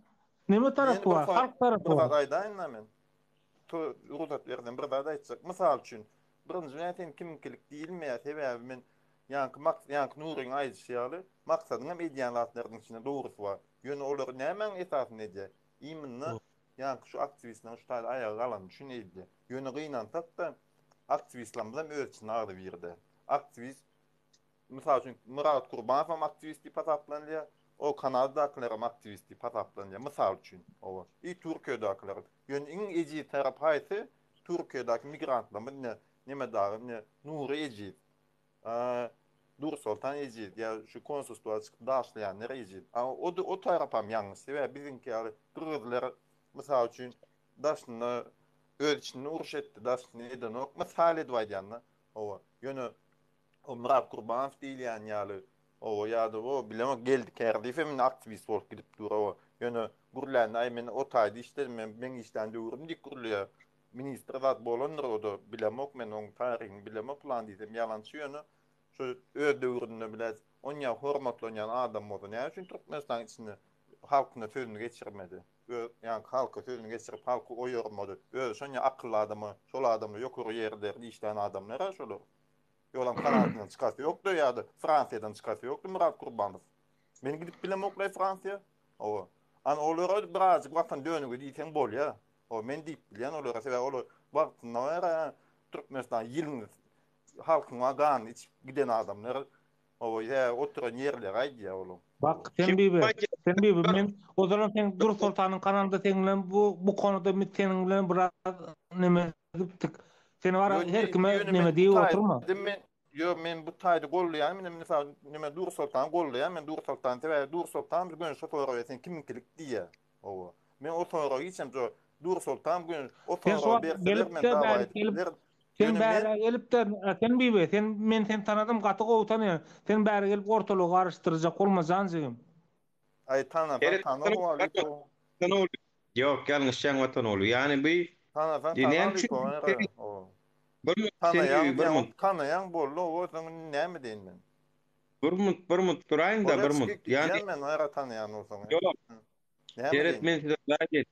neme Ýene tarapy bir bar, halk tarapy bir bar. zat aýdaýyn-da men. Rugsat berseň bir zat aýtjak. Mysal üçin, birinji bilen sen kimiňkilik diýilmeýär, sebäbi men ýaňky maks ýaňky Nuryň aýdyşy ýaly, Maksadyň hem edýän zatlarynyň içinde dogrusy bar. Ýöne olary nämäň esasynda edýär? Imенно ýaňky şu aktiwistleriň şu taýda aýaga galany üçin edýär. Ýöne gynansak-da, aktiwistlerimiz hem öz içinde agzybir däl. Aktiwist Mysal üçin, Myrat Kurbanowam aktiwist diýip hasaplanylýar. O Kanadadakylaram aktiwist diýip hasaplanylýar. Mysal üçin, oba. I Türkiýedäkiler. Ýöne iň ejiz tarap haýsy? Türkiýedäki migrantlarymyz ine, neme dagy, ine, Nury ejiz. Dursoltan ejiz ýa şu konsulstwa çykyp daşlaýanlar ejiz. A o o tarapam ýalňyş. Sebäbi biziňki ýaly gyrgyzlar mysal üçin daşynda öz içinde uruş etdi, daşynda edenok. Mysal edip aýdýanda. Hawa. Ýöne o Myrat Gurbanow diýilýän ýaly, hawa, ýa-da o bilemok Geldi Kärdiýew hem indi aktiwist bolup gidip dur, hawa. Ýöne gürlände aý men o taýda işledim, men meň işlän döwrüm diýip gürleýär. Ministr zat bolandyr o-da, bilemok men oň taryhyny bilemok pylan diýsem ýalançy ýöne şu öz döwründe bile onýa hormatlanýan adam bolsa näme üçin Türkmenistanyň içinde halkyna sözüni geçirmedi? Öz ýaňky halka sözüni geçirip halky oýarmady. Özi şonýa akylly adama şol adamlar ýokary ýerlerde işlän adamlar-a şolar. Ýolam Kanadadan çykasy ýokdy ýa-da Fransiýadan çykasy ýokdy Myrat Gurbanow. Men gidip bilemok-laý Fransiýa. Hawa. Ana olara birazjyk watan dönügi diýseň bolýa. Hawa men diýip bilýän olara sebäbi olar wagtynda bäri Türkmenistan ýylyny halkyň ganyny içip giden adamlar. Hawa ýa oturan ýerleri aýdýar olar. Bak sen bibi, sen bibi men ozalam sen Dursoltanyň kanalynda seň bilen bu bu konuda biz seniň bilen biraz neme edipdik. Sen bar her kime neme diýip oturma. Men ýok men bu taýda gollaýan men mysal neme Dursoltany gollaýan men Dursoltany sebäbi Dursoltan bir gün şo soraga sen kimiňkilik diýýär. Hawa. Men o soragy hiç hem Dursoltan gün o soragy berseler men dawa edip bilerin. Sen bärä gelip-de, sen Bibi, sen men seni tanadym, gaty gowy tanaýan. Sen bärä gelip ortalygy garyşdyrjak bolma jan jigim. Aý tanasaň tana Walypow. Ýok, ýalňyşýaň Watan ogly. Ýani bu Tanasaň tana Walypow. Bir minut sen bir minut. Tanaýaň boldy owo soň indi näme diýin men. Bir minut bir minut duraýyň-da bir minut. Ýani men ara tanaýan bolsaň. Ýok. Seret men size bir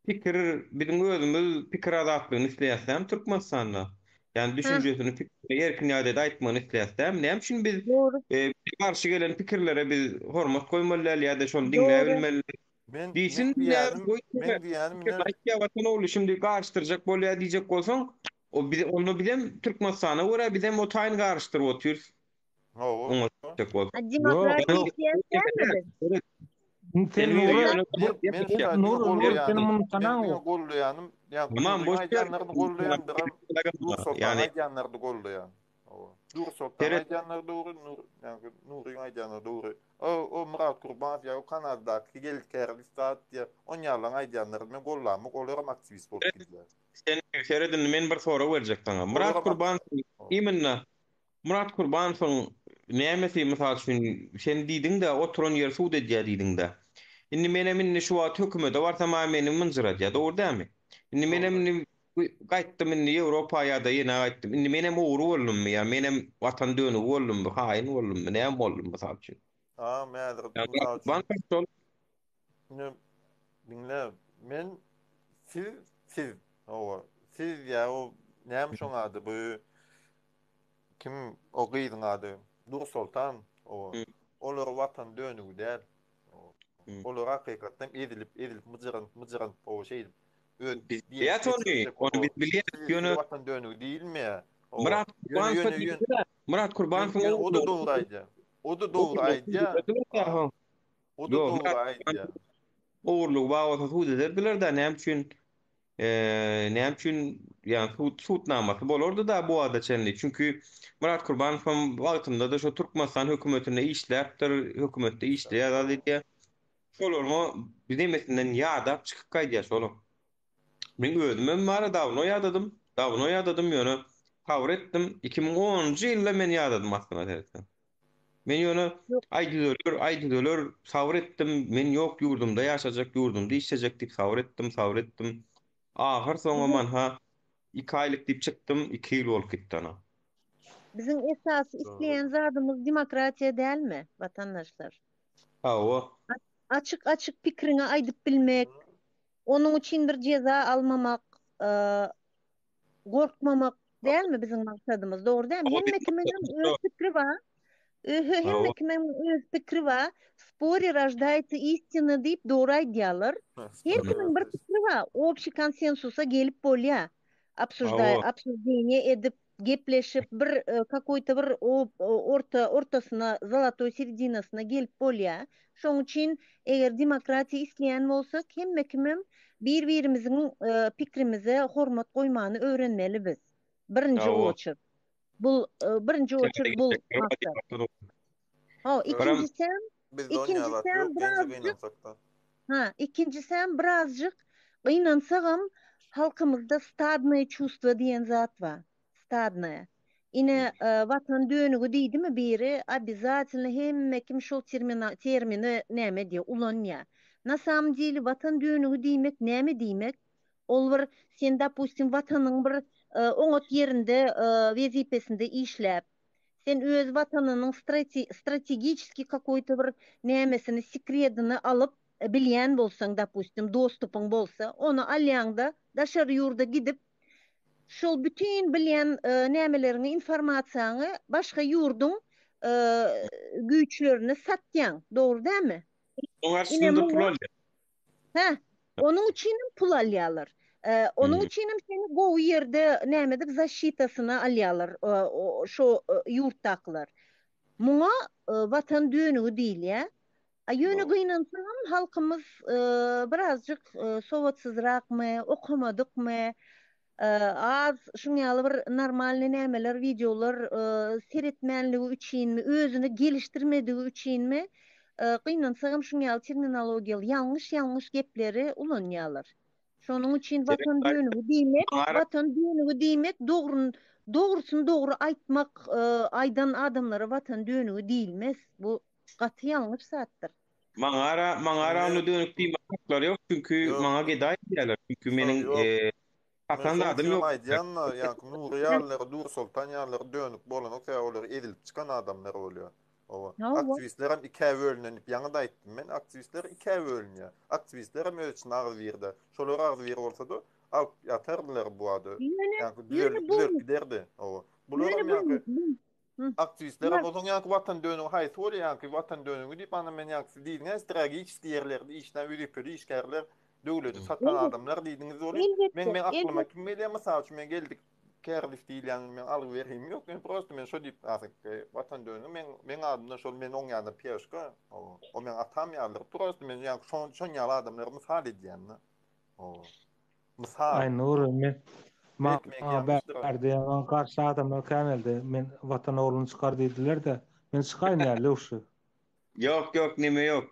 Pikir, biziň özümiz pikir azatlygyny isleýäs dämi Türkmenistanda? Ýagny düşünjesini, pikirini erkin ýagdaýda aýtmagyny isleýäs dämi? Näme üçin biz Dogry. bize garşy gelen pikirlere biz hormat goýmaly däl ýa-da şony Dogry. diňläbilmeli däl? Men, men Diýsin diýýänim, diňläp, men diýýänim pikirini ine, aýtýar Watan ogly şindi garyşdyrjak bolýar diýjek bolsaň, o biz onda bizem Türkmenistana görä bizem o taýyn garyşdyryp otyrys. Hawa. Oňa çek bolsa. A demokratiýa Ýok, isleýäs dälmi biz? Sen Sen Nury, ýöne Men, men şu taýda diňe Nury, Nury, seni gollaýanym, muny men tanaň diňe ýok. gollaýanym, ýa Tamam, Nuryň boş ber. aýdýanlaryny gollaýan, biram Nursoltanyň Ýani aýdýanlaryny gollaýan. Hawa. Nursoltanyň Seret. aýdýanlary dogry, Nur, ýa Nuryň aýdýanlary dogry. O, o Myrat Gurbanow ýa o Kanadadaky geldi kärli zat ýa onýalaryň aýdýanlaryny men gollamok, olaram aktiwist bolup gidýär. Sen seret indi men bir sorag berjek saňa. Myrat Olaram Gurbanow imенно Myrat Kurbanowyň nämesi mysal üçin sen diýdiňdä oturan ýeri sud edýä diýdiňdä. Indi menem indi şu wagt hökümede barsam-a meni mynjyradýa dogry dälmi? Indi menem Dogry. indi gaýtdym indi Ýewropa ýa-da ýene gaýtdym. Indi menem ogry boldummy ýa menem watan dönügi boldummy, haýyn boldummy, näme boldum mysal üçin? Agam häzir Ýa mysal Myrat üçin Kurbanow şol indi diňle men siz siz hawa siz ýa o näme şoň ady bu Kim o gyzyň ady? Nursoltan. Owa. Olar watan dönügi däl. Olar hakykatdan ezilip, ezilip, myjyranyp, myjyranyp, owa şeýdip öz Biz bilýäs ony. Ony biz bilýäs. Ýöne watan dönügi diýilmeýär. Myrat Kurbanow diýilýär. Myrat Kurbanowyň O-da dogry aýdýar. O-da dogry aýdýar. O-da dogry aýdýar. Ogurlygy bar bolsa sud ederdiler-dä, näme üçin Näme üçin ýagny sud sudnamasy bolardy-da bu wagta çenli. Çünki Myrat Kurbanow hem wagtynda-da şo Türkmenistan hökümetinde işläpdir, hökümetde işleýär zat edýär. Şolaryň nemesinden ýadap çykyp gaýdýar şolam. Men özümem bar-a dawno ýadadym, dawno ýadadym ýöne sabyr etdim. 2010-njy ýylda men ýadadym aslyna seretseň. Men ýöne aý düzeler, aý düzeler, sabyr etdim, men ýok ýurdumda ýaşajak, ýurdumda işlejek diýip sabyr etdim, sabyr etdim. Ahyr soňam anha iki aýlyk diýip çykdym, iki ýyl bolup gitdi ana. Biziň esasy isleýän zadymyz demokratiýa dälmi, watandaşlar? Hawa. Açyk-açyk pikiriňi aýdyp bilmek, onuň üçin bir jeza almamak, gorkmamak dälmi biziň maksadymyz? Dogry dälmi? Hemme kimiňem öz pikri bar. Hemme kimiň öz pikri bar. W spoре рождается истина diýip dogry aýdýarlar. Her kimiň bir pikri bar. Общий konsensusa gelip bolýar. Obsуждая, obsуждение edip, gepleşip bir kakoý-to bir orta ortasyna, zolotoý seredinasyna gelip bolýar. Şoň üçin eger demokratiýa isleýän bolsak, hemme kimem bir-birimiziň pikrimize hormat goýmany öwrenmeli biz. Birinji oçert. Bul birinji oçerd bul maksat. Hawa, ikinjisem, ikinjisem birazjyk Ha, ikinjisem birazjyk gynansagam halkymyzda stadnoýe çувство diýen zat bar. Stadnoýe. Ine, watan dönügi diýdimi biri, obязательно hemme kim şol termina, termini näme edýär, ulanýar. Na samom dele watan dönügi diýmek näme diýmek? Ol bir sen dopustim watanyň bir oňat ýerinde wezipesinde işläp, sen öz watanynyň strategiçeskiý kakoýto bir nämesini sekredini alyp bilýän bolsaň dopustim dostupyň bolsa ony alýaňda daşary ýurda gidip şol bütin bilýän nämeleriňi informasiýaňy başga ýurduň güýçlerine satýaň dogry dälmi? Oň garşysynda pul alýar. Hä, onuň üçinem pul alýarlar. Onuň üçinem seni gowy ýerde näme edip zaşitasyna alýarlar şo ýurtdakylar. Muňa watan dönügi diýilýär. A ýöne gynansagam halkymyz birazjyk sowatsyzrakmy, okamadykmy, Az şuň ýaly bir normalny nämeler wideolar seretmänligi üçinmi, özüni gelişdirmedigi üçinmi, gynansagam şuň ýaly terminologiýaly ýalňyş ýalňyş gepleri ulanýarlar. Şonuň üçin watan dönügi diýmek, watan dönügi diýmek dogrun dogrusyny dogry aýtmak aýdan adamlara watan dönügi diýilmez. Bu gaty ýalňyş zatdyr. Maňara maňara onda dönük diýmek haklary ýok çünki maňa gedaý diýýärler çünki meniň Men satan şoň zadym üçinem ýok. aýdýan-da, ýaňky Nury ýalylary, Dursoltan ýalylary dönük bolanok, sebäbi olar ezilip çykan adamlar bolýar. Hawa. Hawa. Aktiwistlerem ikä bölünen diýip ýaňy-da aýtdym men. Aktiwistler ikä bölünýär. Aktiwistlerem öz içinde agzybir-de. Şolar agzybir bolsa-da, alyp ýatardylar bu ady. Ýöne, Ýaňky ýöne düzelip, bu, düzelip giderdi. Hawa. Bularam ýöne bu, ýaňky bu, hı. Aktiwistlerem Bular, ozaň ýaňky watan dönügi haýsy bolýar ýaňky watan dönügi diýip ana men ýaňky siz diýdiňä stragiçeskiý ýerlerde işlän wezipeli işgärler döwleti satan elbetde, adamlar diýdiňiz welin men elbetde, meň aklyma elbetde. kim gelýär mysal üçin men geldik Kärliw diýilýän meň algy bergim ýok men prosta men şo diýip asyk watan dönügi meň meň adymdan şol men oň ýanynda peşka o meň atam ýalydyr prosta men ýaňky şon şon ýaly adamlary mysal edýän-de o mysal Aý Nury men belki meňki maňa ýalňyşdyr. bärde ýaňy garşy adamlar kän geldi. Men watan ogluny çykar diýdiler-de. Men çykaýyn ýaly uşy. Ýok ýok neme ýok.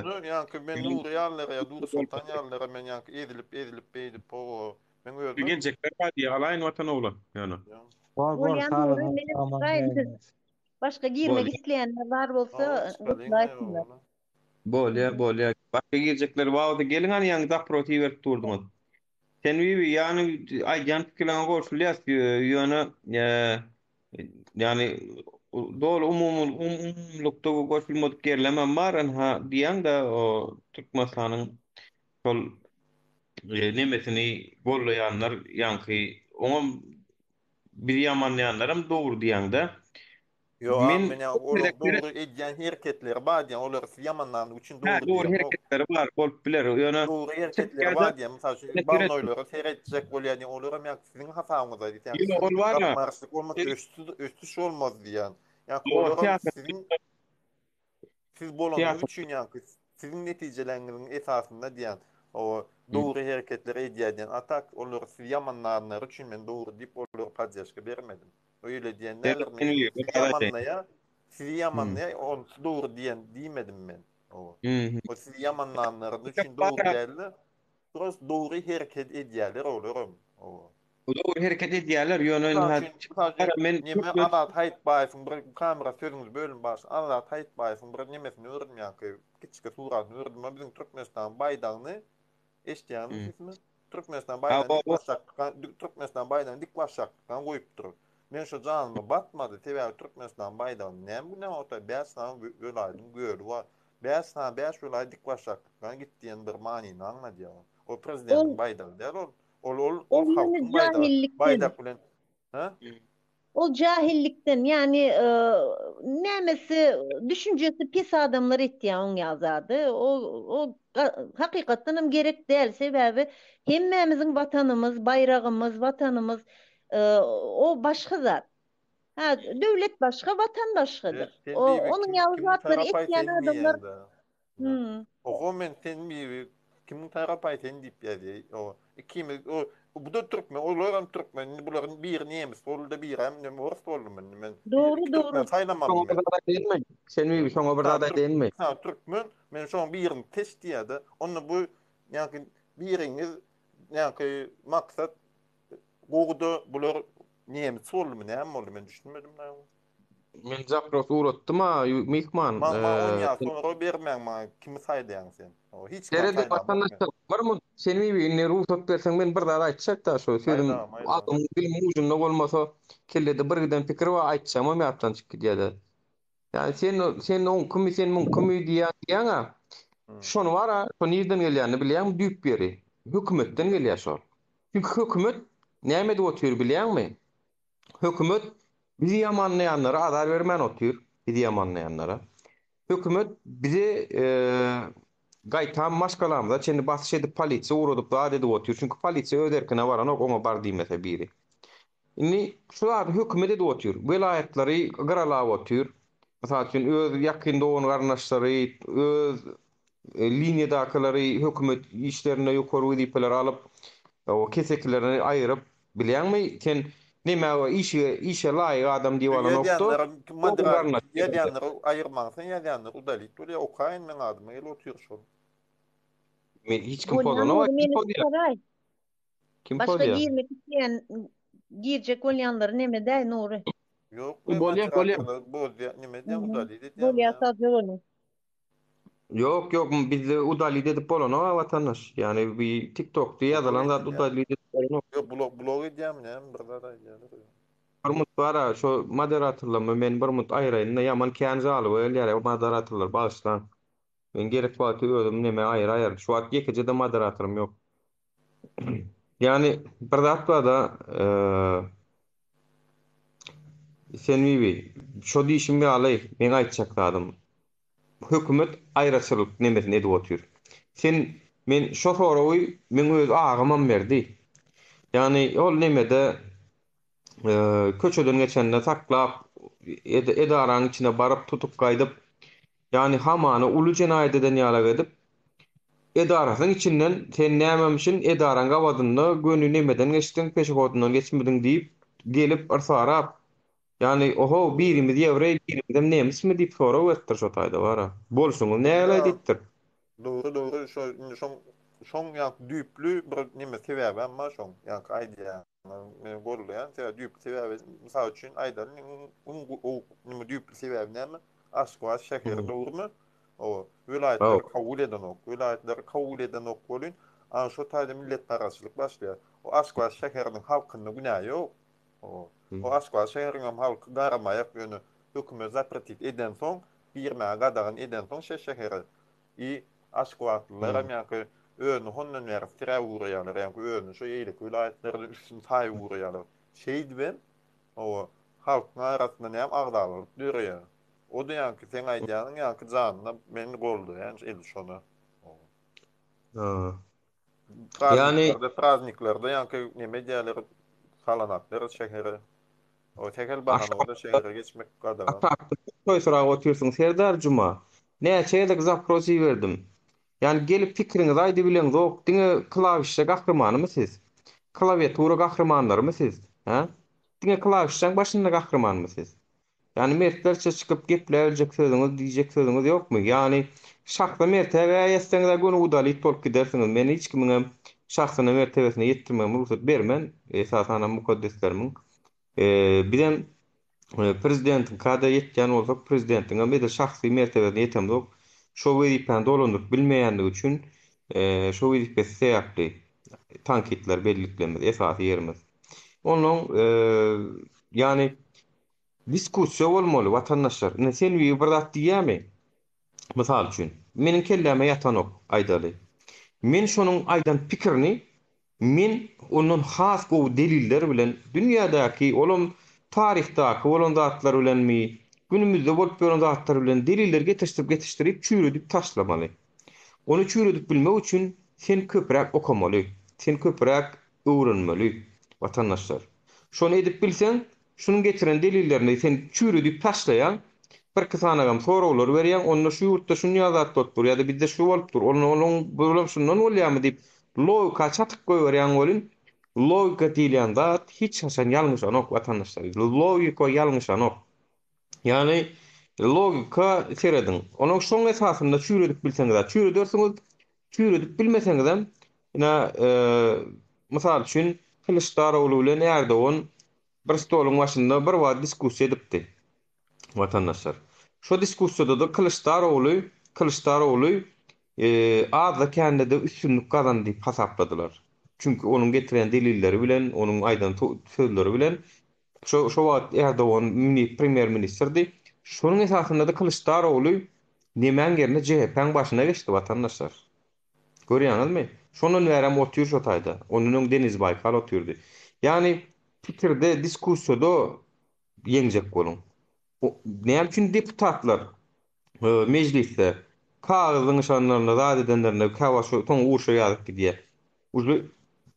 Ýöne ýaňky men Nury ýalylara ýa Dury Soltan ýalylara men ýaňky ezilip ezilip beýdip hawa meň özümem Geljekler bar diýýär alaýyn watan oglan ýöne. Bor bor Bolýa sag Nury menem çykaýyn. Başga girmek Bolýa. isleýänler bar bolsa Hawa çykalyň gutlaýsynlar. Bolýa bolýa. Başga girjekler bar bolsa geliň hany ýaňy zaprot iberip durdyňyz. Sen Bibi ýany aýdýan pikirleriňe goşulýas ýöne ýany doly umumy umumylykda goşulmadyk ýerlemem bar ynha diýýäň-de o Türkmenistanyň şol nemesini gollaýanlar ýaňky oňam bizi ýamanlaýanlaram dogry diýýäň-de. Ýok agam Men men ýa olaryň dogry edýän hereketleri bar diýýän olary siz ýamanlanyň üçin Hä, dogry dogry diýemok. hereketleri bar bolup biler ýöne Dogry hereketleri bar diýýän mysal üçin balnoýlara seretjek bolýar diýýän olaram ýa siziň hasabyňyza diýýän Ýok ol bar gapma garşylyk bolmasa ösüş bolmaz diýýän. Ýa olaram siziň Siz bolanyňyz üçin ýaňky siziň netijeleriňiziň esasynda diýýän, hawa, dogry hereketler edýär diýen, a tak olary siz ýamanlanlary üçin men dogry diýip olara poddežka bermedim. Öýle diýen däldir, men sizi ýamanlaýar, sizi ýamanlaýar, onsuz dogry diýen diýmedim men. Hawa. O sizi ýamanlanlary üçin dogry däldi. Prosta dogry hereket edýärler olaram. Hawa. Dogry hereket edýärler, ýöne Mysal ynha üçin, mysal üçin, gara men neme köplenç Azat Haýytbaýewiň bir kamera sözüňizi bölüm baş. Azat Haýytbaýewiň bir nemesini gördüm ýaňky kiçijik suratyny gördüm. Biziň Türkmenistanyň baýdagyny eşitýäňizmi Hmm. sesimi? Türkmenistan Ha, baýdagyny bo, dik bo. başak, Türkmenistan baýdagyny dik başakdan goýupdyr. Men şo janyma batmady, sebäbi Türkmenistan baýdagyny näme günä ota 5 sany welaýatyň göli bar. 5 sany 5 welaýat dik başakdan git diýen bir manyny aňladýar. O prezidentiň Ol baýdagy däl ol. Ol ol ol ol ýöne halkyň baýdagy. jahillikden. Baýdak bilen ha? Ol jahillikden, ýagny nämesi düşünjesi pes adamlar etýär oň ýaly zady. O o hakykatdan hem gerek däl. Sebäbi hemmämiziň watanymyz, baýragymyz, watanymyz o başga zat. Ha, döwlet başga, watan başgadyr. Sen O bibi onuň kim ýaly kim zatlary tarapaý etýän sen adamlar diýýäň-dä. Hmm. Oho men sen bibi. Kimiň tarapaý sen diýip ýazýar. O ikimiz o bu-da türkmen, olaram türkmen. Indi bularyň biri nemes boldy-da, birem indi orus boldumy indi men. Biri Dogry, iki dogry. türkmen saýlamalymy Şoňa bir men? zat aýdaýynmy? Sen bibi şoňa bir Mysal zat türk, aýdaýynmy? mysal türkmen, men şoň birini seç diýýär-de. Onda bu ýaňky biriňiz ýaňky maksat gowuda bular nemes boldumy, näme boldy men düşünmedim näme. Men zapros ugratdym-a myhman. Maňa maňa onýa soňra bermäň maňa kimi saýlaýaň sen. O hiç kimi Seredi saýlamok men. watandaşlar bir mun sen bibi indi rugsat berseň men bir zat aýtjak-da şo sözüm Aýdagam aýdagam. agzymyň dilimiň ujunda bolmasa kellede bir giden pikir bar aýtjagymam ýatdan çykyp gidýär-de. Ýani sen sen oňkymy sen muňkymy diýýän diýýäň-a. Şony bar-a şo nirden gelýänini bilýäňmi düýp ýeri? Hökümetden gelýär şol. Çünki hökümet näme edip otyr bilýäňmi? Hökümet bizi ýamanlaýanlara azar bermän otyr, bizi ýamanlaýanlara. Hökümet bizi gaýtam maşgalamyza çenli basyş edip polisiýa ugradyp zat edip otyr. Çünki polisiýa öz erkine baranok oňa bar diýmese biri. Indi şu zady hökümet edip otyr. Welaýatlary gyralap otyr. Mysal üçin öz ýakyn dogan-garyndaşlary, öz liniýadakylary hökümet işlerinde ýokary wezipeleri alyp, o kesekilerini aýyryp, bilýäňmi, sen nämä işe işe laýyk adam diýip Şu alanokda, ýazýanlara dogan-garyndaş diýip ýazýanlary aýyrmaňsyň ýazýanlar udalit bolýar, okaýyn meň adyma gelip otyr şol. Men hiç kim Bolýan pozanok, Nury kim meni pozýar? çykaraý. Kim Başga pozýar? girmek isleýän girjek bolýanlary neme däý Nury. Ýok, we Bolýar, bolýar. moderatorlar bozýar, neme edýär, udalit edýär. Bolýar sagja boluň. Ýok ýok bizde udalit edip bolanok a watandaş. Ýani bi tiktokda ýazylan zat udalit edip bolanok. Ýok blok blok edýärmi näme bir zat aýdýarlar. Bir mut bara şo moderatorlamy men bir mut aýyraýynda ýaman kän žalyba gelýär moderatorlar bagyşlaň. Men gerek wagty özüm neme aýyraýaryn. Şu wagt ýekeje-de moderatorym ýok. Ýani bir zat barda sen bibi şo diýşim ýaly meň aýtjak zadym hökümet aýraçylyk nemesini edip otyr. Sen men şo soragy meň öz agamam berdi. Ýagny ol nemede köçeden geçende saklap edaraň içine baryp tutup gaýdyp ýagny hamana uly jenaýat eden ýalak edip edarasynyň içinden sen nämemişin edaraň gabadynda göni nemeden geçdiň peşehodyndan geçmediň diýip gelip yrsarap Ýagny, ohow, birimiz ýewreý, birimizem nemismi diýip sorag beripdir şo taýda bar-a. Bolşuňyz nähili diýipdir. Dogry, dogry, şo indi şoň şoň ýaňky düýpli bir neme sebäbem bar şoň ýaňky aýdýanyňa men goldaýan sebäbi düýpli sebäbi mysal üçin aýdaly iň neme düýpli sebäbi näme Aşgabat şäheri dogrymy owa welaýatlar kabul edenok welaýatlar kabul edenok welin ana şo taýda milletparazçylyk başlaýar o Aşgabat şäheriniň halkynda günä ýok O Aşgabat şäheriniňem halky garamaýak ýöne hökümet zapretit edensoň girmäge gadagan edensoň şe şähere i aşgabatlylaram ýaňky özüni hondan bäri siräp ugraýarlar ýaňky özüni şo eýleki welaýatlardan üstün saýyp ugraýarlar şeýdibem owa halkyň arasynda näme agzalalyk döreýär o-da ýaňky seň aýdýanyň ýaňky janyna men goldaýan edil şony. Ýani Prazniklerde, prazniklerde ýaňky neme edýärler, salanaklar şähere. O sähel bahana-da şähere geçmek gadagan. Aşakda toý sorap otyrsyň Serdar Juma. Näçe gezek zapros iberdim. Ýani gelip pikiriňizi aýdybileňzok, diňe klawişde gahrymanymy siz? Klawiatura gahrymanlarymy siz? Hä? Diňe klawişçaň başynda gahrymanmy siz? Ýagny mertlerçe çykyp gepläbiljek sözüňiz, diýjek sözüňiz ýokmy? Ýagny şahsy mertebä ýetseňiz-ä göni udalit bolup gidersiňiz. Men hiç kimiňem şahsyna mertebesine ýetdirmegime rugsat bermen, esasanam mukaddeslerimiň. Bizem prezidentiňkä-de ýetýän bolsak, prezidentiňem edil şahsy mertebesine ýetemzok. Şo wezipäni dolandyryp bilmeýändigi üçin, şo wezipesi sebäpli tankytlar belliklerimiz, esasy ýerimiz. Onnoň ýagny Diskussiýa bolmaly watandaşlar. Ine sen biri bir zat diýýämi? Mysal üçin, meniň kelläme ýatanok aýdaly. Men şonuň aýdan pikirini men ondan has gowy deliller bilen dünýädäki olam taryhdaky bolan zatlar bilenmi, günümizde bolup ýören zatlar bilen deliller getirişdirip getirişdirip çüýredip taşlamaly. Ony çüýredip bilmek üçin sen köpräk okamaly, sen köpräk öwrenmeli watandaşlar. Şony edip bilseň, şunuň getiren delillerini sen çüýredip taşlaýaň. Birki sanagam soraglar berýäň, onda şu ýurtda şunýa zat bolup dur ýa-da bizde şu bolup dur, onda onuň bulam şundan bolýarmy diýip, logika çatyk goýberýäň welin, logika diýilýän zat hiç haçan ýalňyşanok watandaşlar. Logika ýalňyşanok. Ýagny logika serediň. Onuň şoň esasynda çüýredip bilseňiz-ä çüýredersiňiz, çüýredip bilmeseňizem, ine, mysal üçin, Kylyçdarogly bilen Ärdogan bir stoluň başynda bir wagt diskussiýa edipdi. Watandaşlar. Şo diskussiýada-da Kylyçdarogly Kylyçdarogly azda-kände-de üstünlik gazandy diýip hasapladylar. Çünki onuň getiren delilleri bilen, onuň aýdan sözleri bilen şo şo wagt Erdogan premýer-ministrdi. Şonuň esasynda-da Kylyçdarogly nemäň ýerine JHP-iň başyna geçdi watandaşlar. Görýäňizmi? Şondan bärem otyr şo taýda. Ondan öň Deniz Baýkal otyrdy. Ýagny pikirde, diskussiýada ýeňjek boluň. Näme üçin deputatlar mejlisde kagyz zyňyşanlarynda, zat edenlerinde käwagt şo soň urşa ýazyp gidýär. Uje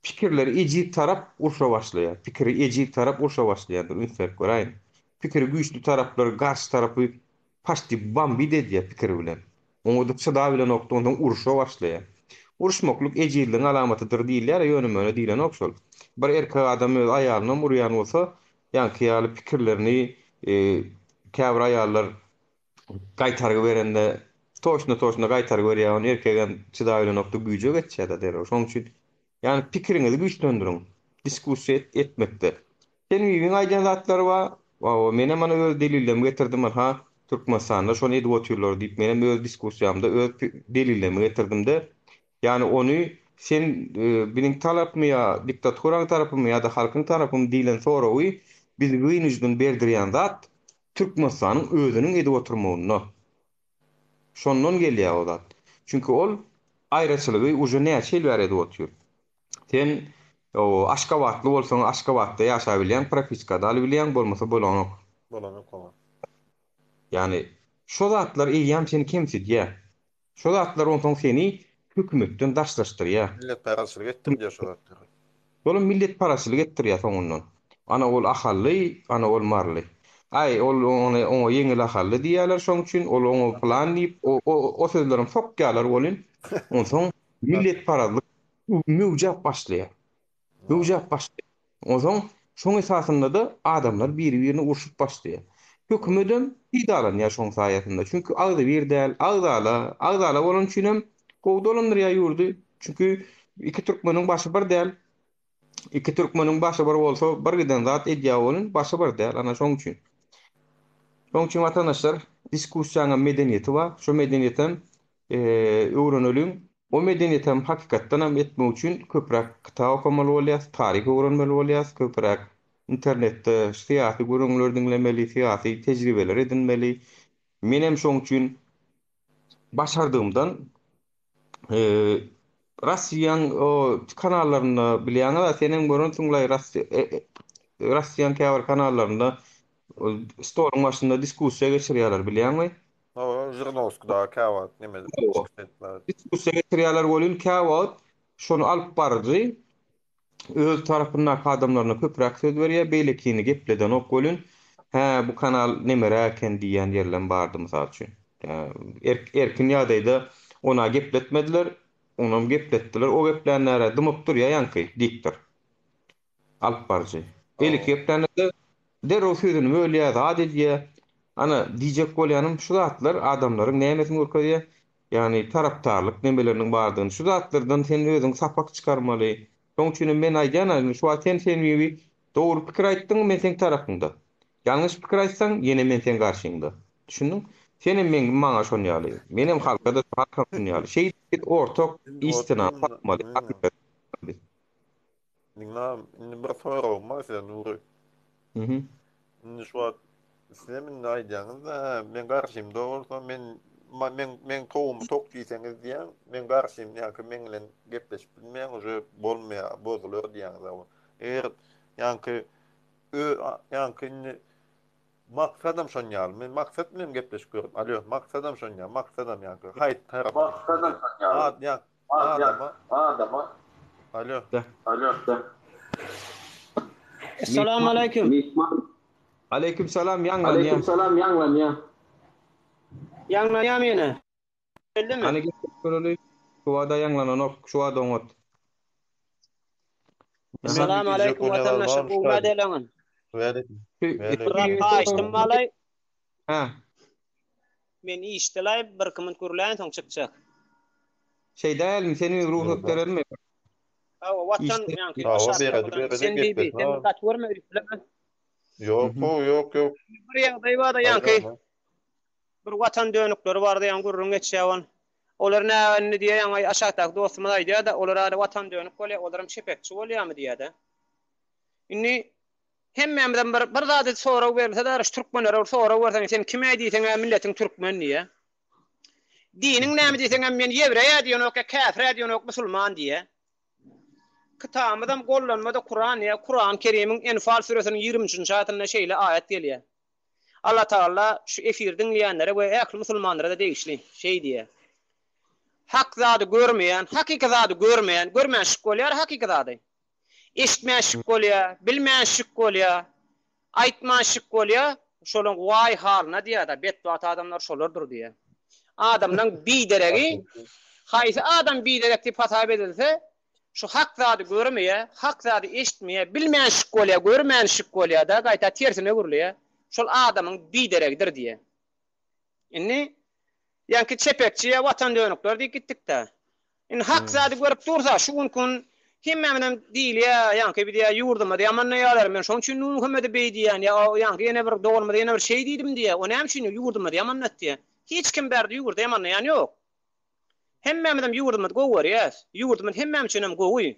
pikirleri ejiz tarap urşa başlaýar. Pikiri ejiz tarap urşa başlaýandyr, üns berip göräýiň. Pikiri güýçli taraplar garşy tarapy Paçti bambit edýär pikiri bilen. Oňa-da çydabilenokdy, onsoň urşa başlaýar. Uruşmaklyk ejizligiň alamatydyr diýilýär-ä, ýöne-möne diýlenok şol. Bir erkek adam öz aýalynam urýan bolsa, ýaňky ýaly pikirlerini käbir aýallar gaýtargy berende, toşna-toşna gaýtargy berýär, ony erkegem çydabilenokdy, güýje geçýär-de derrew. Şonuň üçin Ýagny pikiriňizi güýçlendiriň. Diskussiýa etmekde. Sen bibiň aýdýan zatlary bar. Hawa, menem ana öz delillerimi getirdim, ynha, Türkmenistanda şony edip otyrlar diýip, menem öz diskussiýamda öz delillerimi getirdim-de. Ýagny ony sen biziň tarapmy ýa diktaturaň tarapymy ýa-da halkyň tarapymy diýlen soragy bizi wynujdan berdirýän zat Türkmenistanyň özüniň edip oturmagynda. Şondan gelýär o zat. Çünki ol aýraçylygy uje näçe ýyl bäri edip otyr. Sen o Aşgabatly bolsaň Aşgabatda ýaşabilýäň, propiskada alybilýäň, bolmasa bolanok. Bolanok oňa. Ýagny şo zatlar eýýäm seni kemsidýär. Şo zatlar onsoň seni hökümetden daşlaşdyrýar. Milletparazçylyk etdirýär şo zatlar. Şolam milletparazçylyk etdirýär soňundan. Ana ol ahally, ana ol maryly. Aý, ol ony oňa ýeňil ahally diýýärler şoň üçin, ol oňa pylan diýip, o o o sözlerem sokýarlar welin, onsoň milletparazlyk möwjäp başlaýar. Möwjäp başlaýar. Onsoň şoň esasynda-da adamlar biri-birini urşup başlaýar. Hökümedem peýdalanýar şoň saýasynda. Çünki agzybir däl, agzala, agzala bolany üçinem gowy dolandyrýar ýurdy. Çünki iki türkmeniň başy bir däl. Iki türkmeniň başy bir bolsa bir giden zat edýär welin başy bir däl. Ana şoň üçin. Şoň üçin watandaşlar diskussiýanyň medeniýeti bar. Şo medeniýetem öwreneliň. O medeniýetem hakykatdanam etmek üçin köpräk kitap okamaly bolýas, taryh öwrenmeli bolýas, köpräk internetde syýasy gürrüňleri diňlemeli, syýasy tejribeler edinmeli. Menem şoň üçin başardygymdan Russiýaň o kanallarynda bilýäňiz-a senem görensiňlaý Russiýaň käbir kanallarynda stoluň başynda diskussiýa geçirýärler bilýäňmi? Hawa, Žirinowskiý dagy käwagt neme edip çykyş etmez. Diskussiýa geçirýärler welin käwagt şony alyp baryjy öz tarapyndaky adamlaryna köpräk söz berýär, beýlekini gepledenok welin, hä bu kanal nemeräk eken diýýän ýerlem bardy mysal üçin. Erkin ýagdaýda ona gepletmediler, onam gepletdiler, o geplänärä dymyp durýar ýaňky diktor. Alyp baryjy. Beýleki geplände-de derrew sözüni bölýär, zat edýär. Ana, diýjek bolýanym şu zatlar adamlaryň nämesini görkezýär? Ýagny tarapdarlyk nemeleriniň bardygyny. Şu zatlardan sen özüň sapak çykarmaly. Şonuň üçin hem men aýdýan, indi şu wagt sen Senbibi dogry pikir aýtdyň, men seň tarapyňda. Ýalňyş pikir aýtsaň, ýene men seň garşyňda. Düşündiň? Senem meň maňa şon ýaly. Menem halka-da halkam şon ýaly. Şeýdip biz ortak istinany tapmaly. Diňläm, indi bir soragym bar size Nury. Mhm. Indi şu wagt sizem indi aýdýaňyz-da, men garşymda bolsa, men men meň towumy tok diýseňiz diýýäň, men garşym ýa-ki meň bilen gepleşip bilmeýäň, uje bolmaýar, bozular diýýäňiz. Eger ýaňky ö ýaňky indi maksadam şon ýaly. Men maksat bilen gepleşip gördüm. Alýo, maksadam şon ýaly, maksadam ýaňky haýsy tarap. Maksadam şon ýaly. Ýa Adama. Adama. Alo. Alo. Essalamu aleýkum. Aleýkum salam ýaňlanýa. Aleýkum salam ýaňlanýa. Ýaňlanýarmy ýene? Geldimi? Hany getirip göreli. Şu wada ýaňlananok, şu wada oňat. Salam aleýkum watandaşlar, gowy mädeleňiz. Bir haýyşdym balaý. Hä. Men işdelaý, bir iki minut gürläýin soň çykjak. Şeý dälmi, sen öz rugsat berelmi? Hawa, watan ýaňky aşakda sen bibi, sen bir gaty görme üýtgeme. Ýok, ýok, ýok. Bir ýagdaý bar-da ýaňky. Bir watan dönükleri bardy ýaňy gürrüň geçýär ol. Olar nä indi diýýär ýaňy aşakdaky dostumyz aýdýar-da, olar hali watan dönük bolýar, olaram çepekçi bolýarmy diýýär-de. Indi hemmämizem bir bir zady sorag berilse-de şu türkmenlere bir sorag berseň sen kim-äý diýseň-ä milletiň türkmen diýýär. Diniň näme diýseňem men ýewreý-ä diýenok ýa käfir-ä diýenok musulman diýýär. Kitabymyzam gollanma-da Kuran diýýär. Kurany Kerimiň Enfal süresiniň 23 nji aýatynda şeýle aýat gelýär. Allatagala şu efiri diňleýänlere we ähli musulmanlara-da degişli şeý diýýär, Hak zady görmeýän, hakyky zady görmeýän, görmän şik bolýar hakyky zady. Eşitmän şik bolýar, bilmän şik bolýar, aýtman şik bolýar, şolaň waý halyna diýýär-de, betbagt adamlar şolardyr diýýär. Adamlaň bideregi, haýsy adam biderek diýip hasap edilse, Şu hak zady görmeýär, hak zady eşitmeýär, bilmän şik bolýar, görmän şik bolýar-da, gaýta tersine gürleýär. Şol adamyň bideregidir diýýär. Indi ýaňky çepekçi ýa watan dönükler diýip gitdik-dä. Indi hak zady görüp dursa, şu günki gün hemmämizem diýilýär, ýaňky biz ýa ýurdumyzy ýamanlaýarlar, men şonuň üçin Nurmuhammede beý diýýän, ýa ýaňky ýene bir doganymyza ýene bir şeý diýdim diýýär. O näme üçin ýurdumyzy ýamanlatdy diýýär. Hiç kim bärde ýurdy ýamanlaýan ýok. Hemmämizem ýurdumyzy gowy görýäs. Ýurdumyz hemmämiz üçinem gowy.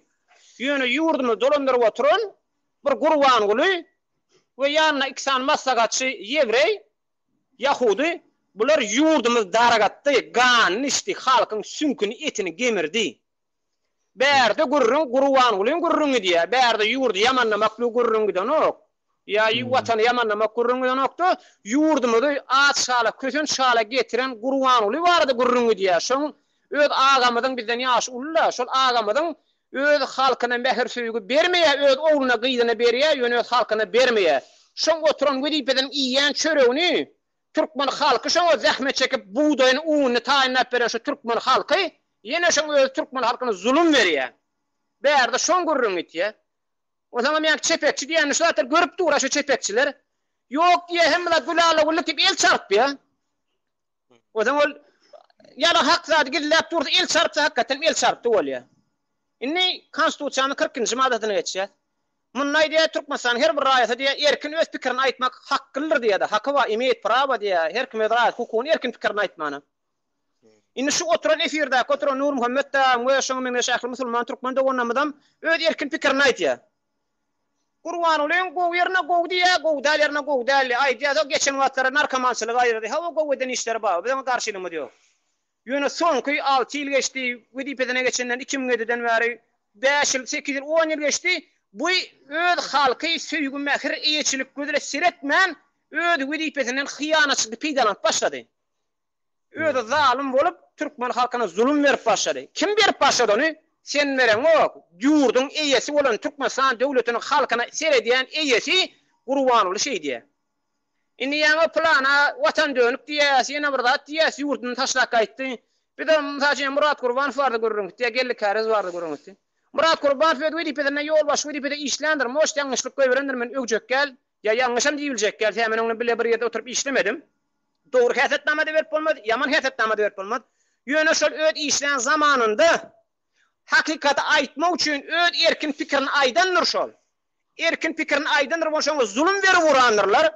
Ýöne ýurdumyzy dolandyryp oturan bir Gurbanguly we ýanynda iki sany maslahatçy ýewreý, ýahudy, bular ýurdumyzy dargatdy, ganyny içdi, halkyň süňküni, etini gemirdi. Bärde gürrüň Gurbangulyň gürrüňi gidýär. Bärde ýurdy ýamanlamaklyk gürrüň gidenok. Ýa watany ýamanlamak gürrüň gidenokda, ýurdumyzy aç hala, kösenç hala getiren Gurbanguly barada gürrüň gidýär. Şoň öz agamyzyň bizden ýaşy uly-da, şol agamyzyň öz halkyna mähir-söýgi bermeýär, öz ogluna, gyzyna berýär, ýöne öz halkyna bermeýär. Şoň oturan wezipesiniň iýýän çöregini Türkmen halky şoňa zähmet çekip bugdaýyny ununy taýynlap beren şu türkmen halky ýene şoň özi türkmen halkyna zulum berýä. Bärde şoň gürrüňi gitýä. Onsoňam ýaňky çepekçi diýýän şu zatlar görüp dur-a şu çepekçiler. Ýok diýýä hemme zat gülala-güllük diýip el çarpýa. Onsoň ol ýalan hak zady gizläp dursa el çarpsa hakykatdan el çarpdy bolýa. Indi konstitusiýanyň 40 nji maddasyna geçýäs. Munda aýdýar, Türkmenistanyň her bir raýaty diýýär, erkin öz pikirini aýtmak haklydyr diýýär-de, haky bar, imeýet prawa diýýär, her kim öz raýat hukugyny erkin pikirini aýtmana. Indi şu oturan efirdäki oturan Nurmuhammet dagyň we şoňa meňzeş ähli musulman türkmen doganlarymyzam öz erkin pikirini aýdýar. Gurbangulyň gowy ýerine gowy diýýär, gowy däl ýerine gowy däl diýýär. Aýdýar, geçen wagtlara narkomançylygy aýyrdy. Hawa gowy eden işleri bar, biz oňa garşylygymyz ýok. Ýöne soňky alty ýyl geçdi, wezipesine geçenden 2007-den bäri bäş ýyl, sekiz ýyl, on ýyl geçdi, bu öz halky söýgi-mähir, eýeçilik gözüne seretmän, öz wezipesinden hyýanatçylykly peýdalanyp başlady. Özi zalym bolup, türkmen halkyna zulum berip başlady. Kim berip başlady ony? Sen bereňok. Ýurduň eýesi bolan Türkmenistan döwletiniň halkyna seredýän eýesi Gurbanguly şeýdýär. Indi ýaňy pylana watan dönük diýýäs, ýene bir zat diýýäs, ýurduny taşlap gaýtdy. Bizem, mysal üçin, Myrat Gurbanow barada gürrüň gitdi, ýa Geldi Käriz barada gürrüň gitdi. Myrat Gurbanow öz wezipesinde ýolbaşçy wezipede işländir, может, ýalňyşlyk goýberendir, men öwjek däl, ýa ýalňyşam diýibiljek däl, sebäbi men oň bilen bile bir ýerde oturyp işlemedim. Dogry häsiýetnama-da berip bolmaz, ýaman häsiýetnama-da berip bolmaz. Ýöne şol öz işlän zamanynda hakykaty aýtmak üçin öz erkin pikirini aýdandyr şol. Erkin pikirini aýdandyr bolsa şoňa zulum berip urandyrlar.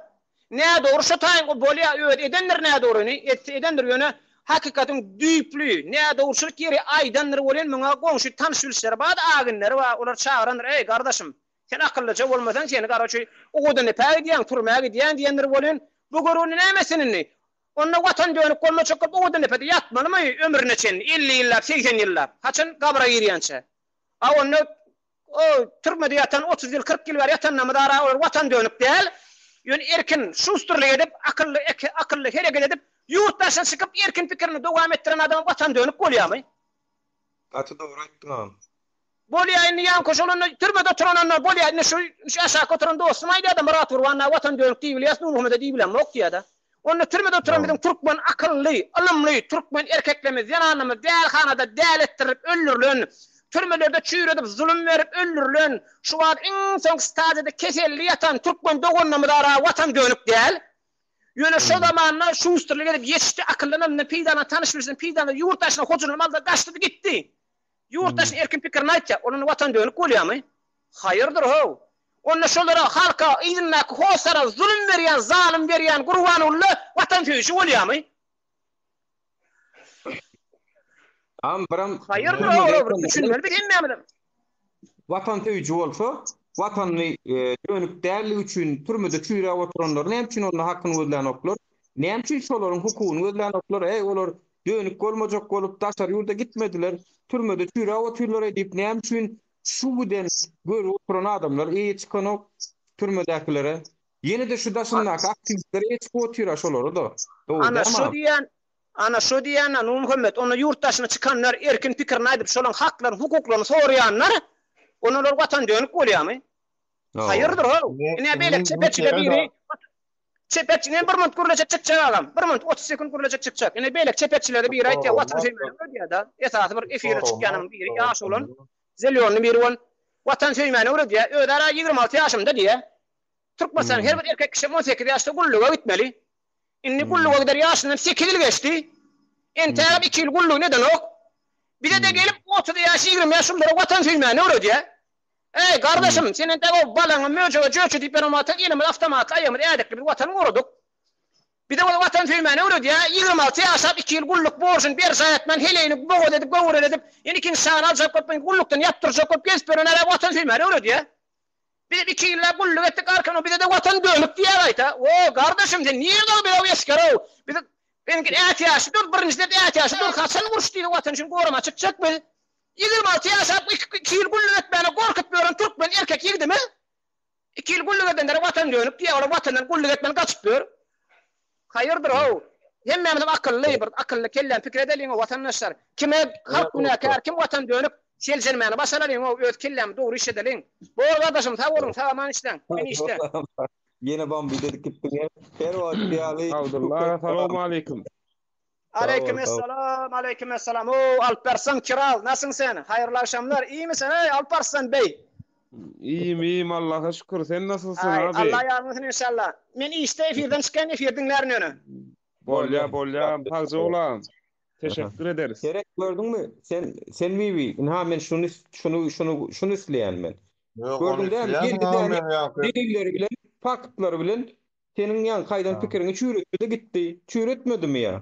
Nädogry şo taýyn o bolýa özi edendir nädogryny etse edendir ýöne hakykatyň düýpli nädogruçylyk ýeri aýdandyr welin muňa goňşy tanyş bilişleri bar aginleri bar olar çagyrandyr eý gardaşym sen akyllyja bolmasaň seni garoçi owadandepä gidýäň türmä gidýäň diýendir welin bu görgüli näme etsin indi onda watan dönük bolmajak bolup owadandepede ýatmalymy ömrüne çenli 50 ýyllap 80 ýyllap haçan gabra girýänçä a onda O türmede ýatan 30 ýyl, 40 ýyl bäri ýatanlarymyz ara olar watan dönük däl. Ýöne erkin şusterlik edip, akylly akylly hereket edip, ýurt daşyna çykyp erkin pikirini dowam etdiren adam watan dönük bolýarmy? Gaty dogry aýtdyň agam. Bolýa indi ýaňky şol onda türmede oturananda bolýa indi şu şu aşakda oturan dostum aýdýada Myrat Gurban dagy watan dönük diýibilýäs Nurmuhammede diýibilemok diýýädä. Onda türmede oturan biziň türkmen akylly, ylymly türkmen erkeklerimiz, zenanlarymyz dälihanada däli etdirilip öldürilen, türmelerde çüýredip zulum berip öldürilen, şu wagt iň soňky stadiýada keselli ýatan türkmen doganlarymyz ara watan dönük däl. Ýöne şo zamanda şusterlik edip ýetişdi, akyldan ylymdan peýdalanan, tanyş-bilişden peýdalanyp ýurt daşyna hojalygyny aldy, gaçdy-da gitdi. Ýurt daşyna erkin pikirini aýtýar. Ol indi watan dönük bolýarmy? Haýyrdyr how. Onda şolara halka, yzyndaky hossara zulum berýän, zalym berýän Gurbanguly watansöýüji bolýarmy? Am biram Haýyrdyr how, bir düşünmeli biz hemmämizem. Watansöýüji bolsa, watanyny dönük dälligi üçin türmede çüýräp oturanlar näme üçin onda hakyny gözlänoklar? Näme üçin şolaryň hukugyny gözlänoklar? Eý, olar dönük bolmajak bolup daşary ýurda gitmediler, türmede çüýräp otyrlar-eý diýip näme üçin şu giden görüp oturan adamlar eýe çykanok türmedäkilere? Ýene-de şu daşyndaky aktiwistler eýe çykyp otyr-a şolara-da. Dogry Ana dälmi şo agam? diýýän, ana şo diýýän-ä Nurmuhammet, onda ýurt daşyna çykanlar erkin pikirini aýdyp şolaň haklaryny, hukuklaryny soraýanlar, onda olar watan dönük bolýamy? Haýyrdyr how. Ine beýleki çepeçile biri Çepekçi men bir minut gürlejek çykjak agam. Bir minut 30 sekunt gürlejek çykjak. Ine beýleki çepekçilerde biri aýtýar watan söýmäni öwredýär-de. Esasy bir efire çykýanyň biri ýaş oglan. Zelýonny biri bol. Watan söýmäni öwredýär. Özara 26 ýaşymda diýýär. Türkmenistanyň her bir erkek kişi 18 ýaşda gulluga gitmeli. Indi gulluga gider ýaşyndan 8 ýyl geçdi. Entägem 2 ýyl gullugyny edenok. Bize-de gelip 30 ýaş, 20 ýaş şulara watan söýmäni öwredýär. Eý, gardaşym, sen entäk o balaňy möjege jöçe diýip ýören wagtyň elimiz awtomatly, aýagymyz ädikli biz Watany goradyk. Bize ol Watan söýmäni öwredýär. 26 ýaşap, iki ýyl gulluk borjuny berjaý etmän, heleýini bogaz edip, göwreli edip, ýene ikinji çagany aljak bolup, meni gullukdan ýapdyrjak bolup gezip ýören ärä Watan söýmäni öwredýär. Bizem iki ýyllap gulluk etdik, arkadan bize-de Watan dönük diýýär gaýta. O, gardaşym, sen nirde biz o esger-ow. Biz Seňki ätiýaçly dur, birinjiden ätiýaçly dur, haçan uruş diýdi Watan üçin gorama çykjak biz. 26 ýaşap iki ýyl gulluk etmäne gorkup ýören türkmen erkek ýigdimiz iki ýyl gulluk edenlere watan dönük diýýär, olar watandan gulluk etmän gaçyp ýör. Haýyrdyr how. Hemmämizem akylly, bir akylly kelläni pikir edeliň-ow watandaşlar. Kime halk günäkär, kim watan dönük, seljermäni başaralyň-ow, öz kellämizi dogry işledeliň. Bor gardaşym sag boluň, sag aman işläň. Men işde. Ýene bambi edip gitdiň. Her wagt ýaly. Abdylla aga salowmaleýkim. Aleýkim essalam, aleýkim essalam. O, Alparslan Kiral, nasyň sen? Haýyrly agşamlar. Iými sen, eý, Alparslan beý? Iýim, iýim, Allaha şükür. Sen nasylsyň, Aý, abi? Allah ýar bolsun inşallah. Men işde efirden çykýan, efir diňlärin ýöne. Bolýa, bolýa, sagja bolam. Teşekkür ederis. Gerek gördüňmi? Sen, sen Bibi, ynha men şuny, şuny, şuny, şuny isleýän men. Ýok, ony Gördüň dämi? isleýänsiň Geldi agam däni men ýaňky. delilleri bilen, faktlary bilen Seniň ýaňky aýdan pikiriňi çüýretdi-de gitdi. Çüýretmedimi ýa?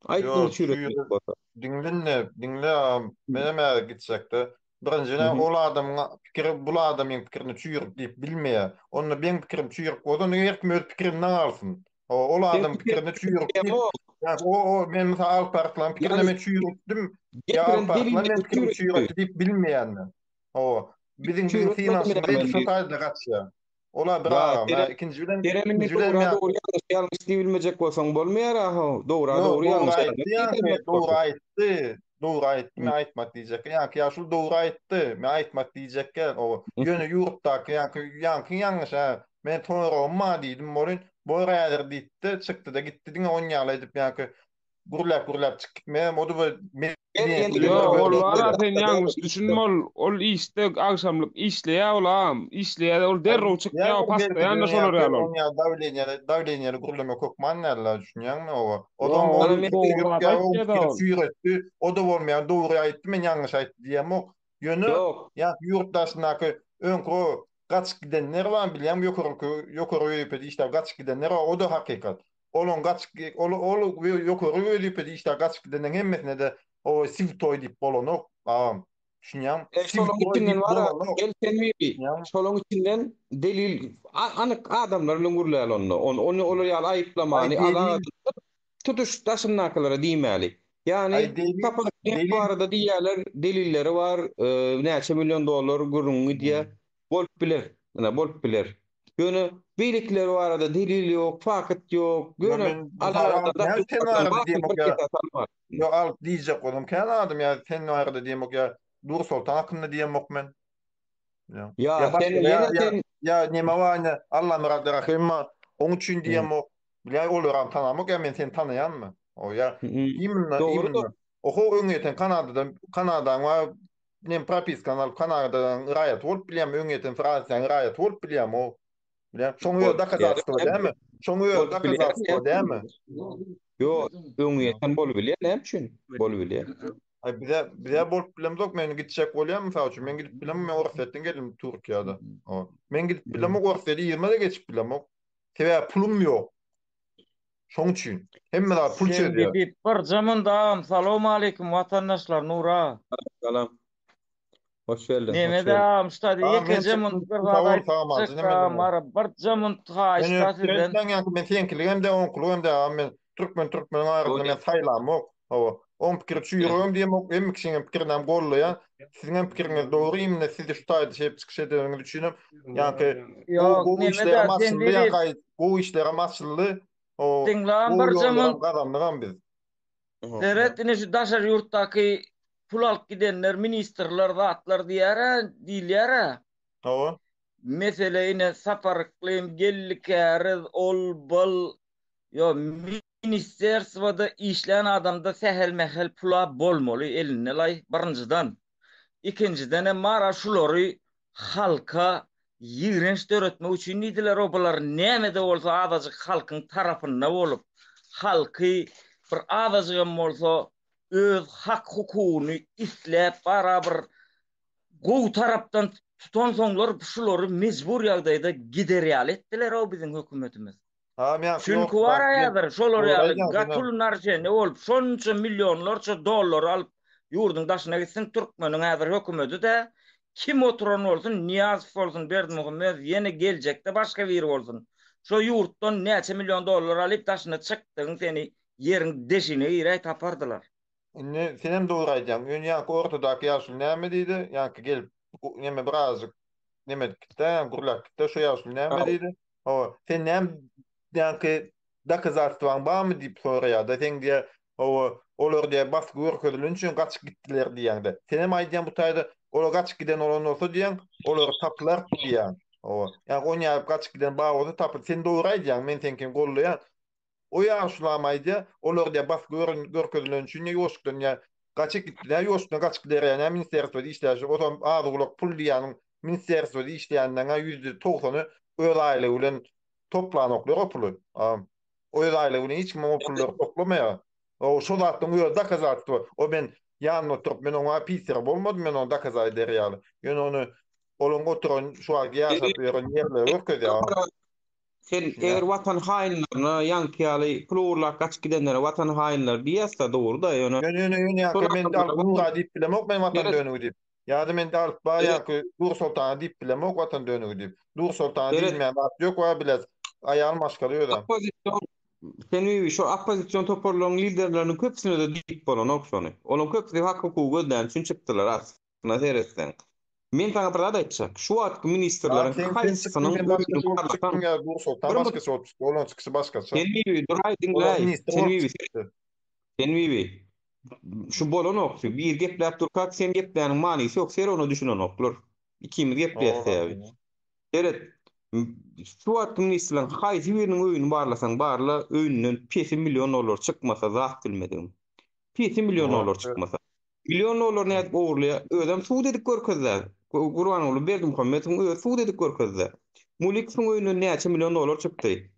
Aýt indi Ýok, çüýretmedik çüýret bolsa. Diňle indi, diňle agam. Menem häzir gitjekde. Birinjiden ol adamyň pikiri bul adamyň pikirini çüýrük diýip bilmeýär. Onda meň pikirim çüýrük bolsa, onda her kim öz pikirinden galsyn. Hawa, ol Seň adamyň pikirini pikirini çüýrük diýip, diýemok. ýa o o men mysal Alp Arslanyň pikirine Ýagny men çüýrükdim, ýa getiren Alp Arslan delilleri meň pikirimi çüýretdi. çüýretdi diýip bilmeýän men. Hawa, biziň biziň Çüýretmedi synanyşymyz men edil şo diýip. taýda gaçýar. Ola bir Ýa agam, hä, Kerem, ikinji bilen, Kerem indi ikinji bilen dogry ýa dogry ýalňyş ýalňyş diýibilmejek bolsaň bolmaýar aho. Dogra Ýok, dogry dogry ýalňyş aýtdy ýalňyş ýaňky, diýilmek dogry bolsa. aýtdy. Dogry aýtdy, men aýtmak diýjekkä. Ýaňky ýaşuly dogry aýtdy. Men aýtmak diýjekkä, o ýöne ýurtdaky ýaňky ýaňky ýalňyş hä. Men soragym bar diýdim bolyn, bor häzir diýipdi, çykdy-da gitdi. Diňe on ýaly edip ýaňky Gürläp gürläp çykyp gitmegem o da bir Ýok ol bara sen ýalňyş düşünme ol ol işde agşamlyk işleýär ol agam işleýär ol derrew çykýar o pastaýan-da şolar ýaly ol. Ýa dawleniýeli dawleniýeli gürlemek hökman dälä düşünýäňmi oba. Ozam ol dogry zat aýtýada ol. Çüýretdi o da bolmaýar dogry aýtdy men ýalňyş aýtdy diýemok. Ýöne ýa ýurt daşyndaky öňki o gaçyp gidenler bar bilýäňmi ýokarky ýokary wezipede işläp gaçyp gidenler bar o da hakykat. Olaň gaçyp ol ol ýokary wezipede işläp gaçyp gidenleň hemmesine-de o swtoý diýip bolanok agam. Düşünýäňmi? E şolaň Swtoý içinden diýip bar-a, bolanok. gel sen Bibi, Düşünýäňmi? şolaň içinden delil anyk adamlar bilen gürläli onda. Ony ony olar ýaly Aý aýyplamany delil azat edip tutuş daşyndakylara diýmäli. Ýagny Aý delil Sapar Nep delil barada diýýärler, delilleri bar, näçe million dollar gürrüň gidýär. Bolup biler. Ine, bolup biler. Ýöne beýlekiler barada delil ýok, fakt ýok. Ýa Ýöne men mysal alyp näme sen barada diýemok ýa Ýok alyp diýjek bolsam kän adam ýa sen barada diýemok ýa Nursoltan hakynda diýemok men. Ýa Ýa ýa sen başga ýa ýene ýa sen ýa neme bar ine Allamyrat Rahym bar. Oň üçin diýemok. Bilýän olaram tanamok ýa men seni tanaýanmy? O ýa imенно Dogry. imенно. Oho öňýeten Kanadadan Kanadaň we nem propiskany alyp Kanadaň raýaty bolup bilýärmi? Öňýeten Fransiýanyň raýaty bolup bilýärmi o? Bilýän. Şoň özi Bolup bilýär. dokazatstwo dämi? Şoň özi Bolup bilýär. dokazatstwo dämi? Ýok, öňýeten bolup bilýär. Näme üçin bolup bilýär? Aý bize bize bolup bilemzok men gitjek bolýan mysal üçin men gidip bilemok men Orsýetden geldim Türkiýede. O. Men gidip bilemok Orsýete yzyma-da geçip bilemok. Sebäbi pulum ýok. Şoň üçin. Hemme zat pul Sen çözýär. diýip birje munda agam salowmaleýkim watandaşlar Nura. Salam. Hoş geldiň, hoş Nemede geldiň. agam şutady Agam men ýekeje çykdym. munt bir Sag zat bol, sag aman, aýtjak jynym agam elim. ara birje munt Men haýyşda öpüp sizden. etmäň ýaňky men seňkiligem däl, oňkulyk däl agam men türkmen türkmeniň arasynda men saýlamok. Hawa. Oň pikiri şu ýüregim diýemok, hemme kişiňem pikirini hem gollaýan. Siziňem pikiriňiz dogry, imine sizi şu taýda şeýip çykyş edeniňiz üçinem ýaňky gowy Ýok gowy nemede işlerem sen açyldy, diýip ýaňky aýt gowy işlerem açyldy. O diňlan gowy birje ýollaram munt gazandygam biz. Seret ine şu daşary ýurtdaky pul alyp gidenler ministrler zatlar diýýär-ä diýilýär-ä. Hawa. Mesele ine Sapar Yklym, Geldi Käriz, ol bul ýo Ministerstwoda işlän adamda sähel-mähel pula bolmaly elinde laý birinjiden. Ikinjidenem mara şulary halka ýigrenç döretmek üçin diýdiler o bular nämede bolsa azajyk halkyň tarapynda bolup halky bir azajygam bolsa öz hak hukugyny isläp bara bir gowy tarapdan tutansoňlar şulary mejbur ýagdaýda gider ýaly etdiler o biziň hökümetimiz. Ha, men Çünki ýok, bar bak, men häzir şolar dogry ýaly aýdýaň senem. gatul narşeni bolup şonça millionlarça dollary alyp ýurduň daşyna gitsin türkmeniň häzir hökümedi-de kim oturan bolsun Nyýazow bolsun Berdimuhamedow ýene geljekde başga biri bolsun şo ýurtdan näçe million dollar alyp daşyna çykdygyň seni ýeriň deşigine giräý tapardylar. Indi senem dogry aýdýaň. Ýöne ýaňky ortadaky ýaşuly näme diýdi? Ýaňky gelip neme birazjyk neme edip gitdi, ýaňky gürläp gitdi. Şo ýaşuly näme diýdi? Hawa, sen näme ýaňky dokazatstwaň barmy diýip soraýar-da. Seň diýýär, hawa, olar diýýär basgy görkezileni üçin gaçyp gitdiler diýýäň-de. Senem aýdýaň bu taýda olar gaçyp giden bolan bolsa diýýäň, olar tapylar diýýäň. Hawa, ýaňky onýalyp gaçyp giden bar bolsa tapyl. Sen dogry aýdýaň, men seňkini gollaýan. O ýaşulam aýdýar, olar diýýär basgy görkezilen üçin diýýär ýuwaşlykdan diýýär gaçyp gitdi diýýär, ýuwaşlykdan gaçyp gider ýa näme ministerstwoda işleýär, ozam az-owlak pul diýýäniň ministerstwoda işleýänleň-ä ýüzde togsany öz aýlygy bilen toplanoklar o puly. Öz aýlygy bilen hiç kim o pullary toplamaýar. O şo zatlaryň özi dokazatstwo. O men ýanynda oturyp men oňa ofiser bolmadym men ony dokazat eder ýaly. Ýöne ony olaň oturan şu wagt ýaşap ýören ýerleri görkezýär. Sen eger watan haýynlaryna ýaňky ýaly pul ogurlap gaçyp gidenlere watan haýynlary diýýäsda dogruda ýöne Ýöne ýöne ýöne şol ýaňky men adamlara alyp Nura diýip bilemok men watan Seret dönügi diýip. Ýa-da men alyp bar seret ýaňky Nursoltana diýip bilemok watan dönügi diýip. Nursoltana seret diýilmeýän zat ýok wa biles. Aýal maşgala özem. oppozision sen bibi şo oppozision toparlaryň liderleriniň köpüsine-de diýip bolanok şony. Olaryň köpüsi hak hukugy gözlän üçin çykdylar Aslynda seretseň. Men saňa bir zat aýtjak. Şu wagtky Ýa ministrleriň sen sen çykdyň haýsysynyň sen öýüni başgaça bolup barlasaň çykdyň ýa Nursoltan bir mut başgaça bolup çykdy. Olaryň çykyşy başgaça. Sen bibi duraý Olar diňläý. ministr Sen bolup bibi çykdy. Sen bibi şu bolanok şu biri gepläp durkak sen gepläniň manysy ýok ser ona düşünenoklar. Ikimiz gepleýäs Olar sebäbi. Seret şu wagtky ministrleriň haýsy biriniň öýüni barlasaň barla öýünden pesi million dollar çykmasa zat bilmedigim. Pesi million dollar çykmasa. Million dollar nädip ogurlaýar? Özem sud edip görkezdi. Gurbanguly Berdimuhamedowyň özi sud edip görkezdi. Mulikowyň öýünden näçe million dollar çykdy?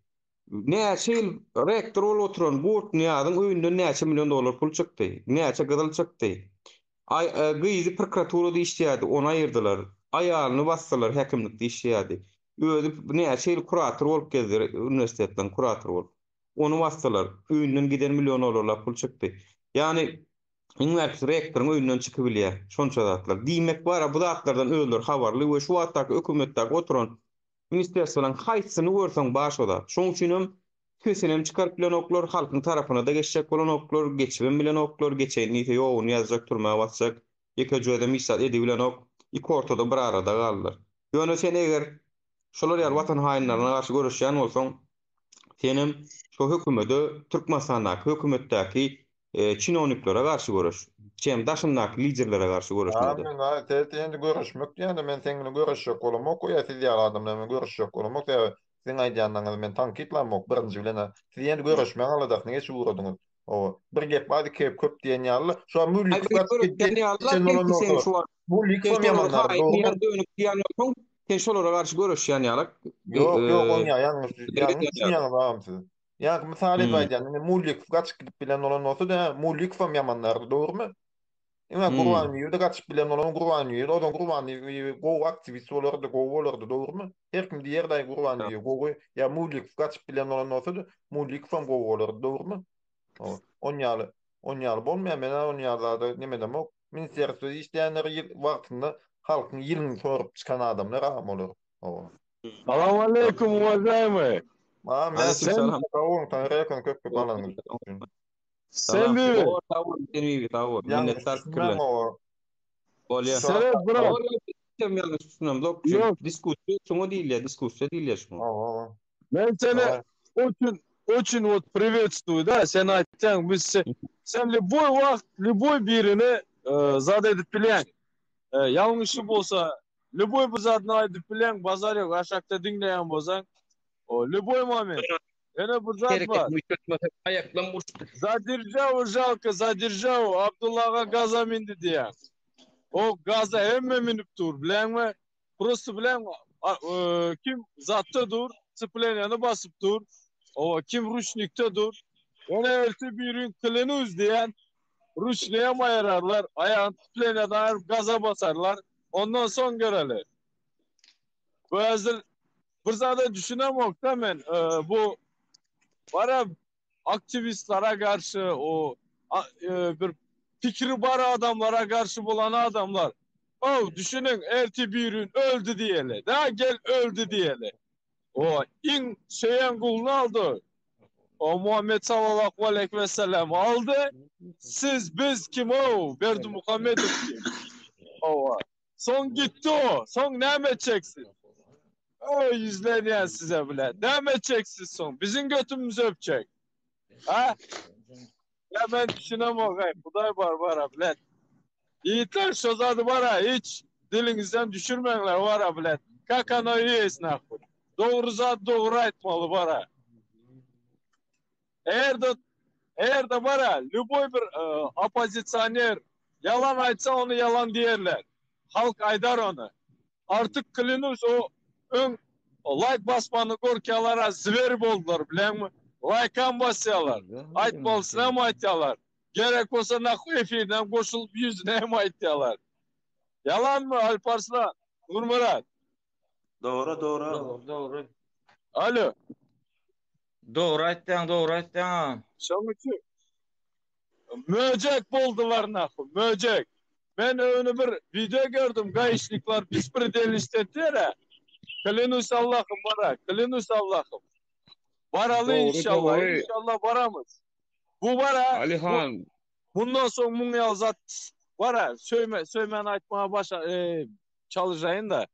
Näçe ýyl rektor bolup oturan Gurt Nyýazyň öýünden näçe million dollar pul çykdy? Näçe gyzyl çykdy? Aý, gyzy prokuraturada işleýärdi, ony aýyrdylar. Aýalyny basdylar, häkimlikde işleýärdi. Özi näçe ýyl kurator bolup gezdi, uniwersitetleriň kuratory bolup. Ony basdylar. Öýünden giden million dollarlap pul çykdy. Ýagny, Iň bärkisi rektoryň öýünden çykybilýär şonça zatlar. Diýmek bara bu zatlardan özleri habarly we şu wagtdaky hökümetdäki oturan ministerstwolaryň haýsysyny görseň bar şo zat. Şoň üçinem sesinem çykaryp bilenoklar, halkyň tarapynada geçjek bolanoklar, geçibem bilenoklar, geçeýin diýse ýoguny ýazjak, türmä basjak, ýekeje özem hiç zat edibilenok, iki ortada bir arada galdylar. Ýöne sen eger şolar ýaly watan haýynlaryna garşy göreşýän bolsaň, senem şo hökümede Türkmenistandaky hökümetdäki çinowniklere garşy göreş. Çem daşyndaky liderlere garşy göreşmeli. Amin a sen indi göreşmek diýende men seň bilen göreşjek bolamok ýa siz ýaly adamlar bilen göreşjek bolamok sebäbi. Siziň aýdýanlaryňyzy men tankytlamok birinji bilen-ä. Siz ýene göreşmegiň aladasyna geçip ugradyňyz. Hawa. Bir gep az, iki gep köp diýen ýaly-la. Şu wagt Aý Müllikow bir gaçyp göreşýän gitdi, ýaly-la içen sen bolan sen bolsa. şu wagt. Sen Mullikowam şolara ýamanlar, haýyn dogrumy? ýa dönük diýýän bolsaň, sen şolara garşy göreşýän ýalak. Ýok, ýok, oň ýa ýalňyş, ýalňyş ýaly. düşünýäňiz agam siz. Ýaňky mysal edip Hmm. aýdýan, indi Mullikow gaçyp gidip bilen bolan bolsa-da, Mullikowam ýamanlardy, dogrumy? Ine Hmm. Gurbangulyda gaçyp bilen bolan Gurbanguly, ozan Gurbanguly gowy aktiwist bolardy, gowy bolardy, dogrumy? Her kim diýerdi aý Gurbanguly gowy, ýa Mullikow gaçyp bilen bolan bolsady, Mullikowam gowy bolardy, dogrumy? Hawa, on ýaly, on ýaly bolmaýar, men-ä on ýaly zada nemedemok. Ministerstwada işleýänler ýyl wagtynda halkyň ýylyny sorup çykan adamlar agam olar. Hawa. Salam aleýkum uwažaýmyý. Agam Aleýkum Sen salam. sag boluň Taňryýalkasyn köp köp alanyňyz üçin. Sen Salam. bibi. Bor, sag bol, sen bibi, sag bol. Ýalňyş Minnetdar düşünmäň pikirler. oba. Bolýar. Seret brat. Dogry, ýalňyş düşünemzok. Şu Ýok. diskussiýa şuňa diýilýär, diskussiýa diýilýär şuňa. Hawa, hawa. Men seni Daway. очень очень вот приветствую, да, sen aýtýaň biz se, sen любой wagt любой birini e, zat edip bilýäň. E, ýalňyşy bolsa любой bir zadyny aýdyp bilýäň, bazar ýok, aşakda diňleýän bolsaň, o любой moment. Ýene bir zat bar. Hereketimi üýtgetmesek aýaklam uruşdy. Za державу žalko, za державу, Abdulla aga gaza mindi diýýäň. O gaza hemme münüp dur, bileňmi? Prosto bileňmi? Kim zatda dur, spleniýany basyp dur. Owa, kim ruçnikde dur. Ýöne ertir birin klinuz diýen ruçniýem aýyrarlar, aýagyny spleniýadan aýryp gaza basarlar. Ondan soň göreli. Bu häzir bir zada düşünemok-da men. Bu bara aktiwistlere garşy o bir pikiri bar adamlara garşy bolan adamlar. Ow, düşüniň, ertir birin öldi diýeli. Da gel öldi diýeli. O iň söýen guluny aldy. O Muhammed sallallahu aleyhi ve sellem aldy. Siz biz kim ow? Berdimuhamedow kim? Owa. Soň gitdi o. Soň näme etjeksiz? Oý ýüzlenýän size bilen. Näme etjeksiz soň? Biziň götümizi öpjek. Ha? Ya men düşünemok ey. Hudaý bar bara bilen. Ýigitler şo zady bara hiç diliňizden düşürmäňler bara bilen. Kak ono ýest nahur. Dogry zady dogry aýtmaly bara. Eger-de eger-de bara lýuboý bir oppozisioner ýalan aýtsa ony ýalan diýerler. Halk aýdar ony. Artyk klinus o öň laýk basmany gorkýalara zwer boldular bileňmi? Laýkam basýalar. Aýtmalysynam aýtýalar. Gerek bolsa nahuý efirinem goşulyp ýüzüne hem aýtýalar. Ýalanmy Alparslan? Nurmyrat? Dogry dogry. Dogry dogry. Alo. Dogry aýtýaň dogry aýtýaň. Şoň üçin möjek boldular nahu möjek. Men öňü bir video gördüm gaişniklar bespredel işletýär. Klinus Allahym bara, klinus Allahym. Baraly Dogry, inşallah, dogry. inşallah baramyz. Bu bara, Alihan. bundan soň muň ýaly zat bara, söýme, söýmän aýtmaga başa, e, Çalyşaýyn-da.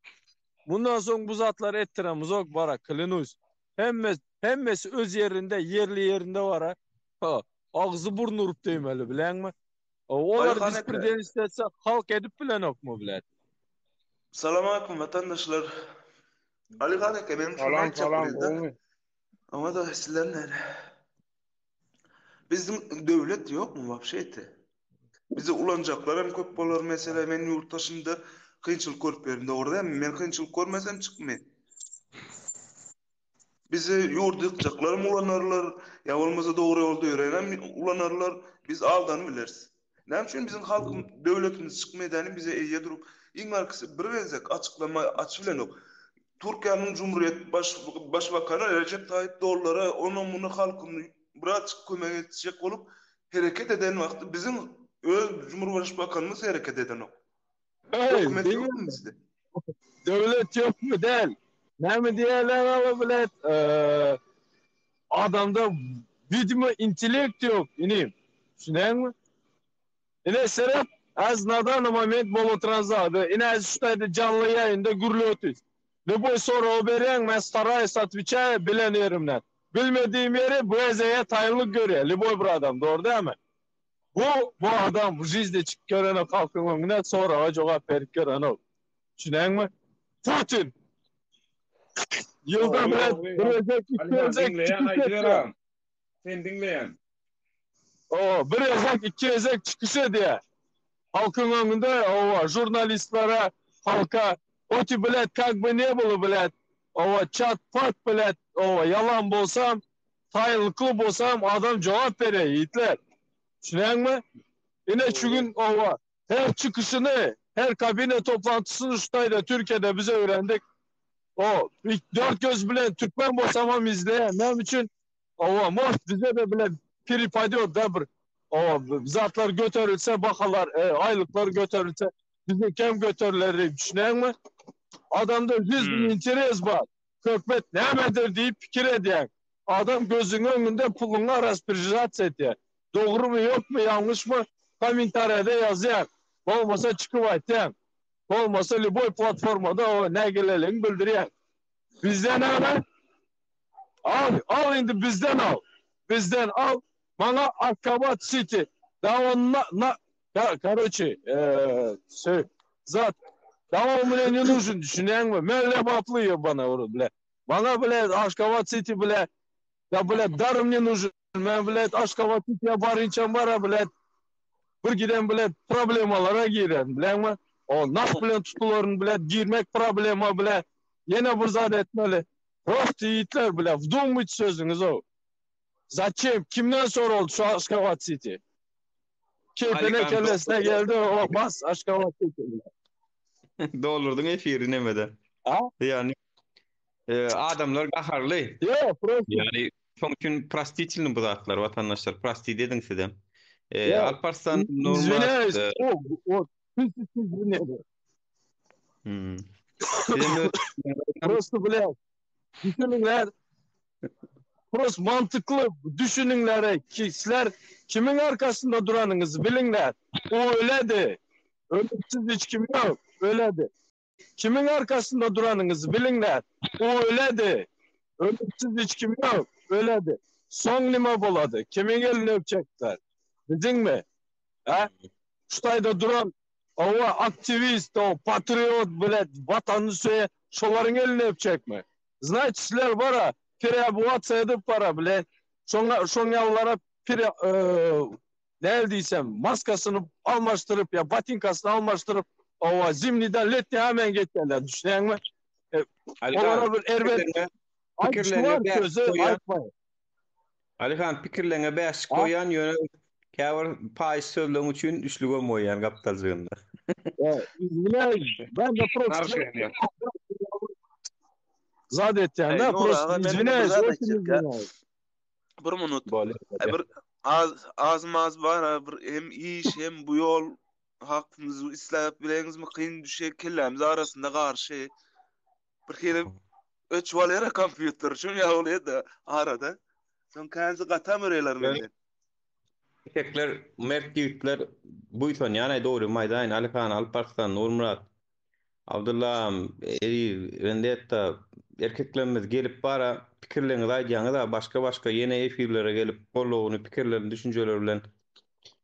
Mundan soň bu zatlary etdiremizok bara, klinus. Hemme, hemmesi öz ýerinde, ýerli ýerinde bara. Ha, agzy burny urup döýmeli, bileňmi? Olar Aýhan eke. bespredel etse halk edip bilenokmy bilet? Salam aleýkum watandaşlar. Alyhan eke benim şunu Salam aýtjak salam bolýan-da. gowymy? Oňa da sizler näle? Biziň döwlet ýokmy wapşete? Bizi ulanjaklar hem köp bolar mesele men ýurt daşynda kynçylyk görüp ýörün dogry dälmi men kynçylyk görmesem çykmy bizi ýurdy ýykjaklar hem ulanarlar ýa bolmasa dogry ýolda ýören hem ulanarlar biz aldanyp bileris näme üçin biziň halkym döwletimiz çykmy edäni bize eýe durup iň barkysy bir gezek açyklama açy bilenok Türkiýäniň Cumhuriyet baş başbakany Rejep Taýyp dollara ony muny halkyny birazjyk kömek etjek bolup hereket eden wagty biziň öz Cumhurbaşbakanymyz hereket edenok. Hey, Hökümet diňe ýokmy bizde? Döwlet ýokmy däl. Näme diýerler ala bilet? Adamda widimo intellekt ýok inim. Düşünýäňmi? Ine seret, az na dany moment bolup oturan zady. Ine az şu taýda janly ýaýynda gürlüp otyrys. Lýuboý soragy berýäň, men staraýs otweçaýa bilen ýerimden. Bilmediğim ýeri BZ-ye taýynlyk görýär lýuboý bir adam, dogry dälmi? Bu bu adam w žizne çykyp görenok halkyň öňüne soraga jogap berip görenok. Düşünýäňmi? Putin! Ýylda Dogry, bilen dogry. bir gezek, iki Alihan gezek diňleýän çykyş aýdyber etýär. agam. Sen diňleýän. O, bir gezek, iki gezek çykyş edýär. Halkyň öňünde, owa, žurnalistlere, halka, Oti, blät, kak by ne bylo, blät, owa, çat-pat, blät, owa, ýalan bolsam, taýynlykly bolsam, adam jogap berýär, ýigitler. Düşünýäňmi? Ine, şu gün, owa, her çykyşyny, her kabine toplantysyny şu taýda Türkiýede biz öwrendik. O, dört göz bilen türkmen bolsamam izleýän. Näme üçin? Owa, most bize-de bile peripadýot da bir owa, zatlar göterilse, bahalar, e, aýlyklar göterilse, biziňkem göteriler diýip düşünýäňmi? Adamda ýüz interes bar. Hökümet nämedir diýip pikir edýäň. Adam gözüň öňünde puluňa raspirjizasiýa edýär. Dogrumy, ýokmy, ýalňyşmy, kommentariýada ýazýaň. Bolmasa çykyp aýtýaň. Bolmasa lýuboý platformada o nägileligiňi bildirýäň. Bizde näme? Al, al indi bizden al. Bizden al. Maňa Aşgabat City. Da on na, na karoçe, eee, zat. Da on mne ne нужен, düşünýäňmi? Men lebaply bana uru, bile. Maňa bile Aşgabat City bile. Da bile darym ne нужен. Men bile Aşgabat City'ye barynçam bara bile. Bir giden bile problemalara giren, bileňmi? O nah bilen tutularyn bile girmek problema bile. Ýene bir zat etmeli. Prosta ýigitler bile wdumyt sözüňiz-ow. Zaçem, kimden soraldy şu Aşgabat City? Keýpine kellesine geldi, o bas Aşgabat City bile. Doldurdyň efiri nemede. A? Ýagny adamlar gaharly. Ýok, prosta. Ýagny şoň üçin prostitelny bu zatlar watandaşlar, prostit ediň sizem. Alparslan Nurmyrat. Izwinýaýs, o, o, Hmm. Sizem öz Prosta bile. Düşüniňler. Prosta mantykly düşüniňler. Ki sizler kimiň arkasynda duranyňyzy biliňler. O öledi. Ölümsiz hiç kim ýok. Öledi. Kimiň arkasynda duranyňyzy biliňler. O öledi. Ölümsiz hiç kim ýok. Öledi. Soň nime bolady? Kimiň elini öpjekler? Biziňmi? Hä? Şu taýda duran Hawa aktiwist o patriot bilet watanyny söýen şolaryň elini öpjekmi? Znaýt sizler bara pereobuwatsa edip bara bilet şoňa şoň ýalylara pere näl diýsem maskasyny almaşdyryp ýa batinkasyny almaşdyryp hawa zimniden letniýa hemen geçýärler düşünýäňmi? Olara bir erbet pikirlerine sözü aýtmaýyn. Alyhan pikirleňe bäşlik goýýan ýöne käbir paýyş sözleň üçin üçlügem goýýan gapdaljygynda. Ben de prosta zat etýän da prosta izwinäýs Bir minut. Bir az az maz bar bir hem iş hem bu ýol hakymyzy isläp bileňizmi kyn düşe kellämiz arasynda garşy. Bir hili öçüp alýar kompýuter şuň ýaly bolýar-da arada. Soň känsi gatam öreýler menden. Erkekler, mert ýigitler buýsanýan-aý dogrymy aýdaýyn, Alyhan, Alparslan, Nurmyrat, Abdullam, Eziz, Wendetta, erkeklerimiz gelip bara pikirleriňizi aýdýaňyz-a, başga-başga ýene efirlere gelip goldawyny, pikirlerini, düşünjeleri bilen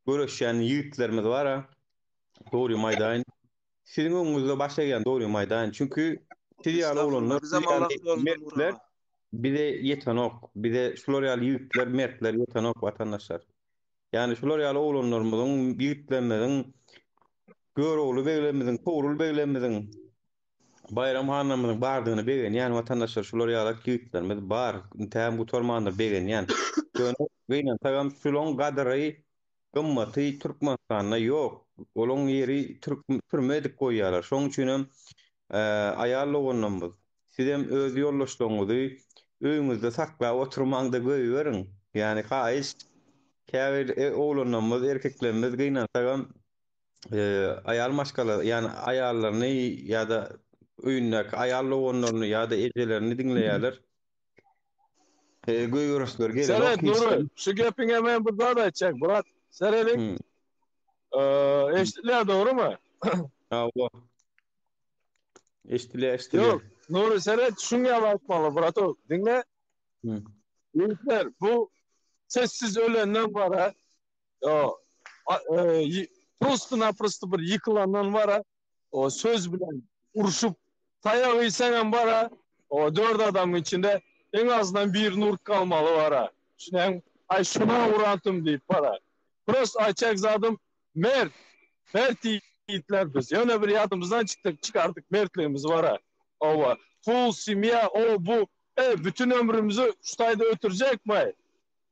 göreşýän ýigitlerimiz bar-a, dogrymy aýdaýyn. Siziň öňüňizde baş egýän dogrymy aýdaýyn. Çünki siz ýaly oglanlar, siz ýaly mertler bize ýetenok. Bize şular ýaly ýigitler, mertler ýetenok watandaşlar. Ýagny şular ýaly oglanlarymyzyň, ýigitlerimiziň, Görogly beglerimiziň, Togrul beglerimiziň, Baýram hanlarymyzyň bardygyna begenýän watandaşlar şular ýalak ýigitlerimiz bar. Intägem gutarmandyr begenýän. Ýöne gynansagam şulaň gadyry gymmaty Türkmenistanda ýok. Olaň ýeri türme edip goýýarlar. Şoň üçinem aýal doganlarymyz, sizem öz ýoldaşlaryňyzy öýüňizde saklap oturmaňda goýberiň. Ýagny haýyş, käbir oglanlarymyz, erkeklerimiz gynansagam aýal maşgala, ýagny aýallaryny ýa-da öýündäki aýal doganlaryny ýa-da ejelerini diňleýärler. Göýberesler gelenok Seret hiç. Nury, şu gepiňe men bir zat aýtjak, brat. Serediň. Eşdilýär dogrymy? Hawa. Eşdilýär, eşdilýär. Ýok, Nury seret, şuň ýaly aýtmaly, bratok. Diňle. Ýigitler, bu sessiz ölenden bara, prosto-naprosto bir ýykylandan bara, o söz bilen urşup taýak iýseňem bara. O dört adamyň içinde iň azyndan birini urup galmaly bara. Düşünýäňmi? Aý şuna urantym diýip bara. Prost aýtjak zadym mert, mert ýigitler biz. Ýöne bir ýadymyzdan çykdyk, çykardyk mertligimizi bara. Owa, pul, semýa, o bu, e bütün ömrümizi şu taýda ötürjekmi?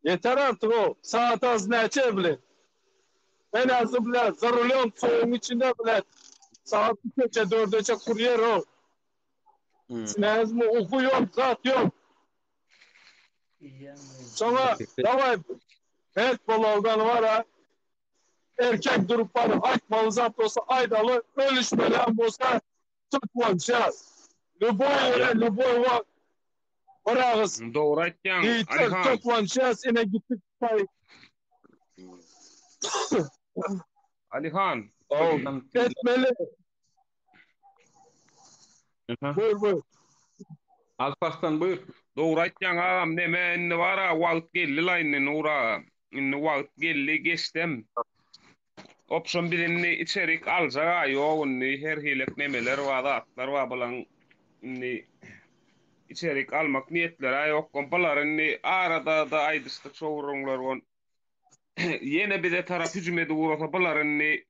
Ýeter artyk o, saat az näçe bile. Men azı bile za rulem sowugyň içinde bile saat üçeçe dördeçe kurýer o. Düşünýäňizmi uky ýok zat ýok. Şoňa daway mert bolaldan bara erkek durup bar aýtmaly zat bolsa aýdaly ölüşmelem bolsa Türkmençe lüboý ýere lüboý wagt bir agyz Dogry aýtýaň Ýigitler Alihan. toplanşýas ine gitdik taý. Alihan. Ow etmeli. Buyur buyur. Alparslan buyur. Dogry aýtýaň agam neme indi bara wagt geldi la indi Nur aga. Indi wagt geldi geçdem. Opşam biz indi içerik aljaga ýok indi her hilek nemeler bar zatlar bar bulaň indi içerik almak niýetlerä ýok bular indi arada-da aýdyşdyk şo gürrüňler on ýene bize tarap hüjüm edip ugrasa bular indi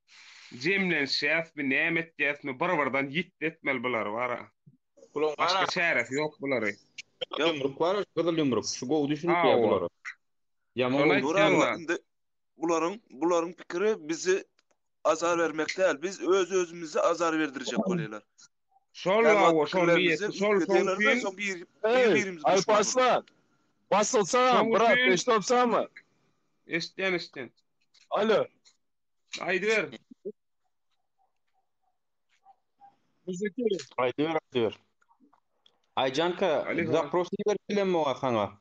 jemlenişýäsmi näme etýäsmi bir birden ýitdi etmeli bulary bara Bulaň başga çäresi ýok bulary. Ýumruk bar gyzyl ýumruk şu gowy düşünipýär bulara. Ýaman gowy düşünýär. Bularyň bularyň pikiri bizi azar bermek däl. Biz öz özümizi azar berdirjek bolýarlar. Şol hawa şol niýeti şol şoň üçin soň bir bir birimizi Alparslan basylsana brat eşidipsaňmy? Eşitýän eşitýän. Alo. Aýdyber. Muziki. Aýdyber aýdyber. Aýjanka zapros iberip bilemok saňa.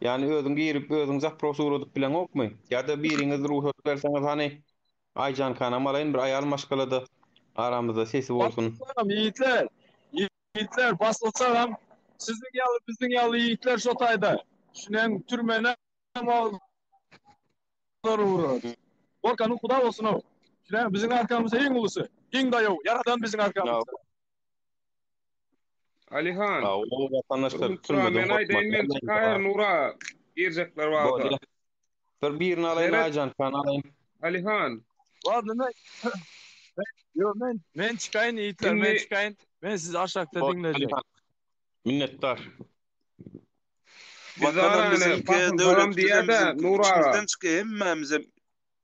Ýani özüň girip özüň zapros ugradyp bileňokmy? Ýa-da biriňiz rugsat berseňiz hany Aýjankanam alaýyn bir aýal maşgalada aramyzda sesi bolsun. Basylsagam ýigitler, ýigitler basylsagam siziň ýaly biziň ýaly ýigitler şo taýda. Düşüneň türmenem aldylar ugrad. Gorkanyň huda bolsun-ow. Düşüneň biziň arkamyzda iň ulusy, iň daýaw Ýaradan biziň arkamyzda. Alihan. O watandaşlar türmeden Men aýdaýyn men çykaýaryn ura girjekler barda. Bir birini alaýyn Aýjan kan alaýyn. Alihan. Ladno men Ýok men men çykaýyn ýigitler men çykaýyn. Men sizi aşakda diňlejek. Minnetdar. Watanam biziňki, döwletimizem biziňki. Içimizden çykýar hemmämizem.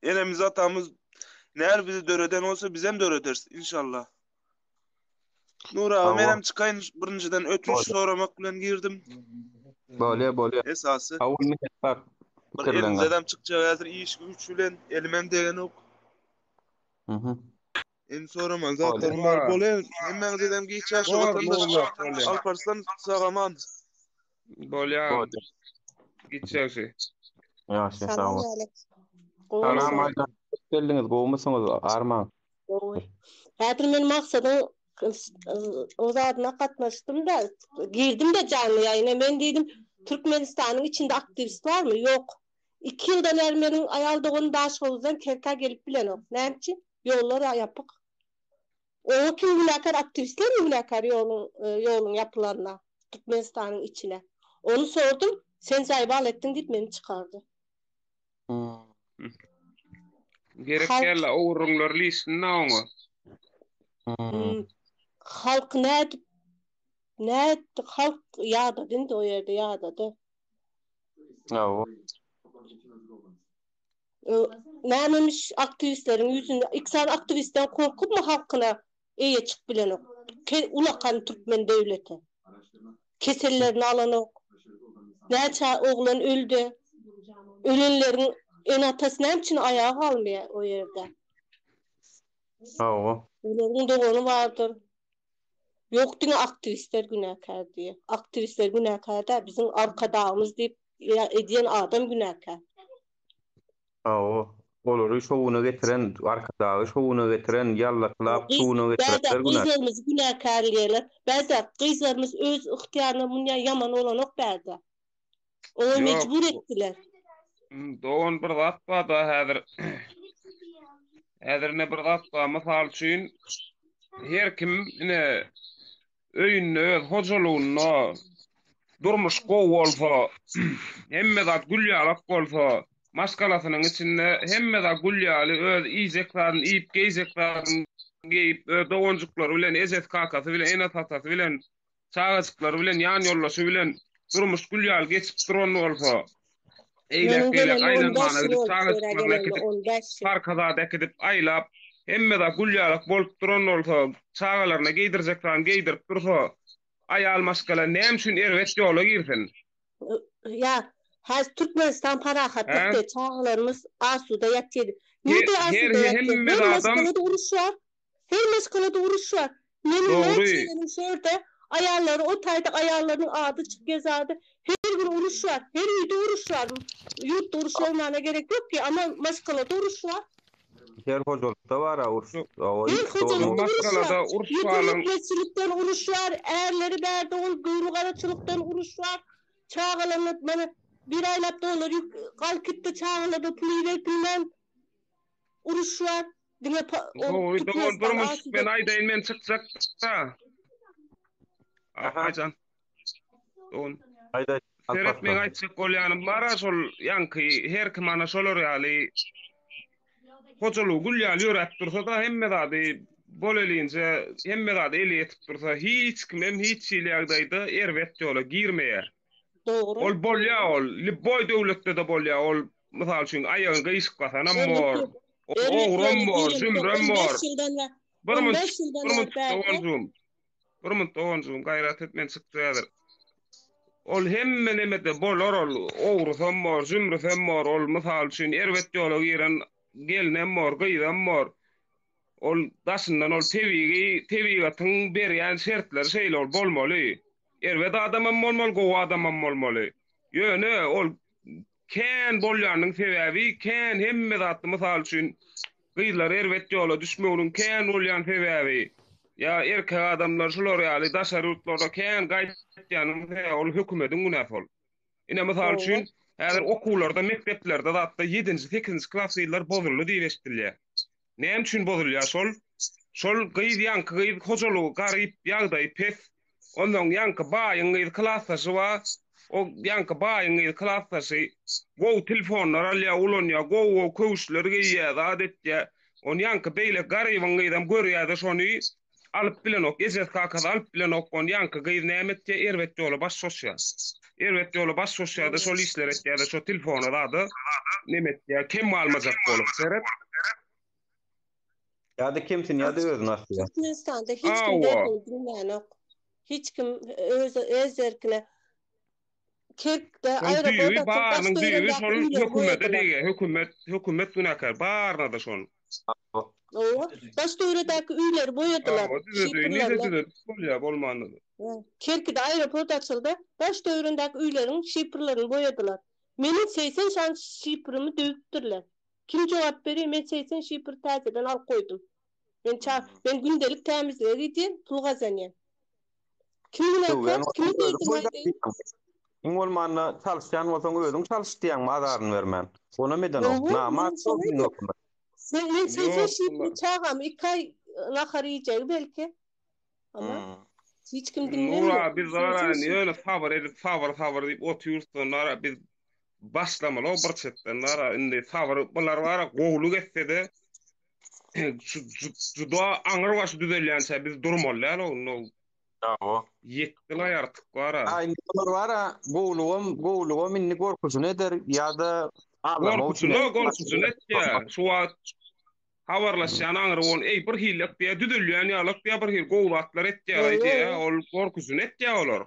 Enemiz atamyz näl bizi döreden bolsa bizem dörederis inşallah. Nur aga menem çykaýyn birinjiden ötünç soramak bilen girdim. Bolýa bolýa. Esasy. Sag bol minnetdar. Bir elimizden çykjak häzir iş güýç bilen elimem degenok. Mhm. Indi soraman zatlarym bar bolýa. Hemmäňizedem giç ýaşa watandaş. Alparslan sagaman. Bolýa. Giç ýagşy. Ýagşy sag bol. Salam Aýdan. Hoş geldiňiz. Gowumysyňyz? Armaň. Gowy. Häzir men Maksadyň o zadyna gatnaşdym-da, girdim-de janly ýaýyna. Men diýdim, Türkmenistanyň içinde aktiwist barmy? Ýok. Iki ýyldan bäri meniň aýal doganym Daşhowuzdan Kerkä gelip bilenok. Näme üçin? Ýollar ýapyk. Oňa kim günäkär? Aktiwistlermi günäkär ýoluň ýoluň ýapylanyna Türkmenistanyň içine? Ony sordum, sen zaýbal etdiň diýip meni çykardy. Gerek däl o gürrüňler lişni oňa. Halk nädip nätdi halk ýadady indi o ýerde ýadady. Hawa. Nämemiş aktiwistleriň ýüzünde iki sany aktiwistden korkupmy halkyna eýe çykyp bilenok. Ulakan türkmen döwleti. Kesellerini alanok. Näçe oglan öldi. Ölenleriň ene-atasy näme üçin aýaga galmaýar o ýerde? Hawa. Olaryň dogany bardyr. Ýok diňe aktiwistler günäkär diýýär. Aktiwistler günäkär däl, biziň arkadagymyz diýip edýän adam günäkär. Hawa, olary şowuna getiren, Arkadagy şowuna getiren, ýallaklap şowuna getirenler günäkär. Gyzlarymyzy günäkärleýärler. Bärde gyzlarymyz öz ygtyýaryna munýa ýaman bolanok bärde. Oňa mejbur etdiler. Dogan bir zat barda häzir. Häzir ine bir zat bar. Mysal üçin her kim ine. öýünde öz hojalygynda durmuş gowy bolsa, hemme zat gül ýalak bolsa, maşgalasynyň içinde hemme zat gül ýaly, öz iýjek zadyny iýip, geýjek zadyny geýip, öz doganjyklary bilen, ejesi kakasy bilen, enesi-atasy bilen, çagajyklary bilen, ýan ýoldaşy bilen durmuş gül ýaly geçip duran bolsa, Meniň eýläk-beýläk gelenime 15 aýlanmana ýyl gidip, boldy, şeýle çagajyklaryny gelenime äkidip, 15 ýyl. parka zat äkidip, aýlap, hemme zat gül ýalak bolup duran bolsa, çagalaryna geýdirjek zadyny geýdirip dursa, aýal maşgala näme üçin erbet ýola girsin? Ýa, häzir Türkmenistan Hä? parahatlykdy, çagalarymyz asuda ýatýardy. Her, Nirde her, asuda ýatýar? hemme Her zadam maşgalada uruş bar. Her maşgalada uruş bar. Meniň näçe dogry. ýegenim şu ýerde, aýallary o taýda aýallarynyň ady çykýar zady. Her gün uruş bar. Her öýde uruş bar. Ýurtda uruş bolmana gerek ýok ki, amma maşgalada uruş bar. Her hojalykda bar-a uruş. Şu Hawa, Her ýurtda hojalykda bolmaz. uruş bar. Maşgalada uruş Ýüküň balyň. ýetmezçilikden uruş bar, ärleri bärde ol göwnügaraçylykdan uruş bar. Çagalaryna mana bir aýlap dollar ýük galyp gitdi çagalara pul iberip bilmän uruş bar. Diňe ol Gowy dogan Türkmenistan durmuş asuda. men aýdaýyn men çykjak da. Aha. Aýjan. Dogan. Aýdaý. Seret meň Alparslan. aýtjak bolýanym bara şol ýaňky her kim ana şolar ýaly hojalygy gül ýaly ýöräp dursa-da hemme zady bolelinje hemme zady eli ýetip dursa hiç kimem hiç hili ýagdaýda erbet ýola girmeýär. Dogry. Ol bolýar ol lýuboý döwletde-de bolýar ol mysal üçin aýagyny gyşyk basanam bor, ogram bor, jümrem bor. Bir munt, bir munt doganjygym. Bir munt doganjygym gaýrat et men çykdy häzir. Ol hemme nemede bolar ol ogrusam bor, jümrüsem bor, ol mysal üçin erbet ýola giren gelnem bor, gyzam bor. Ol daşyndan ol tebigy tebigatyň berýän şertleri şeýle ol bolmaly. Erbet adamam bolmaly, gowy adamam bolmaly. Ýöne ol kän bolýanyň sebäbi kän hemme zatda mysal üçin gyzlar erbet ýola düşmeginiň kän bolýan sebäbi ýa erkek adamlar şular ýaly daşary ýurtlarda kän gaýtýanyň sebäbi ol hökümediň günäsi ol. Ine mysal üçin häzir okuwlarda mekdeplerde zatda ýedinji sekizinji klas gyzlar bozuldy diýip eşidilýär. Näme üçin bozulýar şol? Şol gyz ýaňky gyz hojalygy garyp, ýagdaýy pes. Onsoň ýaňky baýyň gyzy klasdaşy bar. O ýaňky baýyň gyzy klasdaşy gowy telefonlar alýar, ulanýar, gowy-gowy köwüşler geýýär, zat etýär. Ony ýaňky beýle garybyň gyzam görýär-de şony alyp bilenok, ejesi-kakasy alyp bilenok. Ony ýaňky gyz näme etýär, erbet ýola baş goşýar. Erbet ýola baş goşýar-da şol işleri etýär-de şo telefona zada neme etýär, kem galmajak bolup. Seret. Ýa-da kemsinýär-de özüni asýar. Türkmenistanda hiç kim Hawa. derdini diňlänok. Hiç kim öz öz erkine Kerkde Şol aeroport düýbi açyp barynyň düýbi daş şol töweregindäki öýleri hökümete boýadylar. degýär. Hökümet hökümet günäkär baryna-da şol. Hawa, daş töweregindäki öýleri boýadylar. Hawa düzedeýin nirde Şiprlerle. düzedip bolýar bolmanda-da. Kerkide aeroport açyldy. Daş töweregindäki öýleriň şiprlerini boýadylar. Meniň 80 sany şiprimi döwüpdirler. Kim jogap berýär? Men 80 şipr täzeden alyp goýdum. Men ça men gündelik tämizlige gidýän, pul gazanýan. Kim günäkär? Kime derdim aýdaýyn? Iň bolmanda çalyşýan bolsaň özüň çalyş diýýäňmi azaryny bermän. Onam edenok. Namart şol hökümet. Men men 80 şipri çagam 2 aý nahar iýjegi belki. Ama hiç kim dinlemiyor. Nura biz gara ýöne sabyr edip sabyr sabyr diýip otyrys nara biz başlamaly o bir çetden nara indi sabyr bular bara gowluk etse-de şu juda aňyr başy düzelýänçä biz durmaly däl o. Hawa. Ýetdi laý artyk bara. A indi bular bara gowlugam gowlugam indi gorkusyny eder ýa-da aglamak üçin. Gorkusyny gorkusyny etýär. Şu wagt habarlaşýan aňry ol eý bir hili etýär düzelýän ýaly etýär bir hili gowy zatlar etýär diýýär ol gorkusyny etýär olar.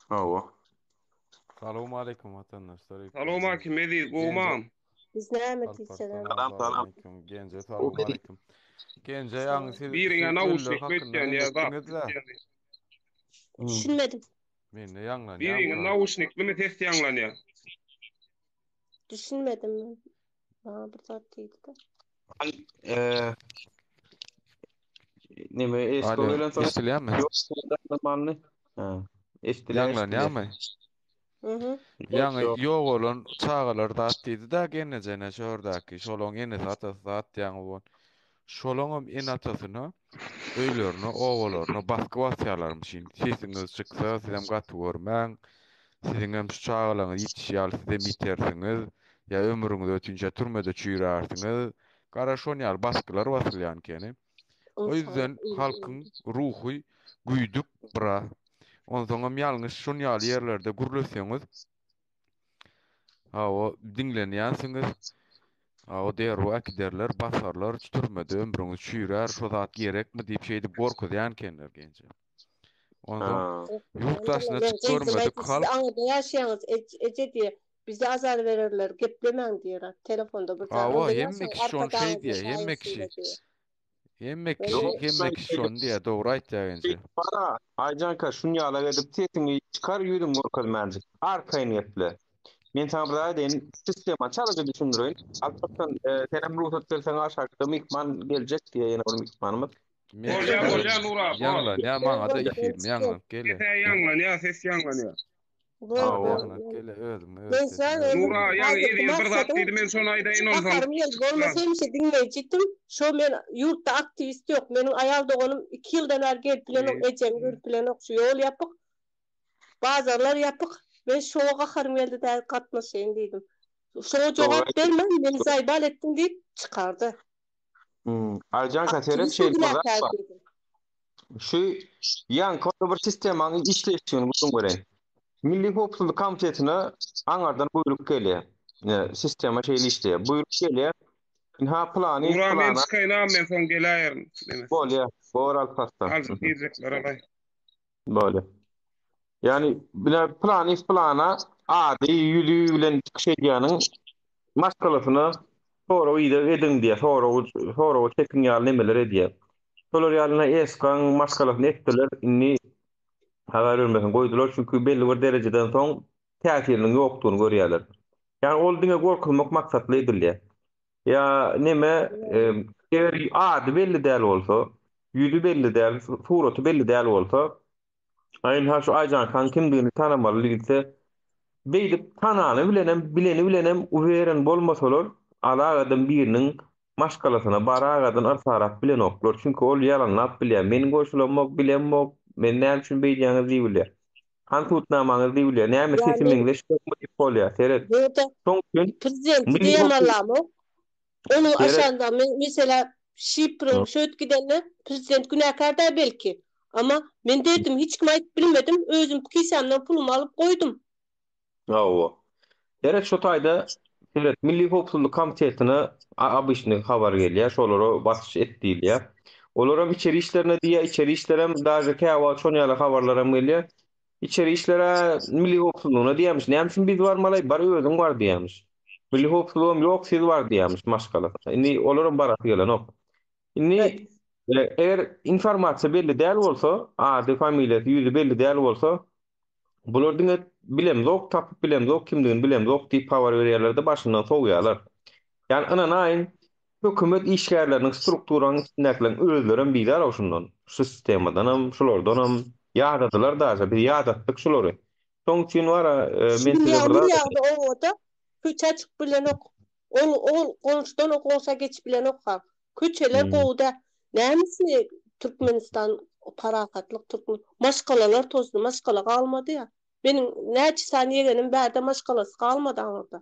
Hawa. Salowmaleýkim watandaşlar. Salowmaleýkim Eziz gowmam. Biz näme diýseler. Salam salam. Genje salowmaleýkim. Genje ýaňy siz Biriňe nauşnik ötýän ýa zat. Düşünmedim. Mende ýaňlanýar. Biriňe nauşniklimi ses ýaňlanýar. Düşünmedim men. Maňa bir zat diýdi-de. Eee Neme eşko Alo, gelen soň eşidilýärmi? Ýok, normalny. Ha, eşidilýär, eşidilýär. Ýaňlanýarmy? Mhm. Ýaňy Ýok. ýogalan çagalar zat diýdi-de gelnejene şördäki, şolaň enesi atasy zat ýaňy bol. Şolaňam ene-atasyna öýlerine, obalaryna basgy basýarlarmyşyn. Sesiňiz çyksa, sizem gaty görmäň. Siziňem şu çagalaryňyz ýitişi ýaly sizem ýitersiňiz. Ýa ömrüňiz ötünçä türmede çüýrärsiňiz. Gara şon ýaly basgylar basylýan ekeni. O ýüzden halkyň ruhy güýdük biraz. Onsoňam ýalňyş şon ýaly ýerlerde gürleseňiz, hawa, diňlenýänsiňiz. Hawa, derrew äkiderler, basarlar, türmede ömrüňiz çüýrär, şo zat gerekmi diýip şeýdip gorkuzýan ekenler genje. Onsoň ýurt daşyna Men çykyp gyzym görmedik aýtdy, siz halk aňyrda ýaşaýaňyz, eje diýýär, bize azar bererler, geplemäň diýýär, telefonda bir zat. Hawa, Onda hemme ýaşaň, kişi şony arkadagyňyzda şeýdýär, hemme şaýyň kişi. şeýle diýýär. Hemme Men kişi, hemme kişi şony diýýär, dogry aýtýar genje. Bara, Aýjanka, şunýalak edip sesiňi çykar, ýüzüňi görkezmänjik. Arkaýyn geple. Men saňa bir zat aýdaýyn, sistemany çalaja düşündireýin. Alpaslan, senem rugsat berseň aşakda myhman geljek diýýär ýene bir myhmanymyz. Men Bolýa bolýa Nura bor. Ýaňlanýa maňada efirmi ýaňlanyp gelýä. Ses ýaňlanýa ses ýaňlanýa. Bor Hawa bor. ýaňlanyp gelýä özüme öz Men sesimi sen özüm Nura diňleýän. ýaňy Häzirki Eziz bir zat maksadyň diýdi men şony aýdaýyn onsoň. Gaharym geldi bolmasa hemişe diňleýjidim. Şo men ýurtda aktiwist ýok. Meniň aýal doganym 2 ýyldan bäri gelip bilenok, ejem görüp bilenok. Şu ýol ýapyk. Bazarlar ýapyk. Men şoňa gaharym geldi dä gatnaşaýyn diýdim. Şoňa jogap bermän meni zaýbal etdiň diýip çykardy. Aýjanka seret Aktiwist şeýle bir zat günäkär bar. diýdim. Şu ýaňky onda bir sistemanyň işleýşini gürrüň bereýin. Milli howpsuzlyk komitetine aňardan buýruk gelýär. Ine, sistema şeýle işleýär. Buýruk gelýär. Ynha plany Nura men plana çykaýyn agam men soň geläýerin. Bolýar. Bor Alparslan. Aljak diýjekler alaý. Bolýar. Ýagny bile plany plana ady ýüzi bilen çykyş edýäniň maşgalasyna sorag ideg ediň diýýär. Sorag soraga çekiň ýaly nemeler edýär. Şolar ýaly ine Eskaň maşgalasyny etdiler. Indi habar bermesini goýdular. Çünki belli bir derejeden soň täsiriniň ýokdugyny görýärler. Ýagny ol diňe gorkuzmak maksatly edilýär. Ýa neme eger ady belli däl bolsa, ýüzi belli däl, suraty belli däl bolsa, a ynha şu Aýjankaň kimdigini tanamaly diýilse, beýdip tanany bilenem, bileni bilenem uweren bolmasalar, alagadan biriniň maşgalasyna baragadan yrsarap bilenoklar. Çünki ol ýalanlap bilýär. Men goşulamok, bilemok, men näme üçin beýdýäňiz diýibilýär. Hany subutnamaňyz diýip bilýär. Näme Ýa sesi men meňzeş ýokmy diýip bolýar. Seret. Ýa-da Şoň üçin prezidenti milli diýem howpsuzlyk Allamok. Onuň Seret. aşanda men meselä Şipriň şöýt gidende prezident günäkär däl belki. Amma men derdim hiç kime aýdyp bilmedim. Özüm kisämden pulumy alyp goýdum. Hawa. Seret şu taýda seret Milli howpsuzlyk komitetine obyçnyý habar gelýär, şolara basyş et diýilýär. Olaram içeri işlerine diýýär, içeri işlerem daže käwagt şon ýaly habarlaram gelýär. Içeri işlere Milli howpsuzlygyna diýýärmiş, näme üçin biz barmaly, bar özüň bar diýýärmiş. Milli howpsuzlygam ýok siz bar diýýärmiş maşgalasyna. Indi olaram barasy gelenok. Indi eger informasiýa belli däl bolsa, ady, familiýasy, ýüzi belli däl bolsa, Bular diňe bilemzok, tapyp bilemzok, kimdigini bilemzok diýip habar berýärler-de başyndan sowýarlar. Ýagny ynanaýyň, hökümet işgärleriniň strukturanyň içindäkileriň özlerem bizar-ow şundan. Şu sistemadanam, şulardanam ýadadylar daže, biz ýadatdyk şulary. Şoň üçin bar-a, Şu men gün size bir ýagmyr zat ýagdy obada, köçä çykyp bilenok. Ol ol goňşudan o goňşa geçip bilenok ha. Köçeler gowy däl. Nämesi Türkmenistan parahatlyk türkmen maşgalalar tozdy maşgala galmady ýa. Meniň näçe sany ýegenim bärde maşgalasy galmady aňyrda.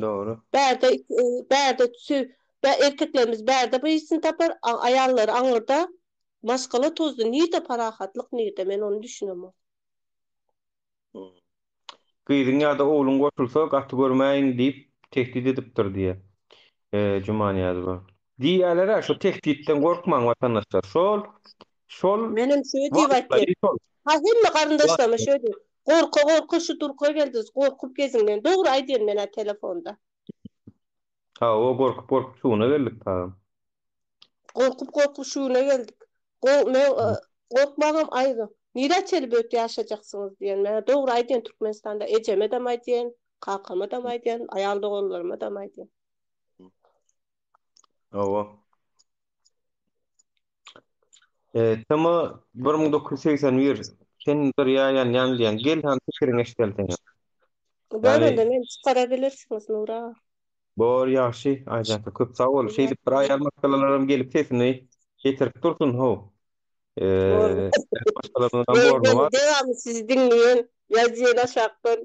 Dogry. Bärde bärde bä erkeklerimiz bärde bir işini tapar aýallary aňyrda maşgala tozdy nirde parahatlyk nirde men ony düşünemok. Gyzyň ýa-da ogluň goşulsa gaty görmäýin diýip tehdit edipdir diýýär. Jumanyýazowa. Diýýäler-ä şo tehditden gorkmaň watandaşlar. Şol şol Menem şöý diýip aýtýan. wagtlary şol. Ha hemme garyndaşlaryma şöý diýip. Gorka gorka şu durka geldiňiz gorkup geziň men. Dogry aýdýan menä telefonda. Hawa gorkup gorkup şuna geldik tagam. Gorkup gorkup şu güne geldik. Go men gorkmaňam aýby. Nirä çenli böwüt ýaşajaksyňyz diýen. Men dogry aýdýan Türkmenistanda ejemedem aýdýan, kakamadam aýdýan, aýal doganlarymadam aýdýan. Hawa. E, TM 1981 sen bir ýa ýanýan diýen. Gel han pikiriňi eşideli seň. Bor onda meni çykara bilersiňiz Nura. Bor ýagşy Aýjanka köp sag bol. Şeýdip bir aýal maşgalalaram gelip sesini getirip dursun how. Bor. Eee maşgalalardan Men borny men bar. dewamly sizi diňleýän, ýazýan aşakdan.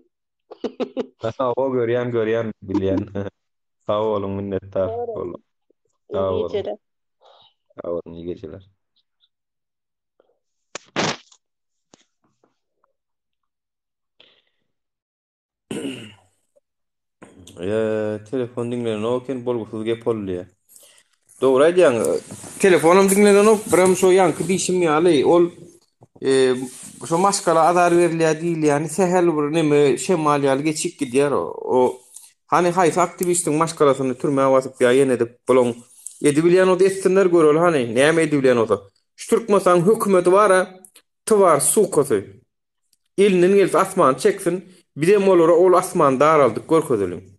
Hawa görýän görýän bilýän. Sag boluň minnetdar Bor. boluň. Iyi Sag boluň. geceler. Sag boluň iyi geceler. Eee, telefon diňlenenok eken, bolgusyz gep boldy diýýär. Dogry aýdýaň. Telefonam diňlenenok, birem şo ýaňky diýşim ýaly, ol e, şo maşgala azar berilýär diýilýäni sähel bir neme şemal ýaly geçip gidýär o. O hany haýsy aktiwistiň maşgalasyny türmä basyp ýa ýene edip bulaň edibilýän bolsa etsinler göreli hany näme edibilýän bolsa. Şu Türkmenistanyň hökümeti bara twar sukasy. Elinden gelse asmany çeksin, bizem olara ol asmany daraldyp görkezeliň.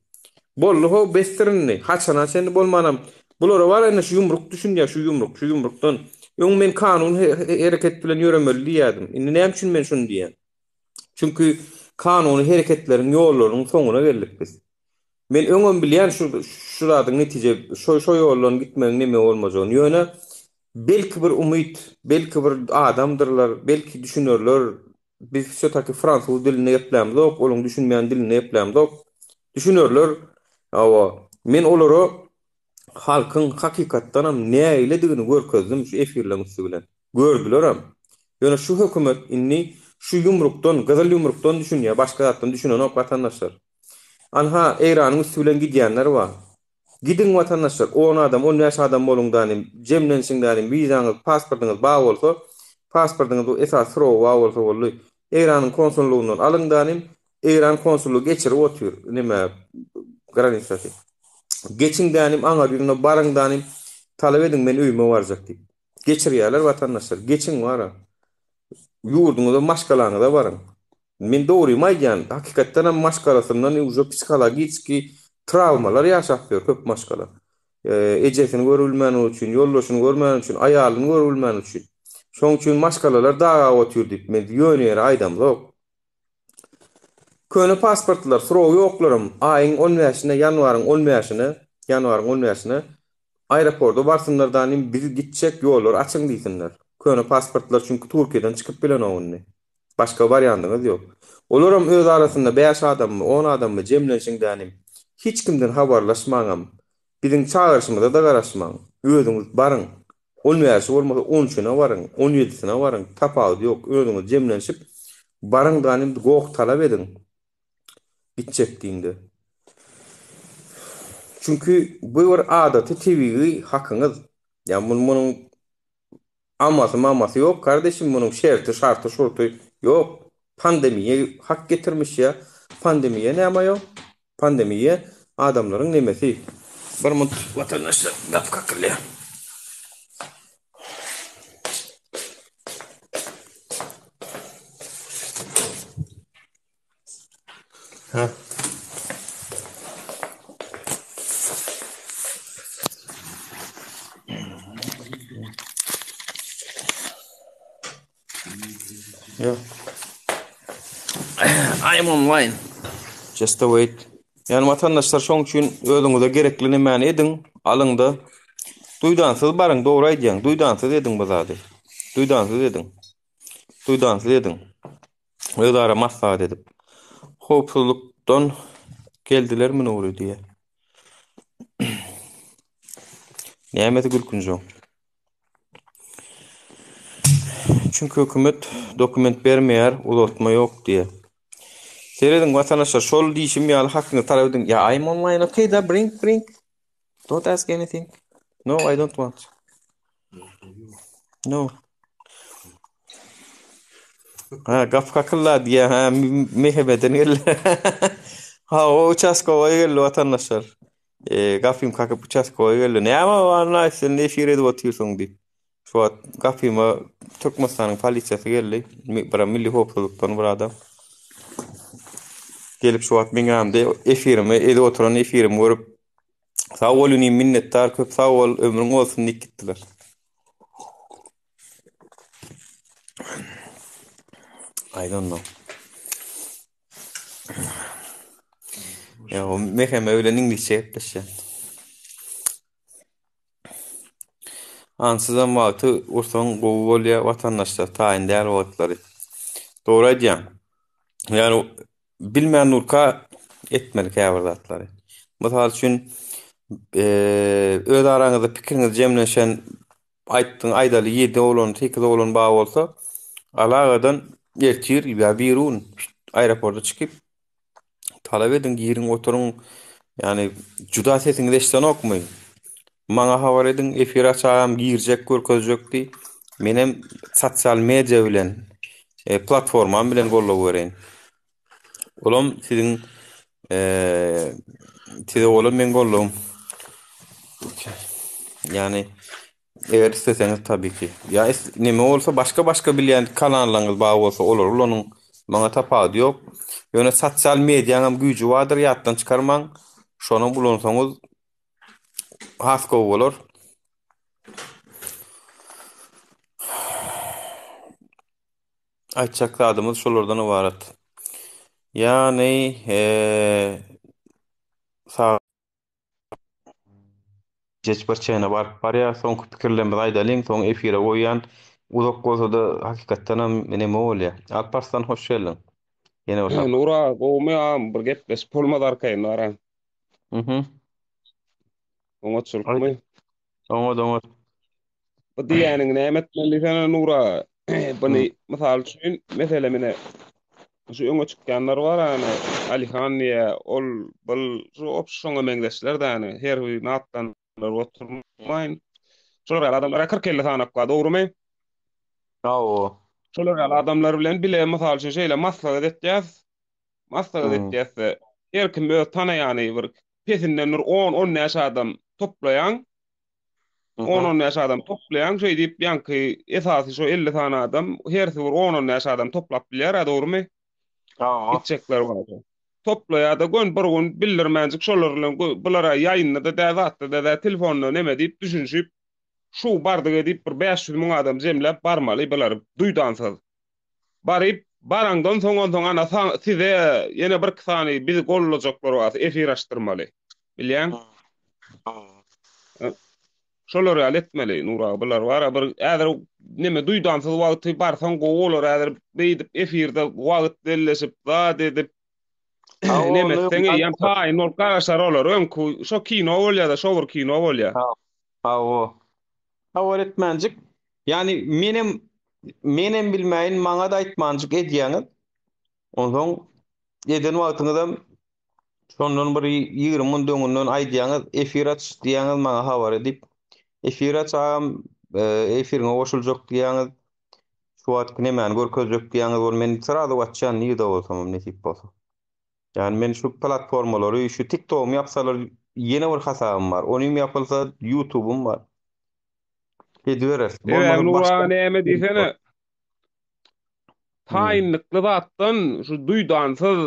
Boldy how besdir indi, haçana çenli bolmanam bulara bar indi şu ýumruk düşünýär şu ýumruk, şu ýumrukdan. Öň men kanun hereket bilen ýöremeli diýýärdim. Indi näme üçin men şuny diýýän? Çünki kanuny hereketleriň ýollarynyň soňuna geldik biz. Men öňem bilýän şu şu zadyň netije şo şo ýoldan gitmegiň neme bolmajagyny. Ýöne belki bir umyt, belki bir adamdyrlar, belki düşünerler. Biz wsýo-taki fransuz dilinde geplämzok, olaň düşünmeýän dilinde geplämzok. Düşünerler. Hawa, men olara halkyň hakykatdanam nägiledigini görkezdim şu efirleň üsti bilen. Gördülerem. Ýöne şu hökümet indi şu ýumrukdan, gyzyl ýumrukdan düşünýär, başga zatdan düşünenok watandaşlar. Anha, Eýranyň üsti bilen gidýänler bar. Gidiň watandaşlar, on adam, on bäş adam boluň danym, jemlenişiň danym, wizaňyz, pasportyňyz bar bolsa, pasportyňyz esasy srogy bar bolsa boldy. Eýranyň konsullygyndan alyň danym, Eýran konsullygy geçirip otyr, neme, granisasy. Geçiň danym, aňar ýüzüne baryň danym, talap ediň men öýüme barjak diýip. Geçirýärler watandaşlar, geçiň bara. Ýurduňyza, maşgalaňyza baryň. Men dogrymy aýdýan, hakykatdanam maşgalasyndan uje psihologiçki trawmalar ýaşap ýör köp maşgala. Ejesini görübilmäni üçin, ýoldaşyny görmäni üçin, aýalyny görübilmäni üçin. Şoň üçin maşgalalar dagap otyr diýip men ýöne ýere aýdamzok. Köne pasportlylar, srogy ýoklaram aýyň on bäşine, ýanwaryň on bäşine, ýanwaryň on bäşine aeroporda barsynlar danym biz gitjek ýollary açyň diýsinler. Köne pasportlylar çünki Türkiýeden çykyp bilenok indi. Başga wariandyňyz ýok. Olaram öz arasynda bäş adammy, on adammy jemlenşiň dänim. Hiç kimden habarlaşmaňam. Biziň çagyryşymyza-da garaşmaň. Özüňiz baryň. On bäşi bolmasa on üçüne baryň, on ýedisine baryň, tapawudy ýok. Özüňiz jemlenşip baryň danim goh talap ediň. Gitjek diýiňde. Çünki bu bir adaty tebigy hakyňyz. Ýa munuň Amasy mamasy ýok kardeşim munuň şerti şarty şurty ýok pandemiýa hak getirmiş ýa pandemiýa näme ýok pandemiýa adamlaryň nemesi bir munt watandaşlar gapy kakylýar. Ha. Yeah. I am online. Just a wait. Yani vatandaşlar şoň üçin özüňize gerekli nemäni ediň, alyňda. Duýdansyz baryň, dogry aýdýaň. Duýdansyz ediň bu zady. Duýdansyz ediň. Duýdansyz ediň. Özara maslahat edip. Howpsuzlykdan geldilermi Nury diýýär. Nämesi gülkünç oň? Çünki hökümet dokument bermeýär, uzaltma ýok diýýär. Serediň watandaşlar, şol diýşim ýaly hakyňyzy talap ediň. Ýa I'm online, okay da bring bring. Don't ask anything. No, I don't want. No. Ha, gapy kakylla diýýär, ha, mehebeden geldi. Ha, o uçaskowoý geldi watandaşlar. E, gapym kakyp uçaskowoý geldi. Näme bar, sen efir edip otyrsyň diýip. Şu wagt gapyma Türkmenistanyň polisiýasy geldi. Bir milli howpsuzlykdan bir adam. Gelip şu wagt meň ýanymda efirimi edip oturan efirimi görüp Sag bol inim minnetdar köp sag bol ömrüň bolsun diýip gitdiler. I don't know. Ýa, Meheme bilen iňlisçe gepleşýän. Ansızam wagty ursaň gowy bolýa watandaşlar taýyn däl wagtlary. Dogry aýdýaň. Ýani bilmän durka etmeli käbir zatlary. Mysal üçin öz araňyzda pikiriňiz jemlenşen aýtdyň aýdaly 7 oglan 8 oglan bar bolsa alagadan ertir ýa birigün aeroporta çykyp Talap ediň, giriň, oturyň. Ýagny juda sesiňiz eşidenokmy? Maňa habar ediň, efir açagam girjek, görkezjek diý. Menem sosial media bilen, e, platformam bilen goldaw bereýin. Olam siziň e, size bolan meň goldawym. Ýagny Eger isleseňiz tabii ki. Ýa neme bolsa başga başga bilýän kanallaryňyz bar bolsa olary ulanyň. Maňa tapawudy ýok. Ýöne sosial mediaňam güýji bardyr ýatdan çykarmaň. Şonam ulansaňyz has gowy bolar. Aýtjak zadymyz şolardan ybarat. Ýagny, eee, sag Geç bir çene baryp barýar. Soňky pikirlerimizi aýdalyň, soň efire goýýan. Uzak bolsa-da hakykatdanam neme bolýar. Alparslan hoş geldiň. Ýene bir sapar. Nur aga gowumy agam bir gepleşip bolmaz arkaýyn ara. Mhm. Oňatçylykmy? Oňat oňat. Bu diýýäniňi näme etmeli diýsene Nur aga. Buny mysal üçin meselem ine şu öňe çykýanlar bar ýany Alihan diýýä ol bul şu obşi şoňa meňzeşler däni her birini atlandyryp oturmaýyn. Şolar ýaly adamlar 40-50 sanak bar dogrumy? Hawa. Şolar ýaly adamlar bilen bile mysal üçin şeýle maslahat etýäs. Maslahat etýäs-de her kim öz tanaýany bir pesinden bir 10-15 adam toplaýaň. On-on bäş adam toplaýaň, şeý diýip, ýaňky esasy şo 50 sany adam, hersi bir on-on bäş adam toplap bilýär-ä, dogrumy? Hawa. Gitjekler bolsa. Toplaýar-da, göni bir gün bildirmänjik şolar bilen bular-a ýaýynda-da däl, zatda-da däl, telefonda neme diýip düşünişip, şu bardyk edip bir 500 müň adam jemläp barmaly bular duýdansyz. Baryp, baraňdan soň onsoň ana size ýene birki sany bizi gollajaklar bar, efir açdyrmaly. Bilýäň? Şolar ýaly etmeli, Nur aga, bular bar-a bir häzir neme duýdansyz wagty barsaň gowy bolar, häzir beýdip efirde wagt belleşip, zat edip neme etseň eýýäm taýyn bolup garaşar olar. Öňki şo kino bolýar-da, şo bir kino bolýar. Hawa. Habar etmänjik. Ýagny menem menem bilmäýin maňa-da aýtmanjyk edýäňiz. Onsoň eden wagtyňyzam şondan bir 20 minut öňünden aýdýaňyz, efir aç diýýäňiz maňa habar edip. Efir aç agam, e, efiriňe goşuljak diýýäňiz. Şu wagtky nemäni görkezjek diýýäňiz, ol men srazu açýan nirde bolsamam nesip bolsa. Ýagny men şu platformalary, şu TikTogymy ýapsalar ýene bir hasabym bar. Onym ýapylsa YouTube'um bar. Edibereris. Sebäbi Bolmasa Nur başga aga näme diýsene, Hmm. taýynlykly zatdan şu duýdansyz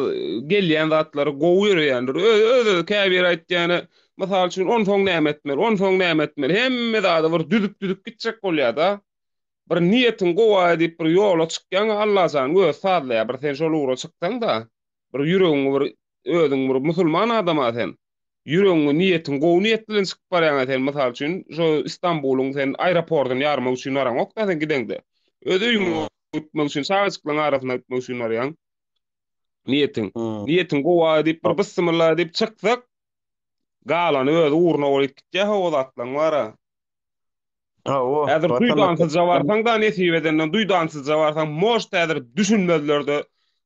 gelýän zatlary gowy ýöreýändir. Öz öz käbiri aýtýany, mysal üçin, onsoň näme etmeli, onsoň näme etmeli, hemme zady bir düzüp-düzüp gitjek bolýar-da. Bir niýetiň gowy diýip bir ýola çykýaň, Allajan özi sazlaýar. Bir sen şol ugra çyksaň-da, bir ýüregiňi bir özüň bir musulman adama sen. Ýüregiňi, niýetiň gowy niýet bilen çykyp barýaň-a sen, mysal üçin, şo Istanbulyň sen aeroportyny ýarmak üçin baraňok-da sen gideňde. Öz öýüňe gitmek üçin, çagajyklaryň arasyna gitmek üçin barýaň. Niýetiň. Niýetiň gowy diýip bir bysmylla diýip çyksak, galany özi ugruna bolup gitýär ho o zatlaryň bar-a. Hawa, Häzir watandaşlar. duýdansyzja barsaň-da nesip edenden duýdansyzja barsaň может häzir düşünmezlerde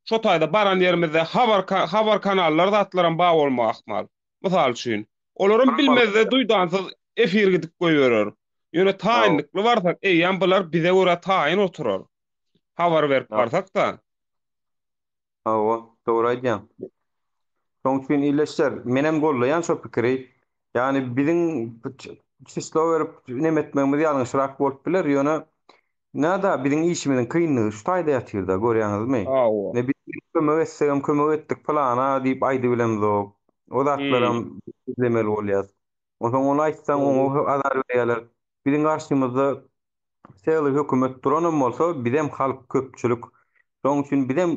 şo taýda baran ýerimizde habar habar kanallar zatlaram bar bolmagy ahmal. Mysal üçin. Olaram bilmezde duýdansyz efir gidip goýberer. Ýöne taýynlykly barsak eýýäm bular bize görä taýyn oturar. Habar berip barsak-da. Hawa, dogry aýdýaň. Şoň üçin ildeşler, menem goldaýan şo pikiri. Ýagny biziň çislo berip neme etmegimiz ýalňyşrak bolup biler, ýöne nada biziň işimiziň kynlygy şu taýda ýatyrda, görýäňizmi? Hawa. Ne biz kömek etsegem kömek etdik pylana diýip aýdybilemzok. O zatlaram gizlemeli bolýas. Onsoň ony aýtsaň oňa azar berýärler. Biziň garşymyzda Sebäbi hökümet duranam bolsa, bizem halk, köpçülik. Şonuň üçin bizem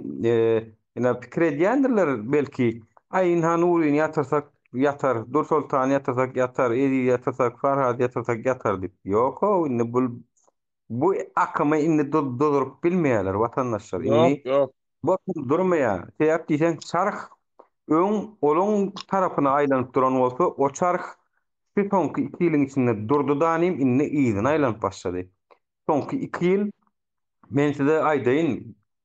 ine pikir edýändirler belki. Aý ynha Nuryny ýatyrsak ýatar, Dursoltany ýatyrsak ýatar, Ezizi ýatyrsak, Farhady ýatyrsak ýatar diýip. Ýok-ow, indi bul bu akymy indi duzuryp bilmeýärler watandaşlar. Ýok, Indi ýok. bu akym durmaýar. Sebäp diýseň çarh öň olaň tarapyna aýlanyp duran bolsa, o çarh şu soňky iki ýylyň içinde durdy danym indi yzyna aýlanyp başlady. Soňky iki ýyl men size aýdaýyn,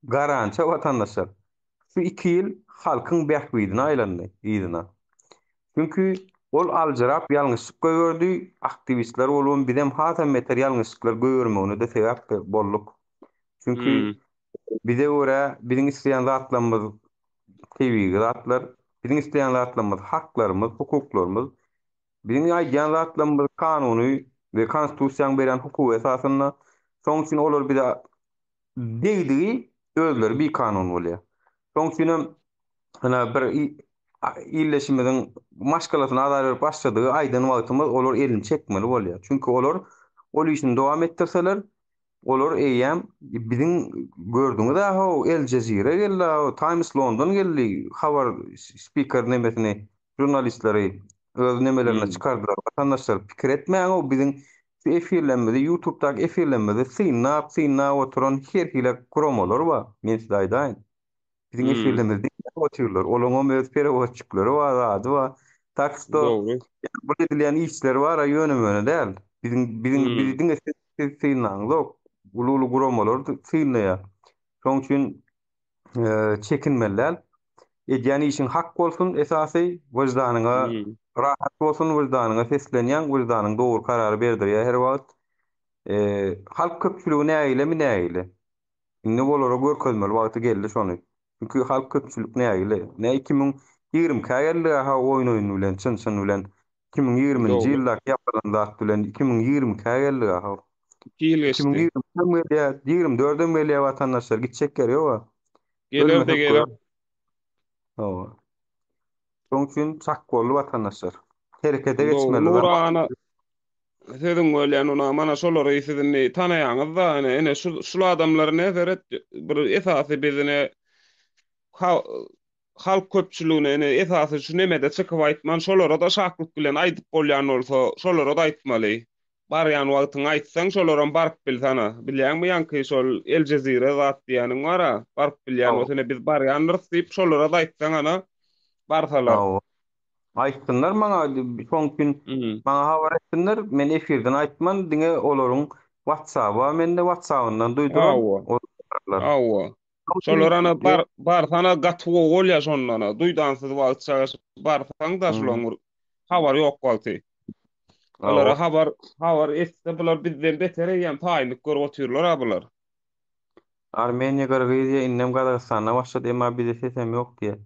garança watandaşlar, şu iki ýyl halkyň bähbidine aýlandy yzyna. Çünki ol aljyrap ýalňyşlyk goýberdi, aktiwistler bolubam bizem hasam beter ýalňyşlyklar goýbermegine-de sebäp bolduk. Çünki bize görä biziň isleýän zatlarymyz tebigy zatlar, biziň isleýän zatlarymyz haklarymyz, hukuklarymyz. Biziň aýdýan zatlarymyz kanuny we konstitusiýanyň berýän hukugy esasynda. Şonuň üçin olar bize degdigi özleri bikanun bolýar. Şonuň üçin hem ine bir ildeşimiziň maşgalasyna azar berip başladygy aýdan wagtymyz olar elini çekmeli bolýar. Çünki olar ol işini dowam etdirseler, olar eýýäm biziň gördüňiz-ä how El Jezire geldi-ä, Times London geldi habar spiker nemesini žurnalistleri öz nemelerine çykardylar. Watandaşlar pikir etmäň-ow biziň şu efirlerimizi ýutubdaky efirlerimizi synlap synlap oturan her hili guramalar bar. Men size aýdaýyn. Biziň efirlerimizi diňläp otyrlar. Olaňam öz perewodçikleri bar, zady bar. Tak şto Dogry. bu edilýän işler bar-a ýöne-möne däl. Biziň biziň bizi diňe siz siz synlaňzok. Uly-uly guramalar synlaýar. Şoň üçin çekinmeli däl. Edýän işiň hak bolsun esasy, wyždanyňa rahat bolsun, wyždanyňa seslenýäň, wyždanyň dogry karary berdirýär her wagt. Halk köpçüligi nägilemi nägile. Indi olara görkezmeli wagty geldi şony. Çünki halk köpçülik nägile. Ne 2022-ä geldik-ä oýun oýun bilen, çyn çyn bilen. 2020-nji Dogry. ýyldaky ýapalan zat bilen 2022-ä geldik-ä. Iki ýyl geçdi. 2023-em gelýär, 24-em gelýär watandaşlar, gitjek ýeri ýog-a. Geler-de Ölmesek geler. görer. Hawa. Şonuň üçin çak boldy watandaşlar. Herekete Dogry geçmeli zaman. Nurana sözüň bölýän ona mana şolary siz indi tanaýaňyz-da ine ine şu şul adamlary ne seret bir esasy biz ine halk köpçüligine ine esasy şu nemede çykyp aýtman şolara-da şatlyk bilen aýdyp bolýan bolsa şolara-da aýtmaly. Barýan wagtyň aýtsaň şolaram baryp bilsana. Bilýäňmi ýaňky şol El Jezire zat diýýäniň bar-a baryp bilýän bolsa ine biz barýandyrys diýip şolara-da aýtsaň ana barsalar. Hawa. Aýtsynlar maňa şoň üçin maňa habar etsinler men efirden aýtman diňe olaryň whatsaby bar mende whatsabyndan duýduran Hawa. olar bararlar. Hawa. Şolar ana bar barsana gaty gowy bolýar şonda ana duýdansyz wagt çagaşyp barsaň da şulaň bir habary ýok wagty. Olara habar habar etse bular bizden beter eýýäm taýynlyk görüp otyrlar a bular. Armeniýa, Gyrgyzýa indem Gazagystanda başlady emma bize sesem ýok diýýär.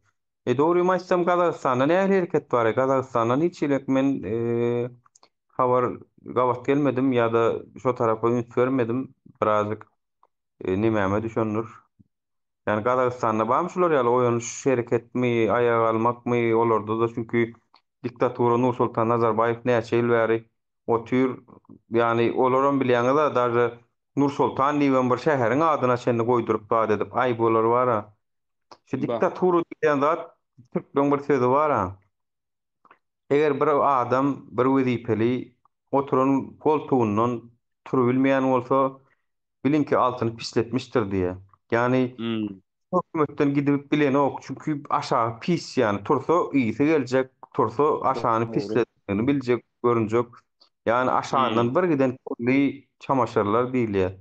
E dogrymy aýtsam Gazagystanda nähili hereket bar e Gazagystandan hiç hili men habar gabat gelmedim ýa-da şo tarapa üns bermedim birazjyk Nemäme düşendir. Ýani Gazagystanda barmy şular ýaly oýanyş hereketmi, aýaga galmakmy, olarda-da çünki diktatura Nursultan Nazarbaýew näçe ýyl bäri otyr. Ýani olaram bilýäňiz-a daže Nursultan diýibem bir şäheriň adyna çenli goýduryp zat edip, aý bular bar-a. Şu diktatura diýlen zat türkleň bir sözi bar-a. Eger bir adam bir wezipeli oturan goltugyndan turubilmeýän bolsa, biliňki altyny pisletmişdir diýýär. Ýagny hökümetden gidip bilenok, çünki aşagy pis ýagny tursa ysy geljek, tursa aşagyny pisletdigini biljek, görünjek. Ýagny aşagyndan bir giden kirli çamaşyrlar diýilýär.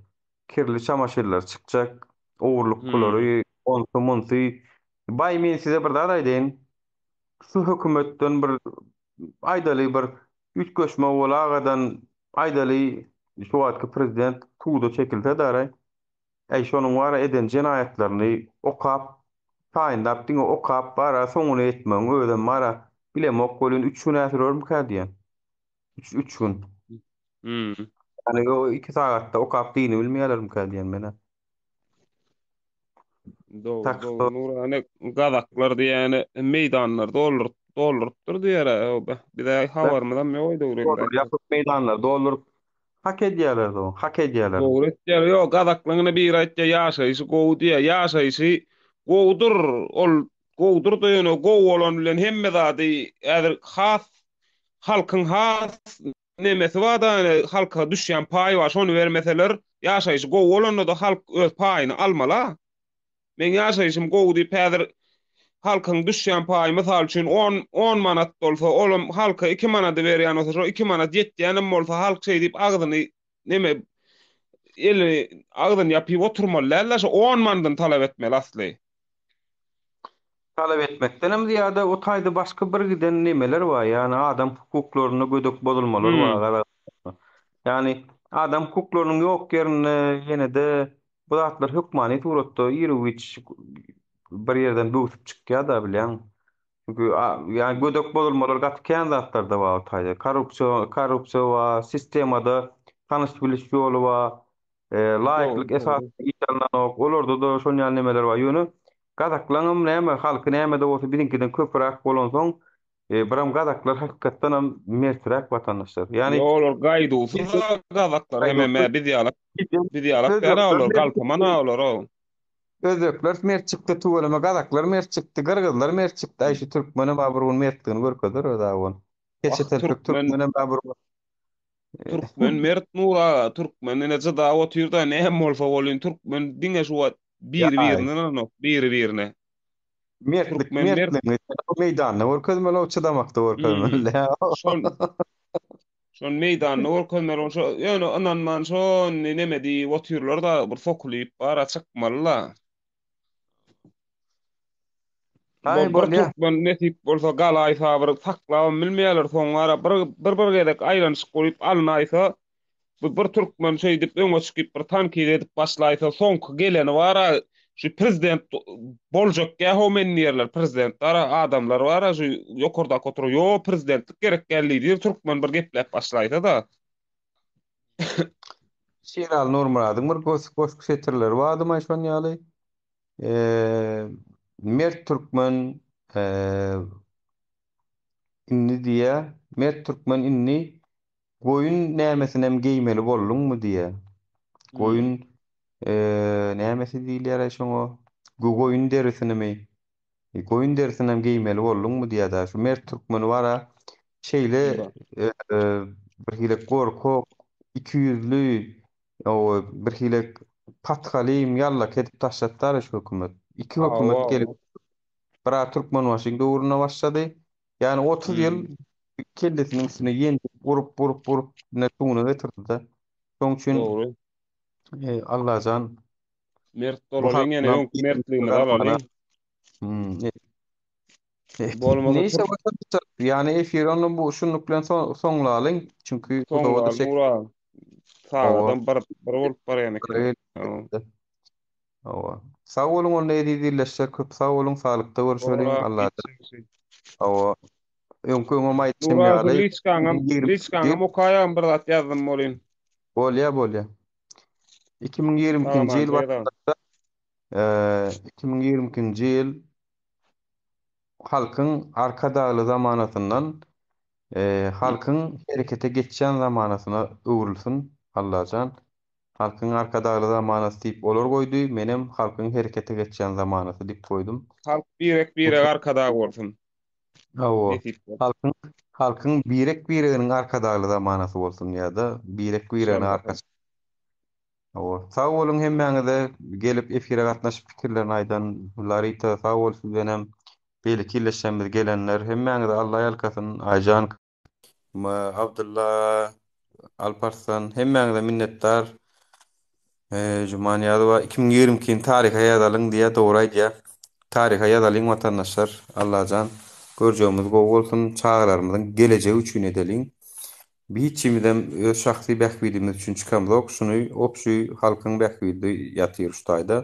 Kirli çamaşyrlar çykjak, ogurlyk pulary, onsy-munsy. Baý men size bir zat aýdaýyn. Şu hökümetden bir aýdaly bir üýtgeşme bolagadan aýdaly şu wagtky prezident suda çekilse daraý äý şonuň bara eden jenaýatlaryny okap taýynlap diňe okap bara soňuna ýetmegiň özem bara bilemok welin üç gün-ä sürermikä diýen. Üç üç gün. Ýani o iki sagatda okap dynybilmeýärlermikä diýen men-ä. Dogry, Tak dogry. Nurana gazaklar diýýäni meýdanlar dolduryp, doldurypdyr diýer. Bize habarymyzam ýok dogry Dolduryp, ýapyk meýdanlar dolduryp hak edýärler do, hak edýärler. Dogry etýär. Ýok, gazaklaryň ine biri aýtýar, ýaşaýşy gowy diýýär. Ýaşaýşy gowudyr. Ol. gowudyr-da ýöne gowy bolan bilen hemme zady häzir has halkyň has nemesi bar-da ýöne halka düşýän paý bar şony bermeseler ýaşaýşy gowy bolanda-da halk öz paýyny almaly-a. Meň ýaşaýşym gowy diýip häzir halkyň düşýän paýy mysal üçin on on manat bolsa olam halka iki manady berýän bolsa şo iki manat ýetýänem bolsa halk şeý diýip agzyny neme elini agzyny ýapyp oturmaly dälde şo on manadyny talap etmeli asly. Talap etmekdenem zyýada o taýda başga bir giden nemeler bar ýagny adam hukuklarynda gödek bozulmalar bar Gazagystanda. Ýagny adam hukuklarynyň ýok ýerinde ýenede Bu zatlar hökmany suratda iru-giç bir ýerden böwsüp çykýar-da bilýäň. Çünki ýa gödek bozulmalar gaty kän zatlarda bar o taýda. Korrupsiýa, korrupsiýa bar, sistemada tanyş-biliş ýoly bar. Laýyklyk Dogry, dogry. esasynda iş alnanok. Olarda-da şon ýaly nemeler bar. Ýöne gazaklaňam näme, halky näme-de bolsa biziňkiden köpüräk bolansoň, biram gazaklar hakykatdanam merträk watandaşlar. Ýagny Ýo olar gaýduwsyz gazaklar hemem gaýduwsyz biz ýalak biz ýalak däl olar galtaman olar o. Özbekler mert çykdy tüweleme gazaklar mert çykdy gyrgyzlar mert çykdy aý şu türkmenem a bir gün mertligini görkezer öz a ol. Keçe Wah telpek türkmen türkmenem a bir gün. Türkmen mert Nur aga türkmen ine jydap otyrda näme bolsa bolýyn türkmen diňe şu wagt biri Ýaý. birine ynanok biri birine. Mertlik Türkmen mert mertligiňi meýdanda görkezmeli o çydamakda Hmm. görkezmeli. Şol şol meýdanda görkezmeli şo ýöne ynanman şo indi neme diýip otyrlar da bir sokulyp bara çykmaly-la. Aý Bir, bir bolýa. türkmen nesip bolsa galaýsa bir saklabam bilmeýärler soň ara bir bir bir gezek aýlanyşyk bolup alynaýsa bu bir türkmen şeýdip öňe çykyp bir tankyt edip başlaýsa soňky geleni bara şu prezident boljak ýa-ho men diýerler prezident bara adamlar bara şu ýokardaky oturan ýo prezidentlik gerek däl diýdi türkmen bir gepläp başlaýsa-da. Şiraly Nurmyradyň bir goşgy setirleri bardymaý şon ýaly. Mert türkmen indi diýýä, mert türkmen indi goýun nämesinem geýmeli bolduňmy diýýä. Goýun nämesi diýilýär-aý şoňa? Goýun derisinimi? Goýun derisinem geýmeli bolduňmy diýýä-dä. Şu mert türkmeni bar-a şeýle birhili gorkak, ikiýüzli, Ow birhili patgalym ýallak edip taşlatdar şu hökümet. Iki hökümet Hawa. gelip bir Türkmenbaşyň döwründe başlady. Ýagny 30 ýyl Hmm. kellesiniň üstüne ýenjip urup urup urup ne şuňa getirdi-de. Şoň üçin Dogry. e, Allajan Mert bu bolalyň ýene halkyna öňki mertligimizi alalyň. Hmm, e, Bolmasa Neyse türk watandaşlar, ýagny efiri onda bu şunluk bilen soňlalyň. Çünki uzaga-da soňlaly çek. Nura. Hawa. Sagadam bir bir bolup barýan eken. Hawa. Hawa. Sag boluň onda eziz ildeşler, köp sag boluň, saglykda görüşeliň. Nura Allajan. gitjek. Hawa. Öňki öňem aýtşym Nura şu ýaly, liçkaňam, 2022 liçkaňam okaýagam bir zat ýazdym bolyn. Bolýa, bolýa. 2022-nji Sag ýyl aman Jeýdan. watandaşlar, 2022-nji ýyl Halkyň Arkadagly zamanasyndan halkyň herekete geçýän zamanasyna öwrülsin Allajan. Halkyň Arkadagly zamanasy diýip olar goýdy, menem halkyň herekete geçýän zamanasy diýip goýdum. Halk birek-birege arkadag bolsun. Hawa. Nesip bolsa. Halkyň halkyň birek-bireginiň arkadagly zamanasy bolsun ýa-da birek-biregine arka Hawa. Sag boluň hemmäňize gelip efire gatnaşyp pikirlerini aýdan Larita sag bol sizdenem beýleki illeşenmiz gelenler hemmäňize Alla ýalkasyn Aýjan Abdylla Alparslan hemmäňize minnetdar Jumanyýazowa 2022-ni taryha ýazalyň diýýä dogry aýdýa taryha ýazalyň watandaşlar Allajan görjegimiz gowy bolsun çagalarymyzyň gelejegi üçin edeliň Hiçimizem öz şahsy bähbidimiz üçin çykamzok, şuny obşi halkyň bähbidi ýatyr şu taýda.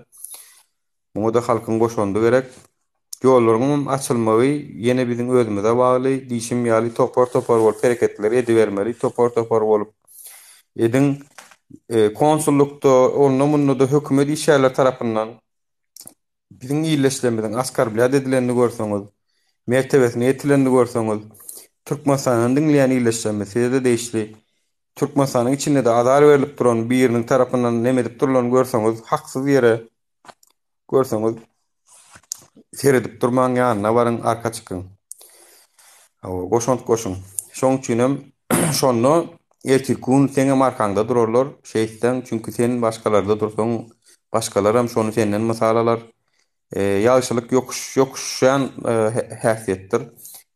Muňa-da halkyň goşandy gerek. Ýollaryňam açylmagy ýene biziň özümize bagly, diýşim ýaly topar-topar bolup hereketleri edibermeli, topar-topar bolup ediň. Konsullykda, onda-munda-da hökümet işgärleri tarapyndan Biziň ildeşlerimiziň oskorblýat edilenini görseňiz, mertebesine ýetilenini görseňiz, Türkmenistandan diňleýän ildeşlerimiz size-de degişli, Türkmenistanyň içinde-de azar berlip duran biriniň tarapyndan neme edip durulanyny görseňiz, haksyz ýere görseňiz. Seredip durmaň, ýanyna baryň, arka çykyň. Hawa, goşant goşuň. Şoň üçinem şonda ertirki gün seňem arkaňda durarlar, şeýtseň, çünki sen başgalarda dursaň, başgalaram şony senden mysal alar. Ýagşylyk ýokuş, ýokuşýan häsiýetdir.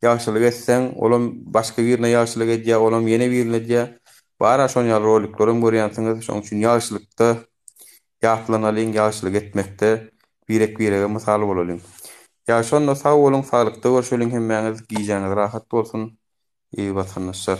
Ýagşylyk etseň, olam başga birine ýagşylyk edýär, olam ýene birine edýär. Bar-a şon ýaly roliklerem görýänsiňiz. Şoň üçin ýagşylykda ýatlanalyň, ýagşylyk etmekde birek-birege mysal bolalyň. Ýagşy onda sag boluň, saglykda görşeliň hemmäňiz, gijäňiz rahat bolsun, eziz watandaşlar.